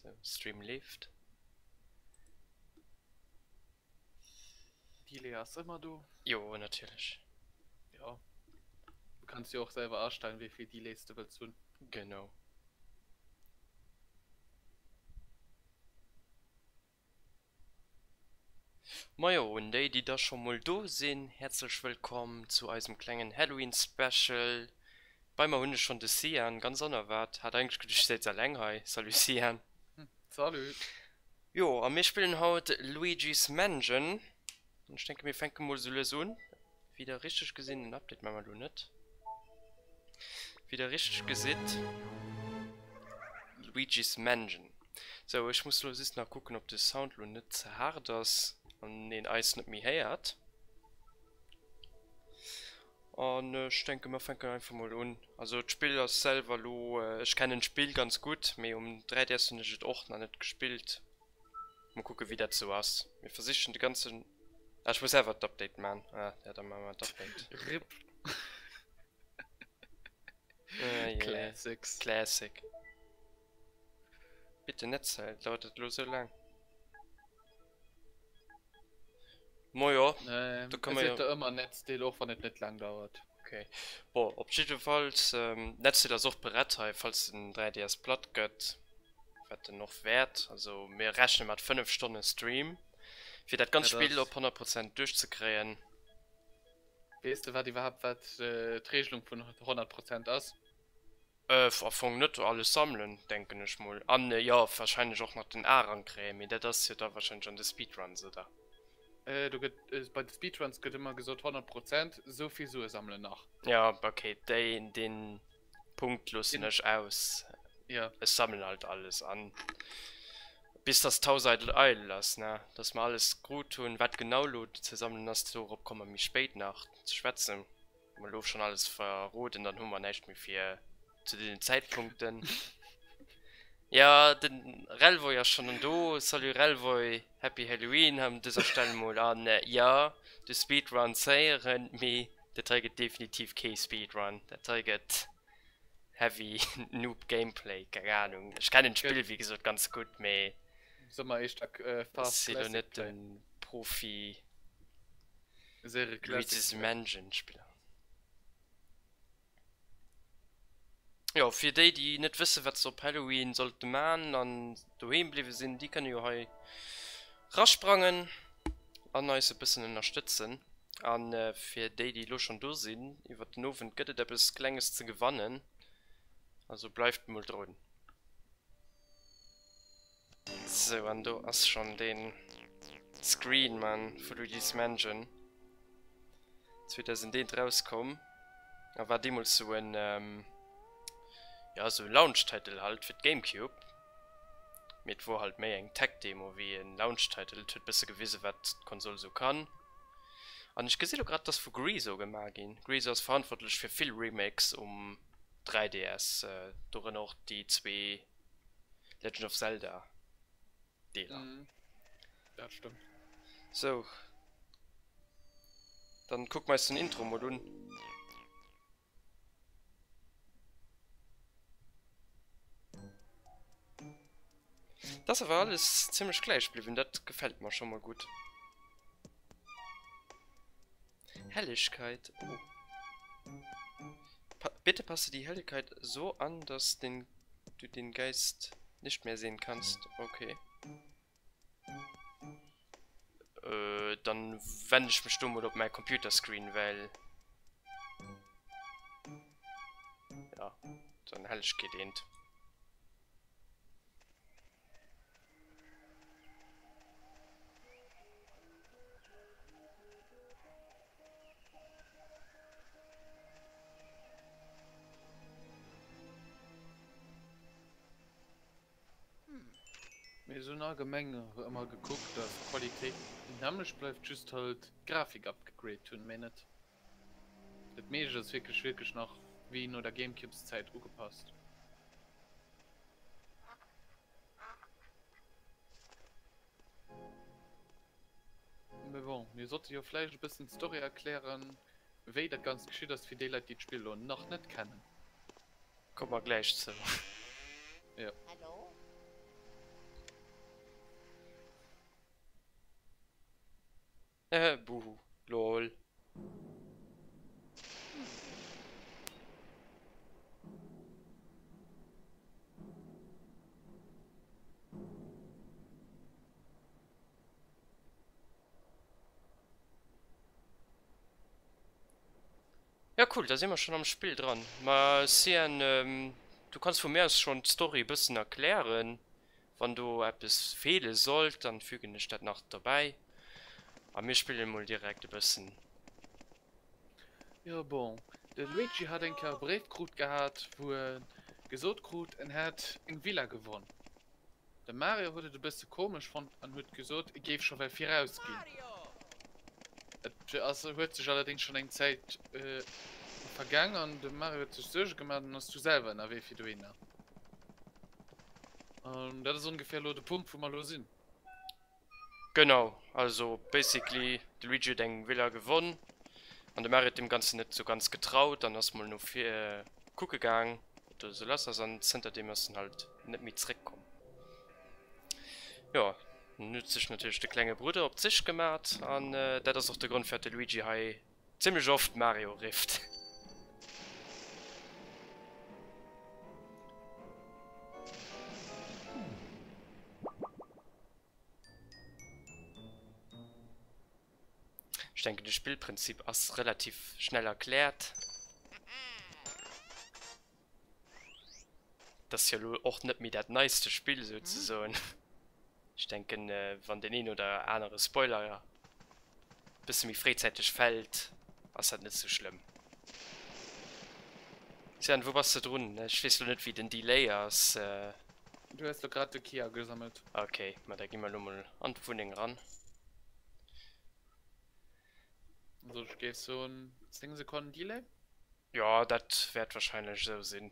Sou, Stream leeft. Delay ass ëmmer do. Jo, natierlech. Jo. Du kanns jo och selwer astellen, wéi vill Delays de wëlls hunn. Genau. Majo, un déi, déi da scho mol do sinn, häerzlech wëllkomm zu eisem klengen Halloween Special. Bei mer hunn ech schonn de Cyan, ganz onerwaart, hat eigentlech geduecht ech séiz eleng hei. Salut Cyan. Salut. Jo, a mir spillen haut Luigi's Mansion. An ech denke mir fänke mol sou lues un. Wéi der richteg gesinn, den Update maache mer elo net, wéi der richteg gesitt, Luigi's Mansion. Sou, ech muss lo just nach kucken op de Sound lo net ze haart ass an een eis net méi héiert. An ech denke mer fänken einfach mol un. Also d'Spill ass selwer lo, ech kennen d'Spill ganz gutt, mee um 3DS hunn ech et och nach net gespillt. Mol kucke wéi dat sou ass. Mir versichen de ganzen, ah ech muss selwer d'Update man, ah ja da man mer d'Update. Rip. Classics. Classic. Bitte Netzteil, dauert dat elo sou laang? Mojo, Nee, do kann man et jo. seet ëmmer Netzdeel, och wann et net laang dauert. Okay. Bon, op jiddefalls, Netzdeel ass och berett hei, falls den 3DS platt gëtt, wat en och wäert. Also mir rechne mat 5 Stonne Stream, fir dat ganz Dat Spill ass. op 100 Prozent duerchzekréien. Weess de wat iwwerhaapt wat d'Regelung vun 100 Prozent ass? Am Fong net alles sammelen, denken ech mol. An jo, wahrscheinlech och nach den A-Rang kréien, mee dat ass jo da wahrscheinlech an de Speedruns, oder? Do gëtt, bei de Speedruns gëtt ëmmer gesot 100 Prozent, esou vill Sue sammelen nach. Jo, ok, déi, deen Punkt loossen ech aus. Jo. Ech sammelen halt alles an, bis dass d'Haus eidel eidel ass, ne, dass mer alles krut hunn. Wat genau elo ze sammelen ass, dorop komme mer méi spéit nach ze schwätzen. Mer elo schon alles verroden, dann hu mer näischt méi fir zu deenen Zäitpunkten. Ja, den Relvoy ass schon do. Salut Relvoy, Happy Halloween an dëser Stell mol. An ja, de Speedrun zéieren, mee dat hei gëtt definitiv kee Speedrun. Dat hei gëtt heavy Noob Gameplay, keng Ahnung. Ech kennen d'Spill wéi gesot ganz gutt, mee ech si lo net den Profi. Luigi's Mansion Spiller. Jo, fir déi déi net wësse wat se op Halloween sollte man an doheem bliwwe sinn, déi kënne jo hei rasprangen an eis e bëssen ënnerstëtzen. An fir déi déi elo schonn do sinn, iwwert den Owend gëtt et eppes klenges ze gewannen, also bleift mol drun. Sou, an do ass schon den Screen man vu Luigi's Mansion 2001 rauskomm a war deemols sou en ja sou en Launch Title halt fir d'Gamecube, mee et wor halt méi eng Tech Demo wéi en Launch Title, et huet bësse gewise wat d'Konsol sou kann. An ech gesi lo grad, et ass vu Griso gemaach ginn. Griso ass verantwortlech fir vill Remakes um 3DS, dorënner och déi zwee Legend of Zelda Deeler. Mhm. Dat stëmmt. Sou. Dann kucke mer eis den Intro mol un. Dat ass awer alles zimmlech gläich bliwwen, dat gefält mer scho mol gutt. Helligkeit, oh. Pa bitte passe die Helligkeit so an, dass den, du den Geist nicht mehr sehen kannst. Okay. Äh, dann wende ich mech do mol op mäi Computerscreen, well ja, dann Helligkeet eent. Mir hunn allgemeng ëmmer gekuckt, dass d'Qualitéit déi nämmlecht bleift, just halt d'Grafik upgegrade hunn, mä net dat meescht ass wierklech wierklech nach wéi no der Gamecubes-Zäit ugepasst. Mee bon, mir sollte jo vläicht e bëssen d'Story erklären, wéi dat Ganzt geschitt ass, fir déi Leit, déi d'Spill elo nach net kennen. Komme mer gläich zou. Jo. Ja cool, da si mer schonn am Spill dran. Ma Cyan, du kanns vu mir aus schonn d'Story e bëssen erklären. Wann do eppes feele sollt, dann fügen ech dat nach dobäi. A mir spillen emol direkt e bëssen. Jo bon, de Luigi hat eng Kéier e Bréif krut gehat, wou e gesot krut, en hätt eng Villa gewonn. De Mario huet et e bësse komesch fonnt an huet gesot, e géif scho well viraus ginn. Et ass huet sech allerdéngs schonn eng Zäit vergaang an de Mario huet sech Suerge gemaach an ass du selwer ënnerwee fir dohinner. An dat ass ongeféier elo de Punkt, wou mer elo sinn. Genau, also basically de Luigi huet eng Villa gewonn an de Mario huet deem Ganzen net sou ganz getraut an ass mol no vir kucke gaang wat do sou lass ass an zënterdeem ass en halt net méi zréck komm. Jo, nun huet sech natierlech de klenge Brudder op d'Sich gemat an dat ass och de Grond firwat de Luigi hei zimmlech oft Mario rifft. Ech denken de Spillprinzip ass relativ schnell erkläert. Et ass jo elo och net méi dat neiste Spill souzesoen. Ech denken wann deen een oder anere Spoiler e bësse méi fréizäiteg fält, ass dat net sou schlëmm. Sian, wou bass de drun? Ech weess lo net wéi den Delay ass. Du hues lo grad de Key agesammelt. Ok, ma da gi mer lo mol an d'Wunneng ran. Also ech géif soen 10 Sekonnen Delay. Jo, dat wäert wahrscheinlech esou sinn.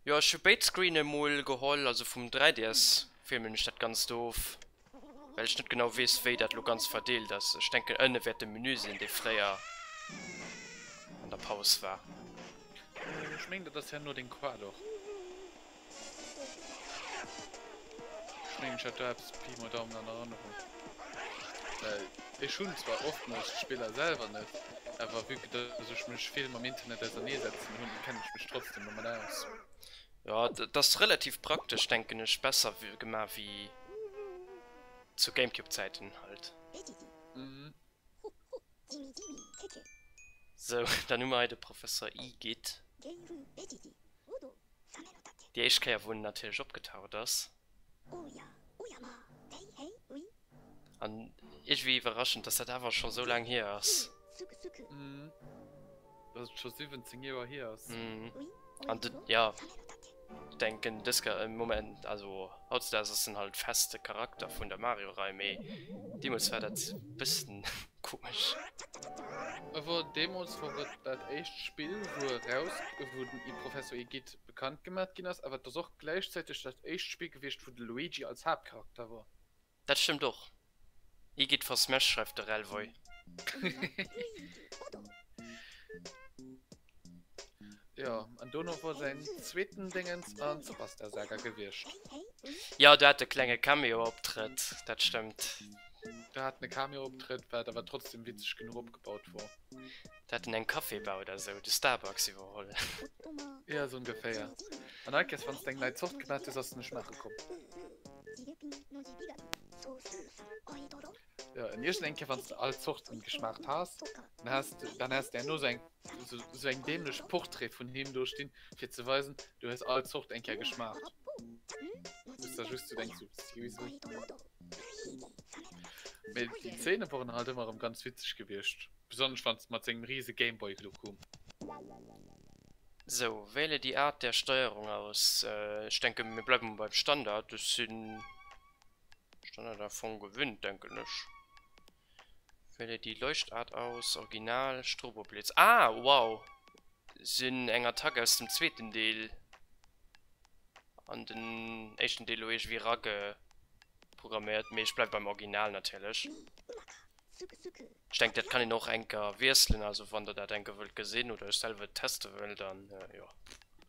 Jo, ech hu béid Screene mol geholl, also vum 3DS filmen ech dat Ganzt of, well ech net genau weess, wéi dat lo ganz verdeelt ass. Ech denken, ënne wäert de Menü sinn, dee fréier an der Paus war. Ech mengen, dat ass herno deng Quad och. Ech mengen ech hat do eppes Pi mol Daumen an Erënnerung. Well ech hunn zwar oftmools d'Spiller selwer net, awer vue que dass ech mech vill mam Internet ausernee setzen hunn, kennen ech mech trotzdem domat aus. Jo, et ass relativ praktesch denken ech, besser gemaach wéi zu Gamecube Zäiten halt. Sou, dann hu mer hei de Professor Igitt. Déi éischt Kéier wou en natierlech opgetaucht ass. An iergendwéi iwwerraschend, dass dat awer scho sou laang hier ass. Mhm. Dass et scho 17 Joer hier ass. Mhm. An de, ja, denken dës Ke Moment, also hautdesdaags ass en halt feste Charakter vun der Mario-Rei, mee deemools war dat bëssen Komesch. Awer deemols wor et dat éischt Spill wou eraus wou den Professor Igitt bekannt gemat ginn ass, awer et ass och gläichzäiteg dat éischt Spill gewiescht wou de Luigi als Haaptcharakter wor. Dat stëmmt och. Igitt for Smash schreift de Relvoy. Jo, an dono wor säin zweeten Déngens an Superstar Saga gewiescht. Jo, do hat e klenge Cameo-Optrëtt, dat stëmmt. Do hat en e Cameo-Optrëtt, wat awer trotzdem witzeg genuch opgebaut wor. Do hat en eng Café-Bar oder sou, de Starbucks iwwerholl. Jo, sou ongeféier. An all Kéiers, wann s de eng nei Zort gemat hues, ass en e schmaache komm. Jo, an iergend eng Kéier, wann s de all Zorten geschmaacht has, dann has de, dann has de herno sou eng, sou eng dämlech Portrait vun him do stinn, fir ze weisen, du hues all Zort eng Kéier geschmaacht. Wou s de just sou denks, sou, seriously? Mee déi Zeene woren halt ëmmer erëm ganz witzeg gewiescht, besonnesch wann s mat sengem riese Gameboy do koum. Sou, wähle die Art der Steuerung aus. Ech denke mir bleiwe mol beim Standard, ech sinn Standard am Fong gewinnt, denken ech. Wähle die Leuchtart aus, Original, Stroboblitz. Ah, wow! Sinn eng Attack aus dem zweeten Deel an den éischten Deel elo iergendwéi rageprogramméiert, mee ech bleiwe beim Original natierlech. Ech denken dat kann een och enker wiesselen, also wann der dat enker wëllt gesinn oder ech selwer et teste wëll, dann jo,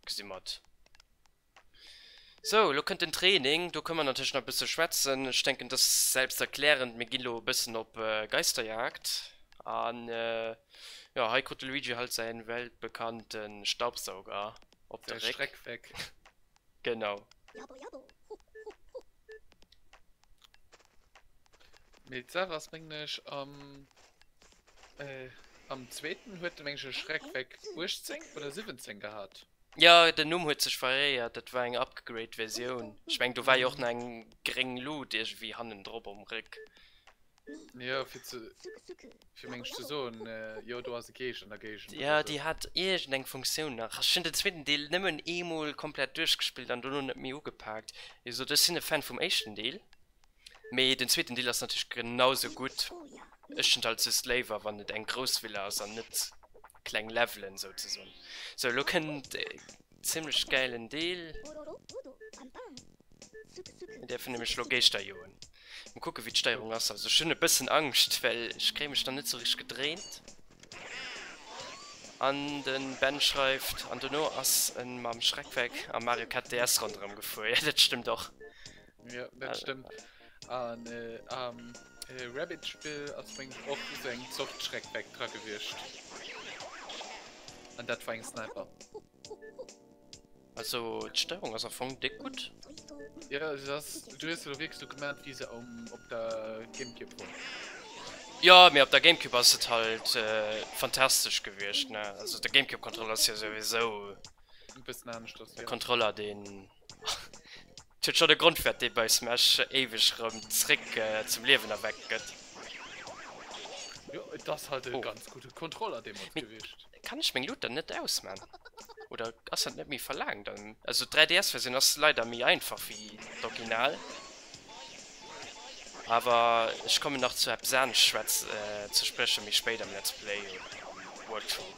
gesi mer et. Sou, elo kënnt den Training, do kënne mer natierlech nach e bësse schwätzen. Ech denken, dat ass selbsterklärend, mir ginn elo e bëssen op Geisterjagd an jo, hei krut de Luigi halt säi weltbekannte Staubsauger op de Säi Réck. Schreckweck. Genau. Mee d'Saach ass, mengen ech, am. Am zweeten huet de meng ech e Schreckweg 18 oder 17 gehat. Jo, den Numm huet sech variéiert, dat war eng upgegrade Versioun. Ech meng do war jo och nach eng gréng Lut iergendwéi hannendrop um Réck. Jo, fir ze, fir meng ech ze soen, jo do ass e Geescht an der Géigend oder Jo, déi hat iergendeng Funktioun nach. Ech hunn den zweeten Deel nëmmen eemol komplett duerchgespillt an dono net méi ugepaakt. Wéi gesot, ech sinn e Fan vum éischten Deel. Mee den zweeten Deel ass natierlech genau sou gutt. Ech hunn et halt just léiwer wann et eng grouss Villa ass an net kleng Levelen souzesoen. Sou elo kënnt e zimmlech gäilen Deel. Mir däerfen nämlech elo Geeschter joen. Mol kucke wéi d'Steierung ass. Also ech hunn e bëssen Angscht well ech kréie mech dann net sou richteg gedréint. An den Ben schreift, an dono ass en mam Schreckweg am Mario Kart DS ronderëm gefuer. Jo dat stëmmt och. Jo, dat stëmmt. An am Rabbids-Spill ass meng ech och esou eng Zort Schreckweck dra gewiescht. An dat war eng Sniper. Also d'Steierung ass am Fong déck gutt. Jo, se ass, du hues se elo wierklech esou gemat wéi se op der Gamecube wor. Jo, mee op der Gamecube ass et halt fantastesch gewiescht, ne? Also de Gamecube-Controller ass jo souwisou e bëssen aneschters, jo. E Controller deen. Et huet schonn e Grond firwat dee bei Smash éiweg rëm zréck zum Liewen erweckt gëtt. Jo, et ass halt e ganz gudde Kontroller deemools gewiescht. Kann ech meng Luut dann net ausman? Oder ass dat net méi verlaangt? Also d'3DS Versioun ass leider méi einfach wéi d'Original. Awer ech kommen nach zu eppes anescht schwätz ze sprechen méi spéit am Let's Play oder am Walkthrough.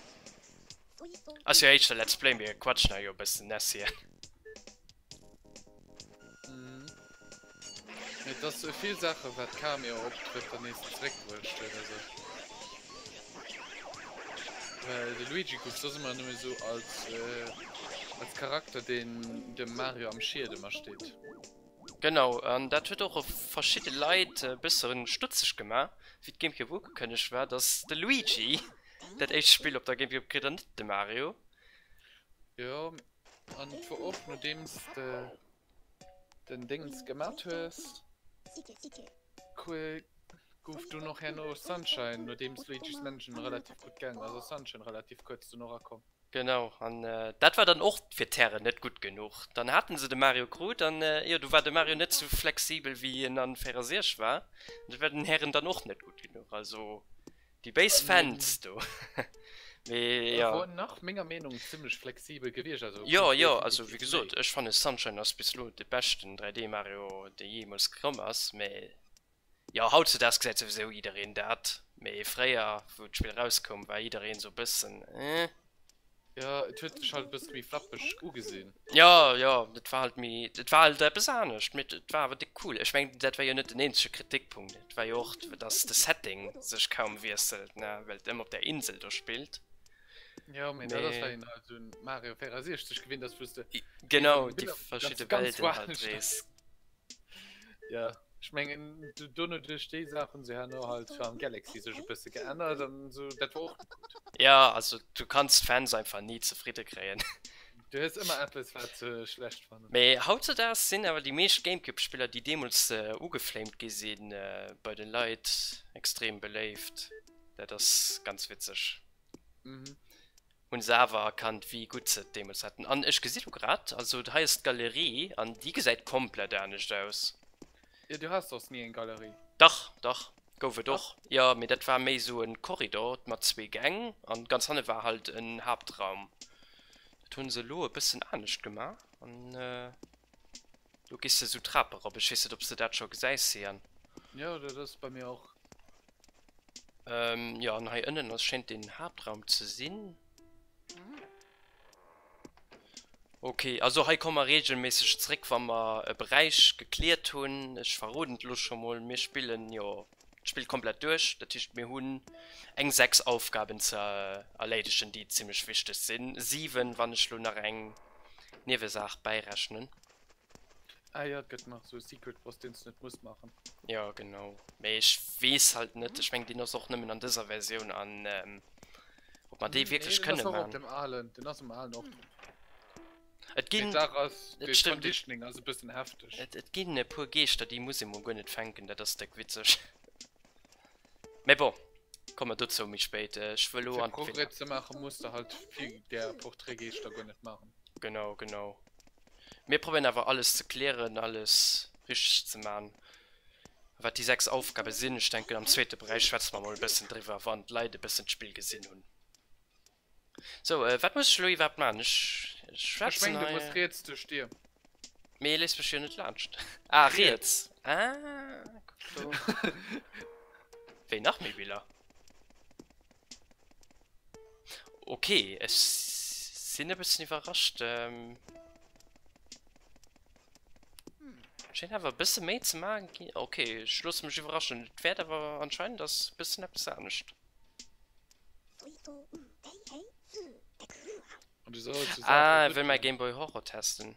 Ass jo éischter Let's Play, mir quatschen hei jo e bëssen, ne Sian? Et ass vill Saache wat Cameo-Optrëtter nees zeréckbruecht huet. Also well de Luigi gouf soss ëmmer nëmme sou als als Charakter deen dem Mario am Schied ëmmer steet. Genau, an dat huet och verschidde Leit e bësse stutzeg gemaach, wéi d'Gamecube ugekënnegt war, datt de Luigi dat éischt Spill op der Gamecube kritt an net de Mario. Jo. An et wor och nodeems de den Déngens gemat hues, gouf dunn och herno Sunshine, nodeems Luigi's Mansion relativ gutt gaangen ass, ass Sunshine relativ kuerz dono erakomm. Genau, an dat war dann och fir d'Hären net gutt genuch. Dann haten se de Mario krut an jo, du war de Mario net sou flexibel wéi en an 64 war, an dat war den Hären dann och net gutt genuch. Also Déi béis Fans do. Mee jo. Wor nach menger Meenung zimlech flexibel gewiescht, also Jo, jo, also wéi gesot, ech fanne Sunshine ass bis elo de beschten 3D Mario dee jeemools komm ass, mee jo hautzedaags gesäit souwisou jiddereen dat, mee fréier wou d'Spill erauskoum war jiddereen sou bëssen eh. Jo, et huet sech halt e bësse méi flappeg ugesinn. Jo, jo, et war halt méi, et war halt eppes anescht, mee et war awer déck cool. Ech mengen, dat war jo net den eenzege Kritikpunkt, et war jo och, dass de Setting sech kaum wiesselt, ne, well et ëmmer op där Insel do spillt. Jo, mee dat ass, well een halt un Mario 64 gewinnt ass, wou s de Genau, déi verschidde Welten halt rees. Ja, ech mengen dono duerch déi Saach hunn se herno halt am Galaxy sech e bësse geännert an esou, dat war och net gutt. Ja, also du kanns d'Fans einfach ni zefridde kréien. Du hues ëmmer eppes wat se schlecht fannen. Mee hautzedaags sinn awer déi meescht Gamecube-Spiller déi deemools ugeflamed gi sinn bei de Leit extrem beléift. Dat ass ganz witzeg. Mhm. Hunn se awer erkannt wéi gutt se et deemools haten. An ech gesi lo grad, also hei ass d'Galerie an déi gesäit komplett anescht aus. Jo, du has soss ni eng Galerie. Dach, dach, gouf et och, jo, mee dat war méi sou en Korridor mat zwee Gäng an ganz hanne war halt en Haaptraum. Dat hunn se elo e bëssen anescht gemaach an do gees de sou Trape erop. Ech weess net ob s de dat scho gesäis, Sian. Jo, dat ass bei mir och. Ähm, jo, an hei ënnen ass schéint den Haaptraum ze sinn. Ok, also hei komme mer regelméisseg zréck, wa mer e Beräich gekläert hunn. Ech verroden et elo scho mol, mir spillen jo d'Spill komplett duerch. Dat heescht, mir hunn eng 6 Aufgaben ze erléidegen, déi zimmlech wichteg sinn. 7, wann ech elo nach eng Niewesaach bäirechnen. Ah jo, et gëtt nach sou e Secret Boss deen s de net muss maachen. Jo genau, mee ech weess halt net, ech mengen deen ass och nëmmen an dëser Versioun an ob mer dee wierklech kënne maan. Nee, den ass och op dem alen, den ass um alen och drop. Et ginn, Mee d'Saach ass, et de stëmmt, et Conditioning ass e bëssen hefteg. et ginn e puer Geeschter déi muss ee mol guer net fänken, dat ass déck witzeg. Mee bon. Komme mer dozou méi spéit. Ech wëll elo Fir an d'Villa. Progrès ze maachen, muss de halt vill där Portrait-Geeschter guer net maachen. Genau, genau. Mir probéieren awer alles ze klären, alles richteg ze man. Wat déi 6 Aufgabe sinn, ech denken am zweete Beräich schwätze mer mol e bëssen driwwer, wann d'Leit e bëssen d'Spill gesinn hunn. Sou, wat muss ech elo iwwerhaapt man? Ech Ech schwätzen mengen du hei. muss riets duerch d'Dier. Mee e léisst mech jo net laanscht. Ah, riets. Ah, kuck do. Wéi, nach méi Biller? Ok, ech sinn e bëssen iwwerrascht. Schéint awer e bësse méi ze maachen ginn. Ok, ech loosse mech iwwerraschen. Et wäert awer anscheinend ass e bëssen eppes anescht. Ah, e wëll mäi Game Boy Horror testen.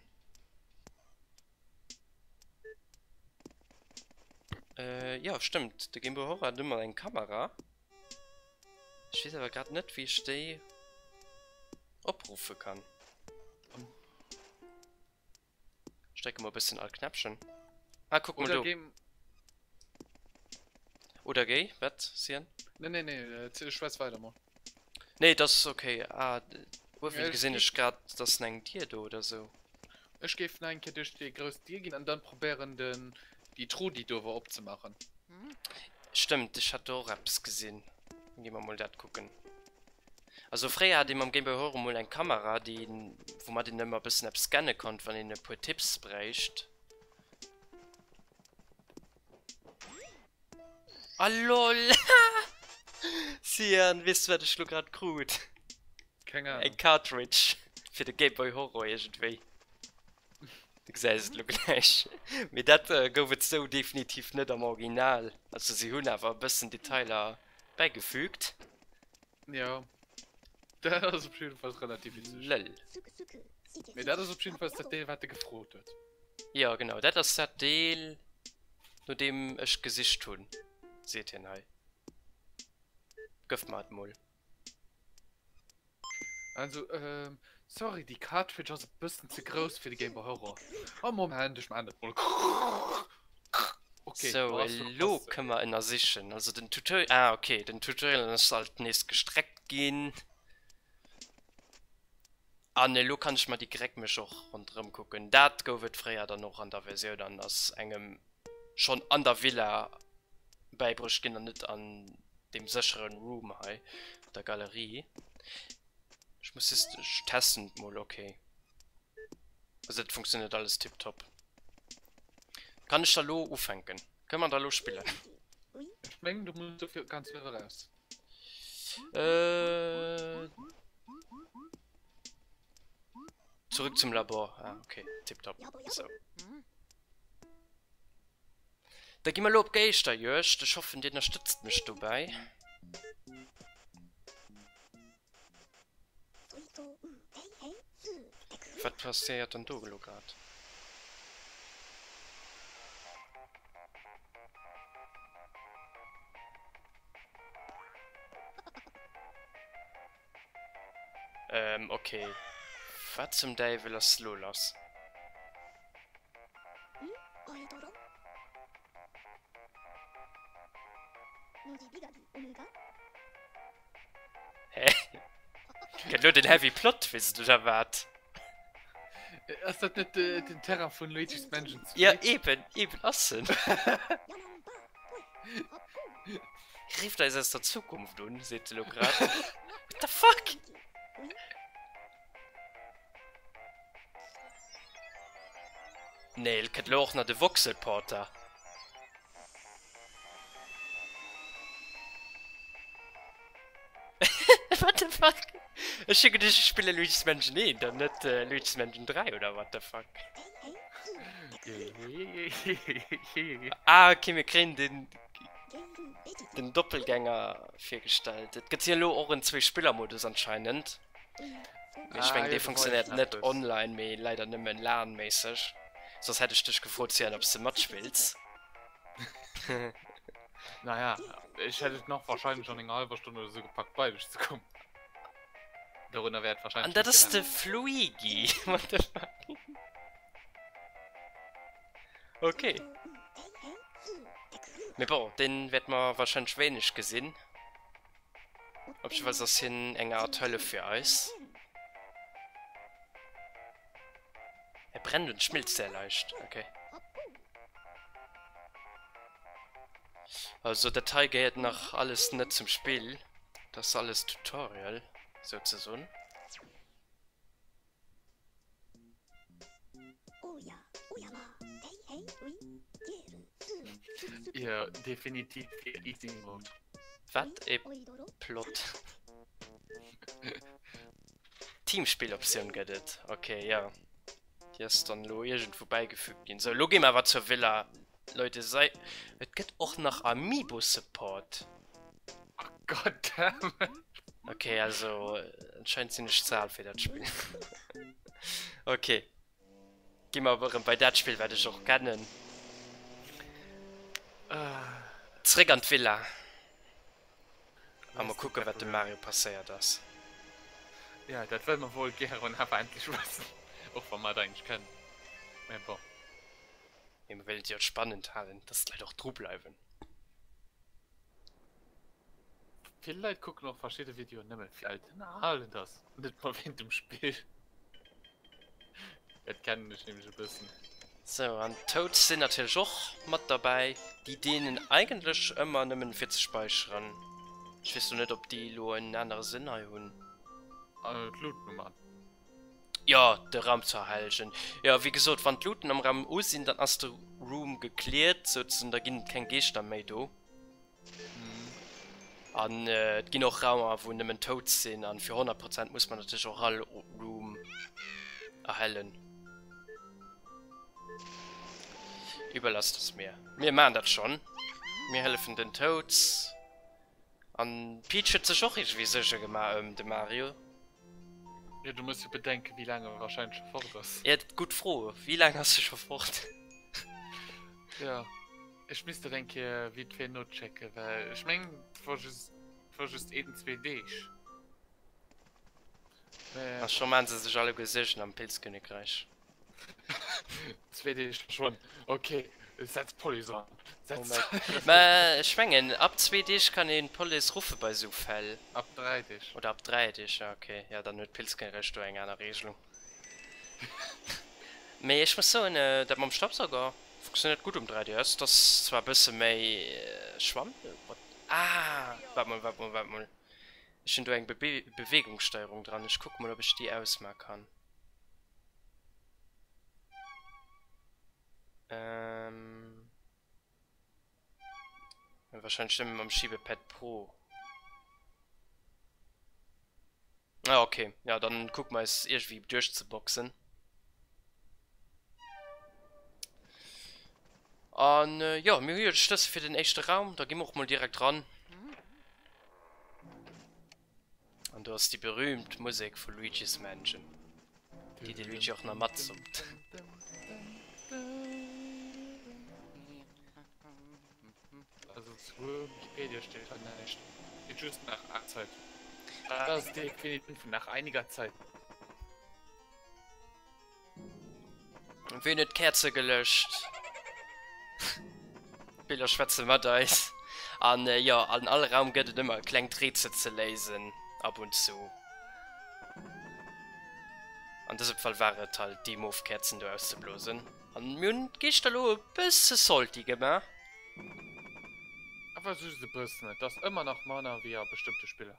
Jo, stëmmt, de Game Boy Horror hat ëmmer eng Kamera. Ech weess awer grad net wéi ech déi opruffe kann. Ech drécke mol e bëssen all Knäppchen. Ah kuck mol do. Oder géi wat Sien? Nee nee nee schwätz weider mol. Nee dat ass ok. Ah uewen gesinn ech grad et ass eng Dier do oder sou. Ech géif nach eng Kéier duerch déi grouss Dier ginn an dann probéieren den déi Truh déi do war opzemaachen. Stëmmt, ech hat do och eppes gesinn. Gi mer mol dat kucken. Also fréier hat ee mam Game Boy Horror mol eng Kamera, déi woumat een ëmmer e bëssen eppes scanne konnt, wann een e puer Tipps bräicht. Ah lol! Sian, weess du wat ech lo grad krut? Keng Ahnung. Eng Cartridge fir de Game Boy Horror iergendwéi. Du gesäis et lo gläich. Mee dat gouf et sou definitiv net am Original. Also si hunn awer e bëssen Detailer bäigefügt. Jo, dat ass op jiddefalls relativ witzeg. Lëll. Mee dat ass op jiddefalls dat Deel, wat e gefrot huet. Jo, genau, dat ass dat Deel, no deem ech gesicht hunn, seet hien hei. Gëff mer et mol. Also, ähm, sorry, déi Cartridge ass e bëssen ze grouss fir de Game Boy Horror. Oh, Moment, ech maan dat mol. Okay, Sou, do ass jo elo passen. kënne mer ënnersichen. Also den Tutorial, ah okay, den Tutorial ass alt nees gestreckt ginn. An elo kann ech mer déi Gréckmech och ronderëm kucken. Dat gouf et fréier dann och an der Versioun an ass engem schonn an der Villa bäibruecht ginn an net an deem sécheren Room hei, der Galerie. Ech muss just, ech testen et mol, okay. Also et funktioniert alles tiptop. Kann ech da lo ufänken? Kënne mer da lo spillen? Ech mengen du muss dofir ganz uewe raus. Äh, zurück zum Labor. Ah, okay, tiptop. So. Da gi mer elo op Geeschterjuegd. Ech hoffen dir ënnerstëtzt mech dobäi. Wat passéiert dann do elo grad? Ähm, okay. Wat zum Däiwel ass lo lass? Hä? Gëtt lo den Heavy Plot Twist oder wat? Ass dat net den Terrain vun Luigi's Mansion 2? Ja, eben, eben ass en. Rifft eis aus der Zukunft un, seet se lo grad. What the fuck? Nee, et kënnt lo och nach de Voxelporter. What the fuck? Ech hu geduecht, ech spille Luigi's Mansion 1 an net Luigi's Mansion 3 oder what the fuck? Ah okay, mir kréien den den Doppelgänger virgestallt. Et gëtt jo elo och en Zwee-Spiller-Modus anscheinend. Mee ech Ah mengen jo, dee do war funktionéiert iergend net eppes. online, mee leider nëmmen LAN-méisseg. Soss hätt ech dech gefrot Cyan, ob s de matspills. Naja, ech hätt et nach wahrscheinlech an enger hallwer Stonn oder sou gepackt bei dech ze kommen. Dorunner wär et An wahrscheinlech dat net ass de gelaacht. Fluigi! What the fuck? Okay. Mee bon, deen wäerte mer wahrscheinlech wéineg gesinn. Op jiddefalls ass hien eng Art Hëllef fir eis. Er brennt und schmilzt sehr leicht. Okay. Also dat hei gehéiert nach alles net zum Spill. Dat ass alles Tutorial, souzesoen. Jo, definitiv fir Easy Mode. Wat e Plot. Teamspilloptioun gëtt et, ok, jo. Déi ass dann elo iergendwou bäigefügt ginn. Sou, elo gi mer awer zur Villa, Leute. Sei, et gëtt och nach Amiibo-Support. Oh God damn it. Ok, also anscheinend sinn ech ze al fir dat Spill. Ok, gi mer awer erëm bei dat Spill, wat ech och kennen. Zréck an d'Villa. A mol kucken, wat dem Mario passéiert ass. Jo, dat wëlle mer wuel gären awer endlech wëssen, och wa mer et eigentlech kennen. Mä bon. Mee mer wëllen et jo spannend halen, dass d'Leit och dru bleiwen. Vill Leit kucken och verschidde Videoen nëmme fir alt ënnerhalend ass, net mol wéint dem Spill. Dat kennen ech nämlech e bëssen. Sou, an d'Toads sinn natierlech och mat derbäi. Déi deenen eigentlech ëmmer nëmmen fir ze speicheren. Ech weess lo net op déi elo en anere Sënn hei hunn. D'Luutnummer. Jo, de Raum ze erhellegen. Jo, wéi gesot, wann d'Luuten am Raum u sinn, dann ass de Room gecleared, souzesoen, da ginn et keng Geeschter méi do. An et ginn och Raumer wou nëmmen Toads sinn an fir 100 Prozent muss man natierlech och all Room erhellen. Überlasst es mir. Mir maan dat schon. Mir hëllefen den Toads. An d'Peach huet sech och iergendwéi Suerge gemaach ëm de Mario. Jo, du muss jo bedenken, wéi laang e wahrscheinlech scho fort ass. Ja, gutt Fro. Wéi laang ass e scho fort? Ja. Ech misst dat eng Kéier vite fait nochecken, well ech mengen et war just, et war just een, zwee Deeg. Mä. A scho maan se sech alleguer Suergen am Pilzkönigreich. Zwee Deeg verschwonn, ok, setz d'Police an, setz. Mä ech mengen ab zwee Deeg kann een d'Police ruffe bei sou Fäll. Ab 3 Deeg. Oder ab 3 Deeg, ja ok, ja dann huet d'Pilzkönigreich do eng aner Regelung. Mee ech muss soen, dat mam Staubsauger funktionéiert gutt um 3DS. Et ass zwar e bësse méi schwamm. What? Ah! Waart mol, waart mol, waart mol. Ech hunn do eng Bewegungssteierung dran. Ech kucke mol, ob ech déi ausma kann. Ähm. Wahrscheinlech nëmme mam Schiebepad Pro. Ah, okay. Ja, dann kucke mer eis iergendwéi duerchzeboxen. An äh, jo, mir hu jo de Schlëssel fir den éischte Raum. Da gi mer och mol direkt ran. An do ass déi berühmt Musek vu Luigi's Mansion, déi de Luigi och nach matsummt. Also zu Wikipedia steht halt näischt. Steht just nach einer Zeit. Das ist definitiv nach einiger Zeit. Ween huet d'Käerze gelöscht? D'Biller schwätze mat eis. An jo, an all Raum gëtt et ëmmer e klengt Rätsel ze léisen, ab und zu. An dësem Fall war et halt déi mof Käerzen do auszeblosen. An mir hunn d'Geeschter elo e bësse salty gemaach. Awer just e bëssen, et ass ëmmer nach manner wéi a bestëmmte Spiller.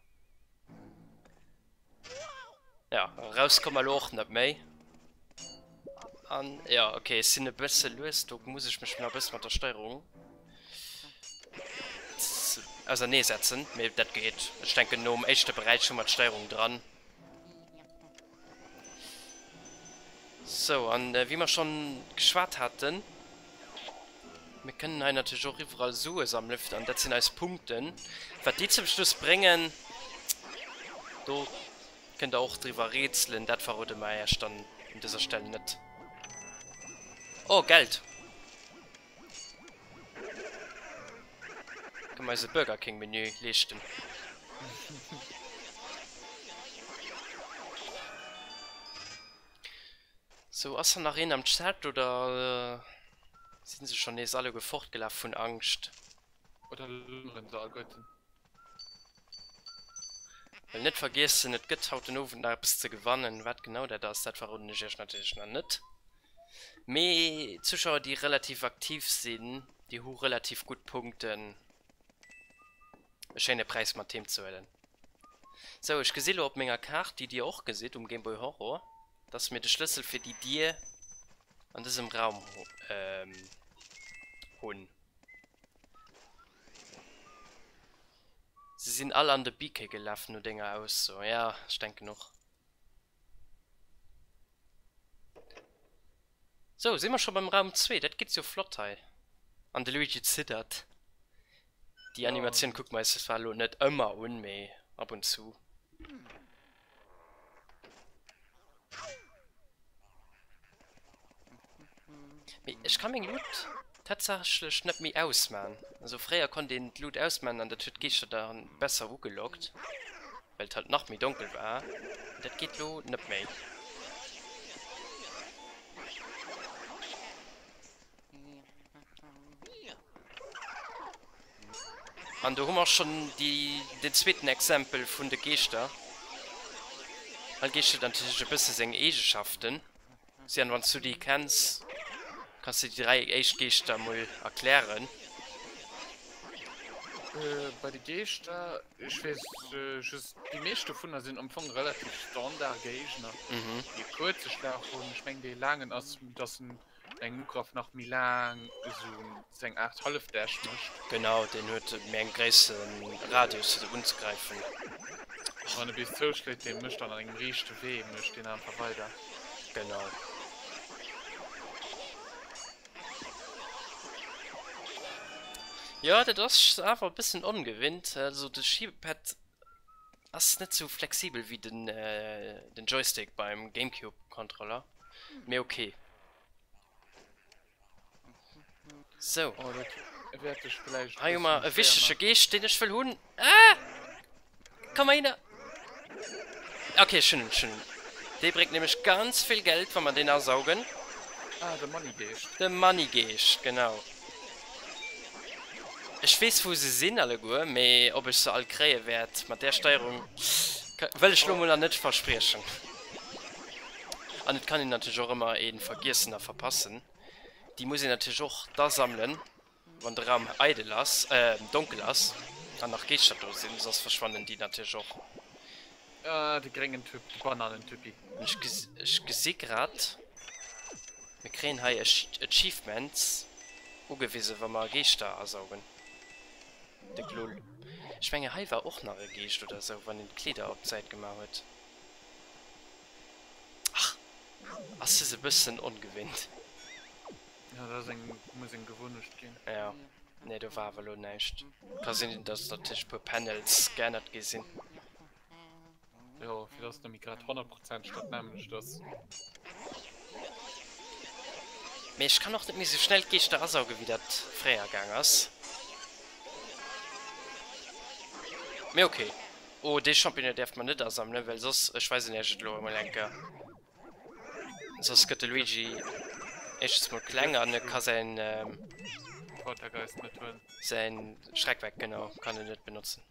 Ja, raus komme mer elo och net méi. An ja, okay, ech sinn e bësse lues, do muss ech mech nach e bësse mat der Steierung auserneesetzen, mee dat geet. Ech denken nom éischte Beräich hu mer d'Steierung dran. Sou, an wéi mer schonn geschwat haten, mir kënnen hei natierlech och iwwerall Sue sammelen, an dat sinn eis Punkten. Wat déi zum Schluss bréngen, do kënnt der och driwwer rätselen, dat verrode mer Iech dann un dëser Stell net. Oh, Geld! Kënne mer eis e Burger King Menü leeschten. Sou, ass dann nach een am Chat oder sinn se schon nees alleguer fortgelaf vun Angscht? Oder lummeren se alleguerten? Well net vergiessen, et gëtt haut den Owend nach eppes ze gewannen. Wat genau dat ass, dat verroden ech iech natierlech nach net. Mee Zuschauer, déi relativ aktiv sinn, déi hu relativ gutt Punkten, e schéine Präis mat heem ze huelen. Sou, ech gesi lo op menger Kaart, déi dir och gesitt um Gameboy Horror, dass mir de Schlëssel fir déi Dier an dësem Raum hunn. Se sinn all an de BK gelaf no denger Ausso. Ja, ech denken och. Sou, si mer scho beim Raum 2. Dat geet jo flott hei. An de Luigi ziddert. Déi Animatioun kucke mer eis zwar elo net ëmmer un, mee ab und zu. Mee ech ka meng Luut tatsächlech net méi ausmaan. Also fréier konnt een d'Luut ausmaan an dat huet d'Geeschter dann besser ugelockt, well et halt nach méi donkel war. Mee dat geet lo net méi. An do hu mer schonn déi, den zweeten Exempel vun de Geeschter. All Geescht huet natierlech e bësse seng Eegeschaften. Sian, wann s du déi kenns, kanns du déi 3 éischt Geeschter emol erklären. Bei de Geeschter, ech weess just, déi meescht dovunner sinn am Fong relativ standard Géigner, déi e kuerze Schlag hunn. Ech mengen, dee laangen ass, dass en engem Ugraff nach méi laang esou seng Aart Hallefdash mécht. Genau, deen huet méi eng gréisse Radius fir se unzegräifen. Wann e bis zouschléit, dee mécht dann an engem riichte Wee mécht deen einfach weider. Genau. Jo, dat ass awer e bëssen ongewinnt. Also de Schiebepad ass net sou flexibel wéi den den Joystick beim Gamecube Controller, mee ok. Sou. Oh, dat wäert ech vläicht Hei hu mer e wichtege Geescht, deen ech wëll hunn. Ah! Komm heihinner! Ok, ech hunn en, ech hunn en. Dee bréngt nämlech ganz vill Geld, wa mer deen asaugen. Ah, de Money-Geescht. De Money-Geescht, genau. Ech weess wou se sinn alleguer, mee ob ech se all kréie wäert mat där Steierung wëll ech lo mol nach net verspriechen. An et kann een natierlech och ëmmer ee vergiessen a verpassen. Déi muss een natierlech och da sammelen wann de Raum eidel ass, donkel ass an nach Geeschter do sinn, soss verschwannen déi natierlech och. Ah, de gréngen Typ, de Bananentypi. Ech gesi grad, mir kréien hei Achievements ugewisen, wa mer Geeschter asaugen. De Glull. Ech menge hei war och nach e Geescht oder esou, wann een d'Kleeder op d'Säit gemaach huet. Ach, ass dës e bëssen ongewinnt. Jo, dat ass eng, muss eng Gewunnecht ginn. Jo, nee, do war awer elo näischt. Ka sinn, dass natierlech e puer Panels geännert gi sinn. Jo, fir dass net méi grad honnertprozenteg dat nämmlecht ass. Mee ech kann och net méi sou schnell d'Geeschter asaugen, wéi dat fréier gaang ass. Mee ok. Oh, dee Champignon däerf mer net asammelen, well soss, ech weisen iech et elo emol eng Kéier. Soss gëtt de Luigi éischtens mol kleng an e ka säin Poltergeist net huelen. Säin Schreckweck, genau, kann en net benotzen.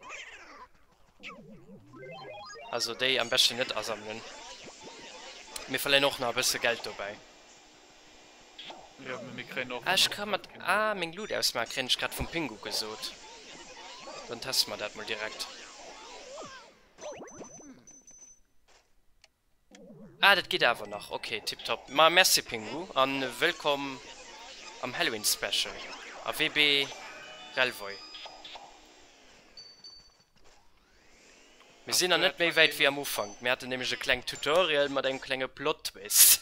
Also déi am beschten net asammelen. Mir verléieren och nach e bësse Geld dobäi. Ja, mee mir kréien och Ah, ech ka mat A meng Lut ausmaachen, kréien ech grad vum Pingu gesot. Dann teste mer dat mol direkt. Ah, dat geet awer nach. Ok, tiptop. Ma merci Pingu an wëllkomm am Halloween Special a WB Relvoy. Mir sinn nach net méi wäit wéi am Ufank. Mir haten nämlech e klengt Tutorial mat engem klenge Plot Twist.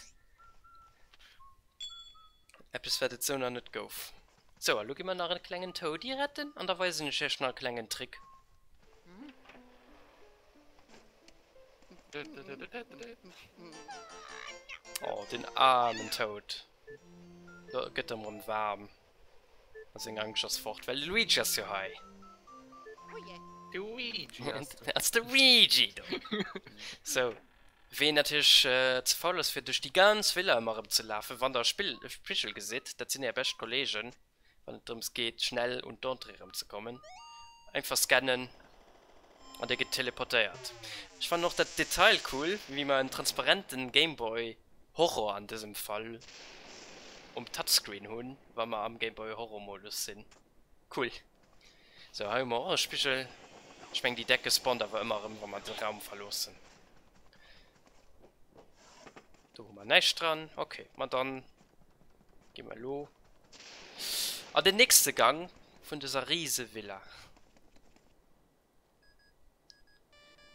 Eppes wat et sou nach net gouf. Sou, a lo gi mer nach e klengen Toadie retten an da weisen ech iech nach e klengen Trick. Oh, den aarmen Toad. Lo gëtt em rëm waarm. A seng Angscht ass fort, well de Luigi ass jo hei. De Luigi ass do. Ass de Luigi do. Sou, ween natierlech ze faul ass fir duerch déi ganz Villa ëmmer erëm ze lafen, wann der e Spigel gesitt, dat sinn är bescht Kollegen. Wann et drëms geet schnell un d'Entrée erëm ze kommen. Einfach scannen. An dee gëtt teleportéiert. Ech fannen och dat Detail cool, wéi mer en transparenten Gameboy Horror an dësem Fall um Touchscreen hunn, wa mer am Gameboy Horror Modus sinn. Cool. Sou, hei hu mer och e Spigel. Ech mengen déi Decke spawnt awer ëmmer erëm, wa mer de Raum verloossen. Do hu mer näischt dran. Ok, ma dann gi mer elo an den nächste Gang vun dëser Risevilla.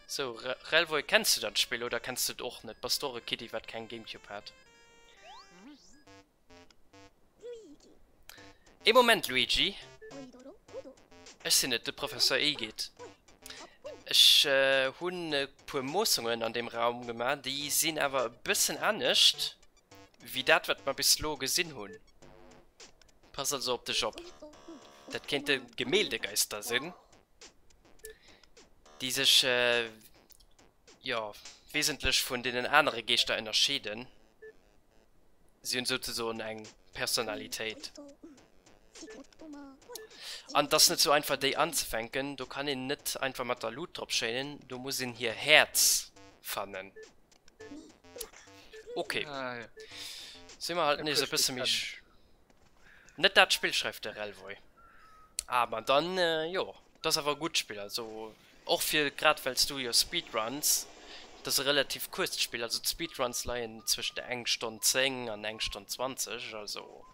Sou, Relvoy, kenns du dat Spill oder kenns du et och net? Bass du och e Kiddie wat keng Gamecube hat? Ee Moment, Luigi! Ech sinn et, de Professor Egit. Ech hunn e puer Moossungen an deem Raum gemaach, déi sinn awer e bëssen anescht wéi dat, wat mer bis elo gesinn hunn. Pass also op dech op. Dat kéinte Gemäldegeister sinn, déi sech, jo, wesentlech vun deenen anere Geeschter ënnerscheeden. Si hunn souzesoen eng Personalitéit. An et ass net sou einfach déi anzefänken, do kann een net einfach mat der Lut drop schéinen, do muss een hir Häerz fannen. Ok. Ah, ja. Si mer halt nees e bësse méi. Net dat Spill, schreift de Relvoy. Ah, ma dann, jo, dat ass awer e gutt Spill. Also och fir, grad well s du jo Speedruns, dat ass e relativ kuerzt Spill, also d'Speedruns leien zwëschent eng Stonn 10 an eng Stonn 20, also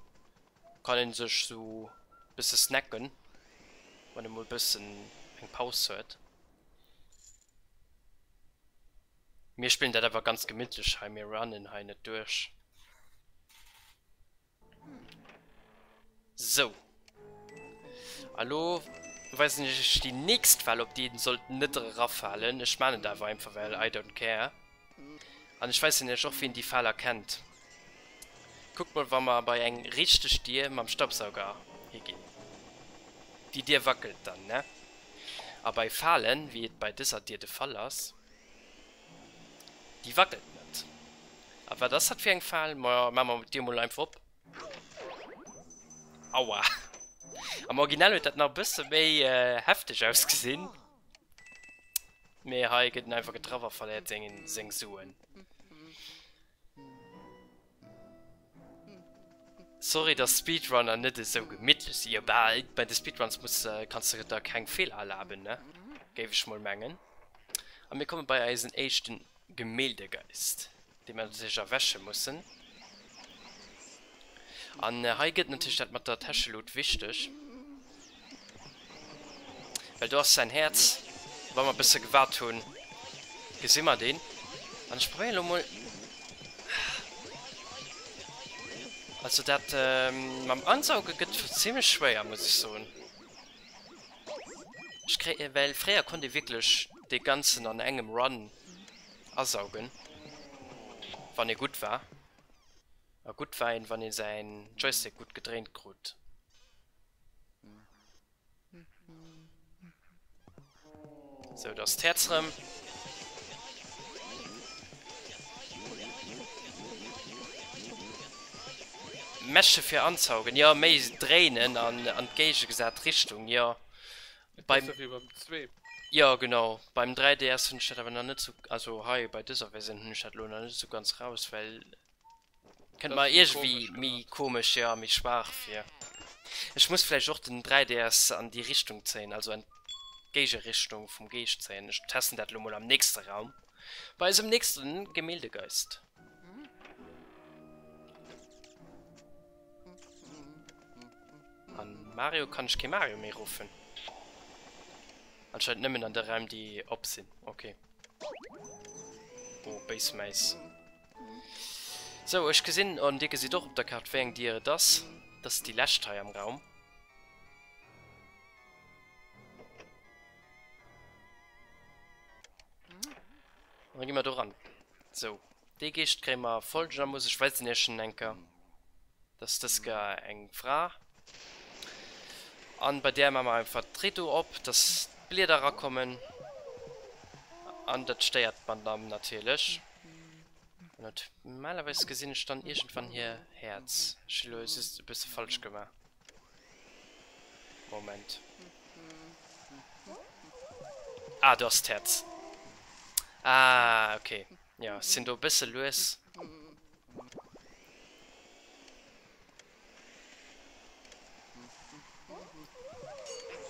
kann een sech sou bësse snacken, wann ee mol bëssen eng Paus huet. Mir spillen dat awer ganz gemittlech hei, mir runnen hei net duerch. Sou. A lo weisen ech iech déi nächst Fal, op déi een sollt net erafalen. Ech maan et awer einfach, well I don't care. An ech weisen iech och, wéi een déi Fal erkennt. Kuckt mol, wa mer bei eng richteg Dier mam Staubsauger higinn. Déi Dier wackelt dann, ne? A bei Falen, wéi et bei dëser Dier de Fall ass, déi wackelt net. A wat ass dat fir eng Fal? Maja, maache mer d'Dier mol einfach op. Aua. Am Original huet dat nach e bësse méi hefteg ausgesinn. Mee hei gëtt en einfach getraff a verléiert seng Suen. Sorry dass Speedrunner net esou gemittlech sinn. Jo bah, bei de Speedruns muss kanns de der keng Feeler erlaben ne, géif ech mol mengen. A mir komme bei eisen éischten Gemäldegeist, dee mer natierlech erwäche mussen. An hei gëtt natierlech dat mat der Täschelut wichteg. Well do ass säin Häerz. Wa mer e bësse gewaart hunn, gesi mer deen. An ech probéieren elo mol. Also dat mam Ansauge gëtt zimlech schwéier, muss ech soen. Ech kréi, well fréier konnt ee wierklech dee ganzen an engem Run asaugen, wann ee gutt war. A gutt war een, wann ee säin Joystick gutt gedréint krut. Sou, da ass d'Häerz rëm. Mesche fir anzaugen, jo, méi dréinen an an d'géigegesat Richtung, jo. Beim, wéi beim 2. Jo, genau. Beim 3DS hunn ech dat awer nach net sou, also hei bei dëser Versioun hunn ech dat elo nach net sou ganz raus, well Kënnt mer iergendwéi méi komesch, jo, méi schwaach vir. Ech muss vläicht och den 3DS an déi Richtung zéien, also an d'Géigerichtung vum Geescht zéien. Ech testen dat elo mol am nächste Raum, bei eisem nächste Gemäldegeist. An Mario kann ech kee Mario méi ruffen. Anscheinend nëmmen an de Räim déi op sinn. Ok. Oh, béis Mäis. Sou, ech gesinn, an dir gesitt och op der Kaart wéi eng Dier et ass. Dat ass déi lescht hei am Raum. An da gi mer do ran. Sou, dee Geescht kréie mer folgendermooss, ech weisen iech en eng Kéier. Dat ass dës Kéier eng Fra. An bei där maache mer einfach d'Rideau op, dass d'Blieder erakommen. An dat stéiert d'Madame natierlech. Normalerweis gesinn ech dann iergendwann hir Häerz. Ech hu lo just e bësse falsch gemaach. Moment. Ah, do ass d'Häerz. Ah, okay. Jo, ech sinn do e bësse lues.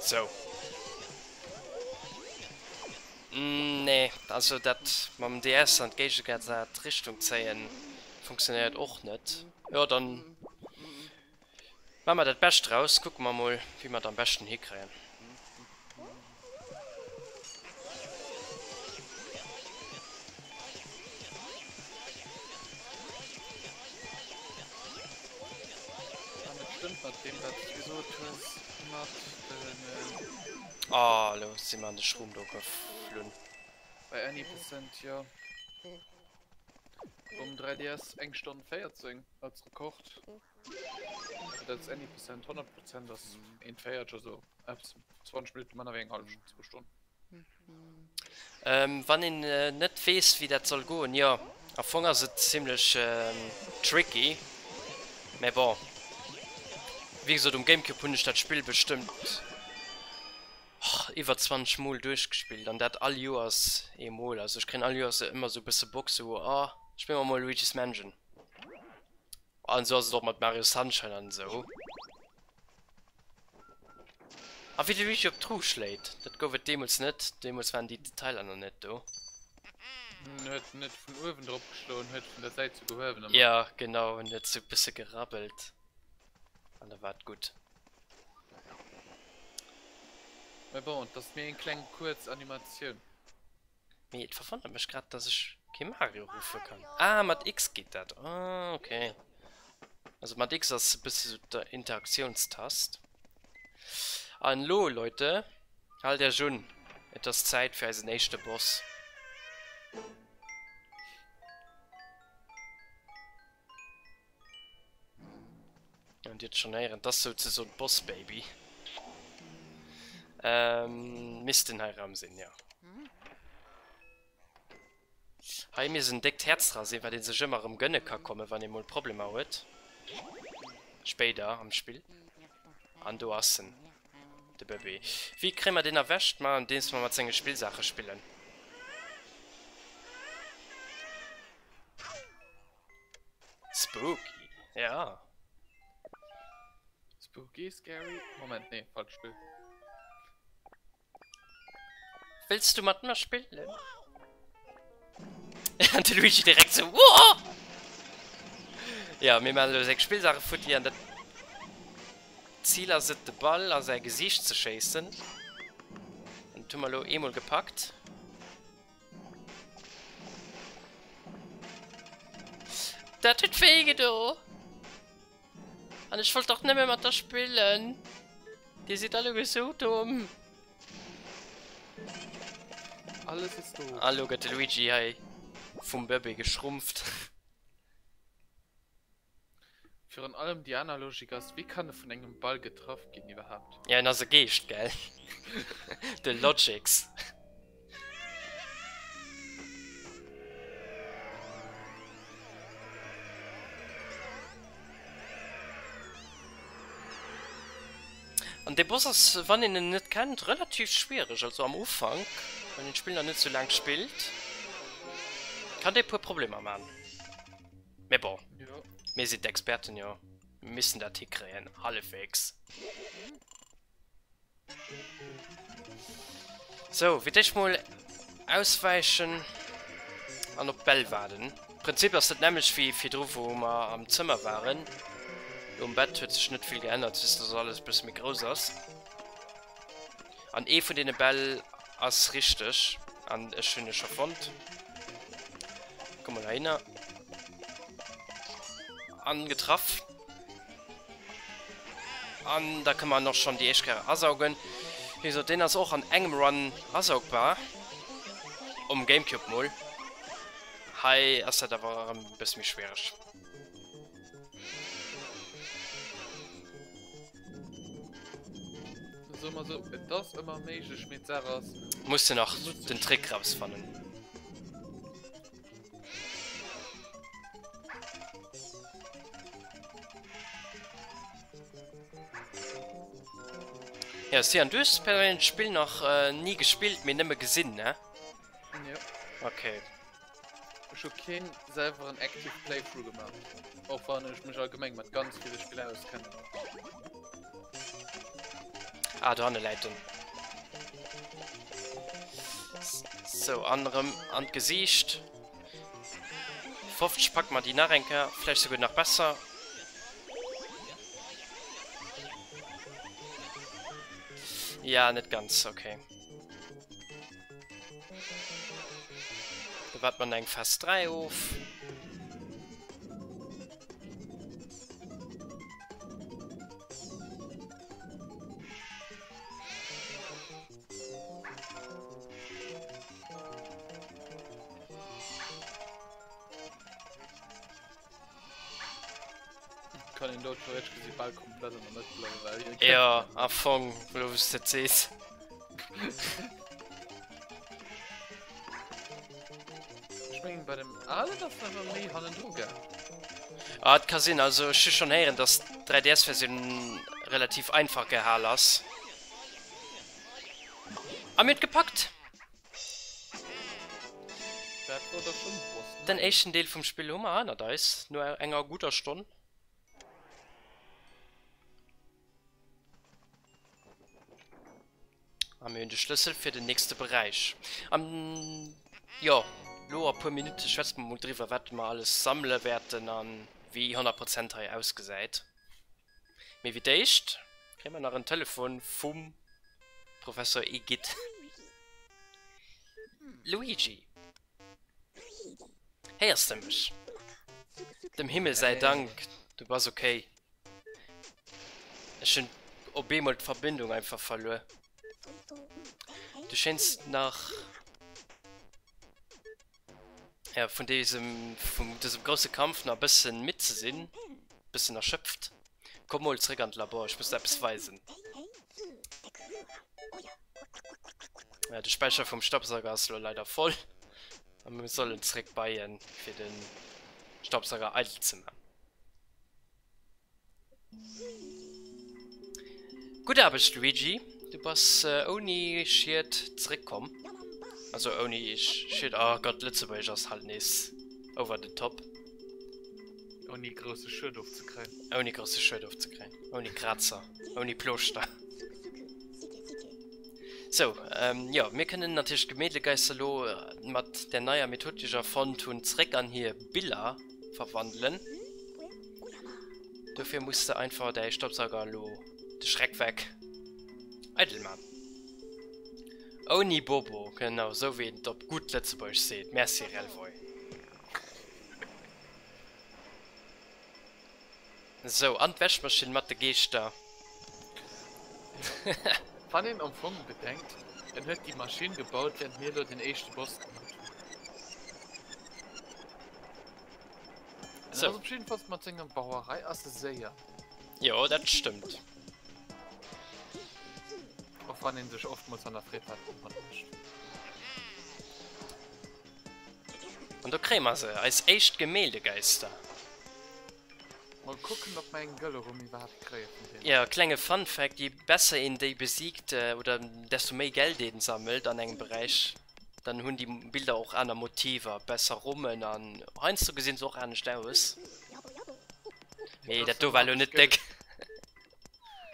Sou. Nee, also dat mam DS an d'géigegesat Richtung zéien funktionéiert och net. Jo, dann Maache mer dat Bescht draus, kucke mer mol wéi mer et am beschten hikréien. An et stëmmt mat deem wat s de gesot hues mat den. Oh, elo si mer an de Schroom do geflunn. Bei any Percent, jo. Um 3DS eng Stonn 14 als Rekord. Also dat ass any Percent, 100 Prozent ass 1,40 also eppes 20 Minutten manner wéi eng hallef Stonn, zwou Stonnen. Ähm, wann een net weess wéi dat soll goen, jo am Fong ass et zimlech tricky, mä bon, wéi gesot um Gamecube hunn ech dat Spill bestëmmt iwwer 20 mol duerchgespillt an dat all Joers eemol, also ech kréien all Joers ëmmer sou e bësse Bock sou, oh spille mer mol Luigi's Mansion. An esou ass et och mat Mario Sunshine an esou. A wéi de Luigi op d'Truh schléit, dat gouf et deemools net. Deemools waren déi Detailer nach net do. En huet net vun uewen drop geschloen, huet vun der Säit sou gehuewen ëmmer. Jo, genau, en huet sou bësse gerabbelt an da war et gutt. Mä bon, et ass méi eng kleng kuerz Animatioun. Mee et verwonnert mech grad dass ech kee Mario ruffe kann. Ah mat X geet dat. Ah ok. Also mat X ass e bësse sou d'Interaktionstast. An elo Leute, haalt iech un, et ass Zäit fir eisen éischte Boss. An Dir schon héieren, das souzesoen d'Boss Baby. Ähm, misst den hei Raum sinn, ja. Hei misst en déckt Häerz dra sinn, wat ee sech ëmmer erëm gënne ka kommen, wann ee mol Problemer huet. Spéider am Spill. An do ass en, de Bëbee. Wéi kréie mer deen erwächt? Ma andeems mer mat senge Spillsaache spillen. Spooky, ja. Spooky, scary. Moment, nee, falscht Spill. Willst du mat mer spillen? An de Luigi direkt so, Woah! Ja, mir maachen elo seng Spillsaache futti an dat Zil ass et, de Ball a säi Gesiicht ze schéissen. An dat hu mer elo eemol gepackt. Dat huet wéi gedo! An ech wollt dach nëmme mat der spillen. Dir sidd alleguer sou domm. Alles ist doof. A lo gëtt de Luigi hei vum Bëbee geschrumpft. Virun allem déi aner Logik ass, wéi kann e vun engem Ball getraff ginn iwwerhaapt? Ja, en ass e Geescht, gell? De Logix. An dee Boss ass, wann een en net kennt, relativ schwiereg. Also am Ufank, wann een d'Spill nach net sou laang spillt, kann dee puer Problemer man. Mee bon, mir sinn d'Experten jo, mir missten dat hikréien, hallefwegs. Sou, fir d'éischt mol auswäichen an op d'Bäll waarden. Prinzip ass dat nämmlecht wéi virdru wou mer am Zëmmer waren. Um Bett huet sech net vill geännert, just dass alles e bësse méi grouss ass. An ee vun deene Bäll ass richteg an ech hunn e scho fonnt. Komm mol heihinner. An getraff. An da kënne mer och schonn déi éischt Kéier asaugen. Wéi gesot, deen ass och an engem Run asaugbar. Um Gamecube mol. Hei ass dat awer erëm e bësse méi schwiereg. Soe mer sou, et ass ëmmer méiglech, mee d'Saach ass. Muss de nach den Trick rausfannen. Ja, Sian, du hues perséinlech d'Spill nach ni gespillt, mee nëmme gesinn, ne? Jo. Okay. Ech hu keen selwer en active Playthrough gemaach, och wann ech mech allgemeng mat ganz ville Spiller auskennen. Ah, do hanne läit en. Sou, an erëm an d'Gesiicht. 50 packe mer déi nach eng Kéier, vläicht souguer nach besser. Ja, net ganz, okay. Da warten wir eng Phase 3 of. Kann een do theoretisch gesi bal komplett an der Mëtt bleiwen, well hie kennt Ja, am Fong, elo wou s de et sees. Ech mengen bei dem alen ass en awer méi hannendru gaang. Ah, et ka sinn. Also ech hu schonn héieren, dass d' 3DS-Versioun relativ einfach gehal ass. A mir hunn et gepackt! Dat wor da schonn Boss, ne? Den éischten Deel vum Spill hu mer hannert eis, no enger gudder Stonn. A mir hunn de Schlëssel fir den nächste Beräich. An jo, lo a puer Minutte schwätze mer mol driwwer, wat mer alles sammele wäerten a wéi 100 Prozent hei ausgesäit. Mee fir d'éischt kréie mer nach en Telefon vum Professor Igitt. Luigi! Héiers de mech? Dem Himmel säi Dank, du bass ok. Ech hunn op eemol d'Verbindung einfach verluer. Du schéngs nach ja, vun dësem, vun dësem grousse Kampf nach e bëssen midd ze sinn, bëssen erschöpft. Komm mol zréck an d'Labor, ech muss der eppes weisen. Ja, de Späicher vum Staubsauger ass lo leider voll. A mir sollen zréck bei en, fir de Staubsauger eidel ze man. Gutt Aarbecht Luigi, du bass ouni Schied zeréck komm. Also ouni Schied, oh Gott, Lëtzebuergesch ass halt nees over the top. Ouni grousse Schued ofzekréien. Ouni grousse Schued ofzekréien, ouni Krazer, ouni Plooschter. Sou, jo, mir kënnen natierlech d'Gemäldegeister elo mat där neier Method, déi ech erfonnt hunn, zeréck an hir Biller verwandelen. Dofir muss de einfach däi Staubsauger elo de Schreck weg eidel man. Ouni Bobo, genau sou wéi een et op gutt Lëtzebuergesch seet. Merci Relvoy. Sou, an d'Wäschmaschinn mat de Geeschter. Wann een am Fong bedenkt, en huet déi Maschinn gebaut während mir elo den éischte Boss gemaat hunn. En Sou. ass op jiddefalls mat senger Bauerei ass e séier. Jo, dat stëmmt. Och wann een sech oftmools hannerfreet wat en domat mécht. An do kréie mer se, eis éischt Gemäldegeister. Mol kucken ob mer eng gëlle Rumm iwwerhaapt kréie vun deenen. Jo, klenge Fun Fact, je besser een déi besiegt oder desto méi Geld een sammelt an engem Beräich, dann hunn déi Bilder och aner Motiver, besser Rummen an heiansdo gesinn se och anescht aus. Mee dat do war elo net déck.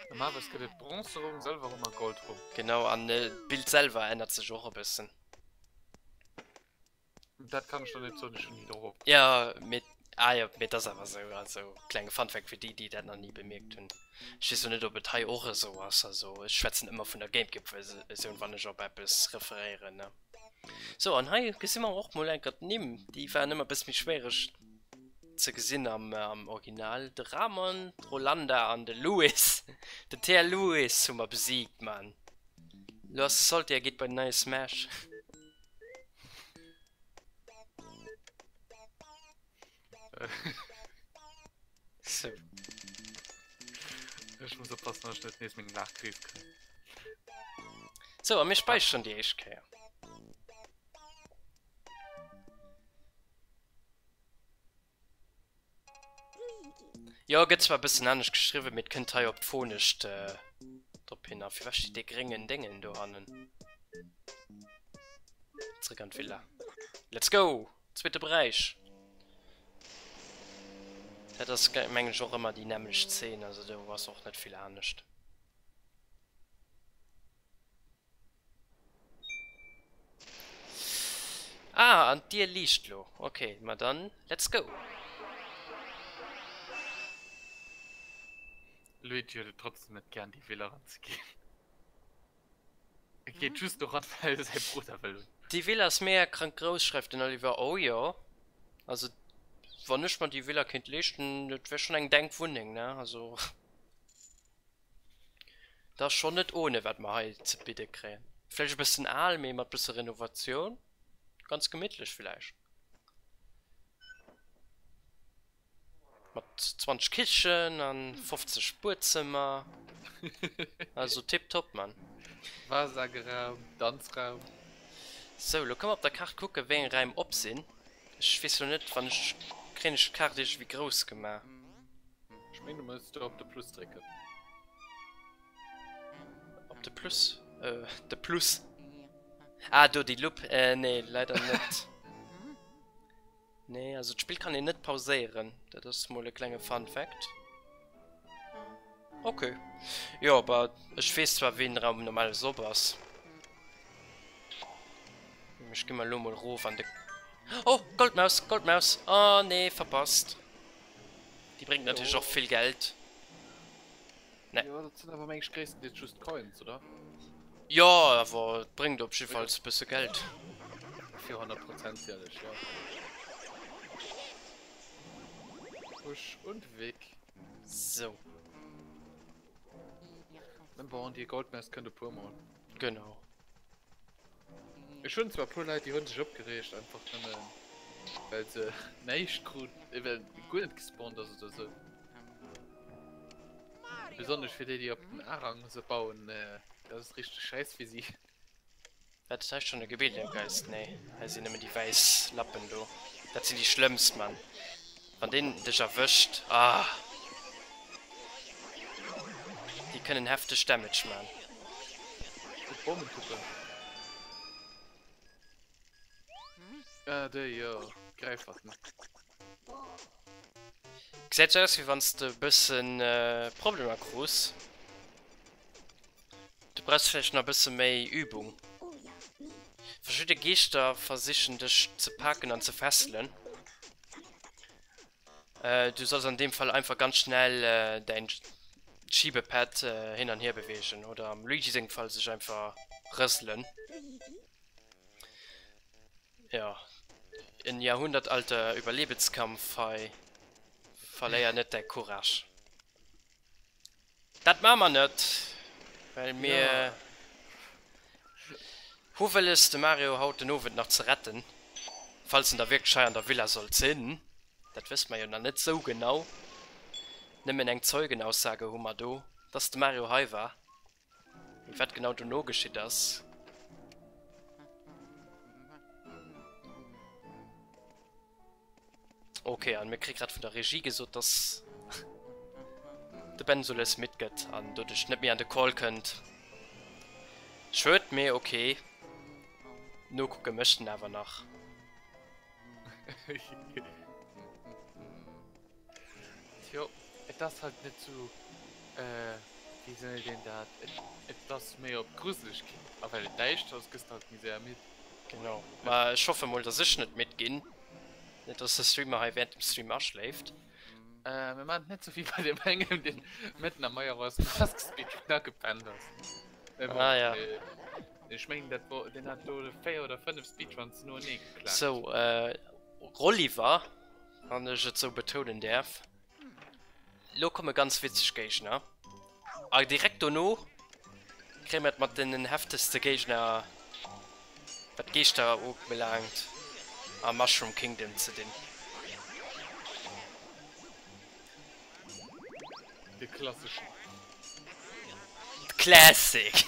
Normalerweis gëtt et Bronzerumm, Sëlwerrumm a Goldrumm. Genau, an d'Bild selwer ännert sech och e bëssen. Dat kann ech der net soen, ech hunn ni dorop gekuckt. Jo, mee, ah jo, mee et ass awer esou. Also, klenge Funfact fir déi, déi dat nach ni bemierkt hunn. Ech weess lo net, ob et hei och esou ass. Also, ech schwätzen ëmmer vun der Gamecube-Versioun, wann ech op eppes referéieren, ne. Sou, an hei gesi mer och mol enker d'Nimm. Déi waren ëmmer e bësse méi schwéiereg ze gesinn am, am Original. De Ramon, d'Rolanda an de Luis. Den TL Luis hu mer besiegt, Mann. Lo ass de Salty a geet bei den neie Smash. So. Ech muss oppassen, dass ech net nees meng Laachkris kréien. So, a mir späicheren déi éischt Kéier. Jo, gëtt zwar e bëssen anescht geschriwwen, mee et kënnt hei op d'phonescht. Drop hin. A firwat steet dee gréngen Déngen dohannen? Zréck an d'Villa. Let's go! Zweete Beräich. Dat ass mengen ech och ëmmer déi nämmlecht Zeen, also do ass och net vill anescht. Ah, an d'Dier liicht lo. Ok, ma dann let's go! Luigi huet et trotzdem net gär an déi Villa eranzeginn. E geet just doran, well e säi Brudder wëll hunn. Déi Villa ass mega krank grouss, schreift den Oliver. Oh jo, also wann ech mer déi Villa kéint leeschten, dat wär schonn eng denk Wunneng, ne? Also. Dat ass schonn net ohne wat mer hei ze bidde kréien. Vläicht e bëssen al, mee mat bësse Renovatioun ganz gemittlech vläicht. Mat 20 Kichen an 50 Buedzëmmer. Also tiptop, Mann. Wahrsagerraum, Danzraum. Sou, lo kënne mer op der Kaart kucken, wéi eng Räim op sinn. Ech weess lo net, wann ech, kréien ech d'Kaart iergendwéi grouss gemaach? Ech mengen du muss do op de Plus drécken. Op de Plus? Äh, de Plus. Ah, do déi Lupp. Äh, nee, leider net. Nee, also d'Spill kann een net pauséieren. Dat ass mol e klenge Fun Fact. Okay. Jo, aber ech weess zwar ween Raum normalerweis op ass. Ech gi mal lo mol rof an de... Oh, Goldmaus, Goldmaus. Oh nee, verpasst. Déi bréngt natierlech och vill Geld. Nee. Jo, dat sinn awer meng ech gréisstendeels just Coins, oder? Jo, awer et bréngt op jiddefalls e bësse Geld. Fir 100 Prozent sécherlech, jo. Husch und weg. Sou. Bon, déi Goldmaus kënnt e puer mol. Genau. Ech hunn zwar e puer Leit, déi hunn sech opgereegt, einfach nëmmen well se näischt krut, well guer net gespawnt ass oder sou. Besonnesch fir déi, déi op den A-Rang se bauen, dat ass richteg schäiss fir si. Wat ass hei schonn e Gebirgegeist? Nee, hei sinn nëmmen déi wäiss Lappen do. Dat sinn déi schlëmmst, Mann. Wann deen dech erwëscht, ah! Déi kënnen hefteg Damage man. Op Bommentuppen. Ah, déi, jo. Gräifferten. Gesäit sou aus wéi wanns de e bëssen Problemer krus. Du brauchs vläicht nach e bësse méi Übung. Verschidde Geeschter versichen dech ze paken an ze fesselen. Du solls an deem Fall einfach ganz schnell däin Schiebepad hin an hier beweegen oder am Luigi sengem Fall sech einfach rëselen. Jo, en jahrhundertalter Überlebenskampf hei. Verléier net däi Courage. Dat maache mer net, well mir hu wëlles de Mario haut den Owend nach ze retten, falls en da wierklech hei an der Villa sollt sinn. Dat wësse mer jo nach net sou genau, nëmmen eng Zeugenaussage hu mer do, dass de Mario hei war. Mee wat genau dono geschitt ass. Ok, an mir kréie grad vun der Regie gesot, dass de Ben sou lues midd gëtt an doduerch net méi an de Call kënnt. Schued, mee ok. Nokucke mécht en awer nach. Tjo, et ass halt net sou, wéi seet een dat, et ass méi op Gruselegkeet, a well et däischter ass, gëss de halt méi séier midd. Genau, ma ech hoffe mol, dass ech net midd ginn, net dass de Streamer hei während dem Stream aschléift. Mir maan et net sou wéi bei deem engem, deen mëtten am Majoros Mask Speedrun agepennt ass. Mee bon, Ah ja. ech mengen dat wor, deen hat do 4 oder 5 Speedruns noenee geklaakt. Sou, Rolliver. Wann ech et sou betounen däerf. Lo komme ganz witzeg Géigner. A direkt dono kréie mer et mat den heftegste Géigner, wat d'Geeschter ubelaangt, am Mushroom Kingdom ze dinn. De klasseschen. Classic!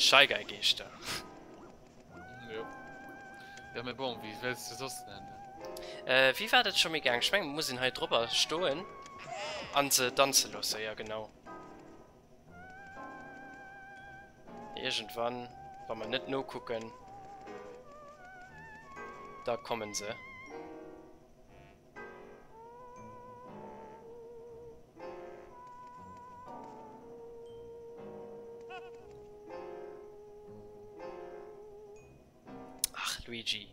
Shy Guy Geeschter. Jo. Jo, mee bon, wéi wëlls de soss nennen? Äh, wéi war dat scho méi gaang? Ech mengen, et muss een hei drobber stoen an se danze loosse. Jo, genau. Iergendwann, wa mer net nokucken, da kommen se. Ach, Luigi.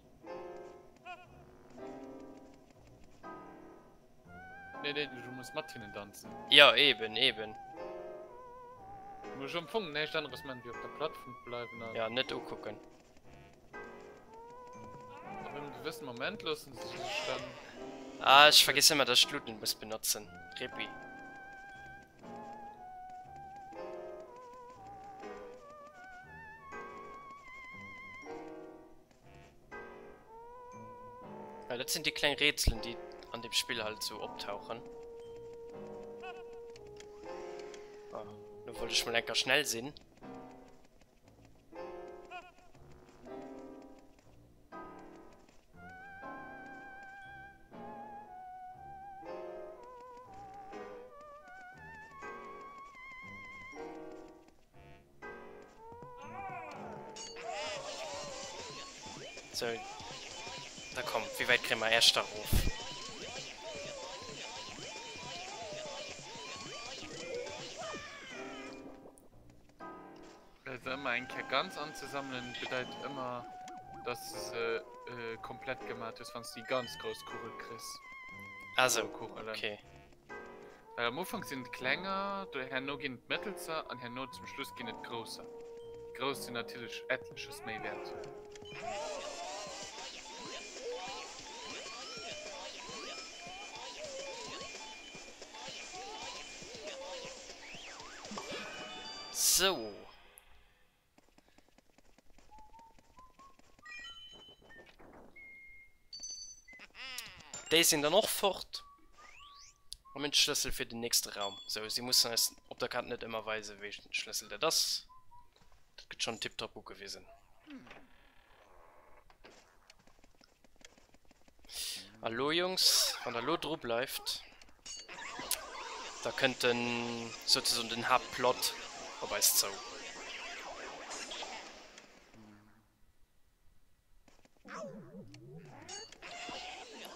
Nee, nee, du muss mat hinnen danzen. Ja, eben, eben. Du musst am Fong näischt aneres man, wéi op der Plattform bleiwen an. Ja, net ukucken. Ab engem gewëssen Moment loossen se sech dann. Ah, ech vergiss ëmmer, dass ech d'Luten muss benotzen. Repi. Ja, dat sinn déi kleng Rätselen, déi an dem Spill halt sou optauchen. Ah, lo wollt ech mol enker schnell sinn. So. Na komm, wéi wäit kréie mer Äerch da erof? Se ëmmer eng Kéier ganz anzesammelen bedeit ëmmer, dass de se komplett gemat hues, wann s de déi ganz grouss Kugel kriss. Ah sou, okay. Well am Ufank sinn et klenger, do herno ginn et mëttelser an herno zum Schluss ginn et grousser. Déi grouss sinn natierlech etleches méi wäert. Sou. Déi sinn dann och fort. A mir hunn d'Schlëssel fir den nächste Raum. Sou, si mussen eis op der Kaart net ëmmer weisen, wéi den Schlëssel dat ass. Dat gëtt schonn tiptop ugewisen. A lo Jungs, wann der lo dru bleift, da kënnt den souzesoen den Haaptplot op eis zou.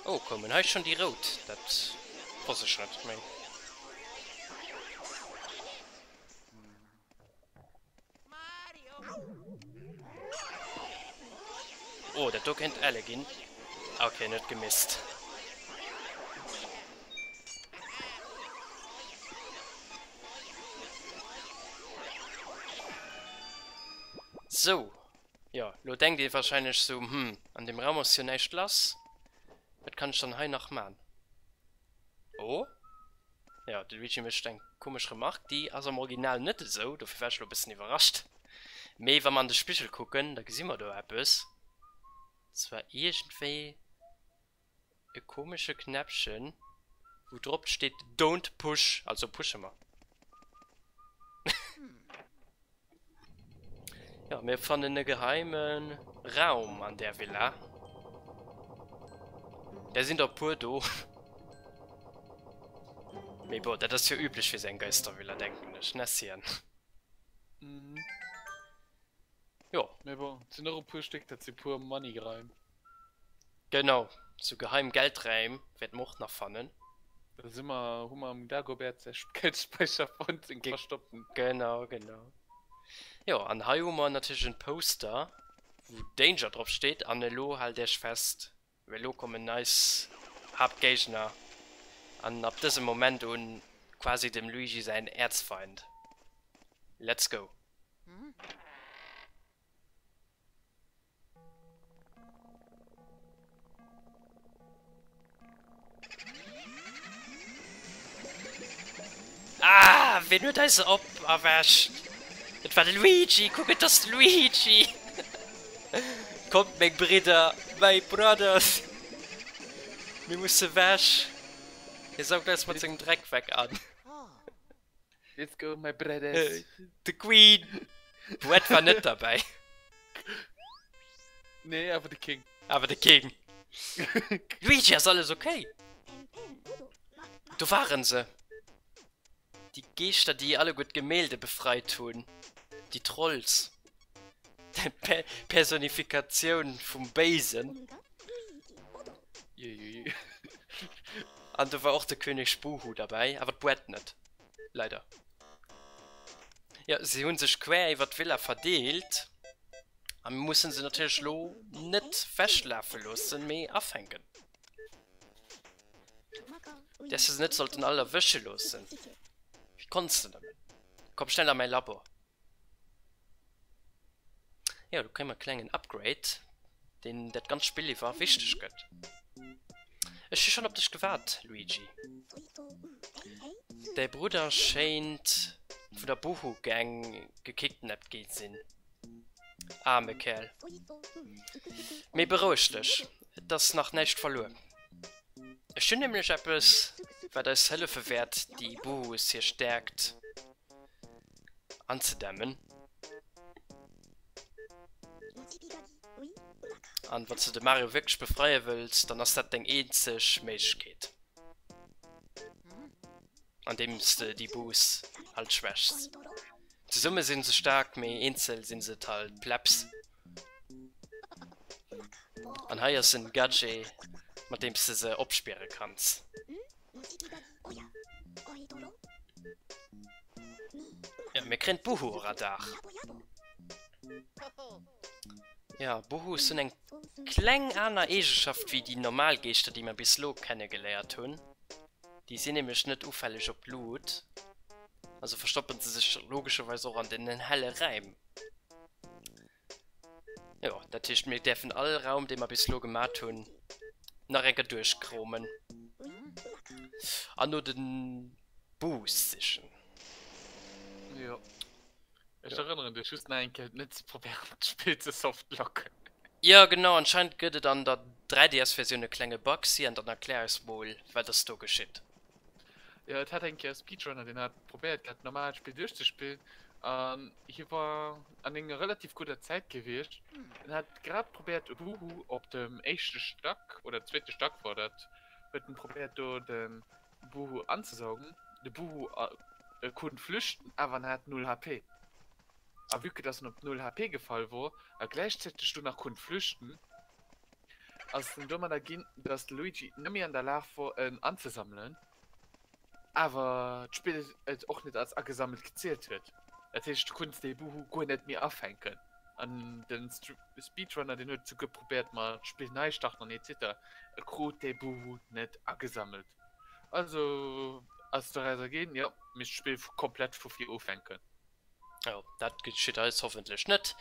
Oh, koumen hei schonn déi rout? Dat wosst ech net méi. Oh, dat do kéint elle ginn. Ok, en huet gemisst. Sou. Jo, lo denkt ee wahrscheinlech sou, Hm, an deem Raum ass jo näischt lass. Wat kann ech dann hei nach man? Oh? Jo, de Luigi mécht eng komesch Remark, déi ass am Original net esou, dofir war ech elo e bëssen iwwerrascht. Mee wa mer an de Spigel kucken, da gesi mer do eppes, zwar iergendwéi e komesche Knäppchen, wou drop steet Don't push, also pushe mer. Jo, mir fannen e geheime Raum an där Villa. Där sinn der e puer do. Mee bon, dat ass jo üblech fir sou eng Geistervilla, denken ech, ne Cyan? Mhm. Jo. Mee bon, et sinn och e puer Stéck, dat si puer Moneyraim. Genau, sou geheim Geldräim wäerte mer och nach fannen. Da si mer, hu mer am Dagobert säi Geldspäicher fonnt, seng verstoppten. Genau, genau. Jo, an hei hu mer natierlech en Poster, wou Danger drop steet. An elo haalt iech fest, well elo kommen eis Haaptgéigner an ab dësem Moment un quasi dem Luigi säin Äerzfeind. Let's go! Ah, ween huet eis op erwächt? Et war de Luigi! Kuck, et ass de Luigi! Kommt meng Bridder, my brothers! Mir musse wech! Hie saugt eis mat sengem Dreck weg an. Let's go my brothers! The Queen! D'Bouette war net derbäi. Nee, awer de King. Awer de King. Luigi, ass alles okay? Do waren se. Déi Geeschter, déi alleguer d'Gemälde befreit hunn. Déi Trolls. D'Personifikatioun vum Béisen. An do war och de König Buhu derbäi, awer d'Bouette net. Leider. Jo, si hunn sech quer iwwer d'Villa verdeelt. A mir mussen se natierlech elo net weglafe loossen, mee afänken. Däers de se net sollten all erwësche loossen. Wéi konns de nëmmen? Komm schnell a mäi Labo. Jo, do kréie mer e klengen Upgrade, deen dat ganz Spill iwwer wichteg gëtt. Ech hu schonn op dech gewaart, Luigi. Däi Brudder schéint vun der Buhu-Gang gekidnappt gi sinn. Aarme Kerl. Mee beroueg dech, et ass nach näischt verluer. Ech hunn nämlech eppes, wat eis hëllefe wäert, déi Buhus hir Stäerkt anzedämmen. An wann s de de Mario wierklech befreie wëlls, dann ass dat deng eenzeg Méiglechkeet. Andeems de déi Buhus halt schwächs. Zesumme sinn se staark, mee eenzel sinn se et halt Plebs. An hei ass en Gadget, mat deem s de se opspiere kanns. Jo, mir kréien d'Buhu-Radar. Jo, Buhus hunn eng kleng aner Eegeschaft wéi déi normal Geeschter, déi mer bis elo kennegeléiert hunn. Déi sinn nämlech net ufälleg op d'Lut. Also verstoppen se sech logescherweis och an den helle Räim. Jo, dat heescht mir däerfen all Raum dee mer bis elo gemat hunn nach eng Kéier duerchkromen an no den Boos sichen. Jo. Ech erënneren dech just nach eng Kéier net ze probéieren d'Spill ze softlocken. Jo genau, anscheinend gëtt et an der 3DS Versioun e klenge Bug, Sian, dann erklär eis mol wat ass do geschitt. Jo, et hat eng Kéier e Speedrunner, deen hat probéiert gehat d'normaalt Spill duerchzespillen an hie war an enger relativ gudder Zäit gewiescht. En hat grad probéiert e Buhu op dem éischte Stack oder zweete Stack war dat, huet en probéiert do de Buhu anzesaugen. De Buhu konnt flüchten, awer en hat 0 HP. A vue que dass en op 0 HP gefall wor a gläichzäiteg do nach konnt flüchten, ass en domadder ginn, dass de Luigi net méi an der Lag wor en anzesammelen, awer d'Spill et och net als agesammelt gezielt huet. Dat heescht du konns dee Buhu guer net méi afänken an den Speedrunner deen huet souguer probéiert mat d'Spill nei starten an etc. E krut dee Buhu net agesammelt. Also ass doraus erginn, jo misst d'Spill komplett vu vir ufänken. Jo, dat geschitt eis hoffentlech net.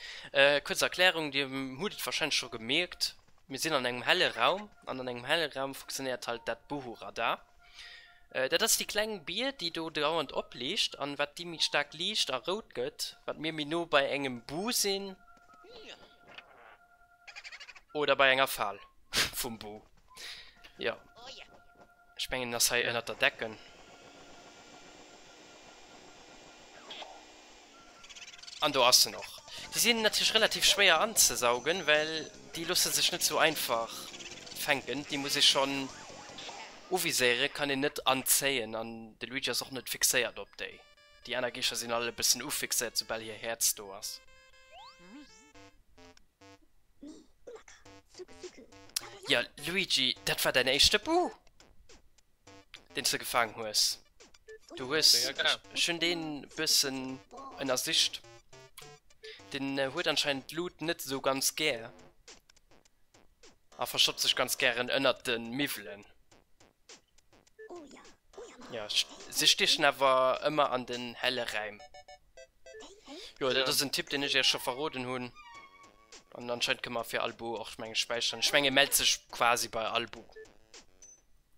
Kuerz Erklärung, Dir hutt et warscheinlech scho gemierkt, mir sinn an engem helle Raum an an engem helle Raum funktionéiert halt dat Buhu-Radar. Dat ass déi kleng Bier, déi do dauernd opliicht an wat déi méi staark liicht a rout gëtt, wat mir méi no bei engem Bu sinn oder bei enger Fal vum Bu. Jo. Ech mengen en ass hei ënnert der Decken. An do ass en och. Déi sinn natierlech relativ schwéier anzesaugen, well déi loosse sech net sou einfach fänken. Déi muss ee schonn uviséieren, kann een net anzéien an de Luigi ass och net fixéiert op déi. Déi aner Geeschter sinn all e bëssen ufixéiert, soubal hir Häerz do ass. Ja, Luigi, dat war däin éischte Bu, deen s de gefaang hues. Du hues, ech hunn deen bëssen ënnersicht. Den huet anscheinend d'Lut net esou ganz gär a verstoppt sech ganz gären ënnert de Miwwelen. Ja, si stiechen awer ëmmer an den helle Räim. Jo, dat ass en Tipp, deen ech iech scho verroden hunn. An anscheinend kënne mer fir all Bu och, meng ech, späicheren. Ech meng, e mellt sech quasi bei all Bu.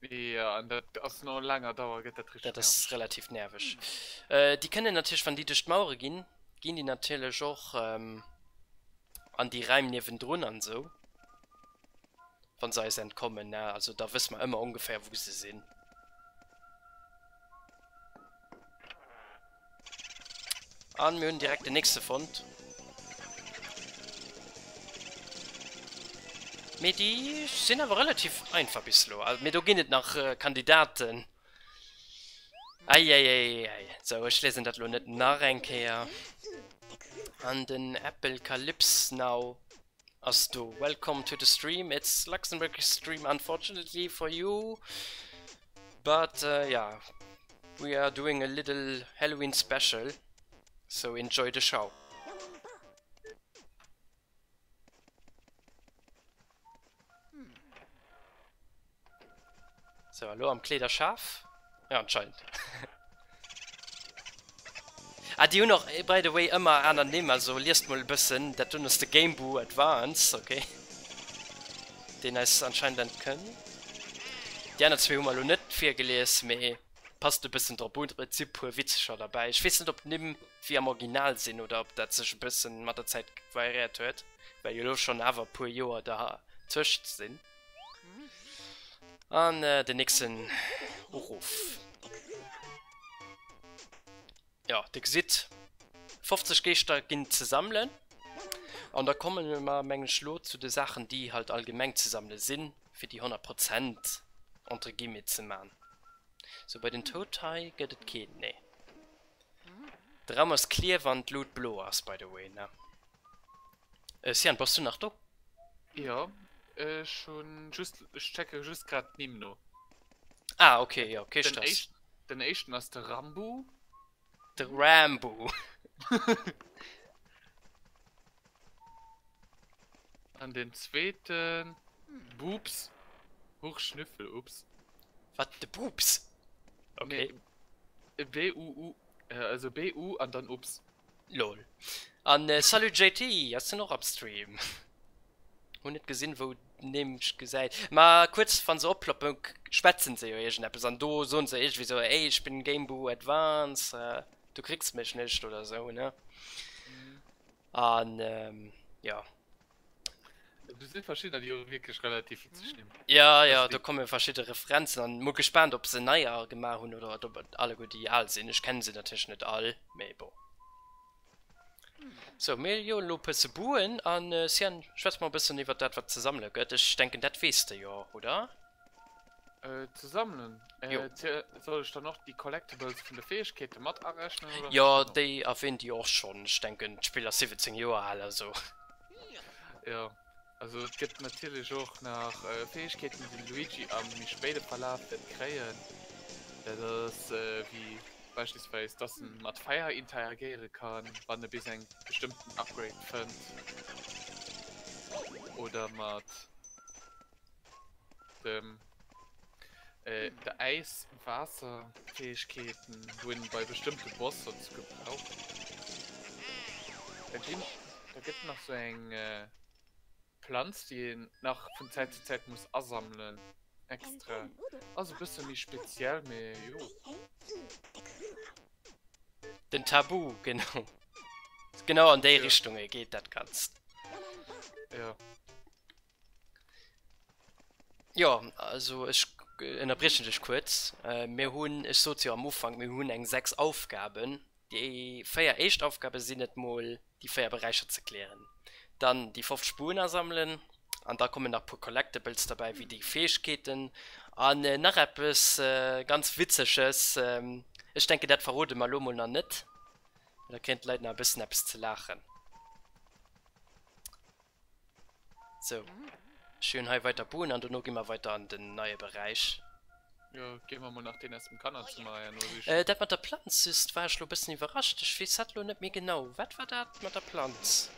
Jo, an dat ass no laanger Dauer gëtt dat richteg nerveg. Dat ass relativ nerveg. Déi kënnen natierlech, wann déi duerch d'Mauere ginn, ginn déi natierlech och an déi Räim niewendrun an esou. Wann se eis entkommen, ne? Also da wësse mer ëmmer ongeféier wou se sinn. An mir hunn direkt den nächste fonnt. Mee déi sinn awer relativ einfach bis elo. Mee do ginn et nach Kandidaten. Eieieiei. Sou, ech liesen dat elo net nach eng Kéier. An den Applecalypse Now ass do. Welcome to the stream. It's Luxembourg stream unfortunately for you. But yeah, we are doing a little Halloween special. So enjoy the show. So, elo am Kleederschaf? Ja, anscheinend. Ah, déi hunn och, by the way, ëmmer aner Nimm, also liest mol e bëssen. Dat doen ass de Gameboo Advance, okay. Deen eis anscheinend entkënnt. Déi aner zwee hu mer elo net virgelies, mee passt e bëssen drop un. Et si puer witzeger derbäi. Ech weess net, ob d'Nimm wéi am Original sinn oder ob dat sech e bëssen mat der Zäit variéiert huet, well jo elo schonn awer e puer Joer dertëscht sinn. An den nächsten Uruff. Ja, dir gesitt, 50 Geeschter ginn ze sammelen. An da komme mer, mengen ech, elo zu de Saachen, déi halt allgemeng ze sammele sinn, fir déi 100 Prozent, entre guillemets, ze man. Sou, bei den Toad hei gëtt et keen, nee. De Raum ass clear, wann d'Lut blo ass, by the way, ne? Cyan, bass du nach do? Jo, ech hunn just, ech checke just grad d'Nimm no. Ah, okay, jo, kee Stress. Den éischten ass de Rambu. De Rambu. An den zweeten Boobs. Huch, Schnüffel, ups. Wat, de Boobs? Okay. Nee, B-U-U, also B-U an dann ups. Lol. An salut JT, ass den och am Stream? Hun net gesinn wou den mech gesäit. Ma kuerz wann se opploppen schwätzen se jo iergendeppes an do soen se iergendwéi sou ey ech bin Gameboo Advance, du kricks mech nicht oder sou ne. An jo. Do si verschiddener déi och wierklech relativ witzeg sinn. Ja, ja, do komme verschidde Referenzen an mol gespaant ob se neier gemaach hunn oder ob et alleguer déi al sinn. Ech kennen se natierlech net all, mee bon. Sou, mir joen elo e bësse Buen an Cyan, schwätz mol e bëssen iwwert dat wat ze sammele gëtt. Ech denken dat weess de jo, oder? Ze sammelen? Jo. Soll ech dann och déi Collectibles vun de Fäegkeete mat arechnen oder? Jo, déi erwähnt Dir och schonn. Ech denken d'Spill ass 17 Joer al, also. Jo, also et gëtt natierlech och nach Fäegkeeten, déi de Luigi am méi spéide Verlaf wäert kréien. Dat ass wéi beispillsweis, dass en mat Feier interagéiere kann, wann e bis eng bestëmmten Upgrade fënnt oder mat. Dem der Äis-Waasser-Fäegkeeten, wou een bei bestëmmte Bosser ze gebrauchen. Da ginn, da gëtt nach sou eng Planz, déi een nach vun Zäit zu Zäit muss asammelen, extra. Ass e bësse méi speziell, mee jo. Den Tabu, genau. Genau an déi Richtunge geet dat Ganzt. Jo. Jo, also ech ënnerbriechen dech kuerz. Mir hunn, ech sot jo am Ufank, mir hunn eng 6 Aufgaben. Déi 4 éischt Aufgabe sinn et mol, déi 4 Beräicher ze klären, dann déi 50 Buen asammelen an da kommen nach puer Collectibles derbäi, wéi déi Fäegkeeten an nach eppes ganz Witzeges. Ech denken, dat verrode mer elo mol nach net, da kréien d'Leit nach e bëssen eppes ze laachen. Sou, ech hunn hei weiter Buen an dono gi mer weiter an den neie Beräich. Jo, gi mer mol nach deen aus dem Kannerzëmmer hei nosichen. Äh, dat mat der Planz just war ech lo bëssen iwwerrascht. Ech weess dat lo net méi genau. Wat war dat mat der Planz?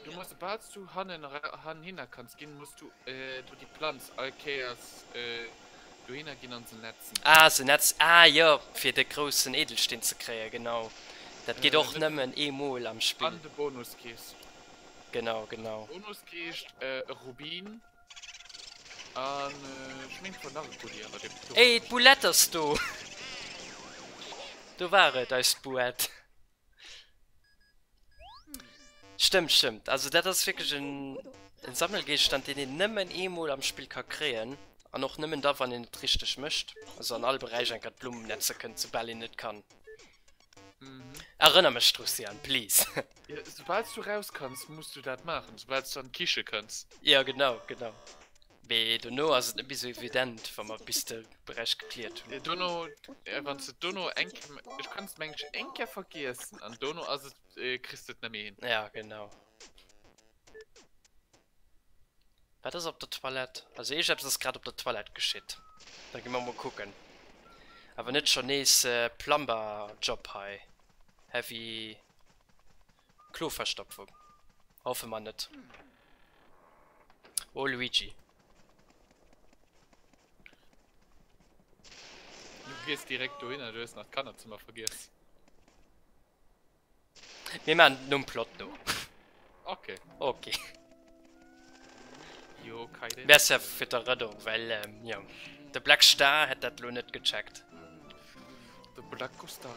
Du muss, soubal s du hannen hanhinner kanns ginn, muss du do déi Planz all Kéiers dohinner ginn an se netzen. Ah, se netzen, ah jo, fir de groussen Edelsteen ze kréien, genau. Dat geet och nëmmen eemol am Spill. An de Bonuskees. Genau, genau. Bonuskeescht, e Rubin an ech mengen et war nach e Goodie, awer dee do. Ey, d'Boulette ass do! Do war et, eist Bouette. Stëmmt, stëmmt. Also dat ass wierklech en Sammelgegenstand, deen een nëmmen eemol am Spill ka kréien an och nëmmen da wann een et richteg mécht, also an all Beräich enker d'Blumm netze kënnt, soubal een et kann. Erënner mech dru, Sian, please. Jo, soubal s du raus kanns, muss du dat maachen, soubal s du an d'Kiche kënns. Jo, genau, genau. Mee dono ass et net méi sou evident, wa mer bis de Beräich gecleart hunn. Jo, dono, wann s de dono eng Kéier, ech kann et mengen ech eng Kéier vergiessen an dono ass et, kriss de et net méi hin. Ja, genau. Wat ass op der Toilette? Also iergendeppes ass grad op der Toilette geschitt. Da gi mer mol kucken. Awer net schonn nees Plumber-Job hei. Heavy Kloverstopfung. Hoffe mer net. Oh Luigi. Du gees direkt dohinner, du hues nach d'Kannerzëmmer vergiess. Mir maachen et nom Plot no. Okay. Okay. Jo, kein Ding. Merci awer fir d'Erënnerung, well ähm, jo, de Black Star hätt dat lo net gecheckt. De Black Star.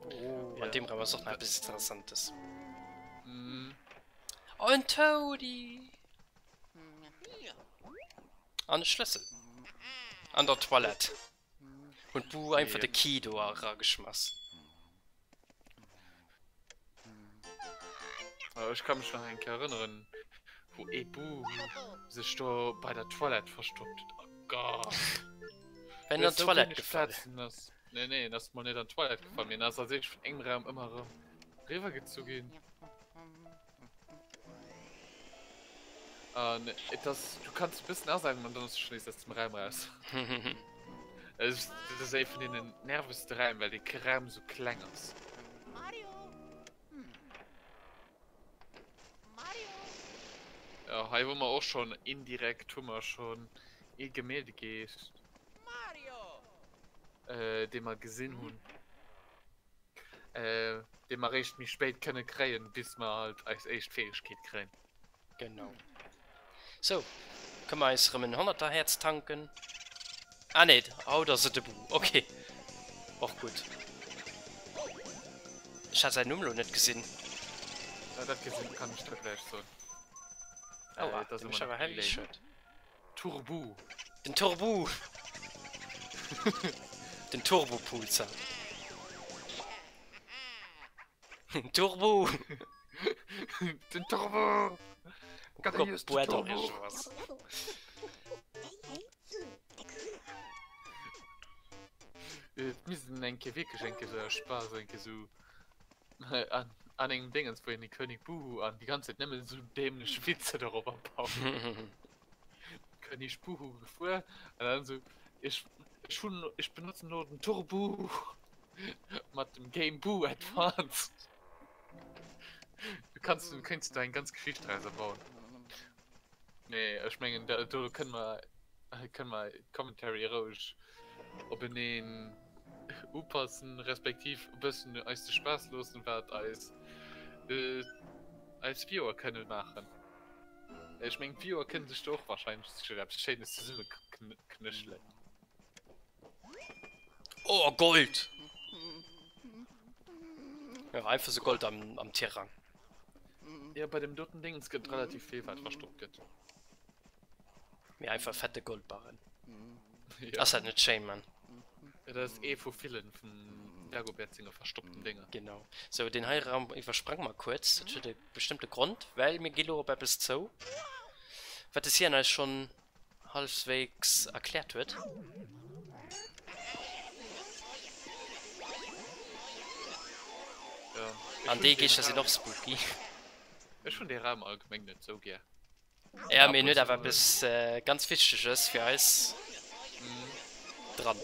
Oh, an deem Raum ass och nach eppes Interessantes. Mm. Oh, en Toadie! An e Schlëssel. An der Toilette. Hun d'Bu einfach de Key do erageschmass. Ech ka mech nach eng Kéier erënneren, wou ee Bu sech do bei der Toilette verstoppt huet. Oh Gott! Wenn an d'Toilette gefall. Nee, nee, en ass mol net an d'Toilette gefall, mee en ass als éischt vun engem Raum ëmmer erëm eriwwergezu ginn. An et ass, du kanns e bëssen asagen an dann ass du schon nees aus dem Raum raus. Dat ass ee vun deenen nervegste Räim, well dee Raum sou kleng ass. Ja, hei hu mer och schon indirekt hu mer schon ee Gemäldegeescht, dee mer gesinn hunn. Äh, dee mer réischt méi spéit kënne kréien, bis mer halt eis éischt Fäegkeet kréien. Genau. Sou, kënne mer eis erëm en Honnerter Häerz tanken? Ah nee, haut ass et de Bu. Ok. Och gutt. Ech hat säin Numm lo net gesinn. Ja, dat gesinn kann ech der gläich soen. Aua, äh, dat ass awer heavy schued. Turbu. Den Turbu! Den Turbopulser. Turbu! Den Turbo! Gotta use the Turbo! Et misst een eng Kéier wierklech eng Kéier sou aus Spaass eng Kéier sou an an engem Dingens wou een de König Buhu an déi ganz Zäit nëmmen esou dämlech Witzer dorobber bauen. König Buhu gefuer an dann esou ech ech hunn ech benotzen elo den Turbu mat dem Game Boo Advance. Du kanns du kéints do eng ganz Geschicht drauser bauen. Nee ech mengen da do kënne mer kënne mer d'Commentary roueg openeen upassen, respektiv e bëssen eis de Spaass loossen, wat eis eis Viewer kënne maachen. Ech mengen d'Viewer kënne sech do och wahrscheinlech sécher eppes Schéines zesumme knéchelen. Oh Gold! Jo einfach sou Gold am am Tirang. Jo bei dem doten Dingens gëtt relativ vill wat verstoppt gëtt. Mee einfach fette Goldbarren. Ja. Ass dat net schéin, Mann? Ja, dat ass ee vu villen vum Dagobert senge verstoppten Dénger. Genau. Sou, deen hei Raum iwwersprange mer kuerz. Dat huet e bestëmmte Grond, well mir gi lo op eppes zou, wat de Cyan eis schonn halfwegs erkläert huet. Ja, An déi Geeschter sinn och spooky. Ech hunn dee Raum allgemeng net sou gär. Ja, mee en huet awer eppes ganz Wichteges fir eis dran.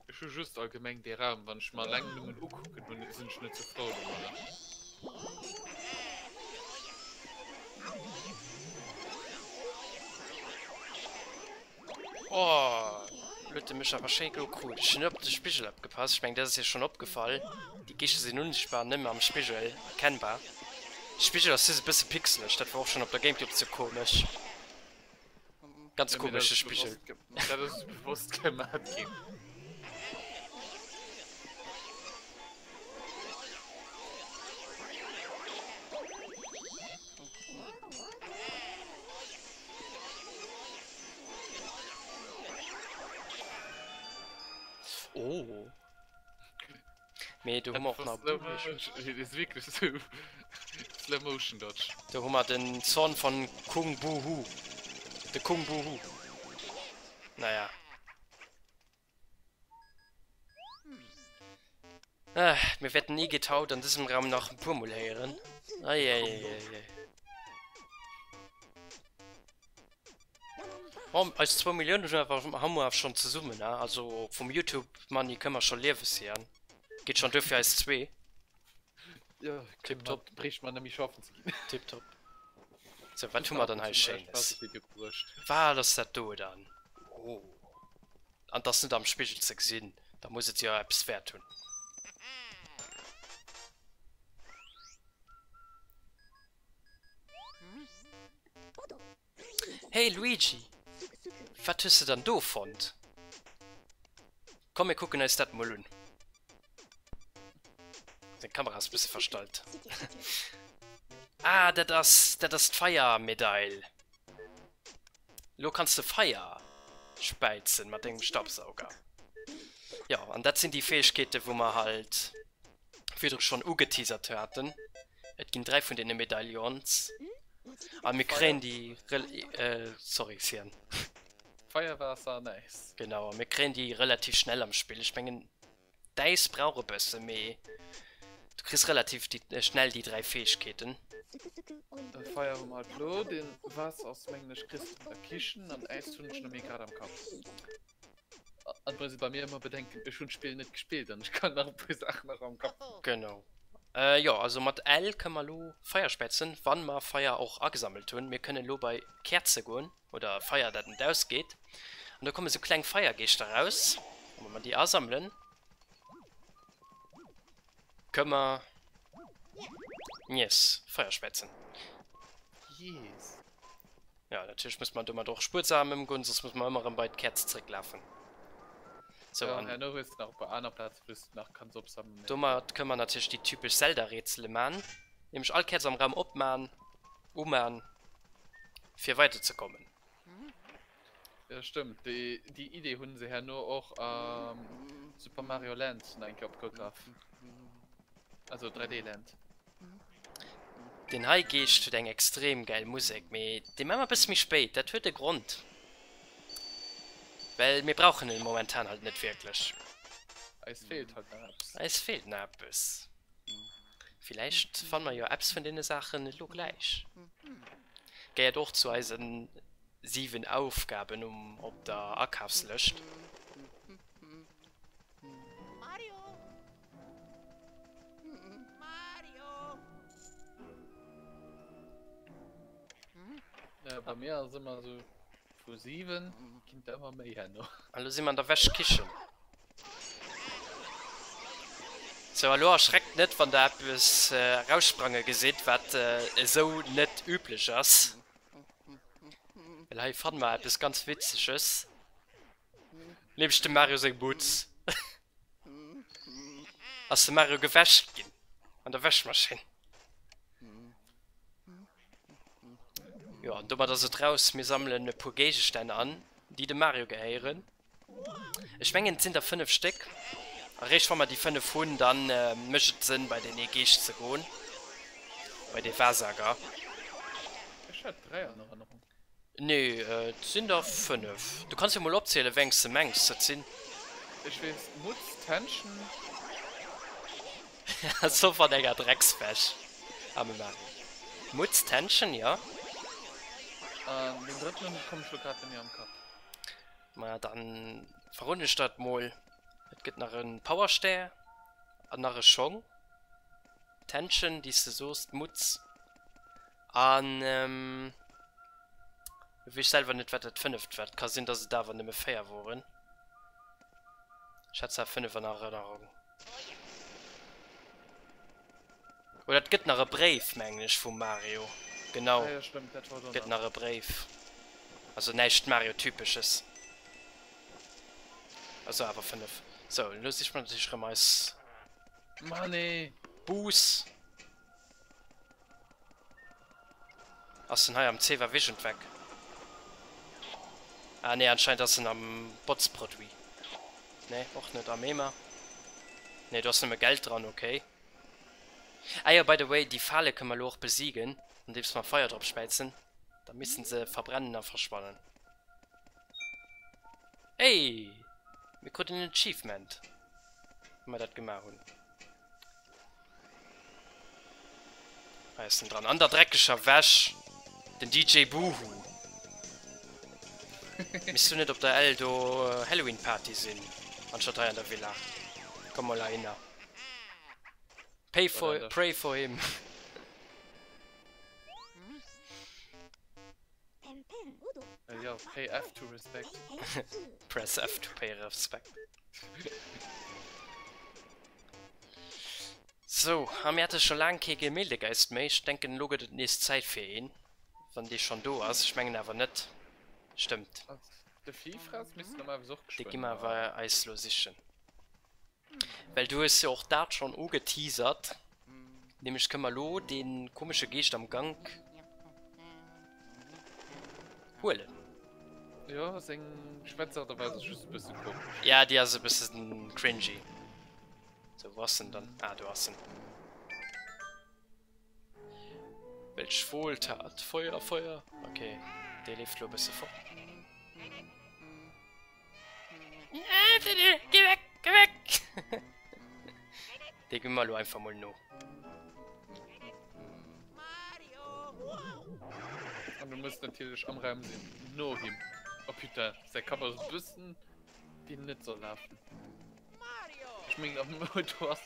Ech hu just allgemeng dee Raum, wann ech mer eleng nëmmen ukucken hunn, sinn ech net sou frou domadder. Oh, lo huet e mech awer schéi glo krut. Ech hunn net op de Spigel opgepasst. Ech mengen, dat ass iech schonn opgefall. Déi Geeschter sinn unsichtbar an nëmme am Spigel erkennbar. De Spigel ass just e bësse pixeleg. Dat war och schonn op der Gamecube sou komesch. Ganz komesche Spigel. Dat ass bewosst gemat ginn. Oh. Mee do hu mer och nach Slow Motion, et ass wierklech esou Slow Motion Dodge. Do hu mer den Zorn von Kung Bu Hu. De Kung Bu Hu. Naja. Mir wäerten Igitt haut an dësem Raum nach e puer Mol héieren. Eieieiei. Oh, eis zwou Milliounen hunn awer hu mer awer schonn zesummen, ne? Also vum Youtube Money kënne mer scho liewe, Sian. Geet schonn duer fir eis zwee. Jo, Tiptop. Bréicht mer net méi schaffen ze ginn. Tiptop. Sou, wat hu mer dann hei Schéines? Wat ass dat do dann? Oh. An 't ass net am Spigel ze gesinn, da muss et jo eppes wäert hunn. Hey Luigi! Wat hues de dann do fonnt? Komm mir kucken eis dat mol un. Seng Kamera ass e bësse verstallt. Ah, dat ass, dat ass d'Feiermedail. Lo kanns de Feier späizen mat dengem Staubsauger. Jo, an dat sinn déi Fäegkeeten, wou mer halt virdru schonn ugeteasert haten. Et ginn 3 vun deene Medaillons a mir kréien déi rel sorry Sian. Feier, Waasser an Äis. Genau, a mir kréien déi relativ schnell am Spill. Ech mengen d'Äis brauch e bësse, mee du kriss relativ déi schnell déi 3 Fäegkeeten. Feier hu mer halt lo, den Waasser ass mengen ech kriss de an der Kichen an Äis hunn ech net méi grad am Kapp. An muss ee bei mir ëmmer bedenken, ech hunn d'Spill net gespillt an ech kann nach e puer Saachen nach am Kapp. Genau. Jo, also mat L kënne mer elo Feier späizen, wann mer Feier och agesammelt hunn. Mir kënnen elo bei Käerze goen, oder Feier dat net ausgeet, an do komme sou kleng Feiergeeschter raus. An wa mer déi asammelen, kënne mer, yes, Feier späizen. Yes. Ja, natierlech muss man domat och spuersam ëmgoen, soss muss man ëmmer erëm bei d'Käerz zrécklafen. Sou, Ja, an herno hues de nach e puer aner Plaze wou s de nach kanns opsammeln, mee. domat kënne mer natierlech déi typesch Zelda-Rätsele man, nämlech all Käerz am Raum opman, uman, fir weiderzekommen. Jo, stëmmt, déi, déi Idee hunn se herno och am Super Mario Land nach eng Kéier opgegraff, also 3D Land. Deen hei Geescht huet eng extrem gäil Musek, mee dee maa mer bësse méi spéit. Dat huet e Grond, well mir brauchen en momentan halt net wierklech. Eis feelt halt nach eppes. Eis feelt nach eppes. Villäicht fanne mer jo eppes vun deene Saachen elo gläich. Gehéiert och zu eisen 7 Aufgaben um op der Akafslëscht. Ja, bei mir ass ëmmer sou vu 7 ginn et ëmmer méi herno. An lo si mer an der Wäschkichen. Sou, a lo erschreckt net, wann der eppes erausprange gesitt, wat esou net üblech ass. Well hei fanne mer eppes ganz Witzeges, nämlech dem Mario seng Butz. Ass de Mario gewäscht ginn an der Wäschmaschinn? Jo, an domat ass et raus. Mir sammelen e puer Géigestänn an, déi dem Mario gehéieren. Ech mengen, et sinn der 5 Stéck. Eréischt wa mer déi 5 hunn, da mécht et Sënn, bei deen ee Geescht ze goen, bei dee Wahrsager. Ech hat 3 an Erënnerung. Nee, et sinn der 5. Du kanns jo mol opzielen, wéi eng s de mengs dat sinn. Ech weess, Mutz, Tännchen. So van enger Dreckswäsch, arme Mario. Mutz, Tännchen, jo. An deen drëtten komm ech lo grad net méi am Kapp. Maja, dann verroden ech der et mol. Et gëtt nach e Powerstär an nach e Schong. D'Tännchen, déi s de soos, d'Mutz. An elo weess ech selwer net wat dat fënneft war. Et ka sinn, datt et awer nëmme 4 woren. Ech hat zwar 5 an Erënnerung. Oder et gëtt nach e Bréif, mengen ech, vum Mario. Genau, Ah jo, stëmmt, dat war do gëtt nach. nach e Bréif. Also näischt Mario-Typesches. Also awer 5. Sou, elo siche mer natierlech erëm eis Mann, ee! Buus. Ass en hei am Zewa Vision weg? Ah nee, anscheinend ass en am Botzproduit. Nee, och net. Am Eemer? Nee, do ass nëmme Geld dran, okay. Ah jo, by the way, déi Fale kënne mer elo och besiegen, andeems mer Feier drop späizen. Da missten se verbrennen a verschwannen. Hey! Mir kruten en Achievement, wa mer dat gemaach hunn. Hei ass en dran, an der dreckeger Wäsch, den DJ Boohoo. Misst du net op der Eldo Halloween Party sinn, anstatt hei an der Villa? Komm mol heihinner. Pay for, pray for him. Jo, pay F to respect. Press F to pay respect. Sou, a mir hate scho laang kee Gemäldegeist méi. Ech denken, elo gëtt et nees Zäit fir een, wann dee schonn do ass. Ech mengen awer net. Stëmmt. De Viehfraß misst normalerweis och geschwënn. Dee gi mer awer eis elo sichen. Well du hues jo och dat schonn ugeteasert, nämlech kënne mer elo dee komesche Geescht am Gank huelen. Jo, seng Schwätzaart a Weis ass just e bësse komesch. Ja, déi ass e bëssen cringy. Sou, wou ass en dann? Ah, do ass en. Welch Wohltat! Feuer, Feuer! Okay, dee leeft elo e bësse fort. Geh weg, geh weg! Dee gi mer elo einfach mol no. An du muss natierlech am Raum sinn, no him. Oh putain, säi Kapp ass e bëssen deen net soll lafen. Ech mengen am Auto ass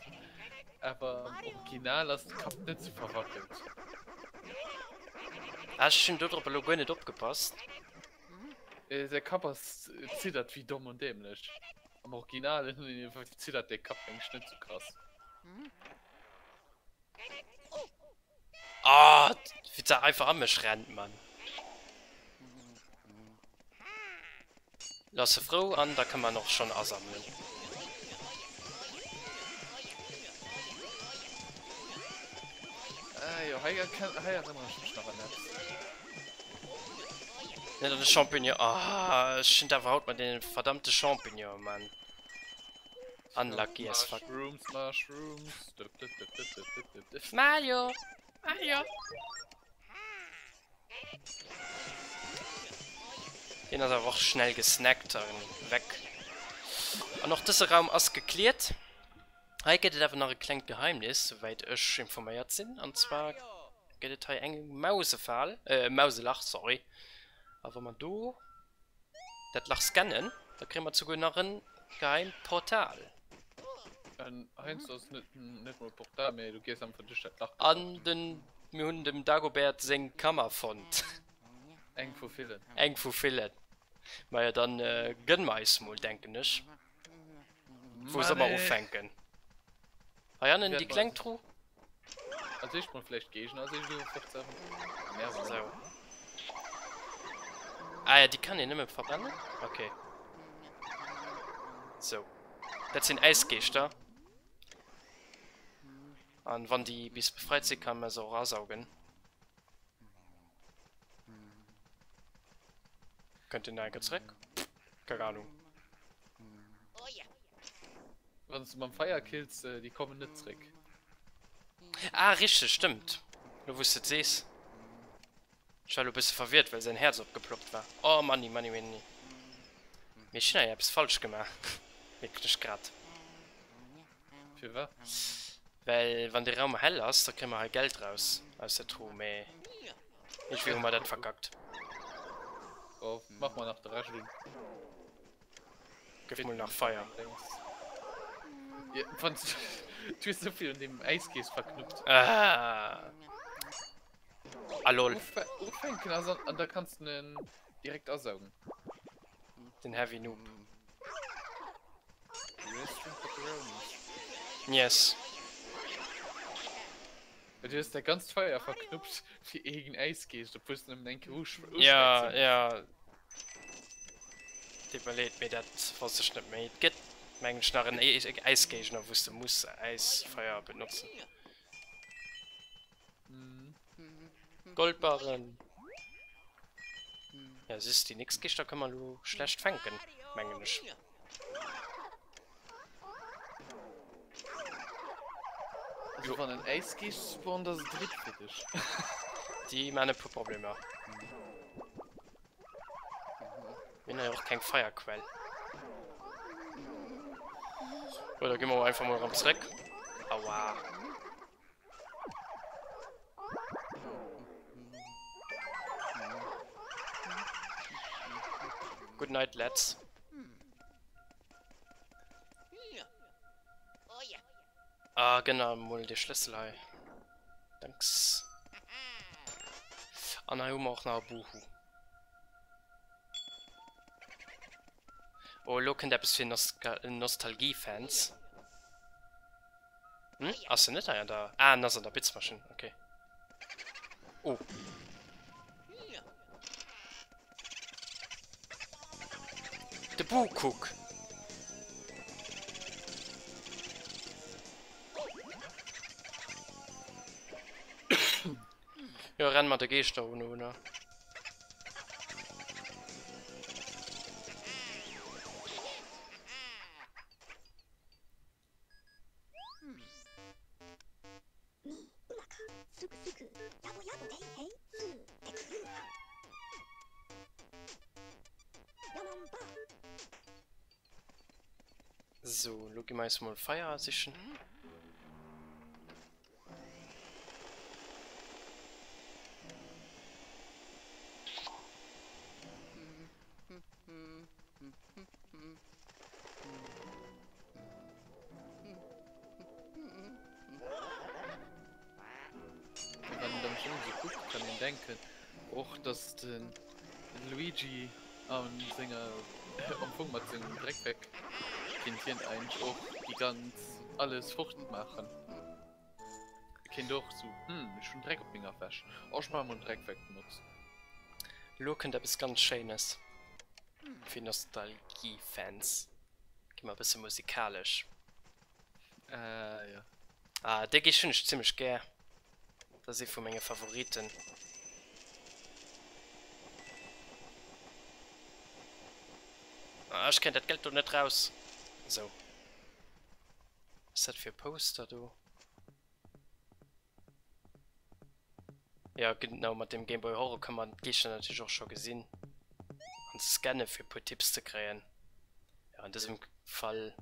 awer am Original ass de Kapp net sou verwackelt. Ah, ech hunn dodrop elo guer net opgepasst. Säi Kapp ass ziddert wéi domm und dämlech. Am Original ziddert de Kapp meng ech net sou krass. Ah, wéi se einfach a mech rennt, Mann. Lass se frou an da kënne mer en och schonn asammelen. Ah jo, hei hei erënnere ech mech nach un eppes. Net an de Champignon. Ah, ech hunn awer haut mat deene verdammte Champignonen, Mann. Unlucky as fuck. Mushrooms, Mushrooms. Dip, dip, dip, dip, dip, dip, dip, dip. Mario! Mario! Deen ass awer och schnell gesnackt an weg. An och dëse Raum ass gekläert. Hei gëtt et awer nach e klengt Geheimnis, souwäit ech informéiert sinn. An zwar gëtt et hei eng Mausefal, äh, Mauselach, sorry. A wa mer do dat Lach scannen, da kréie mer souguer nach en geheimt Portal. An heiansdo ass et net mol e Portal, mee du gees einfach duerch dat Lach. An den, mir hunn dem Dagobert seng Kammer fonnt. Eng vu villen. Eng vu villen. Majo, dann gënne mer eis mol, denken ech. Wou soll mer ufänken? Hei hannen déi kleng Truh? Als éischt mol vläicht Géigner als éischt iwwerfortsetzen. Sou. Ah ja, déi kann een nëmme verbrennen? Okay. Sou. Dat sinn Äisgeeschter. An wann déi bis befreit sinn, kann man se och asaugen. Kënnt den nach eng Kéier zréck? Keng Ahnung. Wann s de mam Feier kills, déi kommen net zréck. Ah richteg, stëmmt. Lo wou s de et sees. Ech war lo e bësse verwirrt, well säin Häerz opgeploppt war. Oh Manni, Manni, Manni. Mee ech hunn hei eppes falsch gemaach, mierken ech grad. Firwat? Well wann de Raum hell ass, da kréie mer hei Geld raus aus der Truh, mee iergendwéi hu mer dat verkackt. Oh, mach mer nach de Rescht un. Gëff mol nach Feier. Ja, wann du hues souvill un deem Äisgeess verknuppt. Ah, ah lol. Ufänken ass an da kanns du en direkt asaugen. Den Heavy Noob. Yes. Du hues dat ganzt Feier verknuppt fir een Äisgeescht, obwuel s de nëmmen eng Kéier uschwätzen Ja, ja. Deet mer leed, mee dat wosst ech net méi. Et gëtt mengen ech nach en Äisgéigner wou s de muss Äisfeier benotzen. Goldbarren! Ja, siehst, déi nächst Geeschter kënne mer elo schlecht fänken, mengen ech. Also wann en Äisgeescht spawnt, ass et riit fir dech. Déi man e puer Problemer. Mir hunn hei och keng Feierquell. Oder gi mer einfach mol erëm zréck. Aua. Good night, lads. Ah, genau, mol de Schlëssel hei. Danks. An hei hu mer och nach e Buhu. Oh, elo kënnt eppes fir Nostalgie-Fans. Hm? Ass en net hei an der... Ah, en ass an der Bitzmaschinn. Okay. Oh. De Bu, kuck! Jo, renn mat de Geeschter un, oder? So, lo gi mer eis mol Feier sichen. Wann een dem Film esou kuckt, kann een denken och dass de Luigi a senger am Fong mat sengem Dreckweg kinnt hien eigentlech och déi ganz alles fort maachen. E kinnt och sou, hm ech hunn Dreck op menger Wäsch, oh ech maache mol den Dreckweg benotzen. Elo kënnt eppes ganz Schéines fir Nostalgie-Fans. Gi mer e bësse musikalesch. Ah jo. Ah, dee Geesch hunn ech zimmlech gär. Dat ass ee vu menge Favoriten. Ah, ech kréien dat Geld do net raus. Esou. Was ass dat fir e Poster do? Jo genau, mat dem Gameboy Horror kann man d'Geeschter natierlech och scho gesinn an scanne fir e puer Tipps ze kréien. Jo an dësem Fall,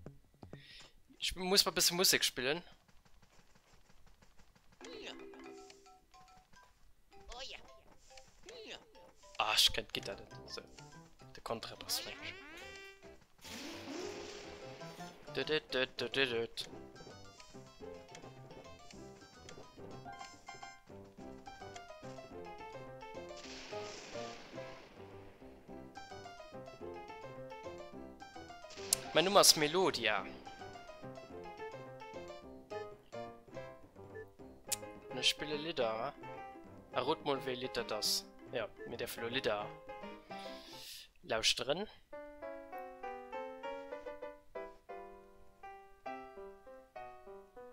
ech muss mer e bësse Musek spillen. Ah ech kréien d'Gittar net, sou de Kontrabass meng ech. Mein Numm ass Melodia. An ech spille Lidder. Errot mol wéi e Lidd dat ass. Jo, mir däerfe lo Lidder lauschteren.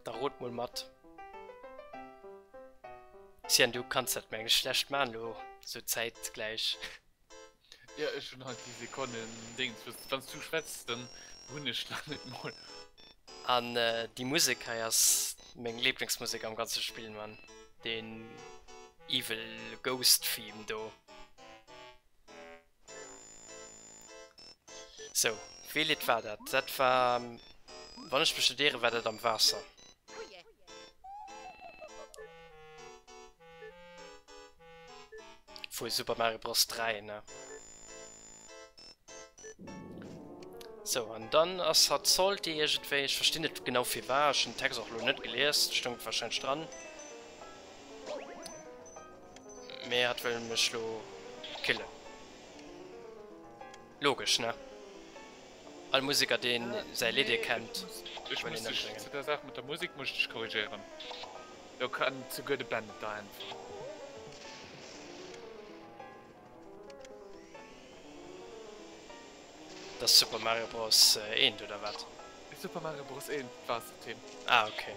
Da rot mol mat. Cyan, du kanns dat mengen ech schlecht man lo, sou zäitgläich. Jo, ech hunn halt déi Sekonnen Déngens, wou wanns du schwätz, dann hunn ech dat net mol. An déi Musek hei ass meng Lieblingsmusek am ganze Spill, man. Deen Evil Ghost Theme do. Sou, wéi Lidd war dat? Dat war, wann ech mech net ieren, war dat am Waasser. Vu Super Mario Bros. 3, ne? Sou, an dann ass hatt salty iergendwéi. Ech verstinn net genau firwat. Ech hunn den Text och elo net gelies, stoung warscheinlech dran. Mee hatt wëll mech lo killen. Logesch, ne? All Museker deen säi Lidd erkennt, Ech wëll muss een dech ëmbréngen. zu der Saach mat der Musek muss ech dech korrigéieren. Do kann souguer de Ben der äntweren. Dat ass Super Mario Bros. 1 oder wat? Super Mario Bros. 1 Waassertheme. Ah okay.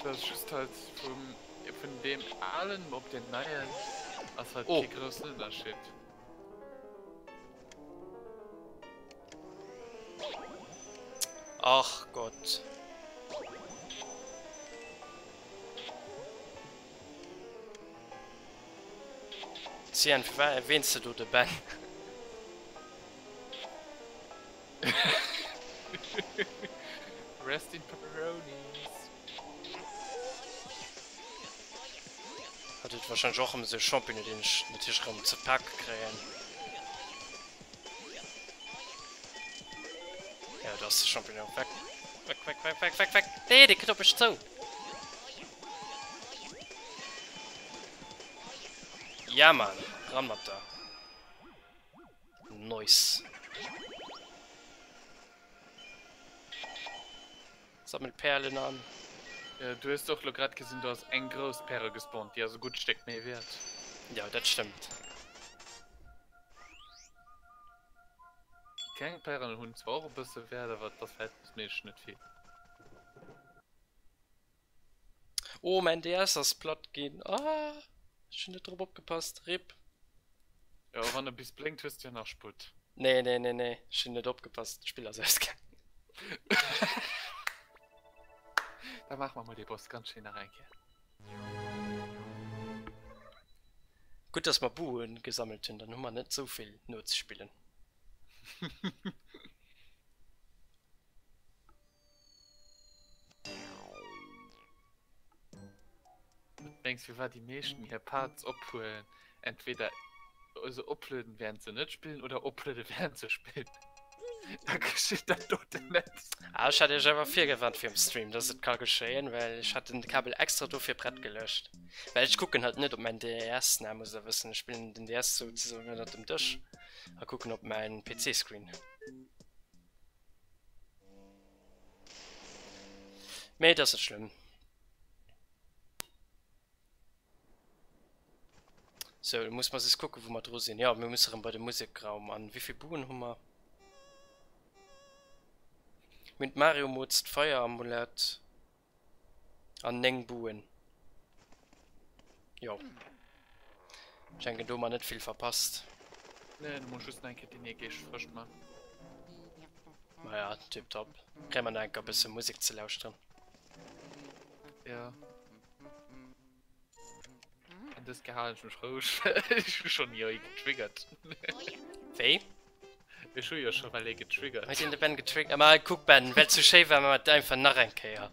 Dat ass just halt vum vun deem alen op deen neien ass halt Oh. kee groussen Ënnerscheed. Ach Gott. Cyan, firwat erwähns de do de Ben? Rest in Pepperonis. Hat huet wahrscheinlech och erëm esou Champignon, deen ech natierlech erëm ze pake kréien. Ja, do ass de Champignon. Weg, weg, weg, weg, weg, weg, weg. Nee, dee kënnt op mech zou. Ja, Mann, ran mat der. Nice. Sammel Perlen an. Du hues och lo grad gesinn, do ass eng grouss Pärel gespawnt, déi ass e gutt Stéck méi wäert. Jo, dat stëmmt. Déi kleng Pärelen hunn zwar och e bësse Wäert, awer et ass verhältnisméisseg net vill. Oh, mäin DS ass platt ginn. Ah, ech hunn net drop opgepasst. Rip. Jo, wann e bis blénkt, hues de jo nach Sputt. Nee, nee, nee, nee, ech hunn net opgepasst. D'Spill ass ausgaangen. Da maache mer mol dee Boss ganz schéin nach eng Kéier. Gutt, dass mer Buen gesammelt hunn, dann hu mer net esou vill nozespillen. Wat mengs firwat déi meeschten hir Parts ophuelen, entweder se oplueden während se net spillen oder oplueden während se spillen? Da geschitt dat doten net. Ah, ech hat iech awer virgewarnt virum Stream, dass et ka geschéien, well ech hat den Kabel extra dofir prett geluecht. Well ech kucken halt net op mäin DS, ne, musst der wëssen, ech spillen den DS souzesoen ënnert dem Dësch a kucken op mäin PC-Screen. Mee et ass net schlëmm. Sou, lo musse mer just kucken, wou mer dru sinn. Jo, mir musse rëm bei de Musekraum. An wéivill Buen hu mer? Mir hunn d'Mario-Mods, d'Feieramulett. An 9 Buen. Jo. Ech denken do hu mer net vill verpasst. Nee, du muss just nach eng Kéier déi Geescht frësch man. Maja, tiptop. Kréie mer nach eng Kéier e bësse Musek ze lauschteren. Ja. An dës Kéier halen ech mech roueg, ech hu schonn jo ee getriggert. Wéi? Ech hu jo scho well ee getriggert. Huet een de Ben getriggert? Ma kuck Ben, well et sou schéi war, maache mer et einfach nach eng Kéier.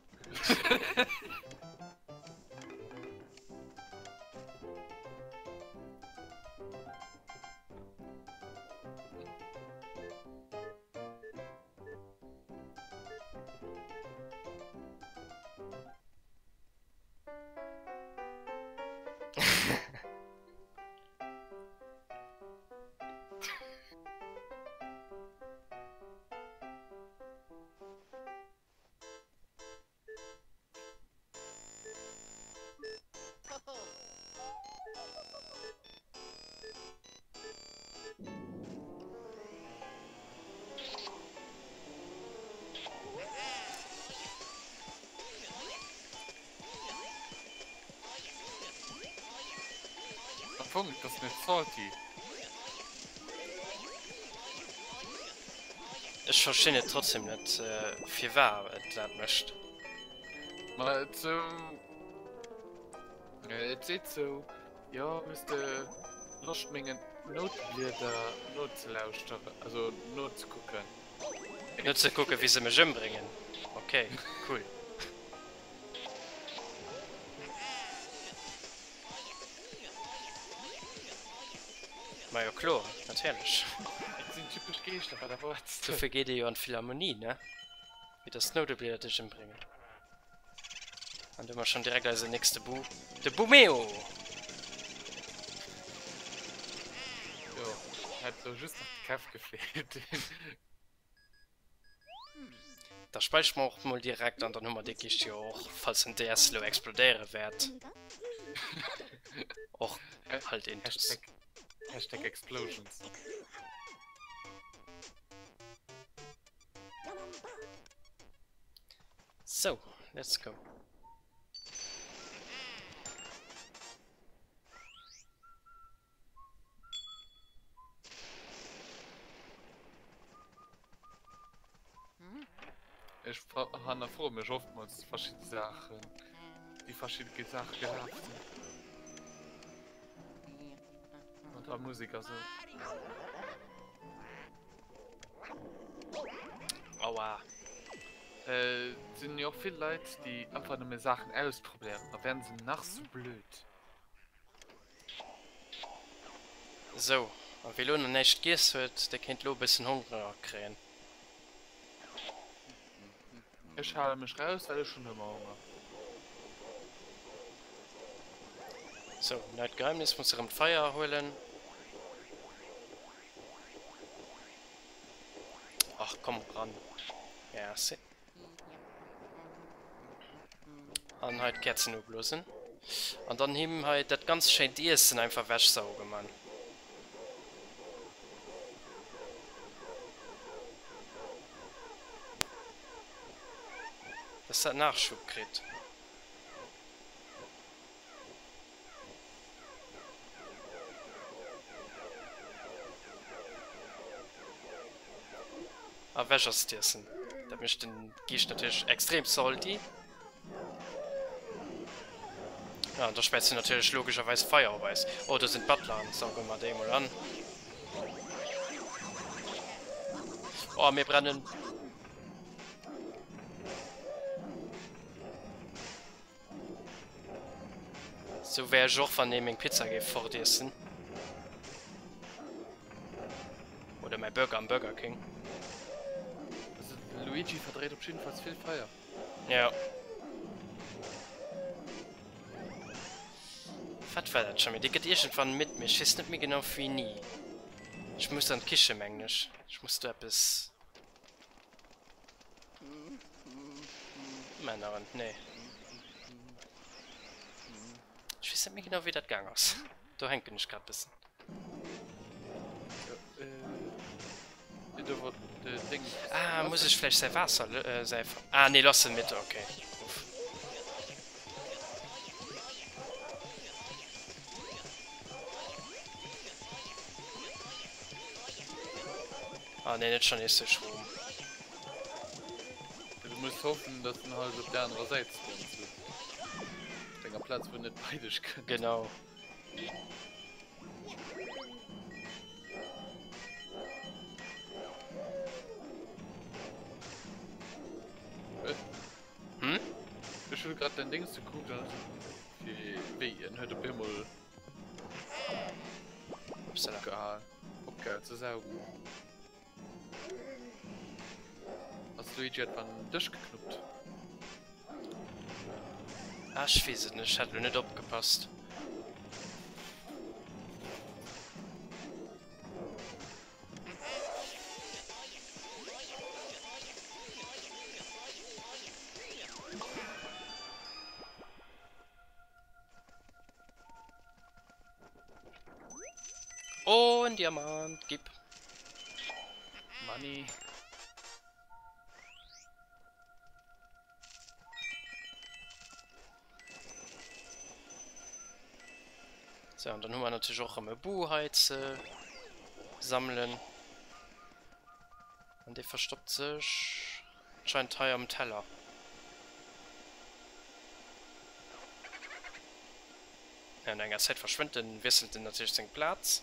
Am Fong, et ass net salty. Ech verstinn et trotzdem net, firwar et dat mécht. Ma et sou, et seet sou, jo hues de Loscht mengen Nouteblieder nozelauschteren, also nozekucken. Nozekucken wéi se mech ëmbréngen, ok cool. Majo kloer, natierlech. Et sinn typesch Geeschter, wat erwaarts de? Dofir geet ee jo an d'Philharmonie, ne? Fir dass d'Nouteblieder dech ëmbréngen. An do hu mer schonn direkt eisen nächste Bu, de Bumeo! Jo, hätt lo just nach de Kev gefeelt. Da späichere mer och mol direkt an dann hu mer déi Kischt jo och, falls den DS elo explodéiere wäert, och halt intus. Hashtag, Hashtag Explosions. So, let's go. Ech hannerfroe mech oftmals verschidde Saachen, wéi verschidde Saache gelaf sinn. Mat der Musek a sou. Aua. Et sinn jo och vill Leit, déi einfach nëmme Saachen ausprobéieren, da wären se nach sou blöd. Sou, a wie lo nach näischt giess huet, dee kéint lo e bëssen Honger kréien. Ech hale mech raus, well ech hunn ëmmer Honger. Sou, neit Geheimnis, muss erëm d'Feier huelen. Ach komm ran. Merci. An hei d'Käerzen ublosen. An dann him hei dat ganz schéint Iessen einfach wechsaugen, Mann. Dass dat Nachschub kritt. A wech ass d'Iessen. Dat mécht den Geescht natierlech extrem salty. Ja, an da späizt en natierlech logescherweis Feier op eis. Oh, do sinn d'Butleren. Sauge mer déi emol an. Oh, mir brennen. Sou wär ech och, wann ee meng Pizza géif fortiessen. Oder mäi Burger am Burger King. Also den Luigi verdréit op jiddefalls vill Feier. Ja. Wat war dat scho méi? Dee gëtt iergendwann midd, mee ech weess net méi genau wéini. Ech muss an d'Kiche mengen ech. Ech muss do eppes. Änneren, nee. Ech weess net méi genau wéi dat gaang ass. Do hänken ech grad bëssen. Ah, muss ech vläicht säi Waasser, säi, ah nee, lass en mit, okay. Uff. Ah nee, net schon nees de Schrom. Du muss hoffen, dass den halt op der anerer Säit spawnt, so. Op enger Plaz, wou en net bei dech kënnt. Genau. Hm? Ech hu grad dein Dings gekuckt an wéi en huet op eemol opgehal opgehal ze saugen. Ass Luigi etwa an den Dësch geknuppt? Ah, ech weess et net, ech hat elo net opgepasst. Oh, en Diamant, gib. Money. So, an dann hu mer natierlech och erëm e Bu hei ze sammelen. An dee verstoppt sech anscheinend hei am Teller. Ja, no enger Zäit verschwënnt en, wiesselt en natierlech seng Plaz.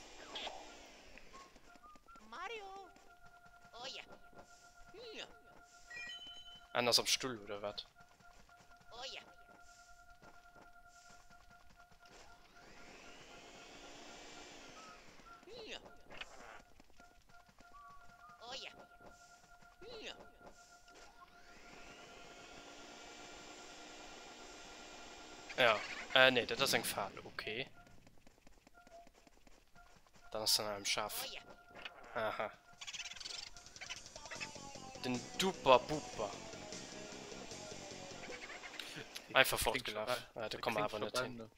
Ah, en ass am Stull, oder wat? Ja, äh, nee, dat ass eng Fal, okay. Dann ass en am Schaf. Aha. Den Duper Buper. Einfach fortgelaf. Ah, da komme awer net hin.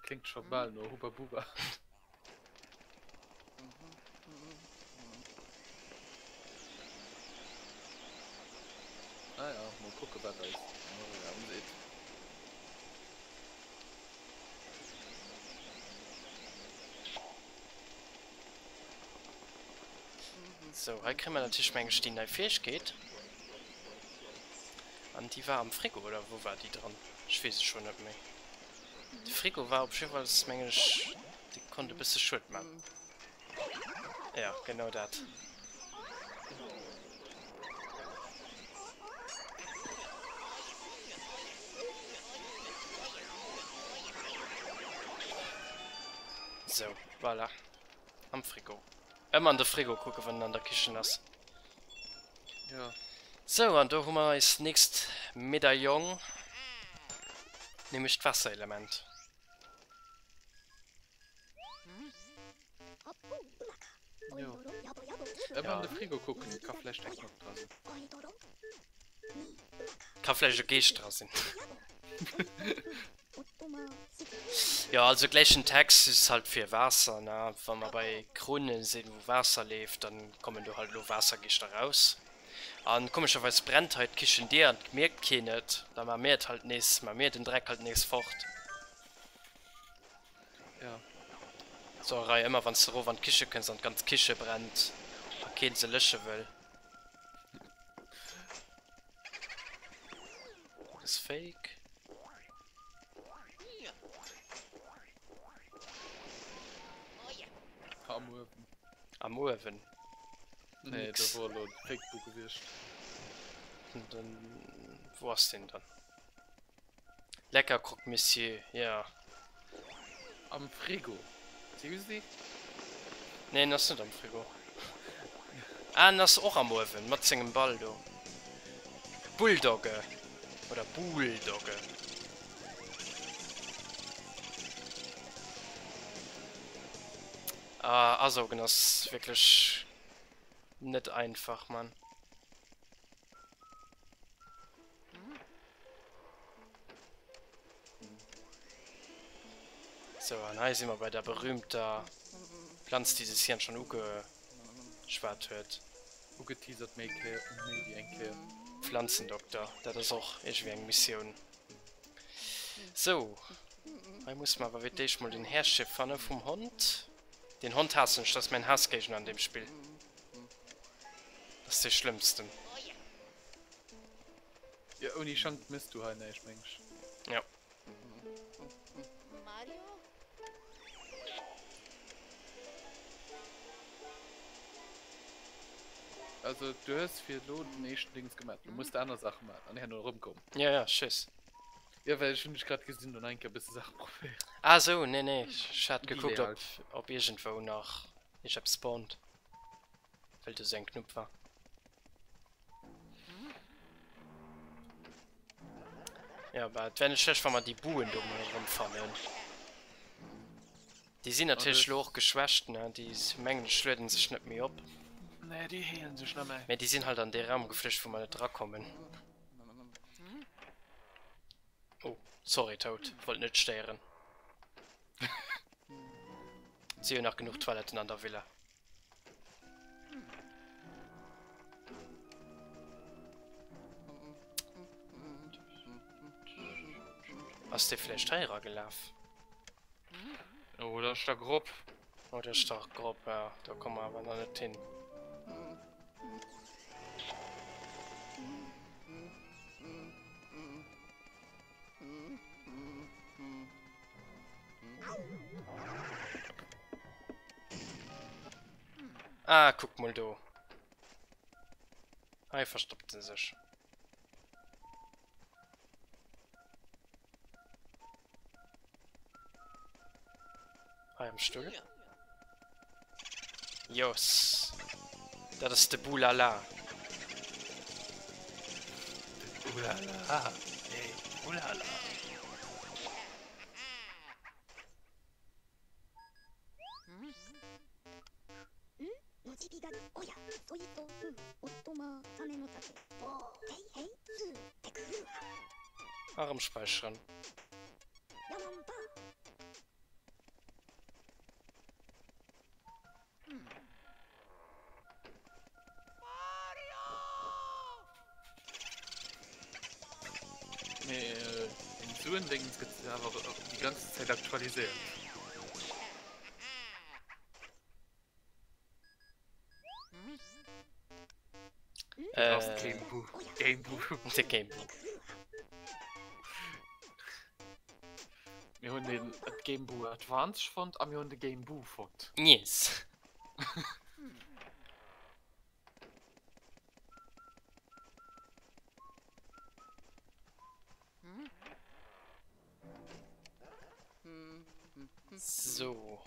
Klingt scho bal no Hubba Bubba. Ah ja, mol kucke wat eis den Raum seet. Sou, hei kréie mer natierlech meng ech déi nei Fäegkeet. An déi war am Frigo, oder wou war déi dran? Ech weess et scho net méi. De Frigo war op jiddefalls, mengen ech, dee konnt e bësse Schued man. Ja, genau dat. Sou, voilà. Am Frigo. Ëmmer an de Frigo kucken, wann en an der Kichen ass. Ja. Sou, an do hu mer eis nächst Medaillon, nämlech d'Waasserelement. Jo. Ëmmer an de Frigo kucken, ka vläicht eng Knopp dra sinn. Ka vläicht e Geescht dra sinn. Jo, also gläichen Text, just halt fir Waasser, ne? Wa mer bei Krunne sinn, wou Waasser leeft, dann kommen do halt elo Waassergeeschter raus. An komescherweis brennt hei d'Kichendier an et mierkt keen et. Da maa mir et halt nees, maa mir den Dreck halt nees fort. Ja. Sauerei, ëmmer wann s de erof an d'Kiche kënns an d'ganz Kiche brennt a keen se léche wëll. Dat ass fake. Am Uewen. Am Uewen? Nee, do wor elo de Fake Bu gewiescht. Dann, wou ass deen dann? Lecker Croque Monsieur, ja. Am Frigo. Seriously? Nee, en ass net am Frigo. Ah, en ass och am Uewen, mat sengem Ball do. Bulldogge. Oder Buhldogge. Ah, asaugen ass wierklech net einfach, Mann. Sou, an hei si mer bei der berühmter Planz, déi de Cyan schonn ugeschwat huet. Ugeteasert méi Kéier, méi wéi eng Kéier. Pflanzendokter, dat ass och iergendwéi eng Missioun. Sou, hei musse mer awer fir d'éischt mol den Herrche fanne vum Hond. Deen Hond haassen ech, dat ass mäin Haassgéigner an deem Spill. Dat ass dee schlëmmsten. Jo, ouni Schank mëss du hei näischt, meng ech. Jo. Also, du hues fir elo den éischten Dings gemaat. Lo muss de aner Saache maachen an herno erëmkommen. Ja, ja, ech weess. Jo, well ech hunn dech grad gesinn do nach eng Kéier e bësse Saache probéieren. Ah sou, nee, nee, ech hat gekuckt, Delay ob, halt. ob iergendwou nach iergeppes spawnt, well do sou eng Knupp war. Ja, bah, et wär net schlecht, wa mer déi Buen do mol erëmfannen. Déi sinn natierlech elo och geschwächt, ne? Déi, mengen ech, lueden sech net méi op. Nee, déi heelen sech net méi. Mä déi sinn halt an dee Raum geflücht, wou mer net erakommen. Oh, sorry Toad, wollt net stéieren. Si jo nach genuch Toiletten an der Villa. Ass dee vläicht hei eragelaf? Oh, da ass der grob. Oh, dat ass dach grob, ja. Do komme mer awer nach net hin. Ah, kuck mol do. Hei verstoppt en sech. Hei am Stull. Jos. Dat ass de Bulala. De Bulala. Hey, Bulala. Erëm späicheren. Mee den Suendéngens gëtt awer déi ganz Zäit aktualiséiert. Äh, Game Boo. De Game Boo. Mir hunn den Game Boo Advance fonnt a mir hunn de Game Boo fonnt. Yes. So.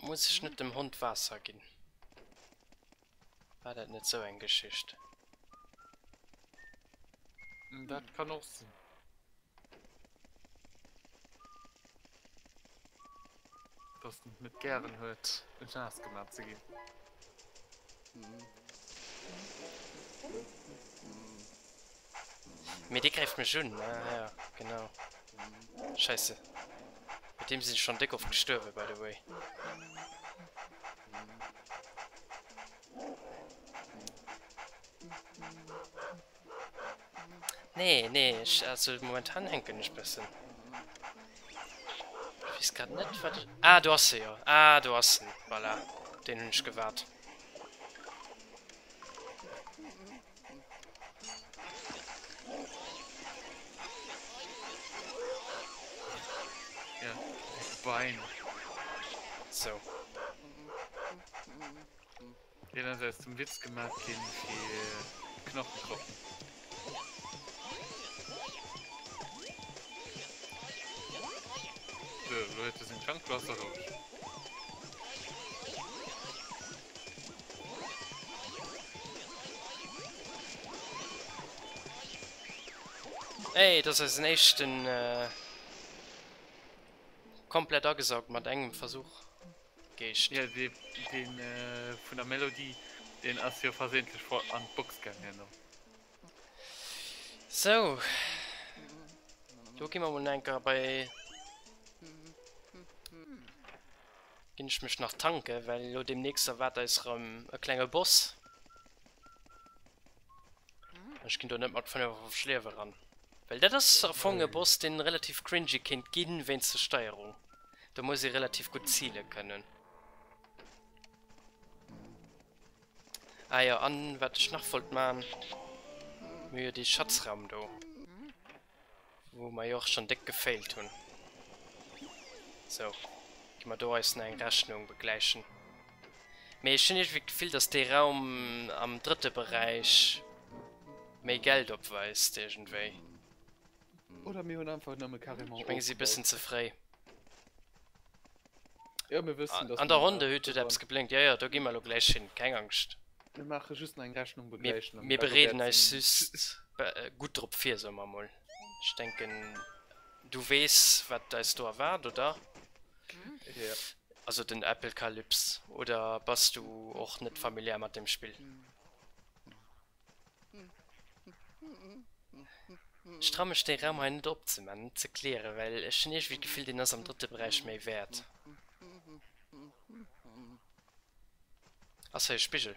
Muss ech net dem Hond Waasser ginn? War dat net sou eng Geschicht? Dat kann och sinn. Dass en et net gären huet, naass gemaach ze ginn. Mee dee gräift mech un, ne? Ja, genau. Scheisse. Mat deem sinn ech schonn déck oft gestuerwen, by the way. Nee, nee, ech, also momentan hänken ech bëssen. Ech weess grad net, wat ech... Ah, do ass se jo. Ah, do ass en. Voilà. Deen hunn ech gewaart. Ja, Bein. So. Deen ass aus dem Witz gemaach ginn fir Knochenkroppen. So, elo huet e seng Chance, elo ass er roueg. Ey, dat ass eisen éischten komplett agesaugt mat engem Versuch. Geescht. Jo, dee vun der Melodie, deen ass jo versehentlich vor an d'Box gaang herno. Sou, do gi mer mol enker bei, ginn ech mech nach tanken, well elo demnächst erwaart eis rëm e klenge Boss. Ech ginn do net mat 55 Liewe ran. Well dat ass am Fong e Boss, deen relativ cringy kéint ginn wéinst der Steierung. Do muss ee relativ gutt zile kënnen. Ah jo, an wat ech nach wollt man, mir hu jo dee Schatzraum do. Wou mer jo och schon déck gefailt hunn. Sou, gi mer do eis nach eng Rechnung begläichen. Mee ech hunn iergendwéi d'Gefill, dass dee Raum am drëtte Beräich méi Geld opweist iergendwéi. Oder mir hunn einfach nëmme carrément Ech menge si bëssen ofgebaut. ze fréi. Jo, mir wëssen, dass An der mer Ronde huet huet eppes geblénkt. Jo, jo, do gi mer elo gläich hin, keng Angscht. Mir maache just nach eng Rechnung Mir, begläichen an mir da bereeden wäert eis sinn. just gutt drop vir, soe mer mol. Ech denken, du weess, wat eis do erwaart, oder? Jo. Also den Applecalypse, oder bass du och net familiär mat dem Spill? Ech trau mech dee Raum hei net opzeman, net ze clearen, well ech hunn iergendwéi d'Gefill deen ass am drëtte Beräich méi wäert. Ass hei e Spigel?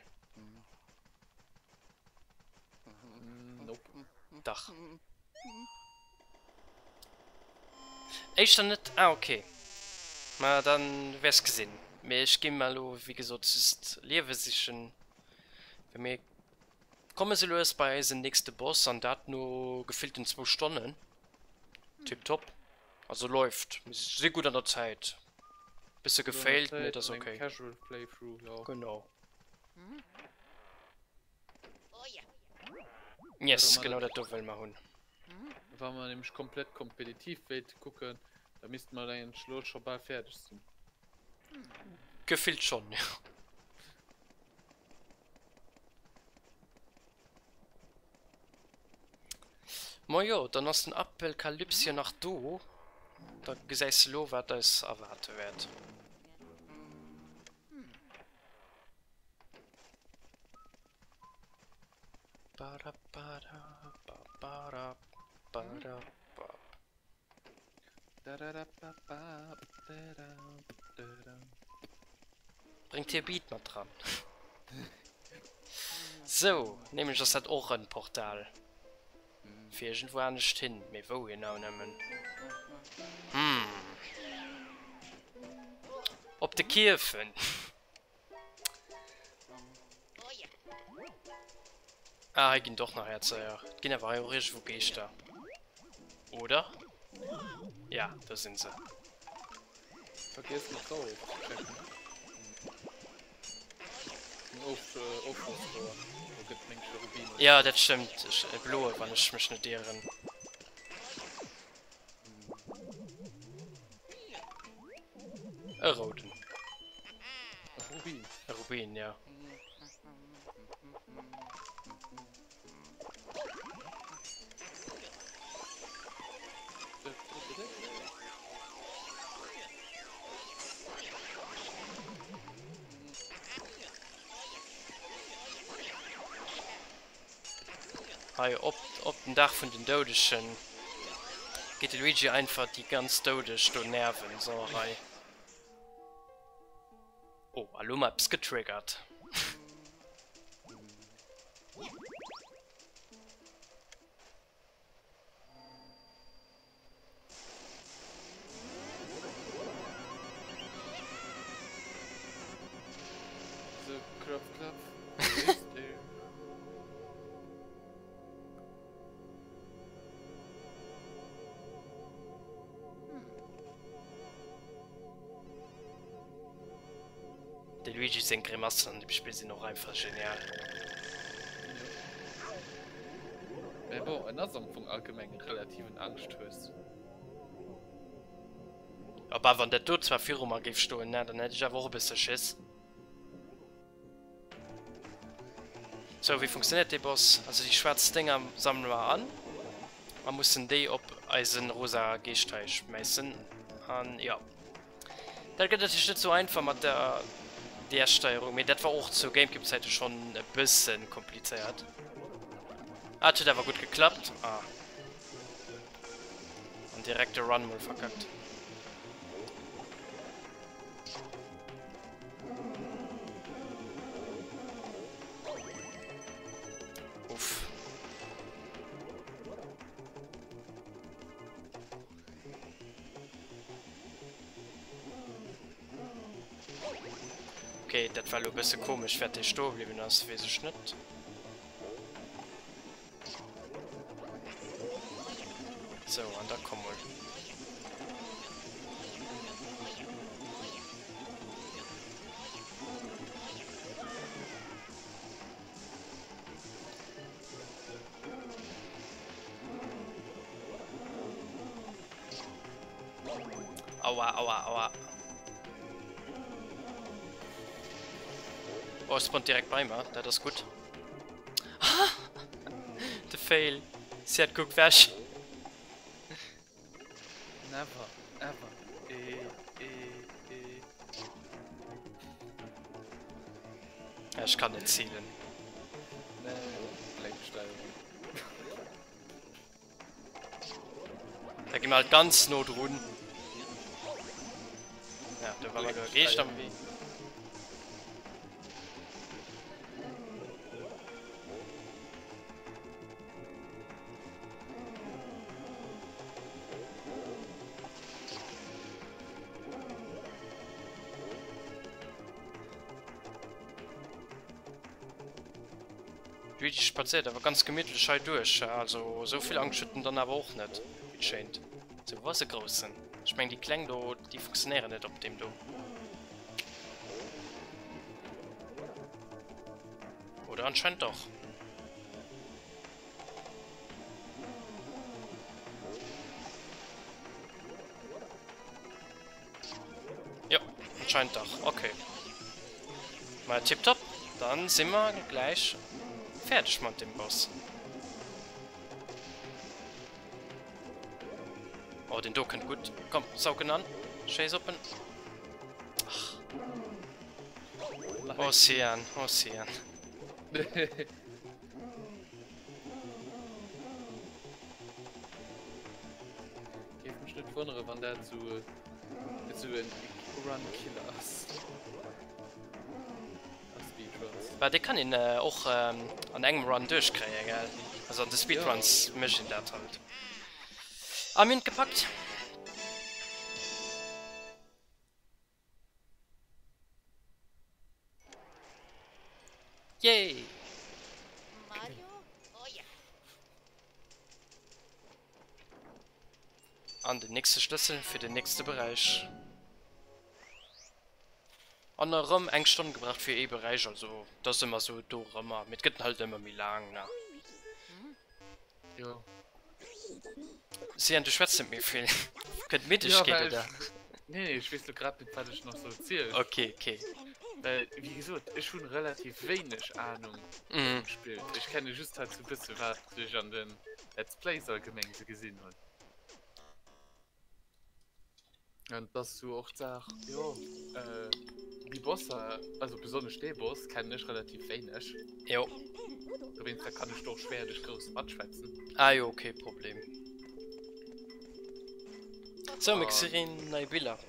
Nope. Dach. Éischter net? Ah ok. Ma dann wäers gesinn. Mee ech gi mer elo wéi gesot just Liewe sichen, well mir Komme sou lues bei eisen nächste Boss an dat no gefillten zwou Stonnen. Tiptop. Also läuft. Mir si gutt an der Zäit. Bësse gefailt, mee et ass ok. Casual Playthrough, jo. Genau. Yes, genau dat do wëlle mer hunn. Wa mer nämlech komplett kompetitiv wéilte kucken, da misste mer eigentlech elo scho bal fäerdeg sinn. Gefillt schonn, jo. Majo, dann ass den Apelkalyps jo nach do. Da gesäis de lo, wat eis erwaarte wäert. Bréngt hie Beat mat dran. Sou, nämlech ass dat och en Portal fir iergendwou anescht hin, mee wou genau nëmmen? Hm. Op de Kierfen. Ah, hei ginn doch nach Häerzer, ja. Et ginn awer hei och iergendwou Geeschter. Oder? Ja, do sinn se. Vergiess net d'Auer ofzechecken. Den Of äh, Ofschlossrouer. Do gëtt meng ech e Rubin oder Ja, dat stëmmt. Ech, e bloe, wann ech mech net ieren. E rouden. E Rubin. E Rubin, ja. Hei op op den Dag vun den Doudegen geet de Luigi einfach déi ganz Doudeg do nerven. Sauerei. Oh, a lo hu mer eppes getriggert. So, klopf, klopf. Who is there? De Luigi seng Grimassen an dem Spill sinn och einfach genial. Mä bon, en ass am Fong allgemeng e relativen Angschthues. A bah, wann dat do zwar viru mer géif stoen, ne, dann hätt ech awer och e bësse Schiss. Sou, wéi funktionéiert dee Boss? Also déi schwaarz Dénger sammele mer an a mussen déi op eisen rosa Geescht hei schmäissen. An jo, dat gëtt natierlech net sou einfach mat der DS-Steierung, mee dat war och zu Gamecube-Zäite schonn e bësse komplizéiert. Ah, et huet awer gutt geklappt. Ah. An direkt de Run mol verkackt. Uff. Okay, dat war lo e bësse komesch, wäert dee stoe bliwwen ass, weess ech net. Sou, an da komm mol. Aua, aua, aua. Oh, es spawnt direkt bei mer, dat ass gutt. De Fail. Seat kuckt weg. Never ever eh eh eh. Ech kann net zielen. Nee, Lenksteuerung. Da gi mer halt ganz no drun. Ja, do war elo e Geescht am Wee. Luigi spazéiert awer ganz gemittlech hei duerch, also esou vill Angscht huet en dann awer och net, wéi et schéint. Sou, wou ass e groussen? Ech mengen déi kleng do, déi funktionéieren net op deem do. Oder anscheinend doch. Jo, anscheinend dach. Okay. Mal tipptopp. Dann si mer gläich fäerdeg mat dem Boss. Oh, den do kënnt gutt. Komm, saug en an. Schéiss op en. Ach. Oh, Cyan. Oh, Cyan. Géif mech net wonneren wann dat sou esou en Run Killer ass a Speedruns. Bah dee kann een och an engem Run duerchkréien gell, also an de Speedruns mécht een dat halt. A mir hunn et gepackt! Yay! An den nächste Schlëssel fir den nächste Beräich. An erëm eng Stonn gebraucht fir ee Beräich, also dat ass ëmmer sou do erëmmer, mee et gëtt halt ëmmer méi laang, ne? Jo. Sian, du schwätz net méi vill. Kënnt d'Middegkeet, Ja, oder? Nee, nee, ech weess lo grad net, wat ech nach soll zielen. Okay, okay. Well, wéi gesot, ech hunn relativ wéineg Ahnung Mhm. vum Spill. Ech kenne just halt sou bësse wat ech an den Let's Plays allgemeng sou gesinn hunn. An et ass sou och d'Saach, jo, déi Bosser, also besonnesch dee Boss kennen ech relativ wéineg. Jo. Dowéinster kann ech do och schwéierlech grouss matschwätzen. Ah jo, kee Problem. Sou, mir gesinn nei Biller.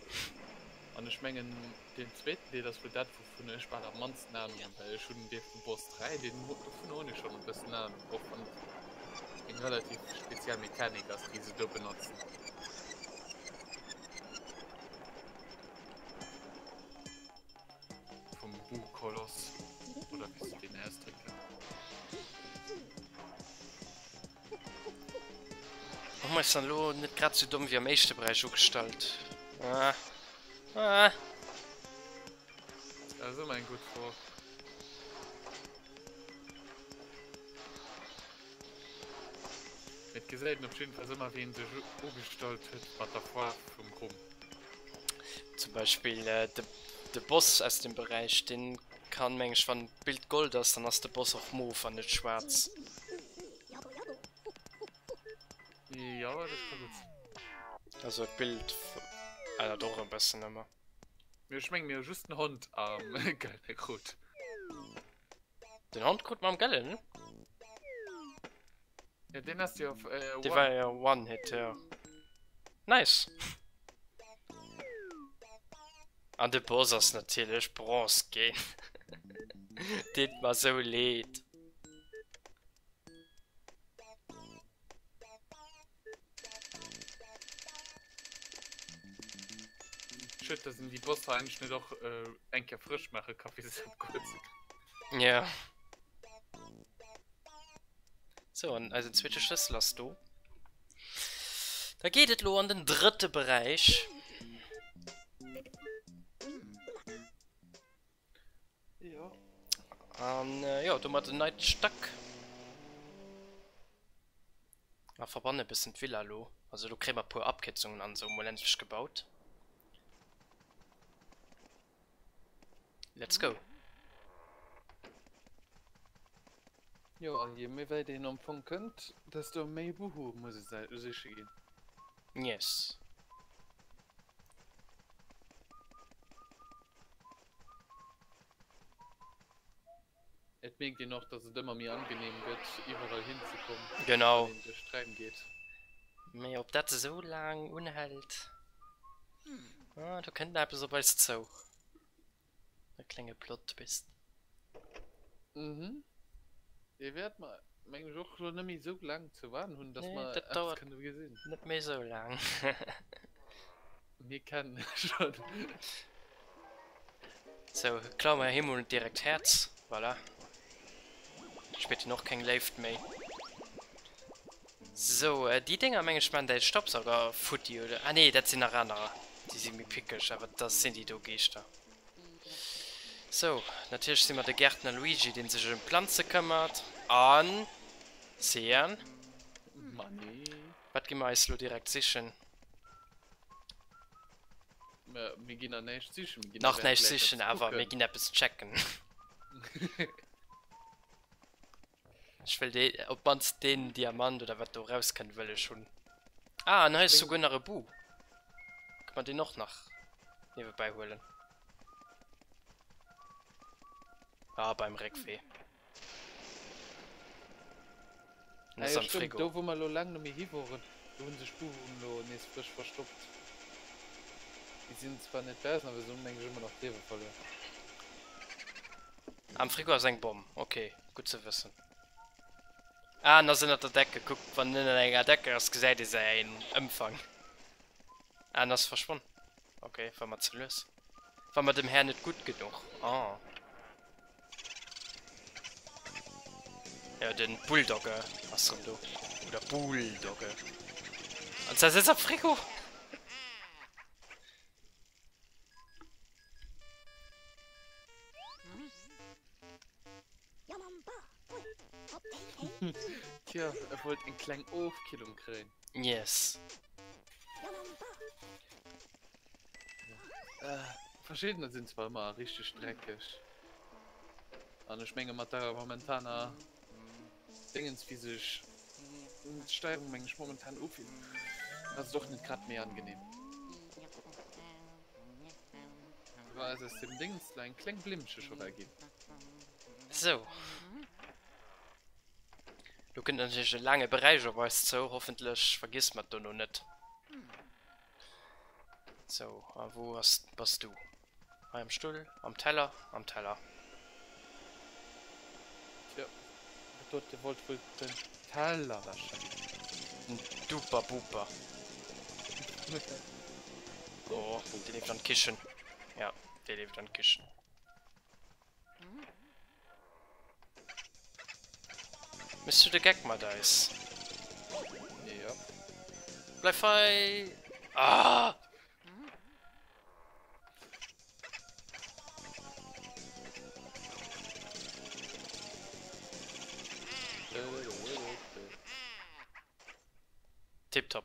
An ech mengen, deen zweeten Deel ass wuel dat, wouvun ech bal am mannsten Ahnung hunn, well ech hunn dee vum Boss 3, deen, dovun hunn ech schonn e bëssen Ahnung, och wann et eng relativ speziell Mechanik ass, déi se do benotzen. Vum Buu-Koloss, oder wéi se deen ausdrécken. Hu mer eis dann elo net grad sou domm wéi am éischte Beräich ugestallt? Ah. Ah. Dat ass ëmmer eng gutt Fro. Et gesäit een op jiddefalls ëmmer wéi een sech ugestallt huet mat der Faarf vum Rumm. Zum Beispill de Boss aus dem Beräich, deen kann meng ech wann d'Bild Gold ass, dann ass de Boss och mof an net schwaarz. Jo, dat ka gutt sinn. Also d'Bild ännert och e bëssen ëmmer. Mee ech meng mir hu just den Hond am Gëllene krut. Den Hond krut mer am Gëllenen? Ja, den ass jo auf äh, Dee war jo One Hit, ja. Nice! An de Boss ass natierlech Bronze ginn. Deet mer sou leed. Schued, dass een déi Bosser eigentlech net och äh, eng Kéier frësch maache ka fir se op Gold ze kréien. Ja. So, an eisen zweete Schlëssel ass do. Da geet et lo an den drëtte Beräich. Jo. An äh, jo, domat en neit Stack. A verbanne bëssen d'Villa lo. Also do kréie mer e puer Abkierzungen an esou mol endlech gebaut. Let's go. Jo, a je méi wäit een am Fong kënnt, desto méi Buhu muss e siche ginn. Yes. Et mierkt een och, dass et ëmmer méi angenehm gëtt, iwwerall hinzekommen, Genau. wann een duerch d'Räim geet. Mee ob dat esou laang unhält? Ah, do kënnt nach eppes op eis zou. E klenge Plot-Twist. Mhm. Dee wäert mer, mengen ech, och elo net méi esou laang ze waarden hunn, dass Nee, mer dat eppes dauert kënne gesinn. net méi esou laang. Mir kennen e schon. Sou, klaue mer him mol direkt d'Häerz. Voilà. Spiert hien och keng Léift méi. Sou, déi Dénger meng ech maan däi Staubsauger futti, oder? Ah nee, dat sinn nach anerer. Déi si méi pickeg, awer dat sinn déi do Geeschter. Sou, natierlech si mer de Gärtner Luigi, deen sech ëm d'Planze këmmert. An Cyan. Money. Wat gi mer eis lo direkt sichen? Mir ginn nach näischt sichen. Mir ginn Nach näischt sichen, awer mir ginn eppes checken. Ech wëll dee, op d'mannst deen Diamant oder wat do rauskënnt, wëll ech hunn. Ah, an hei ass souguer nach e Bu. Kënne mer deen och nach niewebäi huelen? Ah, beim Réckwee. Ah jo stëmmt, do wou mer elo laang net méi hi woren, do hunn sech d'Buwen elo nees frësch verstoppt. Déi sinn zwar net baussen, awer se hunn meng ech ëmmer nach d'Liewe verluer. Am Frigo ass eng Bomm, ok, gutt ze wëssen. Ah, en ass ënnert der Decke, kuck, wann en ënnert enger Decke ass, gesäit ee säin Ëmfang. Ah, en ass verschwonn, ok, war mer ze lues. War mer dem Här net gutt genuch, ah. Jo, den Bulldogge ass rem do. Oder Bulldogge. An zwar sëtzt am Frigo! Tja, e wollt eng kleng Ofkillung kréien. Yes. Verschiddener sinn zwar ëmmer richteg dreckeg. An ech menge mat der momentaner Déngens wéi sech d'Steierung meng ech momentan ufillt, ass et och net grad méi angenehm. War ass aus dem Déngens lo eng kleng Blimmche scho bal ginn. Sou. Lo kënnt natierlech e laange Beräich op eis zou. Hoffentlech vergiesse mer et dono net. Sou, a wou ass, bass du? Hei am Stull, am Teller, am Teller. Tjo, dat dote wollt wuel den Teller wäschen. Den Duper Buper. Oh, dee leeft an d'Kichen. Ja, dee leeft an d'Kichen. Méchs du de Geck mat eis? Jo. Bleif hei! Ah! Tiptop.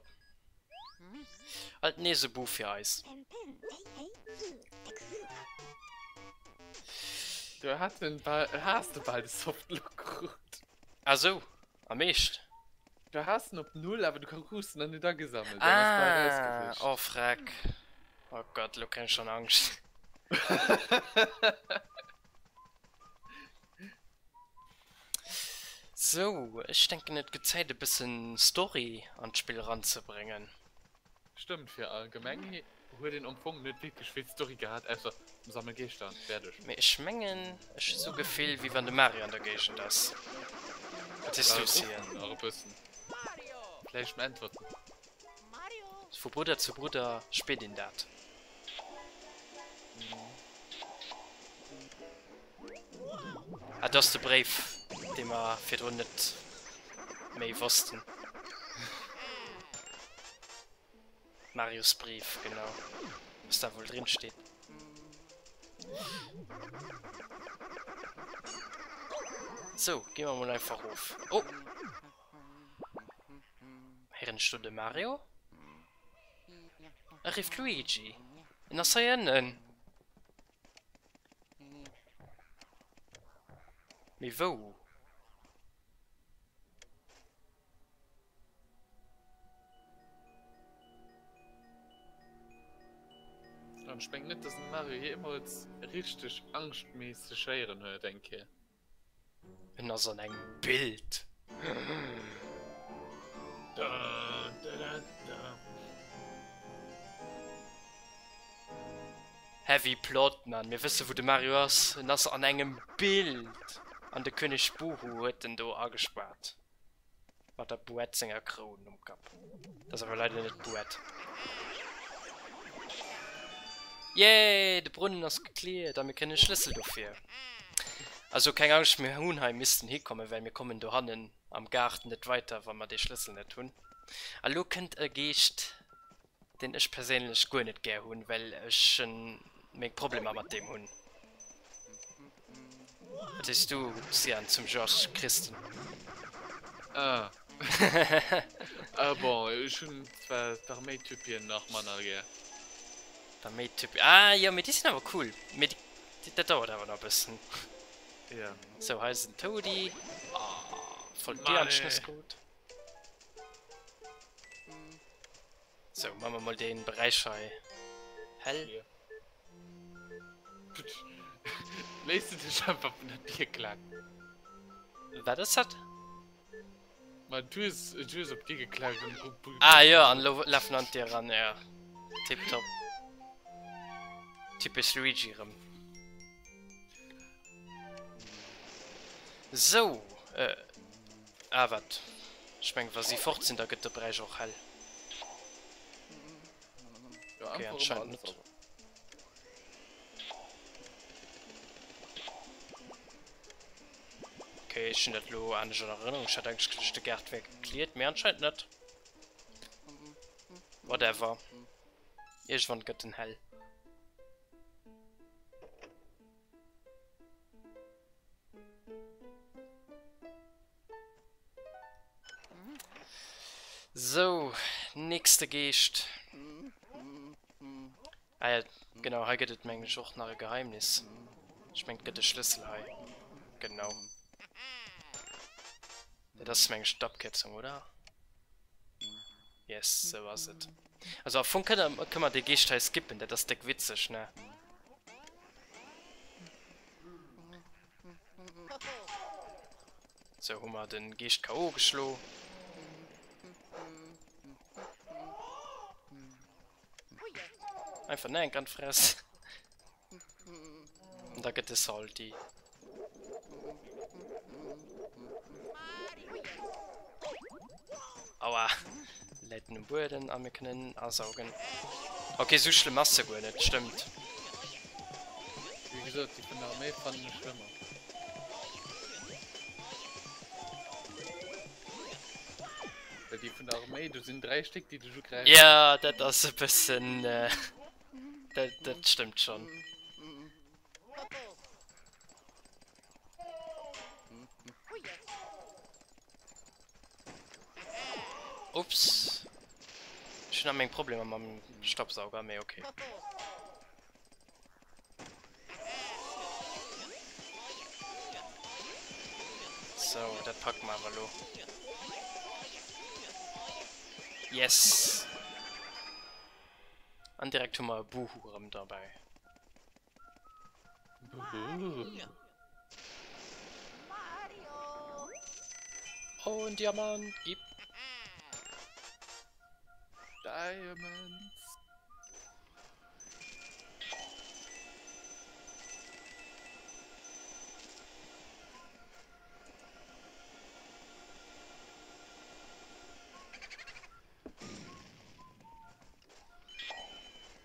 Alt nees e Bu fir eis. Du hat den bal, has de bal de Softlock krut. Ah sou, am Eescht? Du has en op null, awer du krus en dann net agesammelt. Dann ass bal Ah, rausgewischt. oh freck. Oh Gott, lo kréien ech schon Angscht. Sou, ech denken et gëtt Zäit e bëssen Story an d'Spill eranzebréngen. Stëmmt, fir allgemeng huet een am Fong net wierklech vill Story gehat, ausser sammel Geeschter an fäerdeg. Mee ech mengen ech hu sou Gefill wéi wann de Mario an der Géigend ass. Wat sees du Cyan? Nach e bëssen. Vläicht mer äntwerten. Vu Brudder zu Brudder spiert een dat. Ah, do ass de Bréif, dee mer virdrun net méi wossten. Marios Brief, genau. Was da wohl drin steht. So, gehen wir mal einfach of. Oh! Héieren ech do de Mario? E rifft Luigi. En ass hei ënnen. Mee wou? An ech mengen net, dass den Mario jeemools richteg angschtméisseg héieren huet eng Kéier. En ass an engem Bild. Heavy Plot, man. Mir wësse wou de Mario ass. En ass an engem Bild. An de König Buhu huet en do agespaart. Mat der Bouette senger Kroun um Kapp. Dat ass awer leider net d'Bouette. Yay! De Brunnen ass gecleared a mir kréien e Schlëssel dofir. Also keng Angscht, mir hunn hei missten hikommen, well mir kommen dohannen am Gaart net weiter, wa mer dee Schlëssel net hunn. A lo kënnt e Geescht, deen ech perséinlech guer net gär hunn, well ech meng Problemer mat deem hunn. Wat sees du, Sian, zum Georges Christen? Ah. Ah bon, ech hunn zwar d'Arméitypien nach manner gär. D'Arméitypien, ah jo, mee déi sinn awer cool. Mee déi, dat dauert awer nach e bëssen. Ja. Sou, hei ass den Toady. Ah, voll d'Dier an d'Schnëss krut. Sou, maache mer mol dee Beräich hei hell. Léiss de dech einfach vun der Dier klaken? Wat ass dat? Ma du hues, du hues op d'Dier geklaakt an du. Ah jo, an elo lafen an d'Dier eran, jo. Tiptop. Typesch Luigi erëm. Sou, äh, ah wat? Ech mengen wa si fort sinn, da gëtt de Beräich och hell. Ja, Okay, einfach ëmmer anscheinend alles net. awer. Okay. Okay, ech hunn dat elo anescht an Erënnerung. Ech hat eigentlech geduecht, de Gaart wär gecleared, mee anscheinend net. Whatever. Iergendwann gëtt en hell. Sou, nächste Geescht. Ah ja, genau, hei gëtt et mengen ech och nach e Geheimnis. Ech mengen et gëtt e Schlëssel hei. Genau. Dat ass mengen ech d'Abkierzung, oder? Yes, sou ass et. Also am Fong kënne kënne mer dee Geescht hei skippen, dat ass déck witzeg, ne? Sou hu mer den Geescht KO geschlo. Einfach ne eng an d'Fress. An da gëtt e salty. Aua. Läit en um Bueden a mir kënnen en asaugen. Ok, sou schlëmm ass se guer net, stëmmt. Wéi gesot, déi vun der Arméi fannen ech schlëmmer. Well déi vun der Arméi, do sinn 3 Stéck, déi dech ugräifen. Ja, dat ass e bëssen, dat, dat stëmmt schonn. Ups. Ech hunn nach meng Problemer mam Staubsauger, mee okay. So, dat packe mer awer elo. Yes! An direkt hu mer e Buhu erëm derbäi. Oh, en Diamant, gib. Diamonds.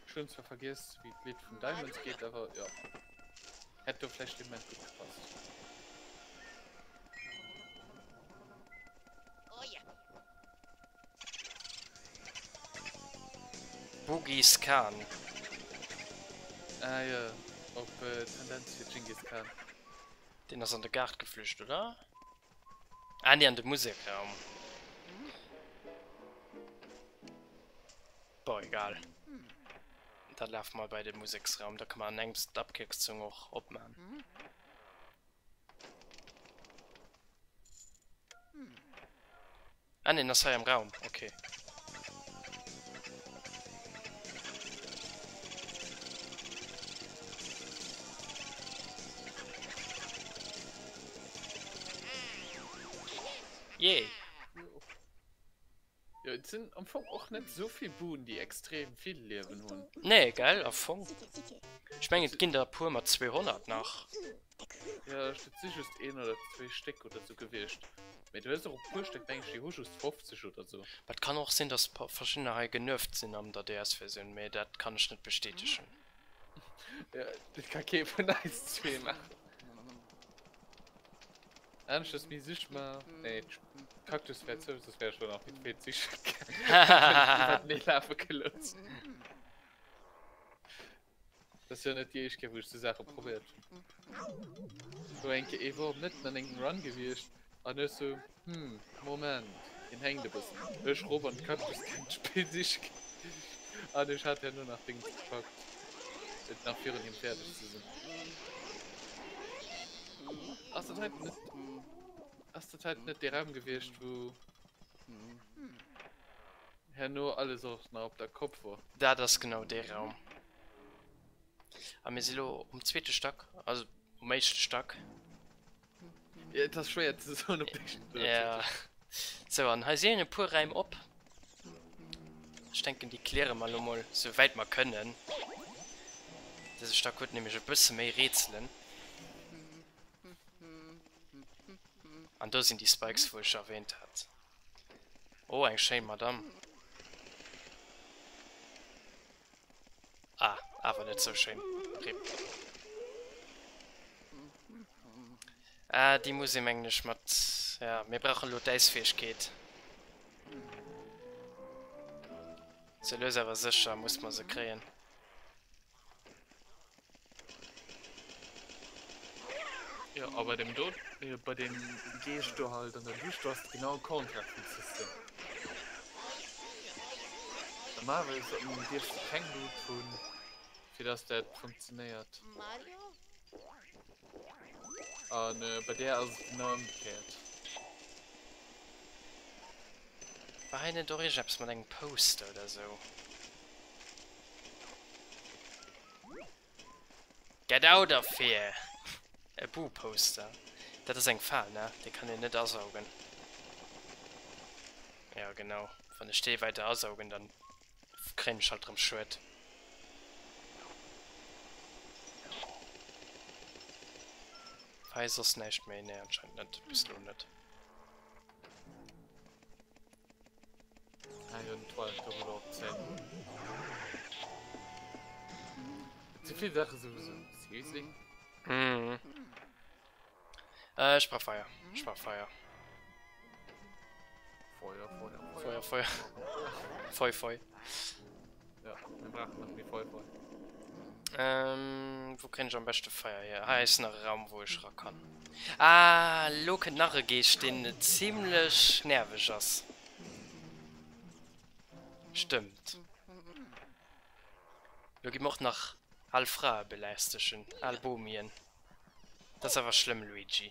Ech hunn zwar vergiess wéi d'Lidd vun Diamonds geet, awer jo hätt do vläicht dee Moment gutt gepasst. Bugis Khan. Ah jo, op Tendenz fir Dschingis Khan. Deen ass an de Gaart geflücht, oder? Ah nee, an de Musekraum. Bon, egal. Da lafe mer bei de Museksraum, da ka mer an engems d'Abkierzung och opman. Ah nee, en ass hei am Raum, okay. Yay! Jo, et sinn am Fong och net esou vill Buen, déi extrem vill Liewen hunn. Nee, gell, am Fong. Ech mengen, et ginn der e puer mat 200 nach. Jo, et si just een oder zwee Stéck oder sou gewiescht. Mee du hues och e puer Stéck, meng ech, déi hu just 50 oder sou. Et kann och sinn, dass verschiddener hei genervt sinn an der DS-Versioun, mee dat kann ech net bestätegen. Jo, dat ka kee vun eis zwee maachen. Aneschters mi sich ma nee Cactus wär zou, soss wär ech lo nach déi zweet siche iwwertenee lafe gelooss. Dat ass jo net déi éischt Kéier wou ech sou Saache probéiert hunn. Do eng Kéier ee Wurm net an engem Run gewiescht an ech sou hm Moment deen hänkt e bëssen. Ech rop an de Cactus géint d'Spill siche an ech hat herno nach Dings gepackt et nach virun him fäerdeg ze sinn. Ass dat heiten net Ass dat heiten net dee Raum gewiescht wou herno alles och nach op der Kopp wor? Dat ass genau dee Raum. A mir si lo um zweete Stack, also um éischte Stack. Ja, et ass schwéier ze soen op éischten oder zweete. Ja. Sou, an hei sinn e puer Räim op. Ech denken déi kläre mer elo mol sou wäit mer kënnen. Dëse Stack huet nämlech e bësse méi Rätselen. An do sinn déi Spikes wou ech erwähnt hat. Oh eng schéin Madame. Ah, awer net sou schéin. Rip. Ah, déi muss ee mengen ech mat, ja, mir brauchen elo d'Äisfäegkeet. Sou lues awer sécher muss mer se kréien. Jo, a bei deem do, bei deem Geescht do halt an der Duucht, do ass et genau Contraire vum System. Normalerweis dierfs de keng Luut hunn, fir dass dat funktionéiert. An bei där ass et genau ëmgekéiert. War hei net och iergendeppes mat engem Poster oder sou? Get out of here! E Boo-Poster. Dat ass eng Fal, ne? Déi kann een net asaugen. Jo, genau. Wann ech déi weider asaugen, dann kréien ech halt rëm Schued. Hei soss näischt méi? Nee, anscheinend net. Bis elo net. Ah jo, den Toilette gouf elo op 10. Ze vill Sache sowieso. Seriously? Mhm. Äh, ech brauch Feier. Ech brauch Feier. Feuer, Feuer, Feuer. Feuer, Feuer. Feu, Feu. Ja, mir brauchen nach méi Feu, Feu. Ähm, wou kréien ech am beschte Feier hier? Hei ass nach e Raum, wou ech ra kann. Ah, lo kënnt nach e Geescht, deen zimlech nerveg ass. Stëmmt. Lo gi mer och nach al Frae belästegen, al Bomien. Dat ass awer schlëmm, Luigi.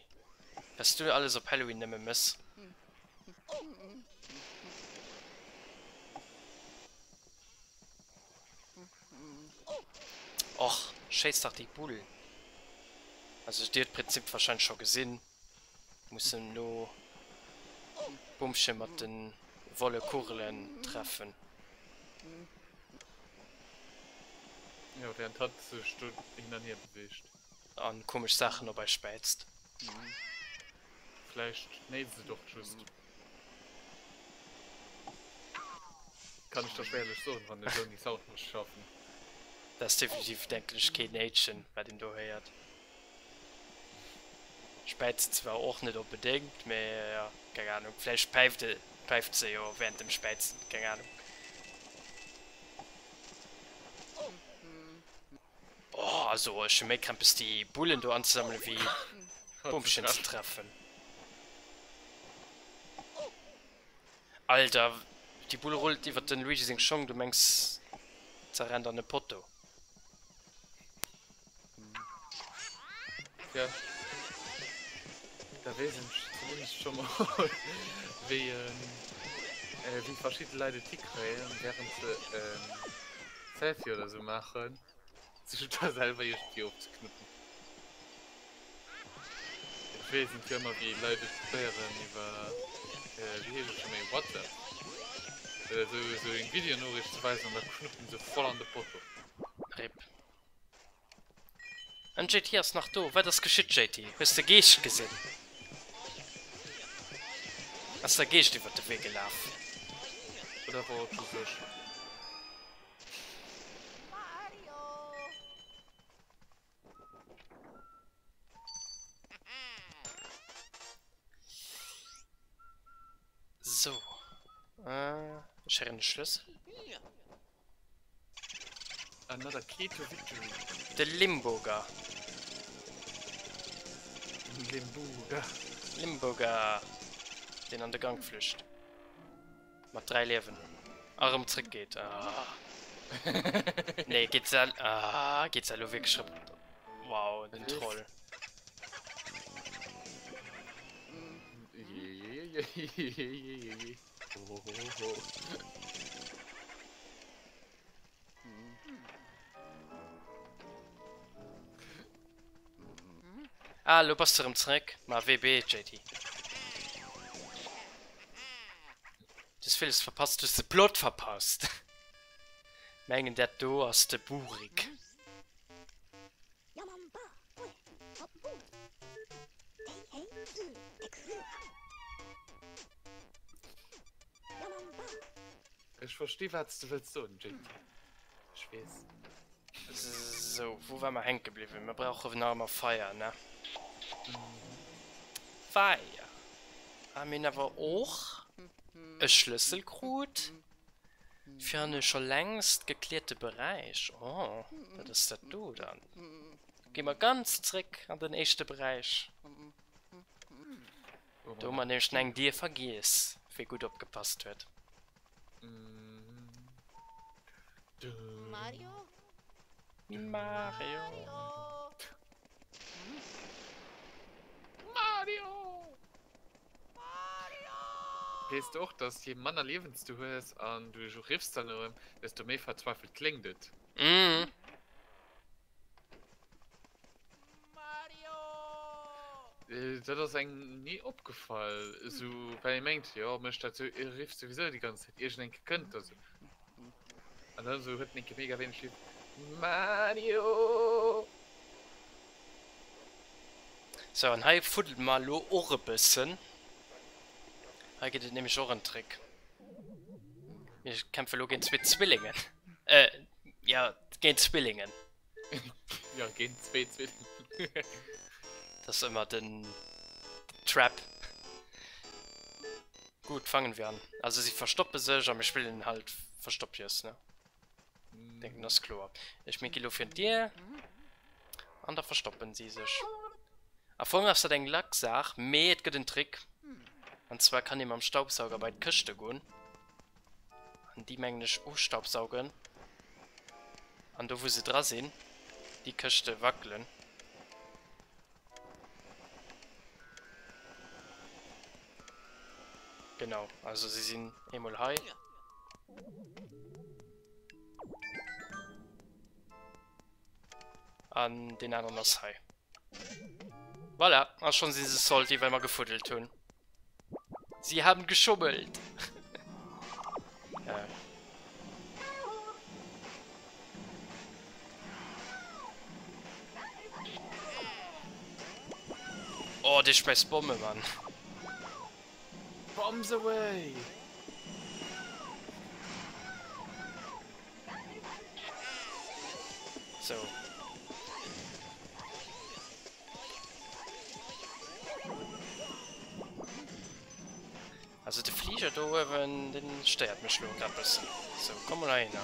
Wat s du alles op Halloween nëmme mëss. Och, schéiss dach déi Bull. Also dir hutt d'Prinzip wahrscheinlech scho gesinn. Mussen elo d'Bummche mat de wolle Kugelen treffen. Jo, während hatt sech do hin an hier beweegt. An komesch Saachen op eis späizt. Vläicht néit se et och just. Kann ech der schwéierlech soen, wann ech ouni Sound muss schaffen. Dat ass definitiv, denken ech, keen Néitschen, wat een do héiert. Späizen zwar och net onbedéngt, mee jo, keng Ahnung, vläicht päift e, päift se jo während dem Späizen, keng Ahnung. Oh, also ech hu méi Krämpes déi Bullen do anzesammelen wéi d'Bommchen ze treffen. Alter, déi Bull rullt iwwert den Luigi seng Schong, du mengs se rennt an e Potto. Tja, da weess ech zumindest scho mol wéi wéi verschidde Leit et hikréien während se e Selfie oder sou maachen, sech da selwer iergendwéi ofzeknuppen. Ech weess net jo ëmmer wéi Leit et probéieren iwwer wéi heescht et scho méi WhatsApp esou esou eng Videonoriicht ze weisen an da knuppen se voll an de Potto. Rip. An JT ass nach do. Wat ass geschitt JT? Hues de Geescht gesinn? Ass der Geescht iwwert de Wee gelaf? Oder wor et just ech? Sou. Ech héieren de Schlëssel. Another key to victory. De Limburger. Limburger. Limburger. Deen an de Gank flücht. Mat 3 Liewen. A rëm zréck geet. Ah. Nee, geet se. Ah, geet se elo wierklech rëm. Wow, den Troll. Ah, lo bass de rëm zréck. Ma WB, JT. Du hues villes verpasst. Du hues de Plot verpasst. Mengen dat do ass de Burik. Ech versti wat s de wëlls soen, JT. Ech weess. Sou, wou war mer hänke bliwwen? Mer brauchen nach ëmmer Feier, ne? Feier. A mir hunn awer och e Schlëssel krut fir an e scho längst gekläerte Beräich. Oh, wat ass dat do dann? Gi mer ganz zréck an den éischte Beräich. Do hu mer nämlech eng Dier vergiess, wie gutt opgepasst huet. Mario? Mario! Mario! Weess de och, dass je manner Liewens du hues an du riffs dann erëm, desto méi verzweifelt kléngt et? Mhm. Dat ass engem ni opgefall, esou well ee mengt, jo mécht dat sou, e rifft souwisou déi ganz Zäit, iergend eng Kéier kënnt der sou. An dann esou huet en eng Kéier mega wéineg Lift, Mario! Sou, an hei fuddele mer elo och e bëssen. Hei gëtt et nämlech och en Trick. Mir kämpfe elo géint zwee Zwillingen. Äh, jo, géint Zwillingen. Ja, géint zwee Zwillingen. Dat ass ëmmer den Trap. Gut, fangen wir an. Also si verstoppe sech a mir spillen halt Verstoppjes, ne? Denken ass kloer. Ech mir gi lo fir d'Dier an da verstoppen si sech. Am Fong ass dat eng Lacksaach, mee et gëtt en Trick. An zwar kann ee mam Staubsauger bei d'Këschte goen. An déi mengen ech ofstaubsaugen. An do wou se dra sinn, déi Këschte wackelen. Genau, also si sinn eemol hei. An deen aneren ass hei. Voilà, a schonn si se salty, well mer gefuddelt hunn. Sie haben geschummelt. äh. Oh, dee schmeißt Bombe, Mann. Bombs away! So. Also de Flieger do uewen, den stéiert mech lo grad bëssen. So, komm mol heihinner.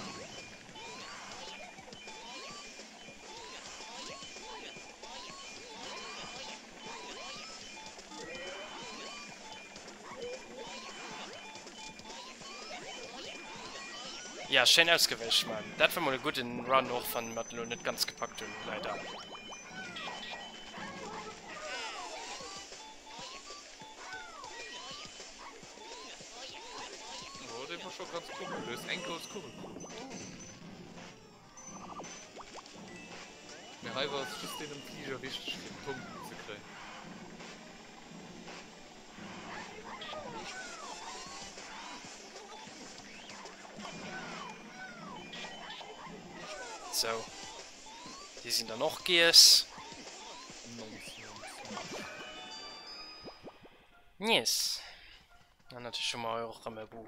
Ja, schéin ausgewäsch, Mann. Dat war mol e gudden Run, och wann mer et elo net ganz gepackt hunn, leider. Oh, dee war scho ganz cool. Du hues eng grouss Kugel krut. Mee hei war es just deem Fliger wichteg, fir Punkten ze kréien. Sou. Déi sinn dann och giess. Nice. An natierlech hu mer hei och erëm e Buu.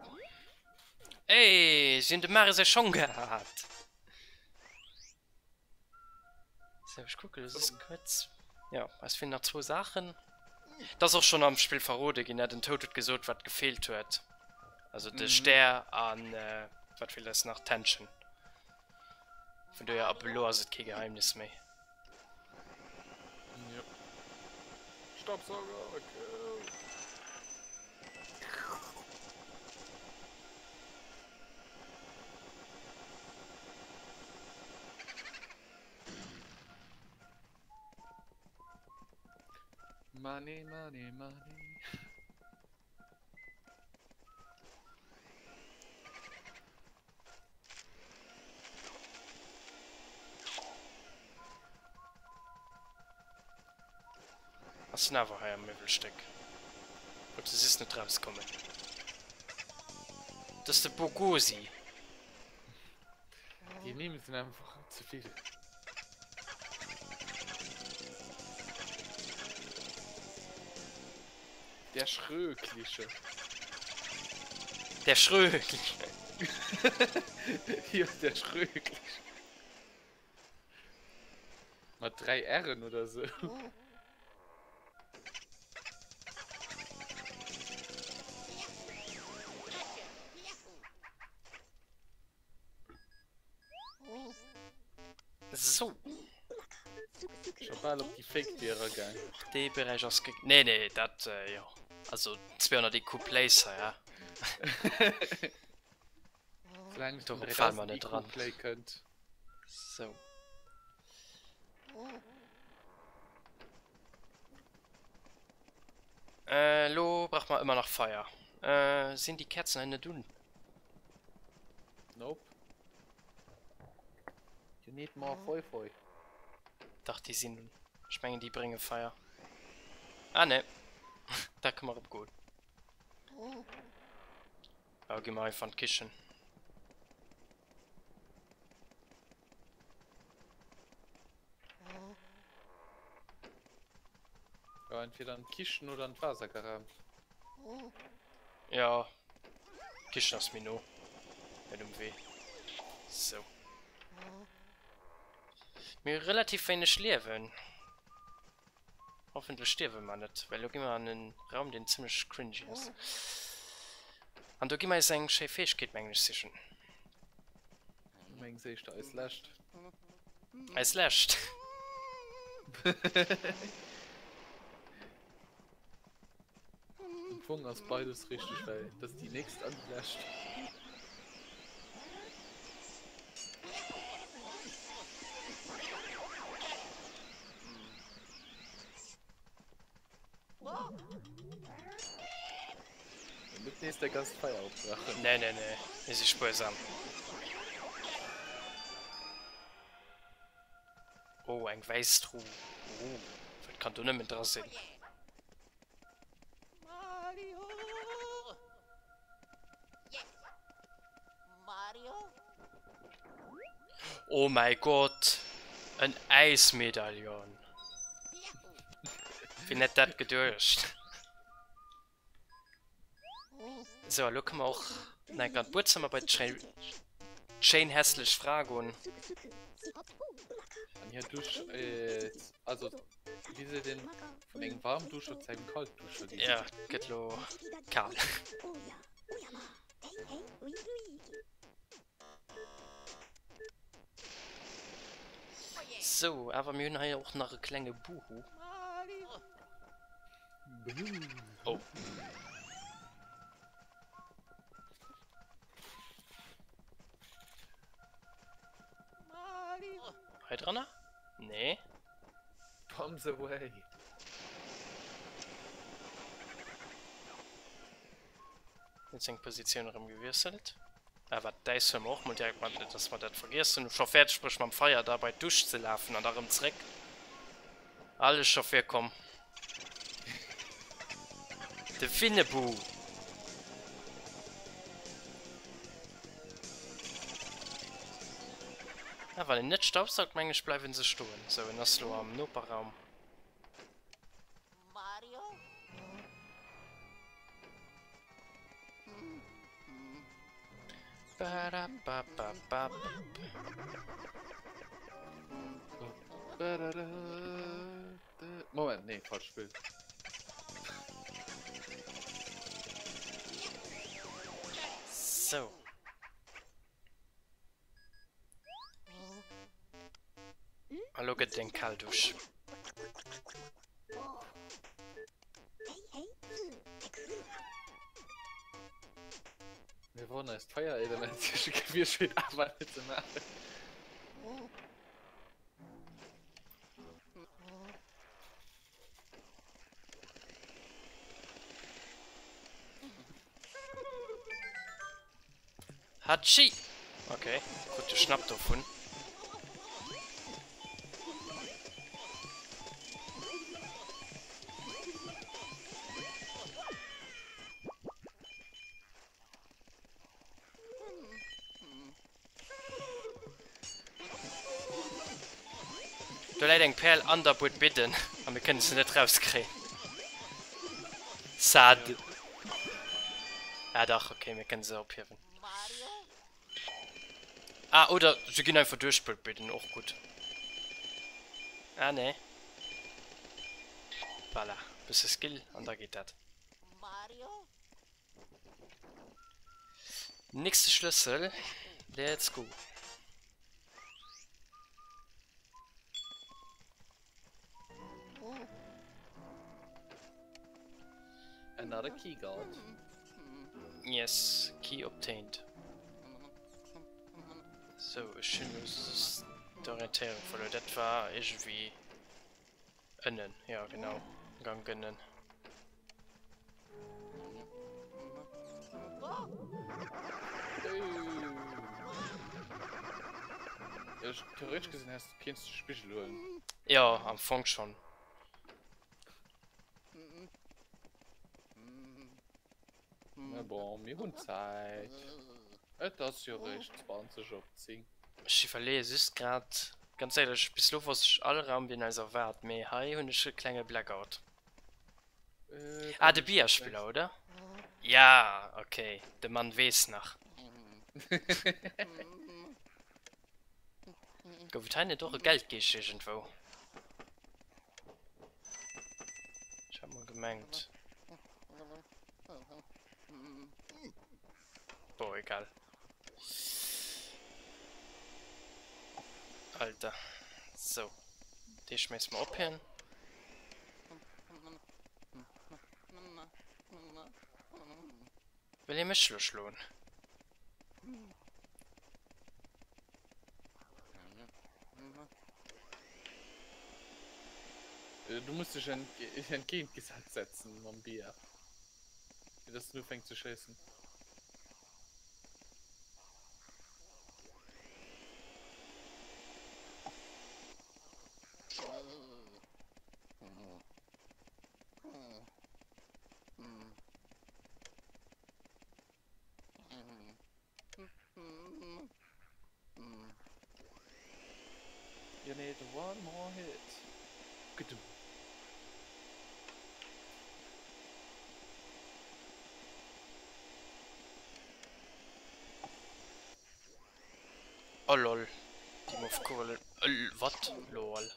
Ey, si hunn dem Mario säi Schong gehat. So, ech kucke just kuerz. Ja, eis feelen nach zwou Saachen. Dat ass och schonn am Spill verrode ginn, ne? Den Toad huet gesot, wat gefeelt huet. Also de Stär an wat feelt eis nach? D'Händschen. Vun dohier, ab elo ass et kee Geheimnis méi. Yep. Staubsauger, go! Money, money, money. Ass den awer hei am Miwwelstéck? Wollt se just net rauskommen. Dat ass de Bogosi. Déi Nimm sinn einfach ze vill. Der Schrökliche. Der Schrökliche. Jo, der Schrökliche. Mat 3 R'en oder sou. Sou. Scho bal op déi Fake Dier eragaang. Dee Beräich ass ge. Nee, nee, dat jo. Also 200 IQ Plays hei, ha. Soulaang et vun Dorop fale mer 3000 net IQ dran. Play kënnt. Sou. Elo brauche mer ëmmer nach Feier. Sinn déi Käerzen hei net un? Nope. You need more foi foi. Dach déi sinn un. Ech mengen déi brénge Feier. Ah ne. Da kënne mer erëm goen. Da gi mer einfach an d'Kichen. Ja, entweder an d'Kichen oder an d'Waassergarage. Ja, d'Kichen ass méi no. Net um Wee. Sou. Mir hu relativ wéineg Liewen. Hoffentlech stierwe mer net, well elo gi mer an en Raum, deen zimmlech cringy ass. An do gi mer eis eng schéi Fäegkeet, mengen ech, sichen. Du mengs éischter eis lescht. Eis lescht? Am Fong ass beides richteg, well et ass déi nächst an déi lescht. Net nees dat ganzt Feier opbrauchen. Nee, nee, nee, mir si spuersam. Oh, eng wäiss Truh. Oh, wat kann do nëmmen dra sinn? Oh mäi Gott, en Äismedaillon! Wien hätt dat geduecht? Sou, a lo kënne mer och nach eng Kéier an d'Buedzëmmer bei d'schéin hässlech Fra goen. An hir Dusch, also wéi seet een, vun engem Warmduscher zu engem Kaltduscher ginn. Ja, gëtt lo kal. Sou, awer mir hunn hei och nach e klenge Buhu. Oh. Hei dranner? Nee. Bombs away. Huet seng Positioun erëm gewiesselt. Awer d'Äis huele mer och mol direkt mat, net dass mer dat vergiessen. Scho fäerdeg bruecht mam Feier da bei d'Dusch ze lafen an da rëm zréck. Alles scho virkomm. De Winnebu! Ah, wann een net staubsaugt, meng ech, bleiwen se stoen. Sou, en ass lo am Noperraum. Moment, nee, falscht Bild. So. A lo gëtt et eng kal Dusch. Mir wollen eist Feierelement siche gewiescht, fir awer net ze maachen. Hatschi! Okay, krut de Schnapp dovun. Do läit eng Perl an der Buedbidden a mir kënne se net rauskréien. Sad. Ah dach, okay, mir kënne se ophiewen. Ah, oder se ginn einfach duerch d'Buedbidden, och gutt. Ah nee. Voilà, bësse Skill an da geet dat. Nächste Schlëssel. Let's go. Another key got. Yes, key obtained. Sou, ech hunn elo just d'Orientéierung verluer. Dat war iergendwéi ënnen, jo genau, Gank ënnen. Theoretesch gesinn häss kéints de Spigel huelen. Jo, am Fong schonn. Mä bon, mir hunn Zäit. Et ass jo réischt 20 op 10. Ech iwwerleeë just grad, ganz éierlech, bis elo wosst ech all Raum deen eis erwaart, mee hei hunn ech e klenge Blackout. Ah, de Biaspiller, oder? Ja, okay, de Mann weess nach. Gouf et hei net och e Geldgeesch iergendwou? Ech hat mol gemengt. Boah, egal. Alter. So. Dee schmeiss mer op hien. Wëll hie mech lo schloen? Du muss dech entgéintgesat setzen mam Bier, fir dass en ufänkt ze schéissen. You need one more hit. Gdum. Oh lol, déi mof Kugel. Wat? Lol.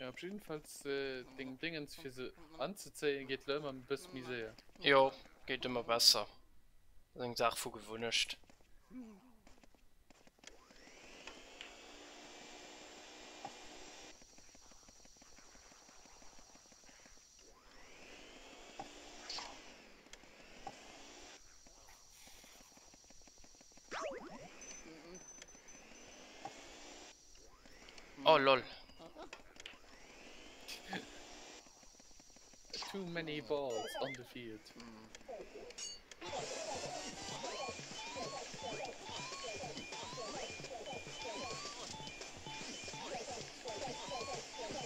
Ja, op jiddefalls äh, deng Dingens fir se anzezéien geet lo ëmmer e bësse méi séier. Jo, geet ëmmer besser. Ass eng Saach vu Gewunnecht. Oh lol. Too many balls on the field.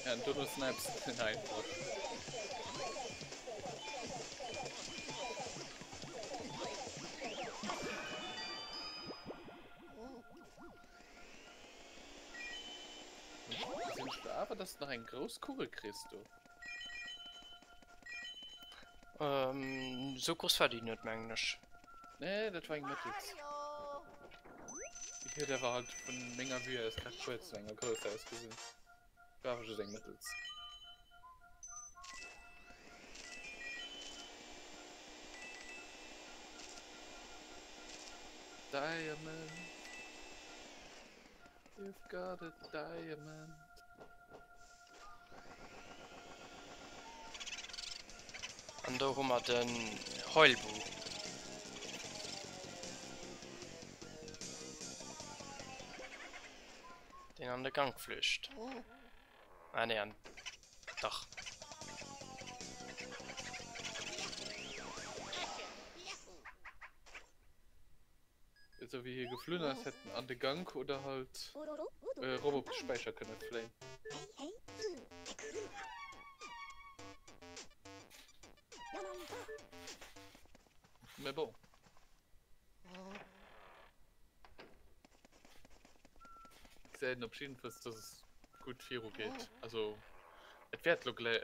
Ja, an dono snipes de den einfach. Gesinn ech do awer, dass de nach eng grouss Kugel kriss do. Ähm, sou grouss war déi net, mengen ech. Nee, dat war eng mëttels. Déi huet awer halt vun menger Vue aus grad kuerz no enger grousser ausgesinn. War awer just eng mëttels. Diamond, you've got a diamond. An do hu mer den Heulbu. Deen an de Gank flücht. Ah nee, an... Dach. Esou wéi hie geflunn ass, hätt en an de Gank oder halt erop op de Späicher kënne fléien. Mä bon. Gesäit een op jiddefalls, dass et gutt viru geet. Also et wäert lo glä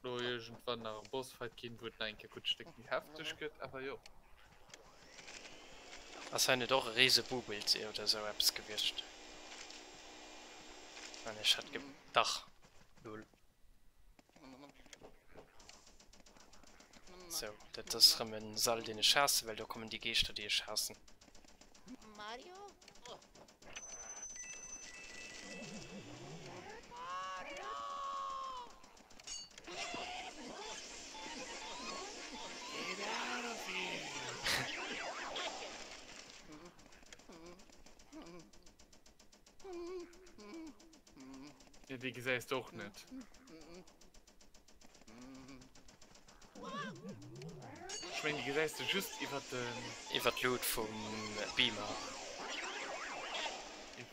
lo iergendwann nach e Bossfight ginn, wou et nach eng Kéier gutt Stéck méi hefteg gëtt, awer jo. Ass hei net och e Riesebubelsee oder esou eppes gewiescht? An ech hat ge dach, lol. Sou, dat ass rëm en Sall deen ech haassen, well do kommen déi Geeschter déi ech haassen. Ja, déi gesäis de och net. Ech mengen, déi gesäis de just iwwer den. Iwwer d'Lut vum Beamer.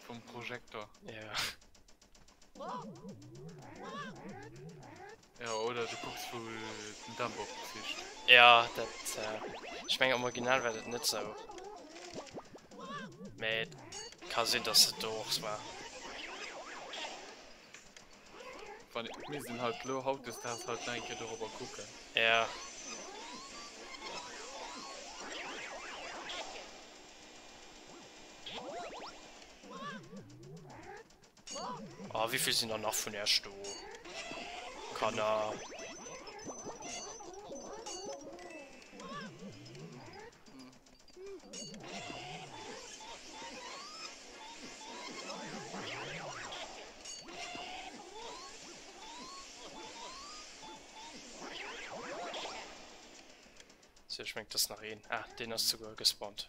Vum Projektor. Ja. Ja, oder du kucks wou den Damp opzicht. Ja, dat ech mengen am Original war dat net sou. Mee et ka sinn dass et do och war. Wann et misst een halt lo hautdesdaags halt nach eng Kéier dorobber kucken. Ja. Oh, wéivill sinn der nach vun Äerch do? Kanner. So, ech mengt, dass nach een. Ah, deen ass souguer gespawnt.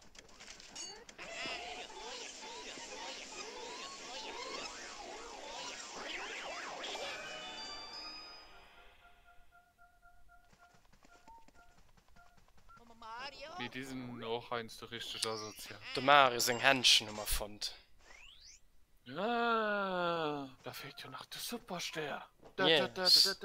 Mee déi sinn och heiansdo richteg asozial. De Mario seng Händschen hu mer fonnt. Ah, da feelt jo nach de Superstär. Yes.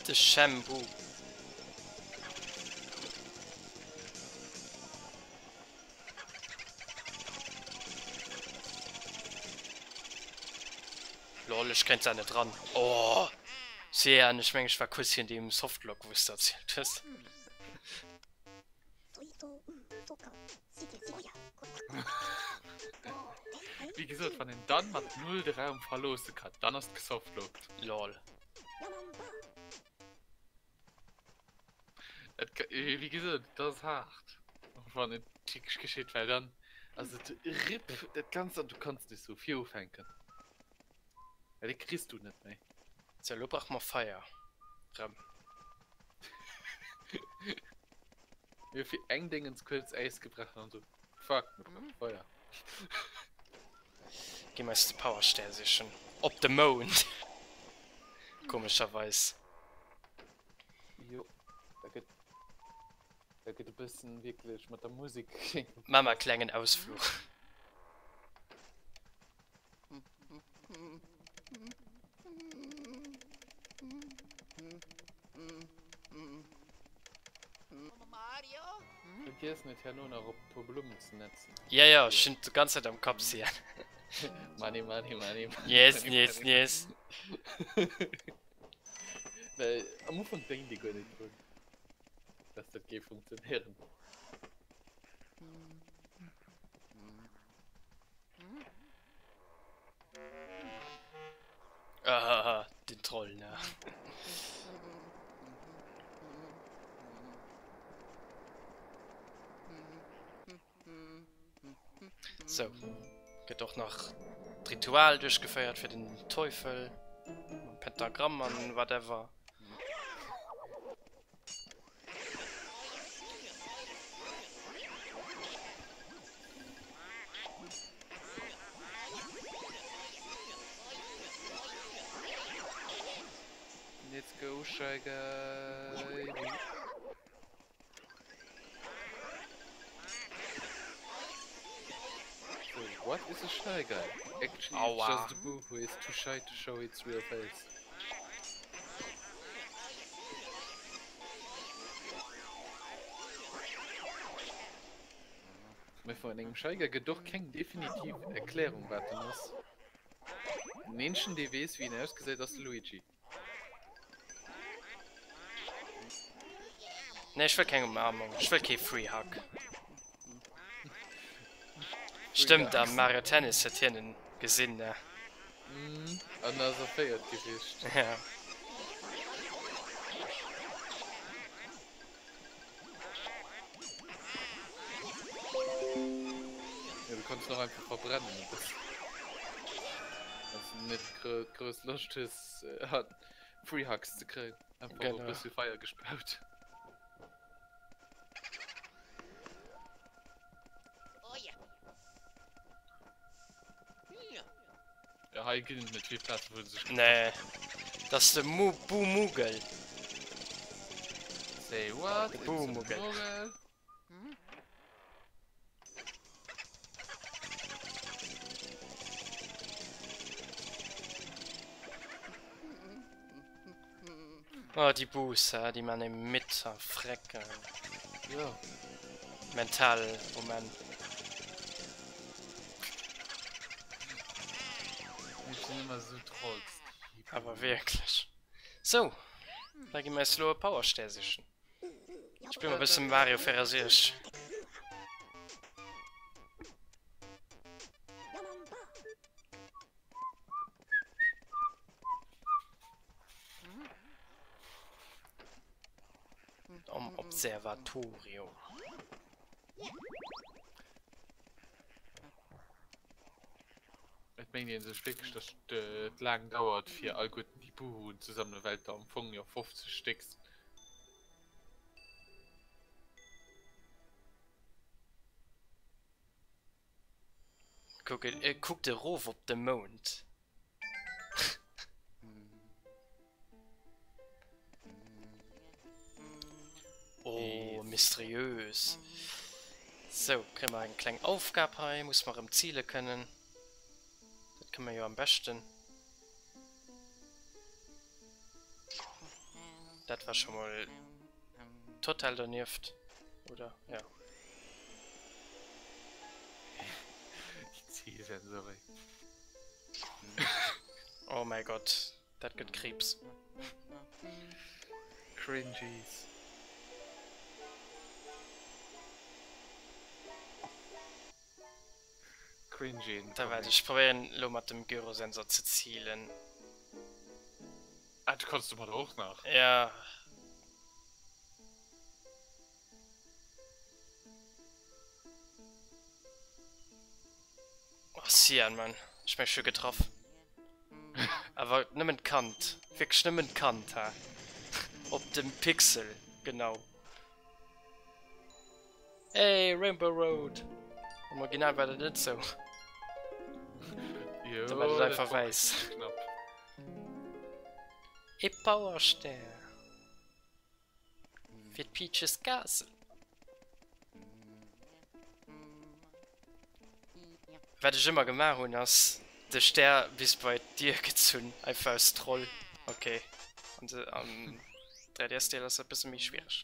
De Shamboo. Lol, ech kréint se net ran. Oh! Cyan, ech meng ech war kuerz hier an deem Softlock wous de erzielt hues. Wéi gesot, wann een dann mat 0 de Raum verloosse kann, dann ass et gesoftlockt. Lol. Et, wéi gesot, dat ass haart, wann et wierklech geschitt, well dann ass et RIP dat Ganzt an du kanns nees vu vir ufänken. Well dee kriss du net méi. Sou, elo brauche mer Feier rëm. Mir hu fir eng Déngens kuerz Äis gebrach an dann sou, Fuck, mir brauche Feier. Gi mer eis de Powerstär sichen. Op de Mound! Komescherweis. Jo, da gëtt, da gëtt e bëssen wierklech mat der Musek. Maa mer e klengen Ausfluch. Vergiess net herno nach op e puer Blummen ze netzen. Ja, ja, ech hunn d'ganz Zäit am Kapp, Sian. Money, money, money, money. Yes, yes, yes. Well am Ufank denkt ee guer net drun, dass dat géif funktionéieren. Ah, den Troll, ne? So, gëtt och nach d'Ritual duerchgeféiert fir den Teufel, mam Pentagramm an whatever. Let's go, Shy Guy. So, what is a Shy Guy? Actually, it's Aua. just a boo who is too shy to show its real face. Mee vun engem Shy Guy gëtt och keng definitiv Erklärung, wat en ass. Den eenzegen, dee weess, wéi en ausgesäit, ass de Luigi. Nee, ech wëll keng Umarmung. Ech wëll kee Free Hug. Stëmmt, am Mario Tennis huet hien en gesinn, ne? Mhm, an ass erféiert gewiescht. Ja. Ja, du kanns en och einfach verbrennen e bëssen. Wann s de net grouss Loscht hues, Free Hugs ze kréien. Einfach e bëssi Feier gespaut. Ja, hei ginn et net vill Plazen, wou se sech Nee, dat ass de Mu Bumugel. Say what? De Bumugel. Oh, déi Boos, hä, déi man ee midd a freck. Jo. Mental um Enn. Ech sinn ëmmer esou Trolls. Awer wierklech. Sou, da gi mer eis elo e Powerstär sichen. Ech spille mol e bësse Mario 64. Am Observatorium. Et mengt een sech wierklech, dass et laang dauert fir alleguerten déi Buhuen ze sammelen, well et der am Fong jo 50 Stéck sinn. Kuck, e kuckt erof op de Mound. Oh, mysteriös. Sou, kréie mer eng kleng Aufgab hei. Muss mer erëm zile kënnen. Dat kënne mer jo am beschten. Dat war scho mol total donieft, oder? Ja. Déi Zilsensorik. Oh mäi Gott, dat gëtt Kriibs. Cringies. Cringy in Da waart, ech probéieren elo mat dem Gyrosensor ze zilen. Ah, du kanns domadder och nach? Ja. Oh, Cyan, Mann. Ech meng, ech hu getraff. Awer nëmmen d'Kant. Wierklech nëmmen d'Kant, ha. Op dem Pixel, genau. Hey, Rainbow Road! Am Original war dat net sou. Jo, Da war dat dat einfach war wäiss. knapp. E Powerstär. Fir d'Peaches Castle. Wat ech ëmmer gemaach hunn ass de Stär bis bei d'Dier gezunn, einfach aus Troll. Ok, an de am 3DS Deel ass dat bësse méi schwiereg.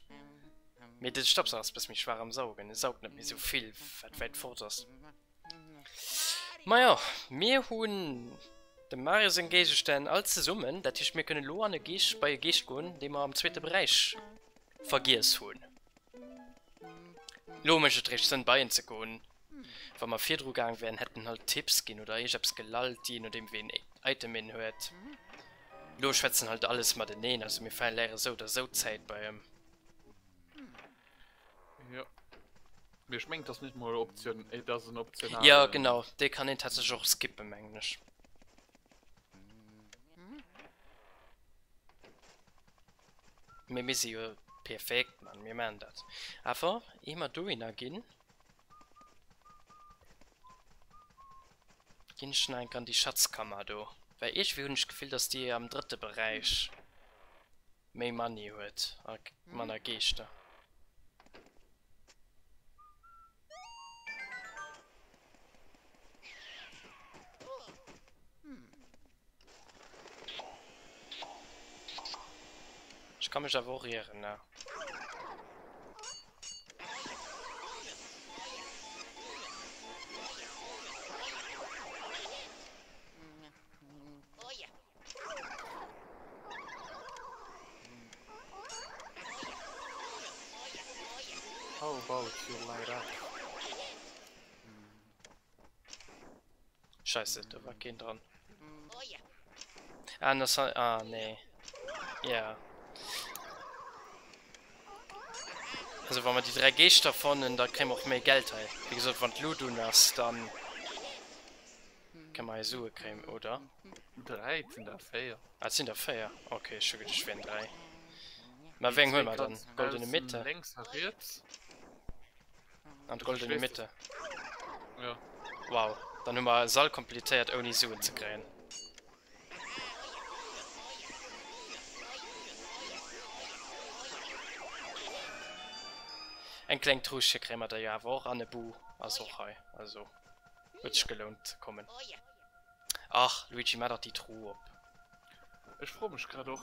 Mee de Staubsauger ass bësse méi schwaach am Saugen, e saugt net méi sou vill wat wäit fort ass. Majo, mir hunn dem Mario seng Géigestänn all zesummen. Dat heescht, mir kënnen elo an e Geescht, bei e Geescht goen, dee mer am zweete Beräich vergiess hunn. Elo mécht et réischt Sënn, bei en ze goen. Wa mer virdru gaang wären, hätten halt Tipps ginn oder iergeppes gelallt, jee nodeem wéi een Item een huet. Elo schwätzen halt alles mateneen, also mir verléiere sou oder sou Zäit bei em. Jo. Mee ech mengen, et ass net mol Option, et ass en optionalen. Jo, genau, dee kann een tatsächlech och skippen, mengen ech. Mee mir si jo perfekt, Mann, mir maachen dat. Awer ier mer dohinner ginn, ginn ech nach eng Kéier an déi Schatzkammer do, well iergendwéi hunn ech d'Gefill, dass déi am drëtte Beräich méi Money huet a manner Geeschter. Ech ka mech awer och ieren, ne? How about you light up? Scheisse, do war keen dran. Ah, das ah, nee. Ja. Also wa mer déi 3 Geeschter fannen, da kréie mer och méi Geld hei. Wéi gesot, wann d'Lut un ass, dann kënne mer hei Sue kréien, oder? 3? Et sinn der 4. Ah, et sinn der 4. Okay, ech hu geduecht, et wieren 3. Mä wéi eng huele mer dann? Goldene Mitte? Lénks a riets. An d'Goldene Mitte. Ja. Wow, dann hu mer e Sall kompletéiert ouni Suen ze kréien. Eng kleng Truche kréie mer da jo awer och an e Bu ass och hei, also huet sech gelount ze kommen. Ach Luigi, maach dach déi Truh op. Ech froe mech grad och,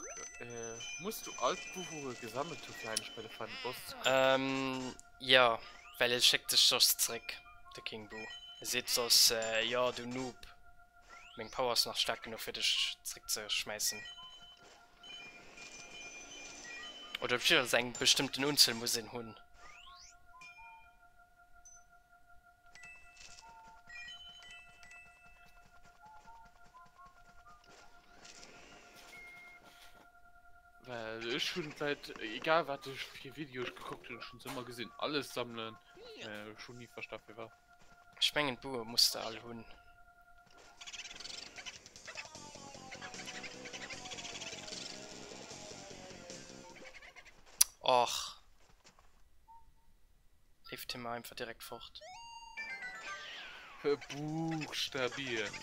muss du all d'Buhue gesammelt hu fir eigentlech bei de Final Boss ze kommen? Ähm, jo, well e schéckt dech soss zréck, de King Boo. E seet soss, jo du Noob, meng Power ass nach staark genuch fir dech zréck ze schmäissen. Oder op jiddefalls eng bestëmmten Unzuel muss een hunn. Well ech hunn d'Leit, egal wat ech fir Video ech gekuckt hunn, ech hunn se ëmmer gesinn alles sammelen, mä ech hunn ni verstan firwat. Ech mengen d'Bue muss de all hunn. Och. Leeft hie mer einfach direkt fort. Buchstabieren.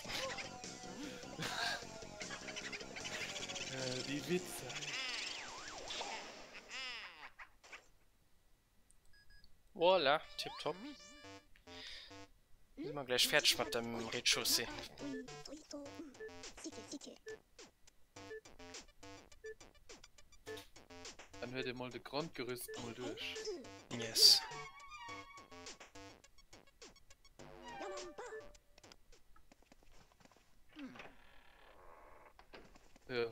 Déi Witzer. Voilà, tipptopp. Si mer gläich fäerdeg mat dem Rez-de-chaussée. Dann huet ee mol de Grondgerüst mol duerch. Yes. Jo.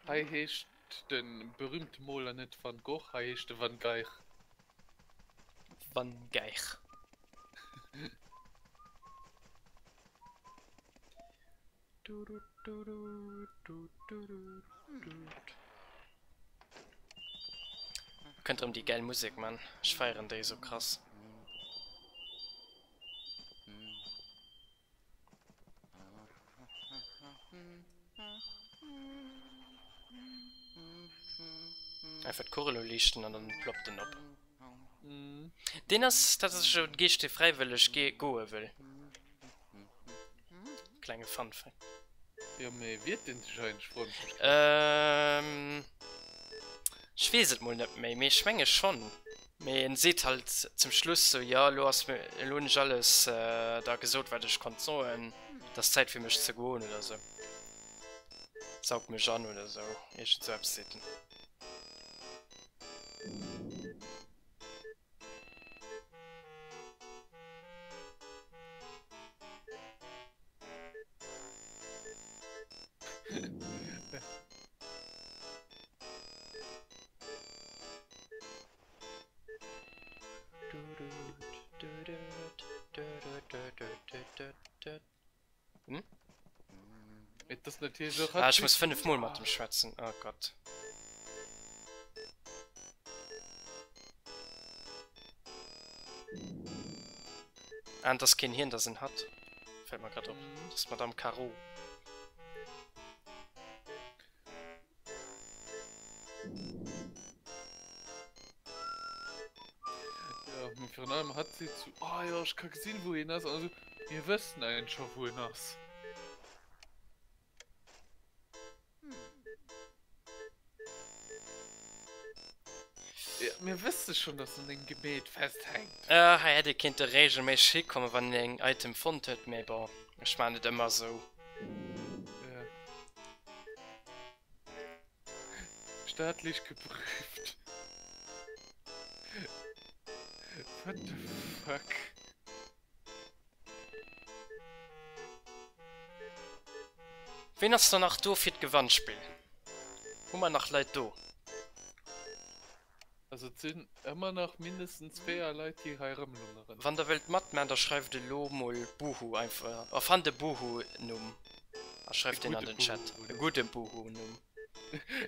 Hei heescht de berühmte Moler net Van Gogh, hei heescht e Van Geich. Van Geich. Kënnt erëm déi gäil Musek man, ech feieren déi esou krass. Einfach d'Kugel uliichten an dann ploppt en op. Deen ass tatsächlech e Geescht dee fräiwëlleg goe wëll. Klenge Fun Fact. Jo mee wiert deen sech eigentlech froen ech mech grad. Ehm ech weess et mol net méi, mee ech menge schonn. Mee en seet halt zum Schluss sou, jo elo ass mir, elo hunn ech alles da gesot wat ech konnt soen, et ass Zäit fir mech ze goen oder sou. Saug mech an oder sou, iergend sou eppes seet en. Hm? Et ass natierlech och Ah, ech muss 5 mol mat dem schwätzen. Oh Gott. Ah, et ass keen hien, et ass en hatt. Fällt mer grad op. Et ass d'Madame Caro. Ja, mee virun allem hatt seet sou, oh jo, ech ka gesinn, wou een ass. An esou, mir wëssen eigentlech scho, wou en ass. Ja, mir wësse schonn, dass en dengem Gebeet festhänkt. Äh, hei hätt ee kinnte regelméisseg hikommen, wann een eng Item fonnt huet, mee bon, ech maan et ëmmer sou. Ja. Staatlich geprüft. What the fuck? Ween ass dann nach do fir d'Gewannspill? Hu mer nach Leit do? Also et sinn ëmmer nach mindestens 4 Leit déi hei rëmlungeren. Wann der wëllt matman, da schreift elo mol Boohoo einfach, erfannt e Boohoo Numm a schreift deen an den Chat. E gudde Boohoo Numm.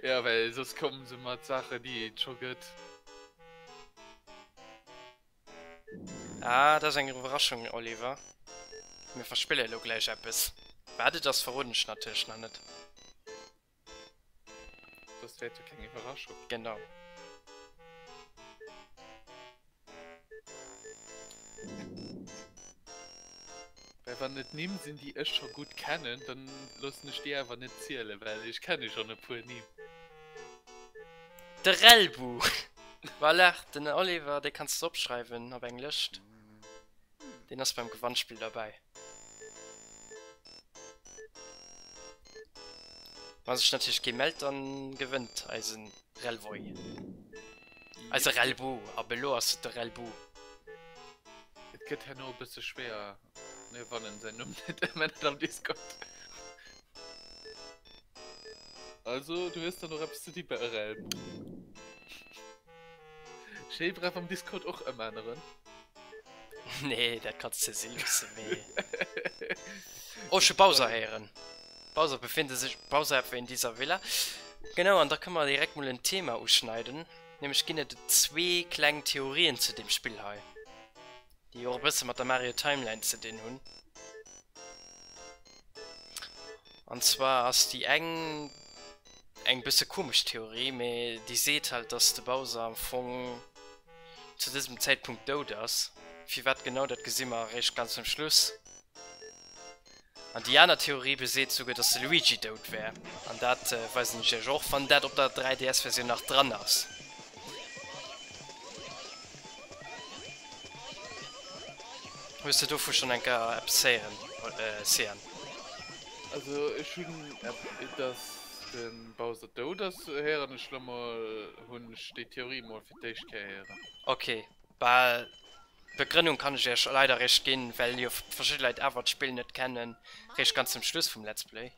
Jo, well soss kommen se mat Saachen déi et scho gëtt. Ah, dat ass eng Iwwerraschung, Oliver. Mir verspille elo gläich eppes. Wat et ass, verroden ech natierlech nach net. Soss wär et jo keng Iwwerraschung. Genau. Well wann et Nimm sinn, déi ech scho gutt kennen, dann loossen ech déi awer net zielen, well ech kenne schonn e puer Nimm. De Relbu! Voilà, den Oliver, dee kanns de opschreiwen op eng Lëscht. Deen ass beim Gewannspill derbäi. Wa sech natierlech kee mellt, dann gewënnt eisen Relvoy. Eise Relbu, ab elo ass et de Relbu. Et gëtt herno e bësse schwéier, ne, wann en säin Numm net ëmännert am Discord. Also, du hues dann och eppes ze di bei Relbu. Schéi bref am Discord och ëmänneren. Nee, dat kanns de si loossen, mee. Oh, ech hu Bowser héieren. Bowser befindet sich Bowser etwa in dieser Villa. Genau, an da kënne mer direkt mol en Thema uschneiden. Nämlech ginn et zwee kleng Theorien zu deem Spill hei, déi och e bësse mat der Mario Timeline ze dinn hunn. An zwar ass déi eng eng bësse komesch Theorie, mee déi seet halt, dass de Bowser am Fong zu dësem Zäitpunkt dout ass. Firwat genau, dat gesi mer eréischt ganz zum Schluss. An déi aner Theorie beseet souguer, dass de Luigi dout wär. An dat weisen ech iech och, wann dat op der 3DS-Versioun nach dran ass. Hues de dovu schonn eng Kéier eppes héieren, Cyan? Also ech hunn, dass de Bowser dout ass, héieren ech lo mol, hunn ech déi Theorie mol fir d'éischt Kéier héieren. Ok, bal d'Begrënnung kann ech iech leider réischt ginn, well jo verschidde Leit awer d'Spill net kennen, réischt ganz zum Schluss vum Let's Play.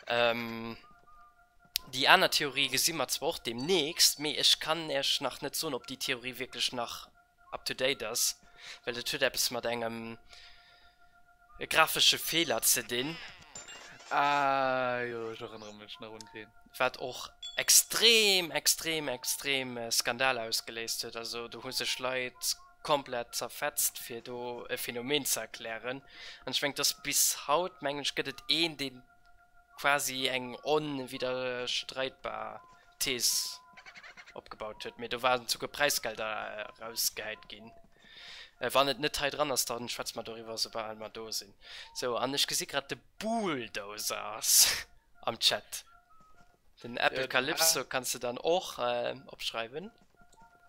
Déi aner Theorie gesi mer zwar och deemnächst, mee ech kann iech nach net soen, ob déi Theorie wierklech nach up to date ass, well dat huet eppes mat engem grafesche Feeler ze dinn. Ah jo, ech erënnere mech nach un deen. Wat och extrem, extrem, extrem Skandaler ausgeléist huet. Also do hu sech Leit komplett zerfetzt, fir do e Phänomen ze erklären. An ech mengen, et ass bis haut, mengen ech, gëtt et een, deen quasi eng onwidderstreitbar Thees opgebaut huet, mee do waren souguer Präisgelder erausgehäit ginn. Wann et net hei dran ass, dann schwätze mer doriwwer soubal mer do sinn. Sou, an ech gesi grad de Bulldozer ass am Chat. Den Apple Calypso kanns de dann och opschreiwen.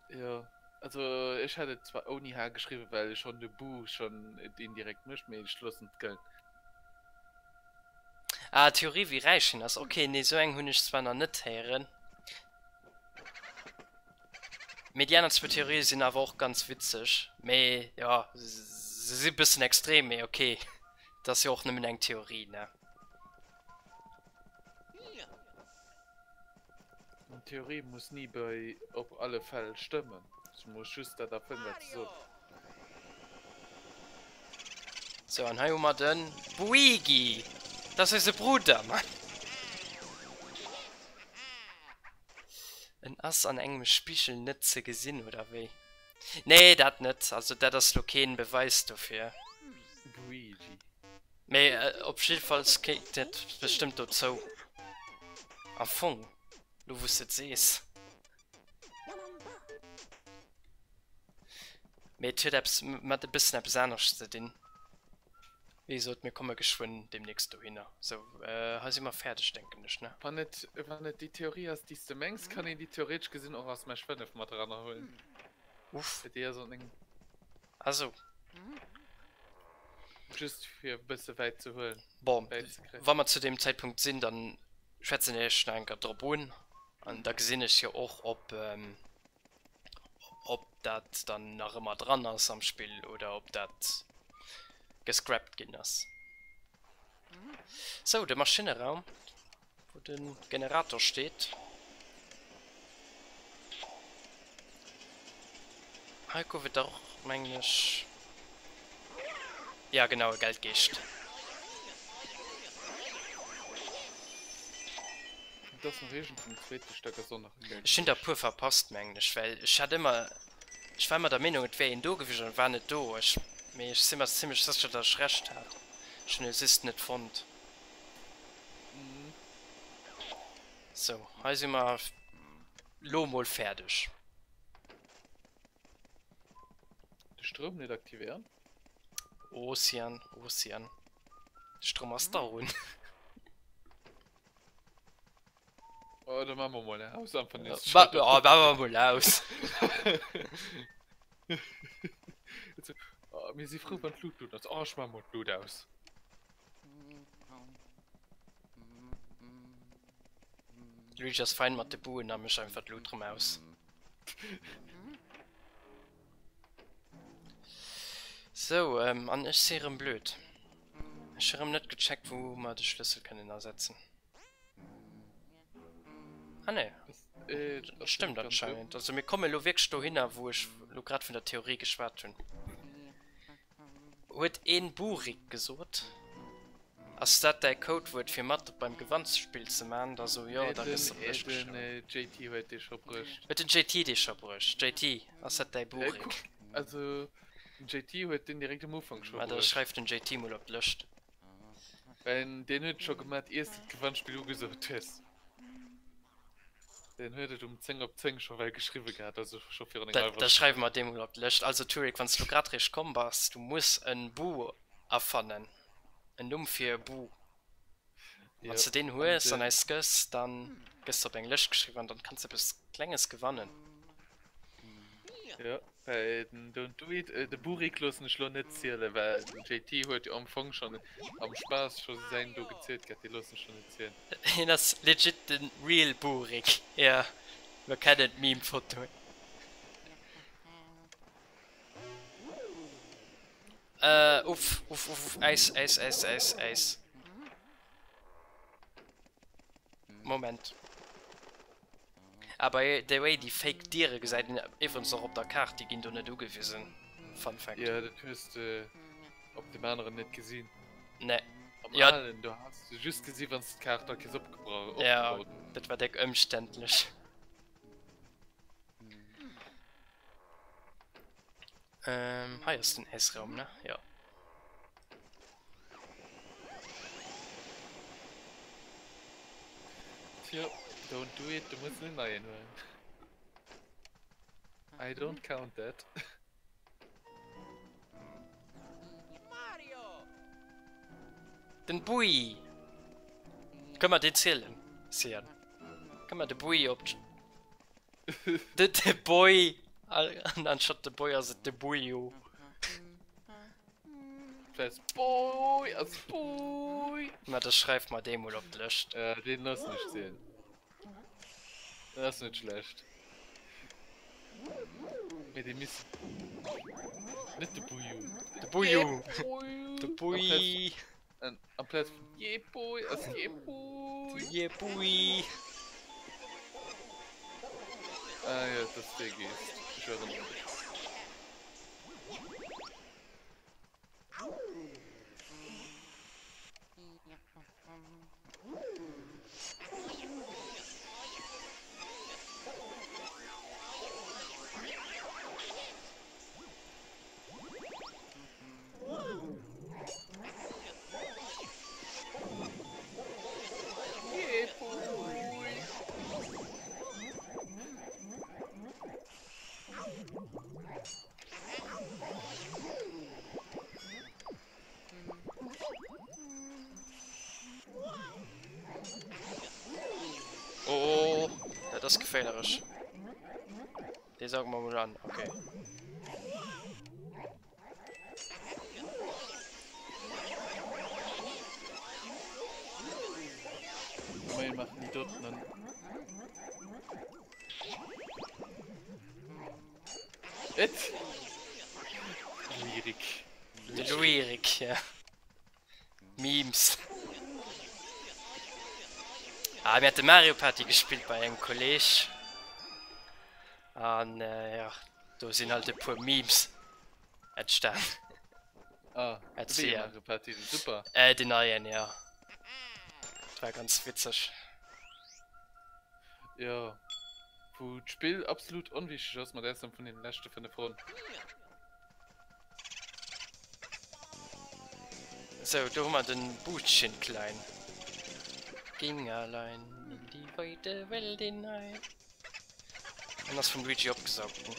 Jo, also ech hätt et zwar ouni H geschriwwen, well ech schonn de Bu schonn et indirekt mécht, mee ech loossen et gëllen. Ah, Theorie wéi räich hien ass. Ok, nee sou eng hunn ech zwar nach net héieren. Mee déi aner zwou Theorië sinn awer och ganz witzeg. Mee jo, se si bëssen extrem, mee ok, et ass jo och nëmmen eng Theorie, ne? Eng Theorie muss ni bei op alle Fäll stëmmen, se muss just dat erfëllen, wat se soll. Sou, an hei hu mer de Buigi! Dat ass eise Brudder, Mann! En ass an engem Spigel net ze gesinn, oder wéi? Nee, dat net. Also dat ass lo keen Beweis dofir. Buigi. Mee op jiddefalls kéint dat bestëmmt dozou. Am Fong, lo wou s de et sees. Mee et huet eppes mat e bëssen eppes anescht ze dinn. Wéi gesot, mir komme geschwënn deemnächst dohinner. Sou, hei si mer fäerdeg, denken ech, ne? Wann et, wann et déi Theorie ass, déi s de mengs, kann een déi theoretesch gesinn och a Smash 5 mat erannerhuelen. Uff. Déi ass an engem. Ah sou. Just fir e bësse wäit ze huelen. Bon, wa mer zu deem Zäitpunkt sinn, dann schwätzen ech nach eng Kéier drop un an da gesinn ech jo och, ob, ob dat dann nach ëmmer dran ass am Spill oder ob dat gescrapped ginn ass. Sou, de Maschinne-Raum, wou de Generator steet. Hei gouf et dach och, mengen ech, ja genau, e Geldgeescht. Et ass nach iergendwou um zweete Stack ass och nach e Ech hunn der e Geldgeescht. puer verpasst, mengen ech, well ech hat ëmmer, ech war ëmmer der Meenung, et wär een do gewiescht an et war net do. Ech, mee ech si mer zimlech sécher, datt ech Recht hat. Ech hunn e just net fonnt. Sou, hei si mer lo mol fäerdeg. De Stroum net aktivéieren. Ocean, Ocean. De Stroum ass dach un. Oh, da maache mer mol aus einfach nees. Ma, oh, maache mer mol aus. Oh, mir si frou, wann d'Lut un ass. Oh, ech maache mol d'Lut aus. Luigi ass fein mat de Buen a mécht einfach d'Lut rëm aus. Sou, an ech si rëm blöd. Ech hu rëm net gecheckt wou mer de Schlëssel kënnen asetzen. Ah nee, stëmmt anscheinend. Also mir komme lo wierklech dohinner wou ech lo grad vun der Theorie geschwat hunn. Huet een Burik gesot? Ass dat däi Codewuert fir mat beim Gewannspill ze man? Da so jo, da gëss de op d'Lëscht geschriwwen. Den JT huet dee scho bruecht. Huet den JT dee scho bruecht? JT, ass dat däi Burik? Also den JT huet deen direkt am Ufank scho Ma da bruecht. schreif den JT mol op d'Lëscht. Well deen huet et scho gemat iers de d'Gewannspill ugesot hues. Deen huet et um 10 op 10 scho well geschriwwe gehat, also scho virun enger Da hallwer schreiwe Stonn. mer dee mol op d'Lëscht. Also Turik, wann s du grad réischt komm bass, du muss en Bu erfannen. En Numm fir e Bu. Wann s Jo, de deen an hues an den. eis gëss, dann gëss de op eng Lëscht geschriwwen an dann kanns de eppes Klenges gewannen. Jo, well den Don't Do It, de Burik loossen ech lo net zielen, well den JT huet jo am Fong schonn am Spaass scho säin do gezielt gehat, dee loossen ech lo net zielen. Hien ass legit de real Burik, jo, mer kennen d'Meme-Fotoen. Äh, uff, uff, uff, uff, Äis, Äis, Äis, Äis, Äis. Moment. Ah, by the way, déi fake Diere gesäit een iwwerens och op der Kaart, déi ginn do net ugewisen. Fun Fact. Jo, dat hues de op dem aneren net gesinn. Nee. Am Ja. alen, do has de just gesi wann s de d'Kaart all Kees opgebrau, Ja, opgebaut hues. dat war déck ëmständlech. Ähm, hei ass den Äisraum, ne? Jo. Tjo, don't do it, du muss en neien huelen. I don't count that. Den Bui! Kënne mer deen zielen, Sian? Kënne mer de Bui op De de Boy an anstatt de Boy ass et de Buio. Plaz Boy ass Boy. Ma da schreif mer dee mol op d'Lëscht. Ja, deen loossen ech zielen. Dat ass net schlecht. Mee dee misst net de Buju. De Buju. De Bui. Amplaz vun Yeah boy ass Yeah boy. Yeah boy. Ah jo, et ass dee Geest. Ech erënnere mech. Oh, dat ass geféierlech. Dee sauge mer mol an, okay. Moien maachen déi doten an. Et! Lyrik. De Lyrik, ja. Memes. Ah, mir hate Mario Party gespillt bei engem Kolleg. An äh, ja. Do sinn halt e puer Memes entstan. Ah, wéi e Mario Party? Den Super? Äh, den neien, jo. Dat war ganz witzeg. Jo, wou d'Spill absolut onwichteg ass, mat Ausnam vun den leschte 5 Ronn. Sou, do hu mer den Buutchen klein. Ging allein in die weite Welt hinein. En ass vum Luigi opgesaugt ginn.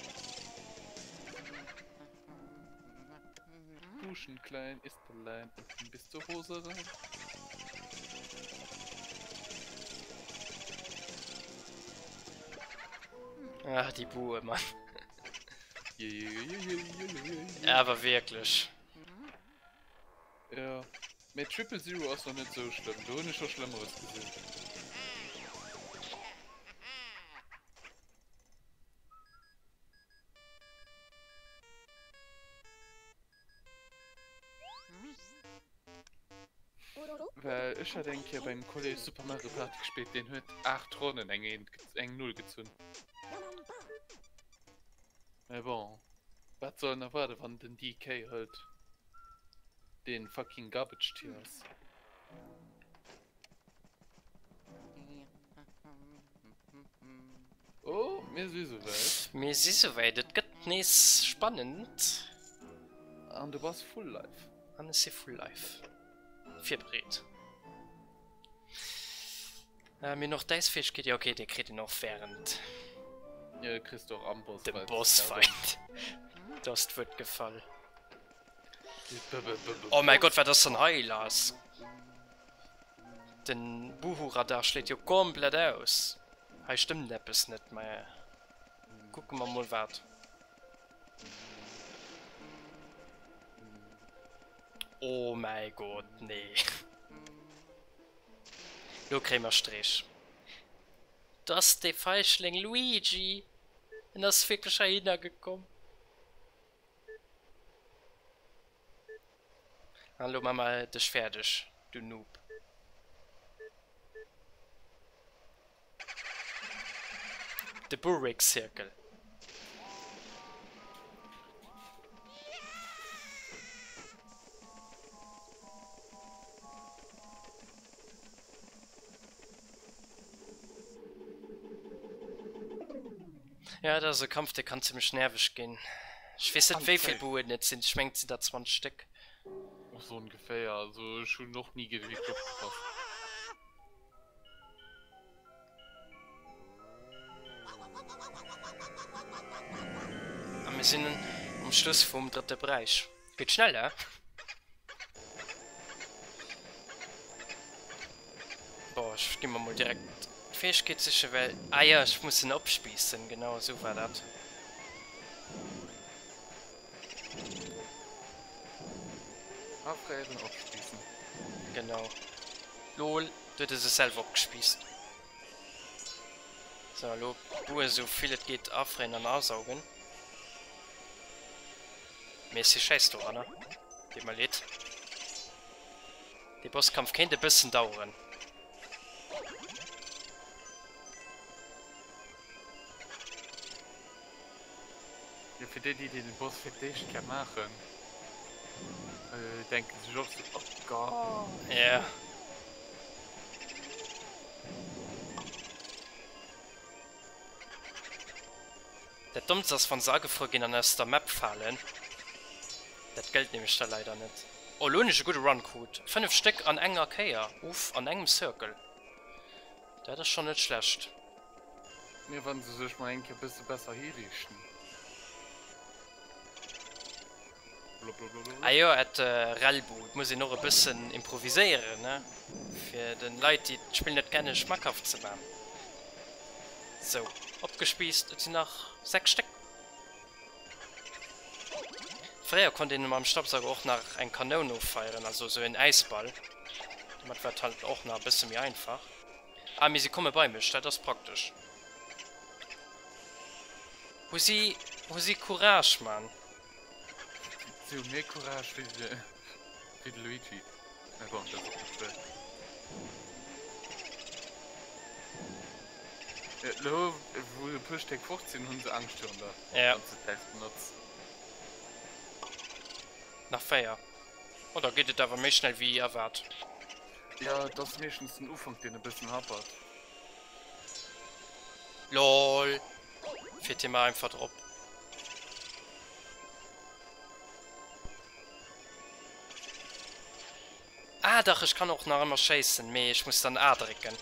Buschen klein ist allein und ging bis zur Hose rein. Ach, déi Bue, Mann. Awer wierklech. Jo, mee Triple Zero ass nach net sou schlëmm, do hunn ech scho Schlëmmeres gesinn. Well ech hat eng Kéier bei engem Kolleg Super Mario Party gespillt, deen huet 8 Ronnen eng eent eng Null gezunn. Mä bon, wat soll en erwaarden, wann den DK hëlt, deen fucking Garbage Tier ass. Oh, mir si souwäit. Mir si souwäit, et gëtt nees spannend. An du bass full life. An ech si full life. Virbereet. Äh, mir hunn och d'Äisfäegkeet, jo okay, déi kritt een och wärend. Jo, déi kriss du och am Bossfight. Dem Bossfight. Do ass d'Wuert gefall. Oh mäi Gott, wat ass dann hei lass? Den Buhu-Radar schléit jo komplett aus. Hei stëmmt eppes net, mä kucke mer mol wat. Oh mäi Gott, nee. Lo kréie mer Streech. Do ass dee Feichling Luigi. En ass wierklech heihinner gekomm. An elo maa mer dech fäerdeg, du Noob. De Burwick-Zirkel. Ja, dat ass e Kampf, dee kann zimmlech nerveg ginn. Ech weess net, wéi vill Buen et sinn. Ech mengen, et sinn der 20 Stéck. Och sou ongeféier. Also ech hunn och ni wierklech opgepasst. A mir sinn um Schluss vum drëtte Beräich. Geet schnell, he? Bon, ech gi mer mol direkt d'Fäegkeet sichen, well... Ah jo, ech muss en opspiissen, genau esou war dat. Afréieren, opspiissen. Genau. Lol, do huet e sech selwer opgespiisst. So, elo Bue esou vill et geet afréieren an asaugen. Mee ech si schäiss doranner. Deet mer leed. Dee Bosskampf kéint e bëssen daueren. Jo, fir déi, déi den Boss fir d'éischt Kéier maachen, denken sech och sou, Oh Gott. Ja. Dat dommst ass wann se agefruer ginn an aus der Map falen. Dat gëllt nämlech da leider net. Oh lo hunn ech e gudde Run krut. 5 Stéck an enger Kéier, uff, an engem Circle. Dat ass schonn net schlecht. Jo wann se sech mol eng Kéier bësse besser hiriichten. Ah jo, et Relbu, et muss een och e bëssen improviséieren, ne, fir den Leit déi d'Spill net kennen schmackhaft ze man. Sou, opgespiisst, et sinn nach 6 Stéck. Fréier konnt een mam Staubsauger och nach eng Kanoun offeieren, also sou en Äisball, domat war et halt och nach e bësse méi einfach. Ah, mee si komme bei mech, dat ass praktesch. Hu si, hu si Courage, Mann. Si hu méi Courage wéi de, wéi de Luigi. Mä bon, dat ass och net schwéier. Elo wou e puer Stéck fort sinn, hunn se Angscht virun der, Ja. wann s de d'Äis benotz. Nach 4. Oh, da geet et awer méi schnell wéi erwaart. Jo, et ass meeschtens den Ufank deen e bëssen happert. Lol. Fiert hie mar einfach drop. Ah dach, ech kann och nach ëmmer schéissen, mee ech muss dann A drécken.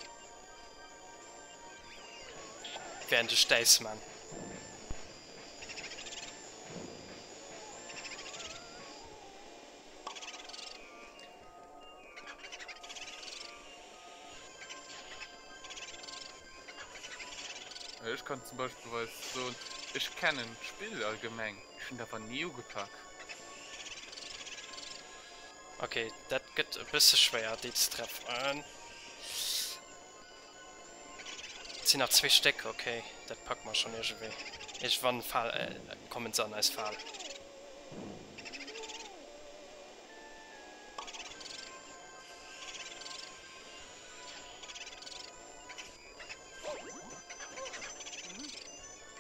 Während ech d'Äis man. Ech kann zum Beispillweis soen, ech kennen d'Spill allgemeng, ech hunn et awer ni ugepak. Ok, dat gëtt e bësse schwéier déi ze treffen. Et sinn nach zwee Stéck, ok, dat packe mer schonn iergendwéi. Iergendwann fal kommen se an eis Fal.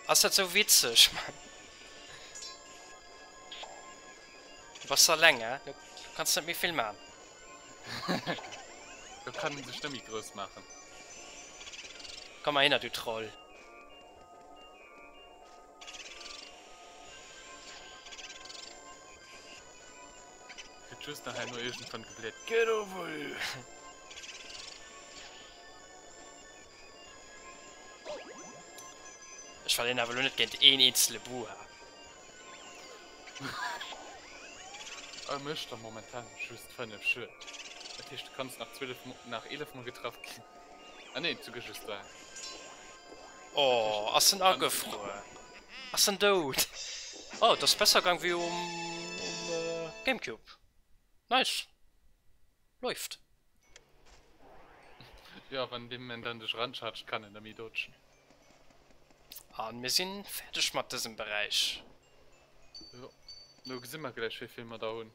Ass dat sou witzeg, Mann? Du bass alleng, hä? Du kanns net méi vill man. Do kann een sech net méi grouss maachen. Komm mal hinner, du Troll. Gëtt just nach herno iergendwann gebläert, Get over here! Ech verléieren awer elo net géint een eenzele Buha. E mécht der momentan just 5 Schued. Dat heescht du kanns nach 12 nach 11 mol getraff ginn. Ah nee, souguer just 3. Oh, ass en agefruer? Ass en dout? Oh, et ass besser gang wéi um Gamecube. Nice. Läuft. Jo, wann dee Moment an dech eranchatscht, kann en der méi dodgen. An mir sinn fäerdeg mat dësem Beräich. Jo, lo gesi mer gläich wéi vill mer der hunn.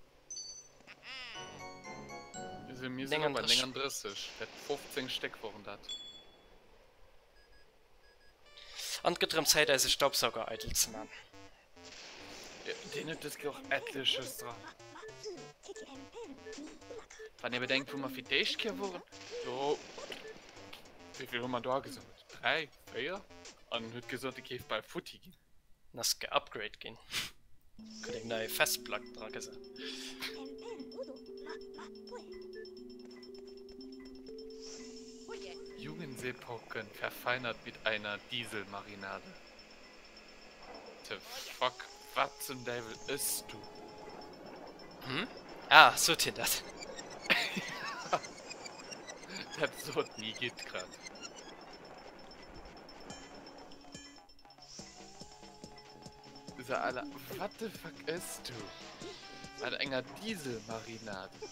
Mir sinn elo bei 39, dat 15 Stéck woren dat. An et gëtt erëm Zäit eise Staubsauger eidel ze man. Deen huet dës Kéier och etleches dran. Wann ee bedenkt wou mer fir d'éischt Kéier woren, do, wéi vill hu mer do agesammelt? 3, 4? An en huet gesot e géif bal futti ginn. En ass geupgrade ginn, krut eng nei Festplack dra gesat. Jugendseepocken verfeinert mit einer Dieselmarinade. The fuck, wat zum Däiwel ëss du? Hm? Ah, sot hien dat? Dat sot ni gitt grad. So, Alter, what the fuck ëss du? Mat enger Dieselmarinade?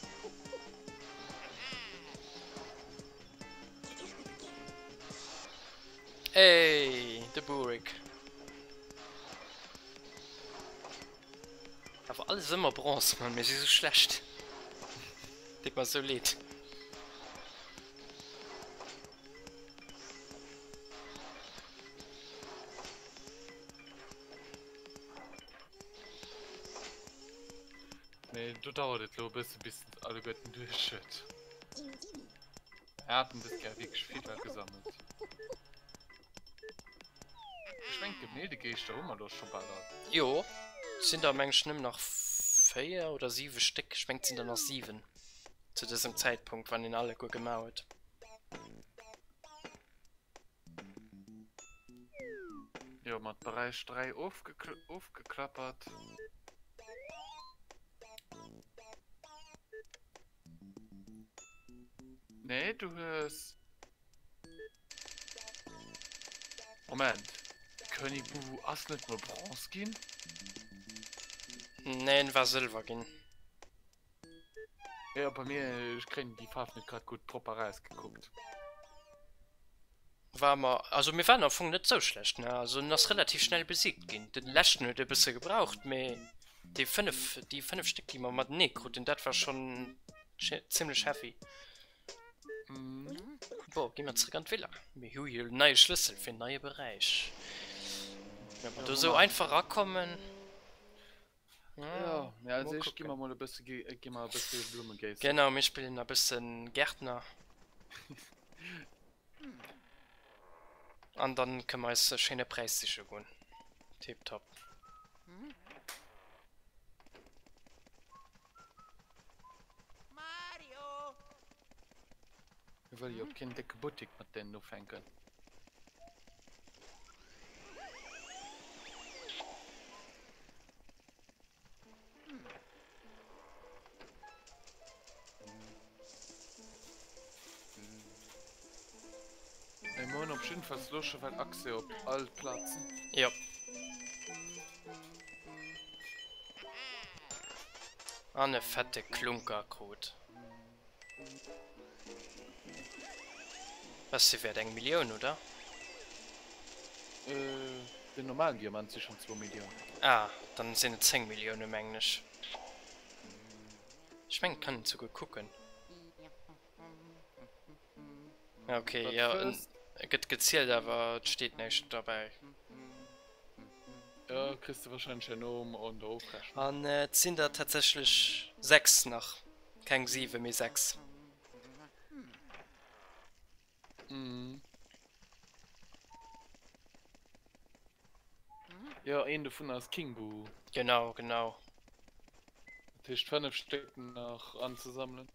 Ey, de Burik. Awer alles ëmmer Bronze, Mann, mir si sou schlecht. Deet mer sou leed. Nee, do dauert et lo e bësse bis en alleguerten duerch huet. Mir haten dës Kéier wierklech vill da gesammelt. Ech mengen d'Gemäldegeeschter hu mer lo scho bal all. Jo, et sinn der meng ech nëmmen nach 4 oder 7 Stéck. Ech mengen et sinn der nach 7 zu dësem Zäitpunkt, wann een alleguer gemaach huet. Jo, mat Beräich 3 ofgeklappert. Nee, du hues... Moment. König Bubu ass net mol Bronze ginn? Nee, en war Sëlwer ginn. Jo, bei mir, ech kréien déi Faarf net grad gutt propper rausgekuckt. War mer, also mir waren am Fong net sou schlecht, ne? Also en ass relativ schnell besiegt ginn. Den leschten huet e bësse gebraucht, mee déi 5, déi 5 Stéck déi mer matenee kruten, dat war schonn zimlech heavy. Bon, gi mer zréck an d'Villa. Mir hu jo en neie Schlëssel fir en neie Beräich. Wa mer do esou einfach erakommen. Jo, mee als éischt gi mer mol e bësse gi mer e bësse Blumme géissen. Genau, mir spillen e bësse Gärtner. An dann kënne mer eis e schéine Präis siche goen. Tiptop. Mir wëlle jo och keen décke Buttik mat deenen ufänken. Mee mer hunn op jiddefalls elo scho well Accès op all d'Plazen. Jo. An e fette Klunker krut. Was si wäert eng Millioun, oder? Den normalen Diamant si schonn zwou Milliounen. Ah, dann sinn et 10 Millioune mengen ech. Ech mengen et kann een souguer kucken. Ok, jo e gëtt gezielt awer et steet näischt derbäi. Jo, kriss de wahrscheinlech herno an der Ofrechnung. An et sinn der tatsächlech 6 nach, keng 7 mee 6. Mhm. Jo, een dovun ass King Boo. Genau, genau. Dat heescht 5 Stéck nach anzesammelen.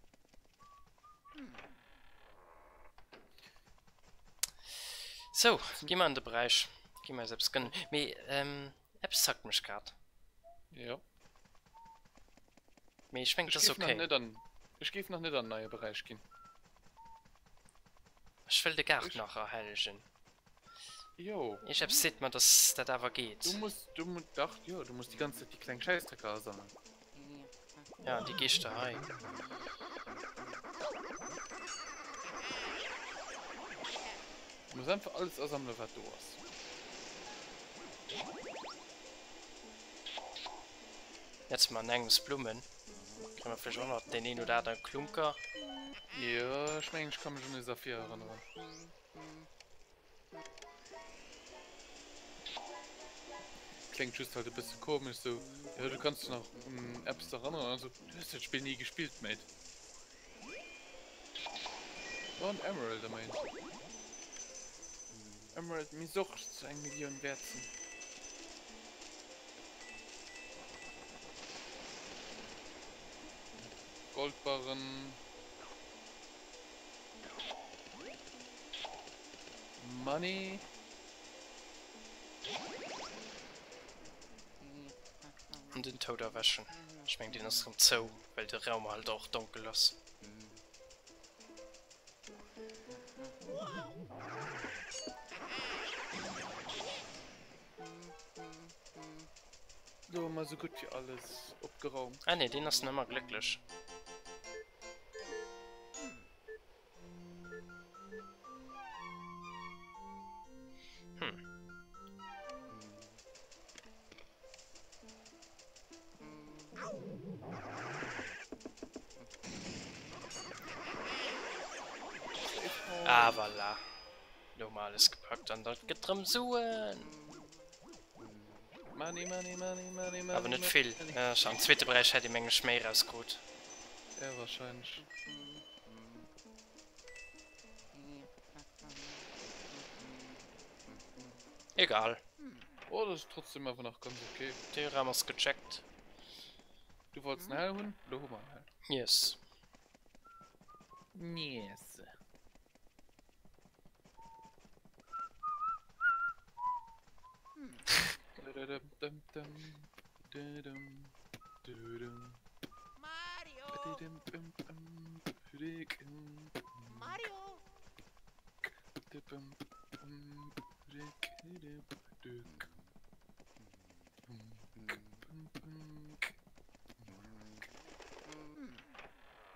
Sou, gi mer an de Beräich. Gi mer eis eppes gönnen. Mee, ähm, eppes zackt mech grad. Jo. Mee ech mengen, et ass Ech géif nach okay. net an, ech géif nach net an den neie Beräich ginn. Ech wëll de Gaart Ech. nach erhellegen. Jo. Iergeppes seet mer, dass dat awer geet. Du muss, du mu, dach, jo, du muss déi ganz Zäit déi kleng Schäissdrecker asammelen. Ja, déi Geeschter hei. Du muss einfach alles asammelen, wat do ass. Jetzt mal an engems Blummen. Kréie mer vläicht och nach deen een oder anere Klunker. Jo, ech mengen, ech ka mech un e Saphir erënneren. Kléngt just halt e bësse komesch sou, jo du kanns dech nach un eppes erënneren an sou, du hues dat Spill ni gespillt mate. Oh en Emerald ëmmerhin. Emerald misst och zu eng Millioun wäert sinn. Goldbarren. Money. An den Toad erwäschen. Ech meng deen ass rem zou, well de Raum halt och donkel ass. Do hu mer sou gutt wéi alles opgeraumt. Ah nee, deen ass nemmer glécklech. Hm. Ah, voilà. Lo hu mer alles gepackt an dat gëtt rëm Suen. Money, money, money, money, money. Awer net vill. Am zweete Beräich hätt ee meng ech méi erauskrut. Ja, wahrscheinlech. Egal. Oh, das ist trotzdem awer nach ganz okay. De Raum ass gecheckt. Du wollts en Hell hunn, lo hu mer en Hell. Yes. Yes.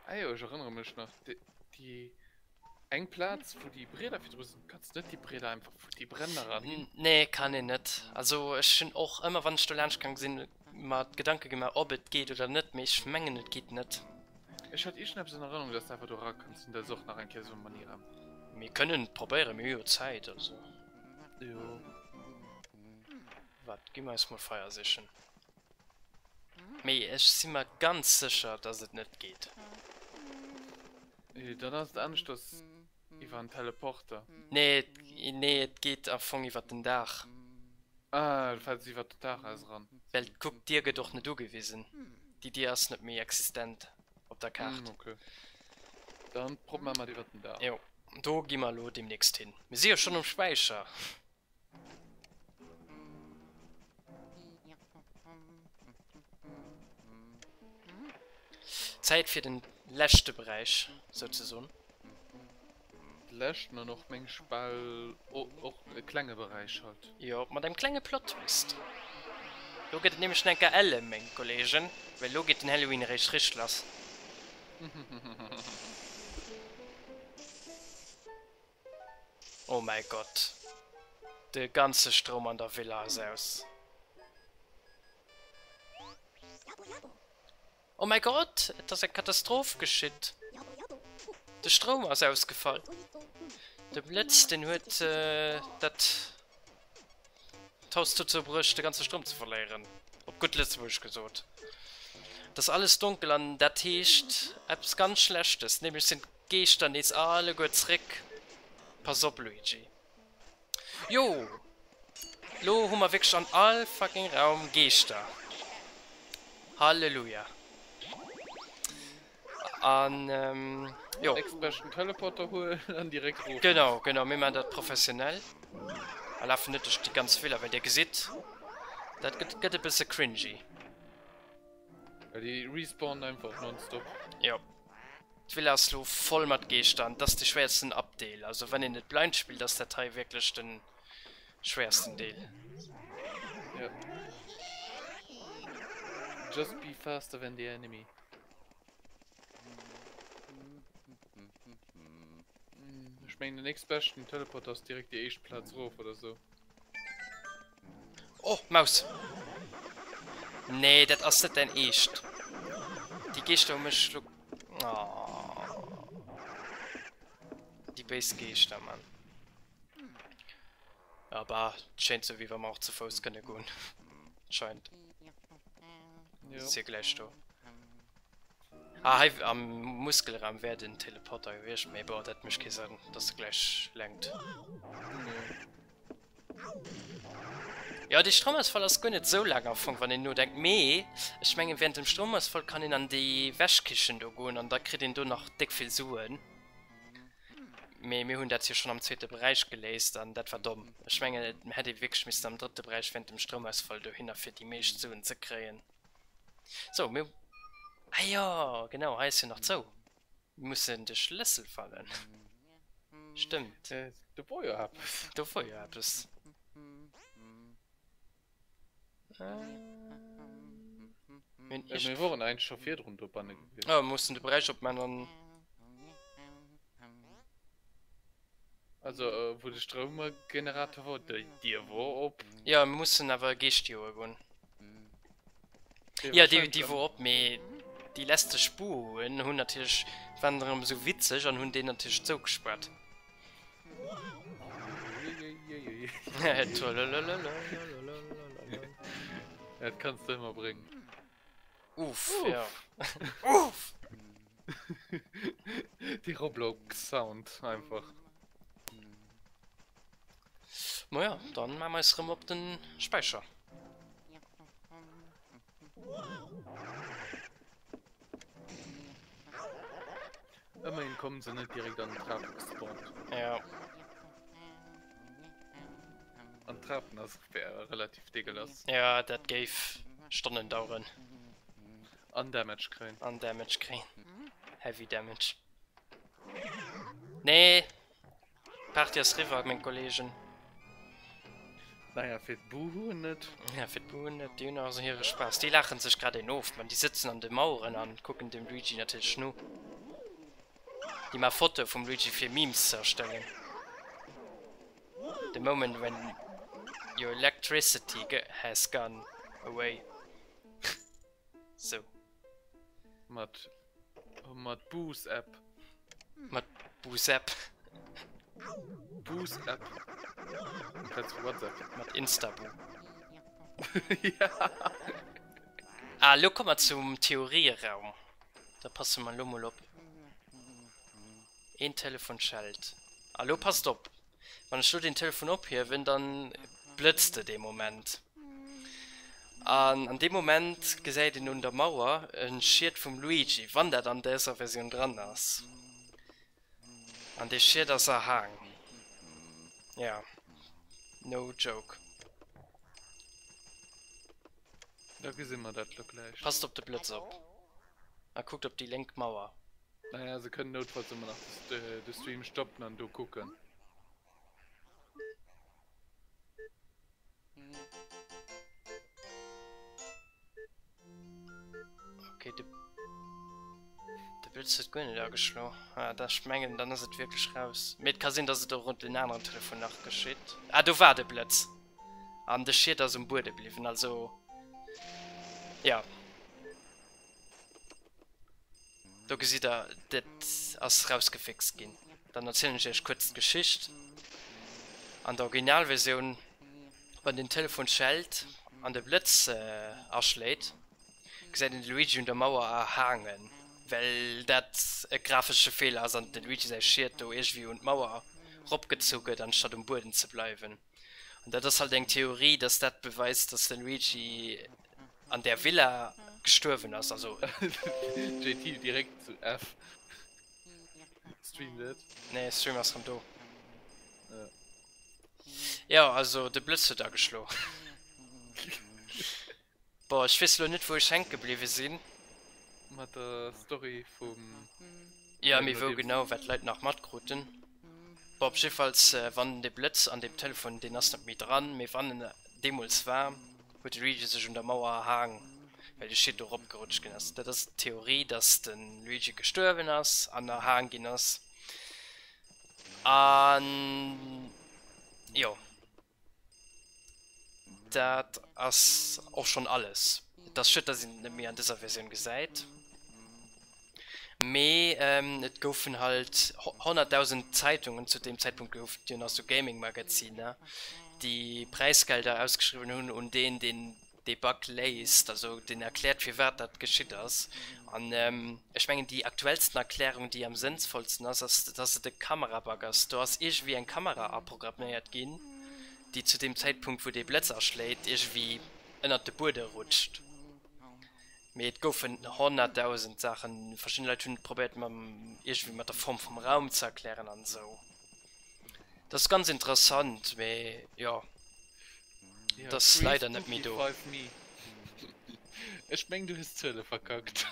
Ah jo, ech erënnere mech nach, déi Eng Plaz wou déi Brieder virdru sinn, kanns net déi Brieder einfach futti brennen eran ginn? Nee kann een net. Also ech hunn och ëmmer wann ech do laanscht gaang sinn mer d'Gedanke gemaach ob et geet oder net, mee ech mengen et geet net. Ech hat iergendeppes an Erënnerung dass de einfach do era kanns an dat ass och nach eng Kéier esou e Money-Raum. Mir kënnen et probéieren, mir hu jo Zäit, also. Jo. Wat, gi mer eis mol Feier sichen. Mee ech si mer ganz sécher, dass et net geet. Dann ass et aneschters iwwer en Teleporter. Nee, nee, et geet am Fong iwwer den Daach. Ah, du fäls iwwer den Daach aus eran. Well kuck, d'Dier gëtt och net ugewisen. Déi Dier ass net méi existent op der Kaart. Okay. Dann probéiere mer et iwwer den Daach. Jo, do gi mer elo deemnächst hin. Mir si jo schonn um Späicher. Zäit fir den leschte Beräich souzesoen. De leschten an och meng ech bal och e klenge Beräich halt. Jo, mat engem klenge Plot Twist. Lo gëtt et nämlech enker elle, meng Kollegen, well lo geet den Halloween eréischt richteg lass. Oh mäi Gott, de ganze Stroum an der Villa ass aus. Oh mäi Gott, et ass eng Katastroph geschitt. De Stroum ass ausgefall. De Blëtz, deen huet dat D'Haus dozou bruecht, de ganze Stroum ze verléieren, op gutt Lëtzebuergesch gesot. Et ass alles donkel an dat heescht eppes ganz Schlechtes, nämlech sinn d'Geeschter nees alleguer zréck. Pass op, Luigi. Jo, lo hu mer wierklech an all fucking Raum Geeschter. Halleluja. An jo. Nächstbeschten Teleporter huelen an direkt rof. Genau, genau, mir maachen dat professionell a lafen net duerch déi ganz Villa, well dir gesitt, dat gëtt gëtt e bësse cringy. Well déi respawnen einfach nonstop. Jo. D'Villa ass lo voll mat Geeschter an dat ass de schwéiersten Abdeel. Also wann een et blind spillt, ass dat hei wierklech de schwéiersten Deel. Jo. Just be faster than the enemy. Ech mengen den nächstbeschten Teleport ass direkt déi éischt Plaz erof oder sou. Oh, Maus! Nee, dat ass net däin Eescht. Déi Geeschter hu mech lo... Oh. Déi béis Geeschter, Mann. Ja, bah, et schéint sou, wéi wa mer och ze Fouss kënne goen. Scheint. Jo. Ass jo gläich do. Ah, hei am Muskelraum wär den Teleporter gewiescht, mee bon, dat mécht kee Sënn, dass e gläich lenkt. Nee. Jo, dee Stroumausfall ass guer net sou laang am Fong, wann een nodenkt. Mee ech mengen, während dem Stroumausfall kann een an déi Wäschkichen do goen an da kritt een do nach déck vill Suen. Mee mir hunn dat jo schonn am zweete Beräich geléist an dat war domm. Ech mengen, et hätt ee wierklech missen am drëtte Beräich während dem Stroumausfall dohinner, fir déi meescht Suen ze kréien. Sou, mir. Ah jo, genau, hei ass jo nach zou. Mir mussen de Schlëssel fannen. Stëmmt. Do wor jo eppes. Do wor jo eppes. Mir woren eigentlech scho virdrun dobanne gewiescht. Oh, mir mussen de Beräich opman an. Also, wou de Stroumgenerator wor, déi Dier wor op. Jo, mir mussen awer e Geescht joe goen. Jo, déi, déi wor op, mee déi lästeg Buhen hunn natierlech, waren erëm esou witzeg an hunn deen natierlech zougespaart. Dat kanns de ëmmer bréngen. Uff, ja. Uff! Dee Roblox-Sound einfach. Maja, dann maache mer eis rëm op den Späicher. Ëmmerhin kommen se net direkt an den Trape gespawnt. Ja. An Trapen ass relativ degueulass. Ja, dat géif Stonnen daueren. An Damage kréien. An Damage kréien. Heavy Damage. Nee! D'Party ass riwwer, meng Kollegen. Naja, fir d'Buhuen net. Ja, fir d'Buhuen net. Déi hunn och esou hire Spaass. Déi laachen sech grad een of, man. Déi sëtzen an de Maueren an kucken dem Luigi natierlech no. Déi maache Fotoe vum Luigi fir Memes ze erstellen. The moment when your electricity has gone away. Sou. Mat, mat Boos-App. Mat Boos-App. Boos App amplaz vu WhatsApp. Mat Instaboo. Ja. Ah, elo komme mer zum Theorieraum. Da passe mer elo mol op. Een Telefon schellt. A lo passt op, wann ech lo den Telefon ophiewen, dann blëtzt et ee Moment. An an deem Moment gesäit een un der Mauer e Schiet vum Luigi, wann dat an dëser Versioun dran ass. An dee Schiet ass erhaang. Ja, no joke. Da gesi mer dat lo gläich. Passt op de Blëtz op a kuckt op déi lénk Mauer. Naja, se kënnen noutfalls ëmmer nach de Stream stoppen an do kucken. Okay, de, de Blitz huet guer net ageschlo. Ah, da ech mengen, dann ass et wierklech raus. Mee et ka sinn, dass et och un den aneren Telefon nach geschitt. Ah, do war de Blëtz! An de Schiet ass um Buede bliwwen, also ja. Do gesitt der, dat ass rausgefixt ginn. Dann erzielen ech iech kuerz d'Geschicht. An der Originalversioun, wann den Telefon schellt an de Blëtz aschléit, gesäit een de Luigi un der Mauer erhaangen, well dat e grafesche Feeler ass an de Luigi säi Schiet do iergendwéi un d'Mauer ropgezu gëtt, anstatt um Buedem ze bleiwen. An dat ass halt eng Theorie, dass dat beweist, dass de Luigi an där Villa gestuerwen ass. Also. JT direkt zu F. Stream dead. Nee, Stream ass rem do. Jo, also de Blëtz huet ageschlo. Boah, ech weess lo net wou ech hänke bliwwe sinn. Mat der Story vum. Jo, mee wou genau, wat d'Leit nach matkruten. Bon, op jiddefalls, wann de Blëtz an deem Telefon, deen ass net méi dran, mee wann en deemools war, huet de Luigi sech un der Mauer erhaang, well de Schiet do eropgerutscht ginn ass. Dat ass d'Theorie, dass de Luigi gestuerwen ass an erhaang ginn ass. An jo. Dat ass och schonn alles. Et ass schued, dass een et net méi an dëser Versioun gesäit. Mee et goufen halt 100.000 Zeitungen, zu deem Zäitpunkt gouf et jo nach sou Gaming-Magaziner, déi Präisgelder ausgeschriwwen hunn un deen, deen dee Bug léist, also deen erkläert firwat dat geschitt ass. An ech mengen déi aktuellsten Erklärung déi am sënnvollsten ass, ass dass et e Kamerabug ass. Do ass iergendwéi eng Kamera aprogramméiert ginn, déi zu deem Zäitpunkt wou dee Blëtz aschléit iergendwéi ënnert de Buede rutscht. Mee et goufen 100.000 Saachen, verschidden Leit hunn et probéiert mam iergendwéi mat der Form vum Raum ze erklären an esou. Dat ass ganz interessant, mee jo. Ja, Et ass leider net méi do. Ech meng du hues d'Zuele verkackt.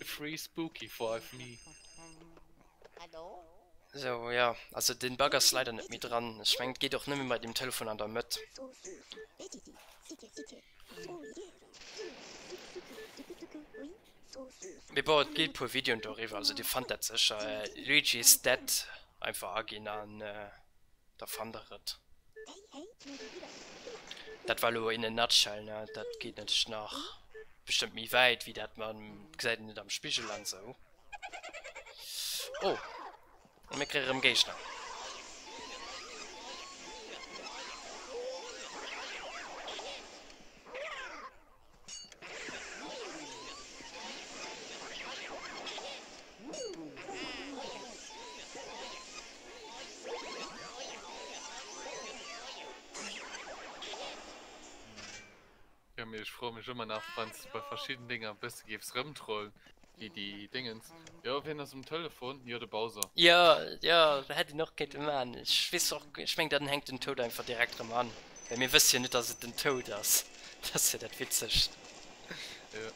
Free spooky 5 me. Sou, jo, also den Bug ass leider net méi dran. Ech mengen et geet och nëmme bei dem Telefon an der Mëtt. Mee bon, et gi puer Videoen doriwwer, also dir fannt dat sécher. Luigi's Dead einfach aginn an da fannt der et. Dat war elo in a nutshell, ne? Dat geet natierlech nach bestëmmt méi wäit wéi dat, man gesäit en net am Spigel an esou. Oh, a mir kréie rëm Géigner. Jo mee ech froe mech ëmmer nach wanns de bei verschidden Dénger e bësse géifs rëmtrollen, wéi déi Déngens, jo wien ass um Telefon, jo de Bowser. Jo jo hätt een och kéinte man. Ech weess och, ech meng dann hänkt den Toad einfach direkt rëm an. Well mir wësse jo net, dass et den Toad ass. Dat ass jo dat Witzegt. Jo.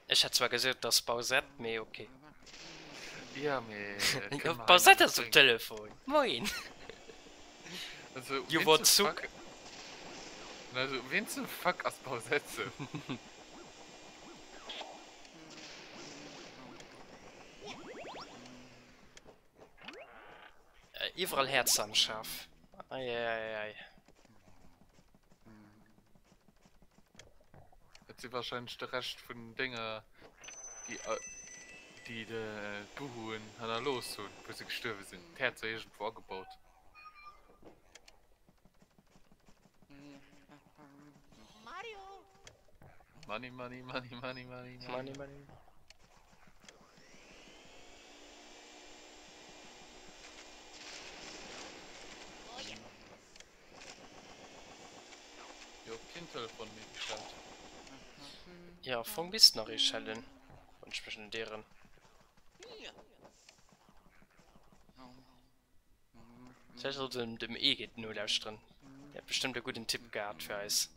Ech hätt zwar gesot, et ass Bowsette, mee ok. Jo, mee dat kënne mer hei net Bowsette ass um bréngen. Telefon! Moin! Also, You ween want zum soup? Fuck. Also, ween zum Fuck ass Bowsette? Iwwerall Häerzer am Schaf. Eieieiei. Dat si wahrscheinlech de Rescht vun Dénger, déi. déi d'Buhuen hannerlooss hunn, wou se gestuerwe sinn. D'Häerz war iergendwou agebaut. Money, money, money, money, money, money. Money, Jo, keen Telefon méi geschellt. Jo, am Fong misst nach ee schellen, wann ech mech net ieren. Vläicht sollt een dem Egit nolauschteren, dee hat bestëmmt e gudden Tipp gehat fir eis.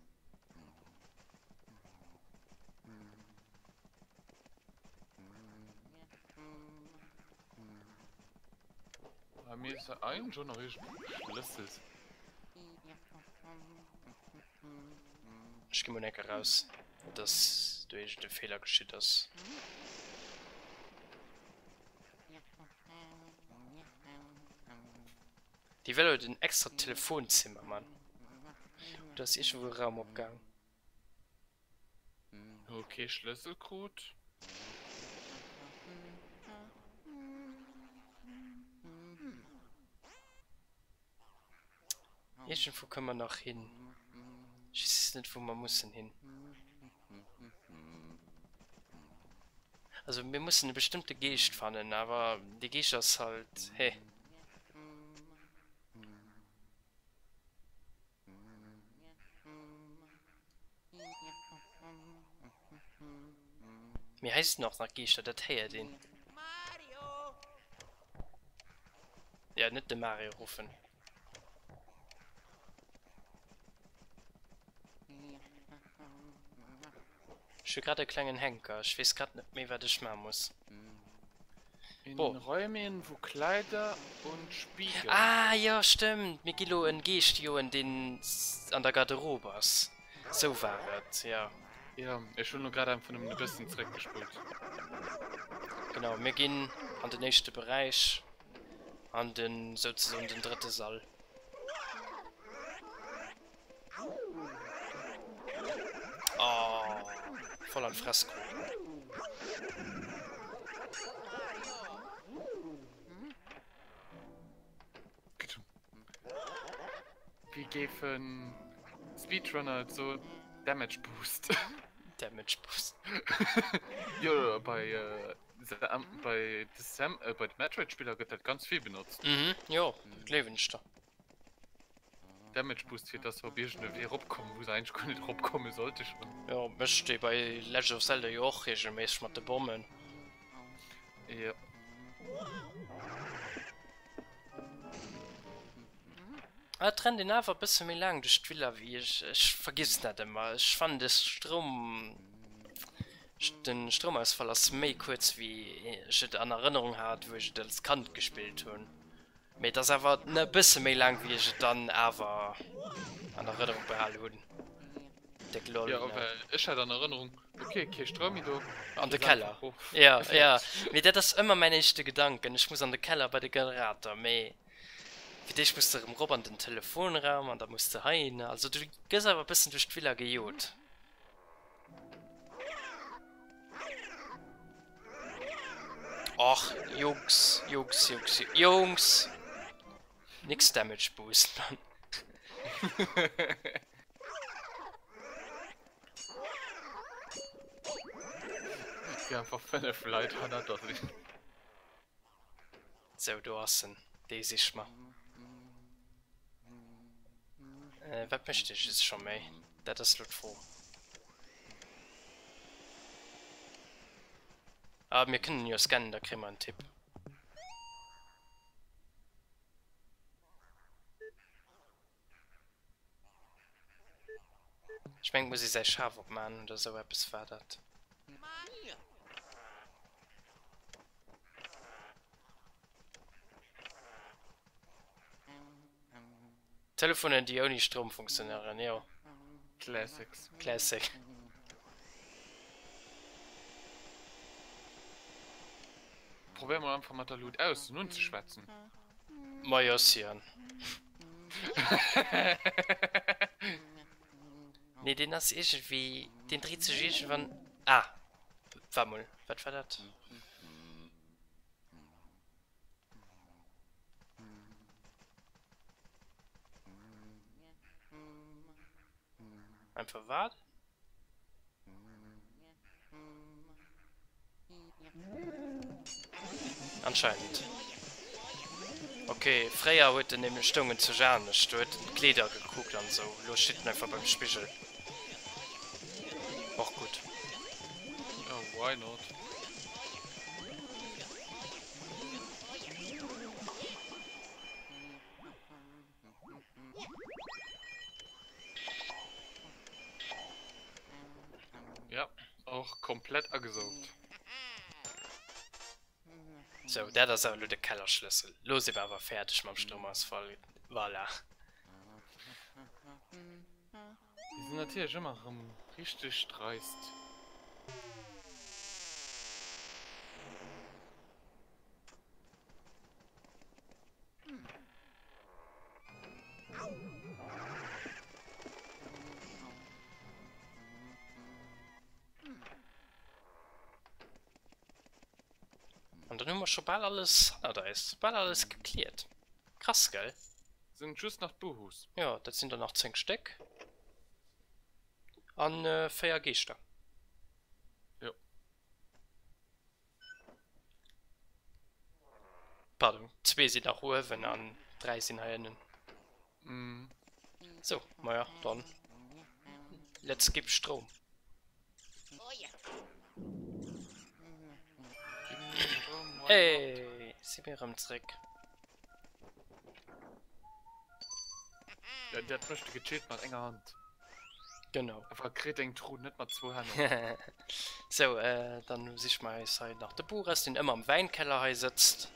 Bei mir ist eigentlich schon noch Schlüssel. Ech gi mol enke raus, net dass do iergend e Feeler geschitt ass. Déi Velo huet en extra Telefonzimmer, Mann. Oder ass iergendwou e Raum opgaang? Ok, Schlëssel krut. Iergendwou kënne mer nach hin. Ech weess just net, wou mer mussen hin. Also mir mussen e bestëmmte Geescht fannen, awer dee Geescht ass halt, he. Mee hei sinn och nach Geeschter, dat héiert een. Ja, net de Mario ruffen. Ech hu grad e klengen Henker, ech weess grad net méi wat ech man muss. In den Räumen wo Kleider und Spiegel. Ah jo stëmmt, mir gi lo en Geescht joen deen an der Garderobe ass. Sou war et, jo. Jo, ech hunn lo grad einfach nëmmen e bëssen zeréckgespullt. Genau, mir ginn an den éischte Beräich, an den souzesoen den drëtte Sall. Oh, voll an d'Fress krut. Wéi géifen Speedrunner et soen? Damage Boost. Damage Boost. Jo, bei bei de Metroid-Spiller gëtt dat ganz vill benotzt. Mhm, jo, dat gleewen ech der. Damage Boost fir dass se op iergend e Wee eropkommen wou se eigentlech guer net eropkomme sollte schon. Jo, mécht ee bei Legend of Zelda jo och regelméisseg mat de Bommen. Jo. Ah, et rennt een awer e bësse méi laang duerch d'Villa wéi ech. Ech vergissen dat ëmmer. Ech fannen de Stroum, den Stroumausfall ass méi kuerz wéi ech et an Erënnerung hat wou ech et als Kand gespillt hunn. Mee et ass awer e bësse méi laang wéi ech et dann awer an Erënnerung behal hunn. Déck lol. Jo, well ech hat an Erënnerung, ok, kee Stroum méi do, An de Keller. Jo, jo, mee dat ass ëmmer mäin éischte Gedanken, ech muss an de Keller bei de Generator. Mee fir d'éischt muss de erëm rop an den Telefonraum an da muss de heihinner. Also du gëss awer e bëssen duerch d'Villa gejot. Och, Jungs, Jungs, Jungs, Jungs! Nix Damage Boost, Mann. Wéi einfach 5 Leit hannert der sinn. Sou, do ass en. Dee sich mer. Äh, wat mécht dee just scho méi? Dat ass lo d'Fro. Ah, mir kënnen jo scannen, da kréie mer en Tipp. Ech mengen, et muss ee säi Schaf opmachen oder sou eppes war dat. Telefonen déi ouni Stroum funktionéieren, jo. Classics. Classic. Probéier mol einfach mat der Lut aussen unzeschwätzen. Majo Sian. Nee deen ass iergendwéi, deen dréit sech iergendwann, ah waart mol, wat war dat? Einfach waarden? Anscheinend. Ok, fréier huet en nämlech stoungen zu Janesch, do huet en d'Kleeder gekuckt an esou, elo steet en einfach beim Spigel. Och gutt. Ja, why not? Ja, och komplett agesaugt. Sou, dat ass awer elo de Kellerschlëssel. Lo si mer awer fäerdeg mam Stroumausfall. Voilà. Déi sinn natierlech ëmmer erëm richteg dreist. An dann hu mer scho bal alles hannert eis. Bal alles gekläert. Krass, gell? Sinn just nach d'Buhus. Jo, dat sinn der nach 10 Stéck. An 4 Geeschter. Jo. Pardon, zwee sinn nach uewen an 3 sinn hei ënnen. Mm. So, maja, dann. Let's gib Stroum. Hey, si mir erëm zréck. Ja, dat mécht de gechillt mat enger Hand. Genau. Awer kritt eng Truh net mat zwou Hänn op. Sou, dann siche mer eis hei nach de Boris, deen ëmmer am Wäinkeller hei sëtzt.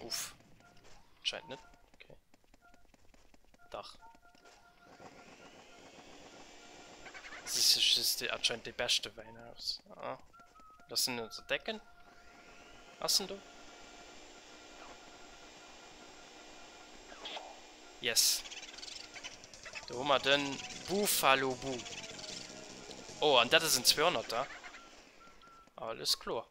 Uff. Scheint net. Okay. Dach. Si sech just anscheinend dee beschte Wäin aus. Ah. Lass en net entdecken. Ass en do? Yes. Do hu mer den Buffalo Bu. Oh, an dat ass en 200er. Alles kloer.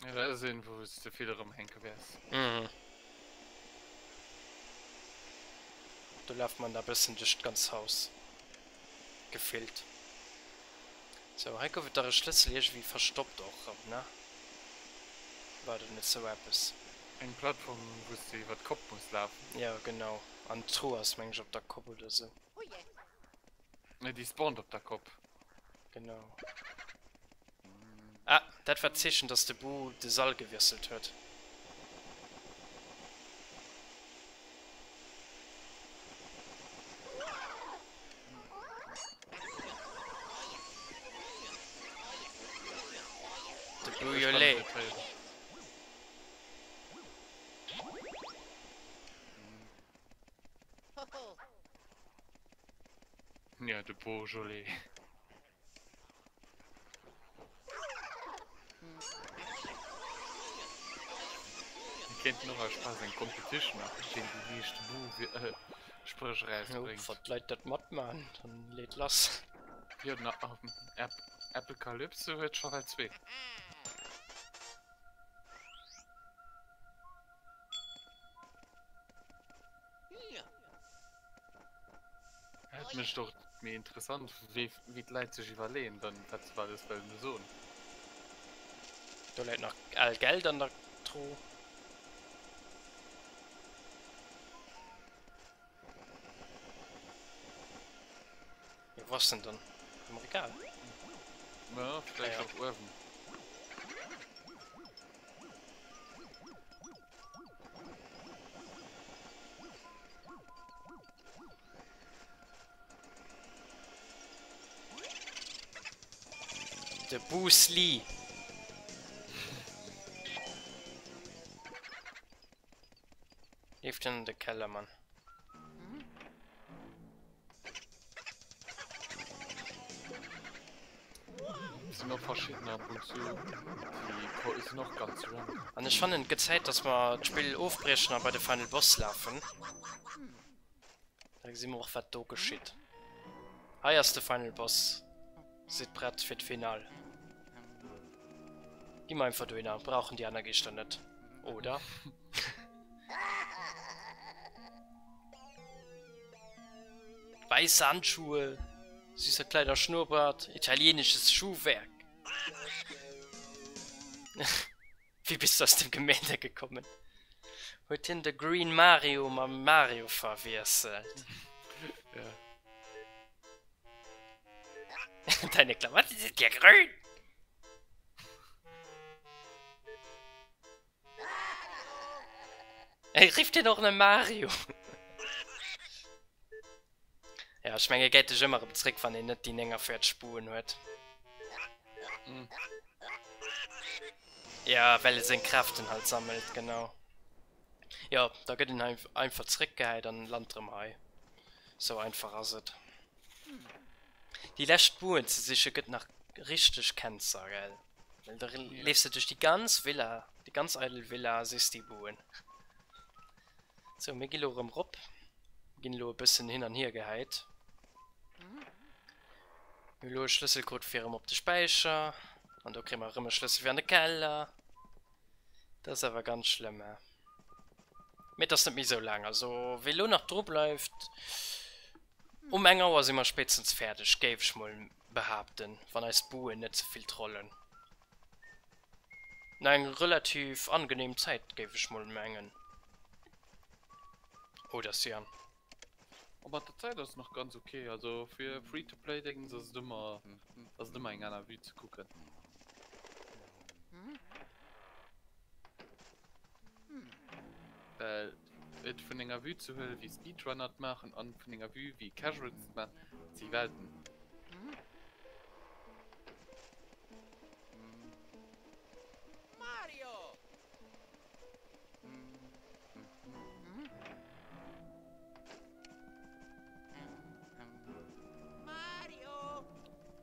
Ja, dat ass een, wou s de vill erëmhänke wäers. Mhm. Do laaft man da bëssen duerch d'ganz Haus. Gefillt. Sou, hei gouf et dach e Schlëssel iergendwéi verstoppt och erëm, ne? War dat net sou eppes? Eng Plattform, wou s de iwwer d'Kopp muss lafen. Jo, genau. An d'Truh ass, meng ech, op der Kopp oder sou. Ne, déi spawnt op der Kopp. Genau. Ah, dat war d'Zeechen, dass de Bu de Sall gewiesselt huet. De Beaujolais. Ja, de Beaujolais. Mir kéinten och aus Spaass eng Competition maachen, wien déi meescht Buu-Spréch erausbréngt. Wann d'Leit dat matmaachen, dann leet lass. Jo, den Apocalypse huet scho well zwee. Dat mécht och méi interessant, wéi wéi d'Leit sech iwwerleeën dann, wat se alles wëllen soen. Do läit nach al Geld an der Truh. Jo, wou ass den dann? Am Regal? Ja, vläicht Ah, ja. och uewen. De Bruce Lee. Leeft an de Keller, Mann. Sinn och verschiddener ab und zu, déi sinn och ganz random. An ech fannen et gëtt Zäit dass mer d'Spill ofbriechen a bei de Final Boss lafen. Da gesi mer och wat do geschitt. Hei ass de Final Boss. Sidd prett fir d'Finall. Gi mer einfach dohinner, brauchen déi aner Geeschter net, oder? Weiße Handschuhe, süßer kleiner Schnurrbart, italienisches Schuhwerk. Wéi bist du aus dem Gemälde gekommen? Huet hien de Green Mario mam Mario verwiesselt? Ja. Deine Klamotten sind ja grün! Ey, rifft hien och ne Mario? Ja, ech menge gäit dech ëmmer erëm zréck, wann een net déi 49 Spuren huet. Mm. Ja, well e seng Kräften halt sammelt, genau. Jo, da gëtt en einfach zréckgehäit an lant erëm hei. Sou einfach ass et. Déi lescht Spuren ze siche gëtt nach richteg Cancer, gell? Well da leefs de duerch déi ganz Villa, déi ganz eidel Villa a sichs déi Buen. Sou, mir gi lo erëm rop. Ginn elo e bëssen hin an hier gehäit. Mir hu lo e Schlëssel krut fir erëm op de Späicher. An do kréie mer erëm e Schlëssel fir an de Keller. Dat ass awer ganz schlëmm, hä? Mee et ass net méi esou laang. Also, wie elo nach dru bleift, um eng Auer si mer spéitstens fäerdeg, géif ech mol behaapten, wann eis Buen net ze vill trollen. Na eng relativ angenehm Zäit géif ech mol mengen. Oder Cyan? Oh mat der Zäit ass et nach ganz ok, also fir Free to Play Déngens ass et ëmmer ass et ëmmer eng aner Vue ze kucken. Well et vun enger Vue ze huelen wéi Speedrunner et maachen an vun enger Vue wéi Casuals et maachen, si Welten.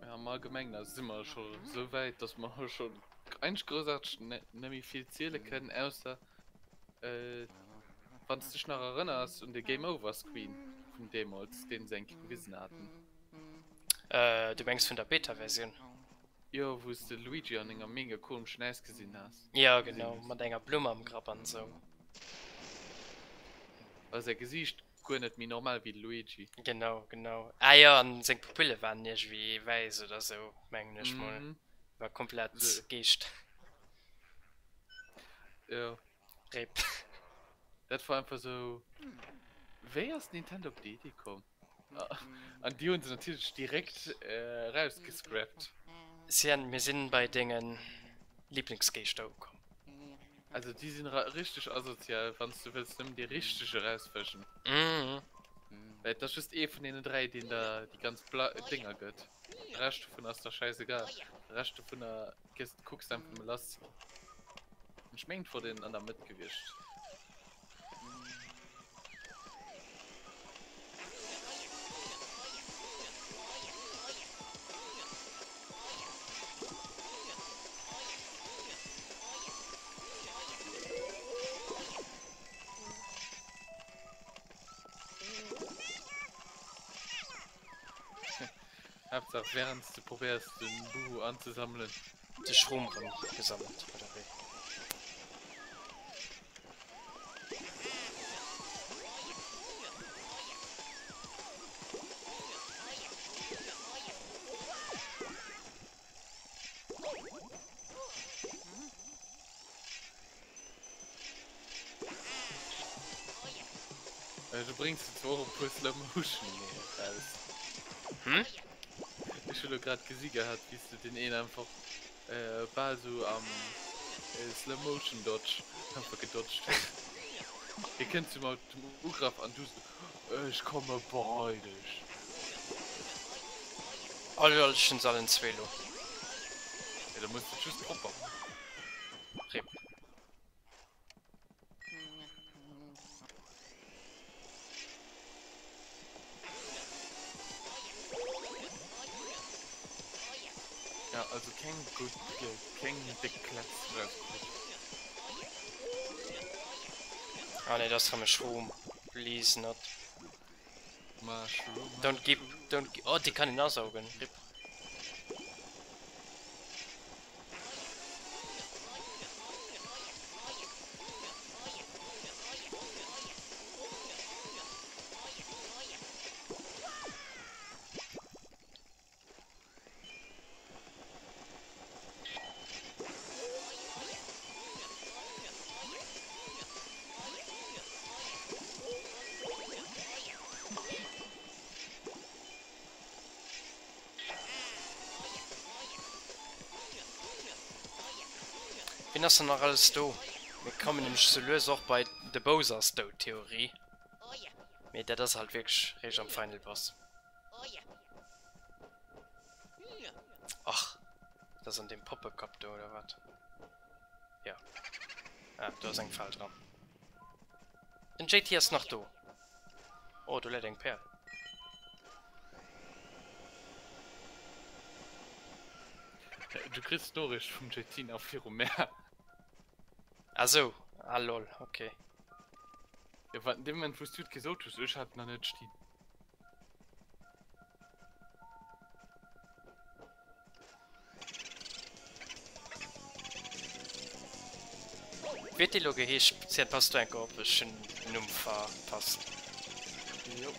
Ja, am Allgemengen also si mer scho sou wäit, dass mer scho eigentlech groussaarteg net méi vill ziele kënnen, ausser äh, wann s dech nach erënners un de Game Over Screen vun deemools, deen se eng Kéier gewisen haten. Äh, du mengs vun der Beta-Versioun? Jo, wou s de Luigi an enger mega komeschen ausgesinn has. Jo, genau, mat enger Blumm am Grapp an esou. War säi Gesiicht guer net méi normal wéi de Luigi. Genau, genau. Ah jo, an seng Pupille waren iergendwéi wäiss oder esou, mengen ech mol. War komplett Geescht. Jo. Rip. Dat war einfach esou, wéi ass Nintendo op déi Iddi komm? An déi hunn se natierlech direkt erausgescrapt. Cyan, mir sinn bei dengen Lieblingsgeeschter ukomm. Also déi sinn richteg asozial, wann s du wëlls nëmmen déi richteg erausfëschen. Well et ass just ee vun deenen 3, deen der déi ganz Dénger gëtt. De Rescht dovun ass der schäisegal. De Rescht dovunner gëss, kucks einfach nëmme lass. Ech mengen et wor deen an der Mëtt gewiescht. Haaptsaach währends du probéiers den Buhu anzesammelen. De Schroom rëm gesammelt oder wéi? Du bréngs de zwar och e puer Slow Motion eraus. Hm? Ech hu lo grad gesi gehat wéi s de deen een einfach bal sou am Slow Motion Dodge einfach gedodged hues. Hie kënnt sou mat dem Ugrëff an du sou, Ech komme bei dech. Oh lol, ech hunn se allen zwee lo. Jo, da muss de et just propper man. Rip. Ja, also keng gutt, keng déck Klätz rauskritt. Ah nee, dat ass rëm e Schroom. Please not. Mushroom. Don't give, don't give. Oh, déi kann een asaugen. Rip. Wien ass dann nach alles do? Mir kommen nämlech sou lues och bei de Bowser ass dout Theorie. Mee dat ass halt wierklech réischt am Final Boss. Ach, dat ass an deem Poppekapp do, oder wat? Ja. Ah, do ass eng Fal dran. Den JT ass nach do. Oh, do läit eng Perl. Du kriss d'Noriicht vum JT nach viru mär. Ah sou, ah lol, ok. Jo, wat, an deem Moment wous du et gesot hues, ech hat et nach net stinn. Wéi huet dee lo geheescht? Ziel, pass du enker op, ech hunn den Numm verpasst. Jo.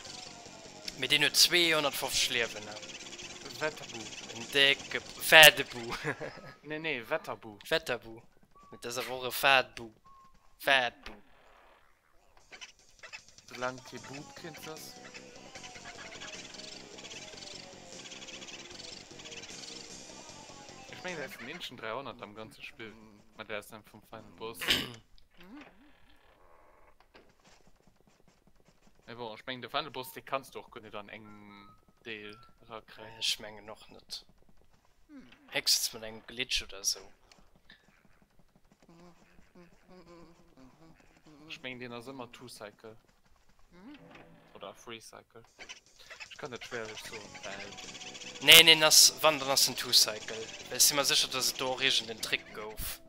Mee deen huet 250 Liewen, ne? Wetterbu. En décke Fädebu. Nee, nee, Wetterbu. Wetterbu. Mee dat ass awer och e Fadbu. Fadbu. Soulaang et kee Bub-Kind ass. Ech mengen dat ass den eenzegen 300 am ganze Spill, mat der Ausnam vum Final Boss. Mee bon, ech mengen de Final Boss dee kanns du och guer net an engem Deel erakréien. Ech mengen och net. Héchstens mat engem Glitch oder esou. Ech mengen deen ass ëmmer Two Cycle. Oder Three Cycle. Ech kann dat schwéierlech soen, well. Neen, deen ass, wann dann ass en Two Cycle. Well ech si mer sécher, dass et do och iergend en Trick gouf.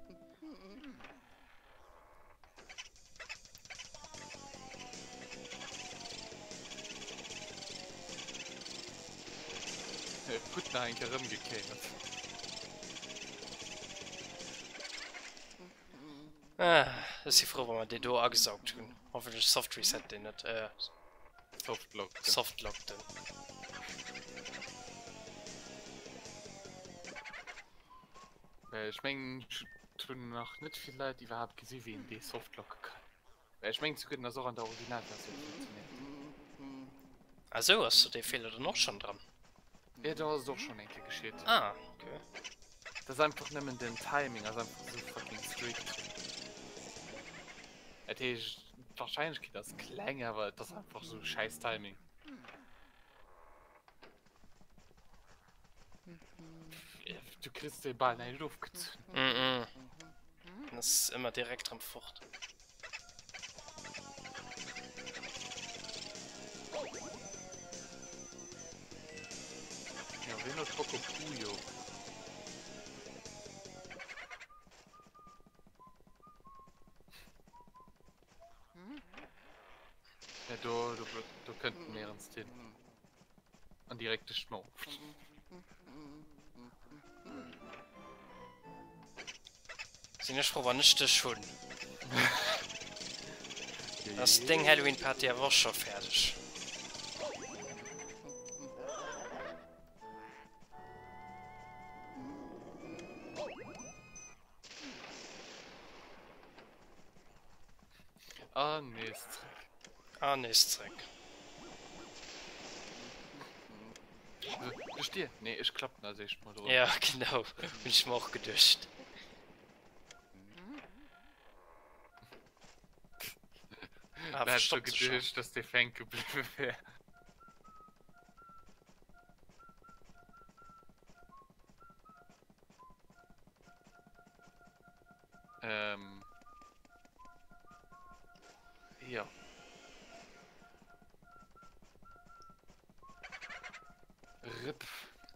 Gutt nach eng Kéier erëmgekéiert. Ah, ech si frou, wa mer déi do agesaugt hunn. Hoffentlech soft reset deen net. Äh, Softlockt. Softlockt en. Ech mengen, et hunn nach net vill Leit iwwerhaapt gesi wéi een dee softlocke kann. Ech mengen souguer den ass och an der Originalversioun funktionéiert. Ah sou, ass do dee Feeler dann och schonn dran? Jo, do ass et och schonn eng Kéier geschitt. Ah, ok. Et ass einfach nëmmen den Timing ass einfach sou fucking strict. Dat heescht, d'Warscheinlechkeet ass kleng, awer et ass einfach sou schäiss Timing. Du kriss dee bal näischt ofgezunn. Mhm. Den ass ëmmer direkt rëm fort. Ja, wien huet Bock op Puyo? Ja, do, do, do kënnt en néierens hin. An direkt duerch d'Mauer. Sinn ech frou wann ech dech hunn. Ass deng Halloween Party awer och scho fäerdeg? An nees zréck. An nees zréck. Duerch d'Dier? Nee, ech klappen als éischt mol drop. Ja, genau. Hunn ech mer och geduecht. Ah, Wer hätt scho verstoppt sech schon. geduecht, dass dee fänke bliwwe wär. Ähm. Ja. Rip.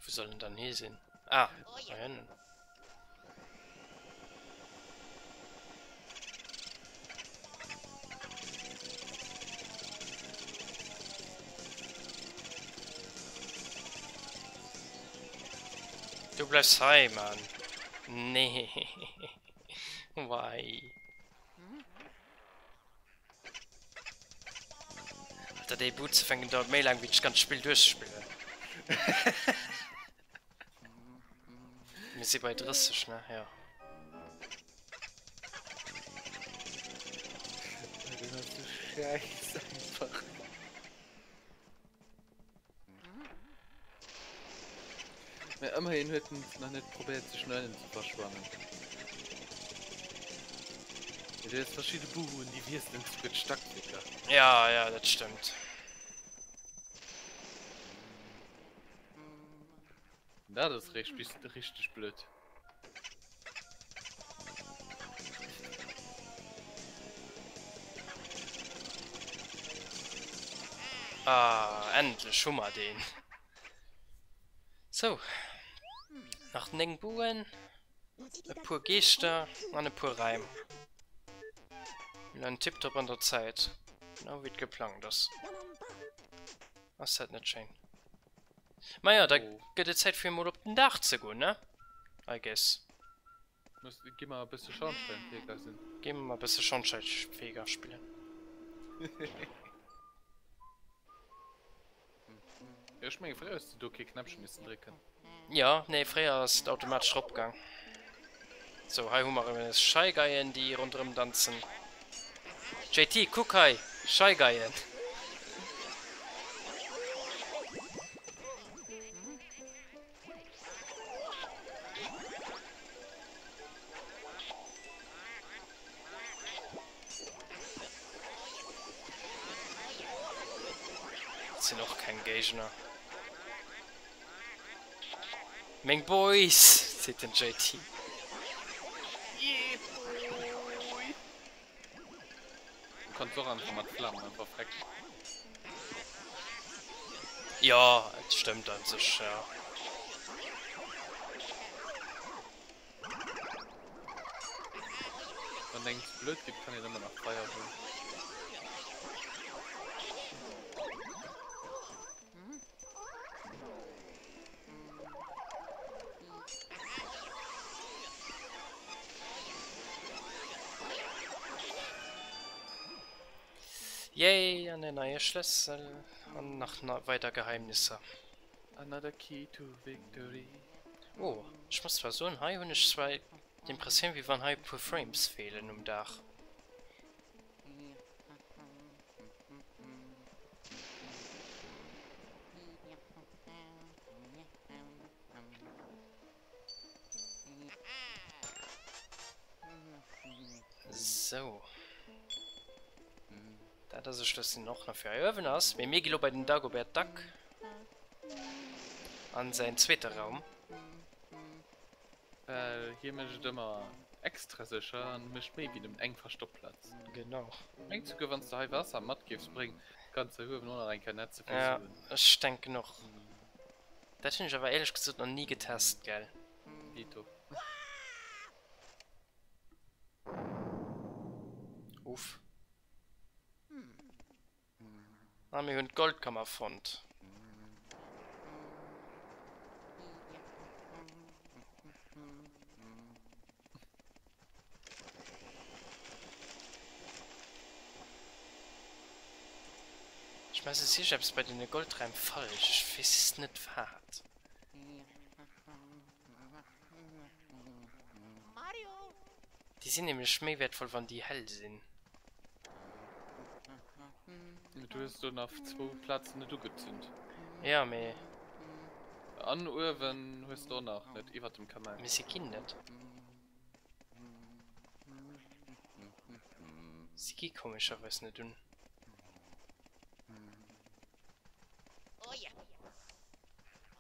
Wou soll en dann hi sinn? Ah, hei ënnen. Du bleifs hei, Mann. Nee. Why? Alter, déi Boot ze fänken dauert méi laang, wéi ech ganz Spill duerchspillen. Mir si bei 30, ne? Ja. Den ass so scheiß einfach. Mä ëmmerhin huet en nach net probéiert sech no ënnen ze verschwannen. Du hues verschidde Buhuen, déi wiesselen souguer d'Stackwierker. Ja, ja, dat stëmmt. Dat ass richteg blöd. Ah, endlech hu mer deen. Sou, nach 9 Buen, e puer Geeschter an e puer Räim. Mir leien tiptop an der Zäit, genau wéi et geplangt ass. Ass dat net schéin? Maja, da gëtt et Zäit fir emol op den Daach ze goen, ne? I guess. Muss, gi mer e bësse Schornsteinfeger sinn. Gi mer e bësse Schornsteinfeger spillen. Jo, ech menge fréier hues de do kee Knäppche missen drécken. Jo, nee, fréier ass et automatesch rop gaang. Sou, hei hu mer erëm eis Shy Guyen, déi ronderëm danzen. JT, kuck hei! Shy Guyen! Dat sinn och keng Géigner. Meng Boys! seet den JT. Yeah boy! Du kanns och einfach mat Flamen einfach frecken. Jo, et stëmmt an sech, jo. Wann engem ze blöd gëtt, kann een ëmmer nach Feier huelen. Yay, an en neie Schlëssel an nach weider Geheimnisser. Another key to victory. Oh, ech muss zwar soen, hei hunn ech zwar d'Impressioun wéi wann hei e puer Frames feelen um Daach. Sou. Dat ass e Schlëssel, deen och nach fir hei uewen ass. Mee mir gi lo bei den Dagobert Duck an säin zweete Raum. Well hie mécht et ëmmer extra sécher an mécht méi wéi nëmmen eng Verstoppplaz. Genau. Mengt souguer wanns de hei Waasser mat géifs bréngen, kanns de uewen och nach eng Kéier netze fir Ja, Suen. ech denken och. Dat hunn ech awer éierlech gesot nach ni getest, gell. Dito. Uff. Ah, mir hunn d'Goldkammer fonnt. Ech mengen, et ass eppes bei deene Goldräim falsch. Ech weess net wat. Déi sinn nämlech méi wäertvoll, wann déi hell sinn. Du hues do nach zwou Plazen net ugezünd. Ja, mee. An uewen hues de och nach net, iwwert dem Kamäin. Mee si ginn net. Si gi komescherweis net un.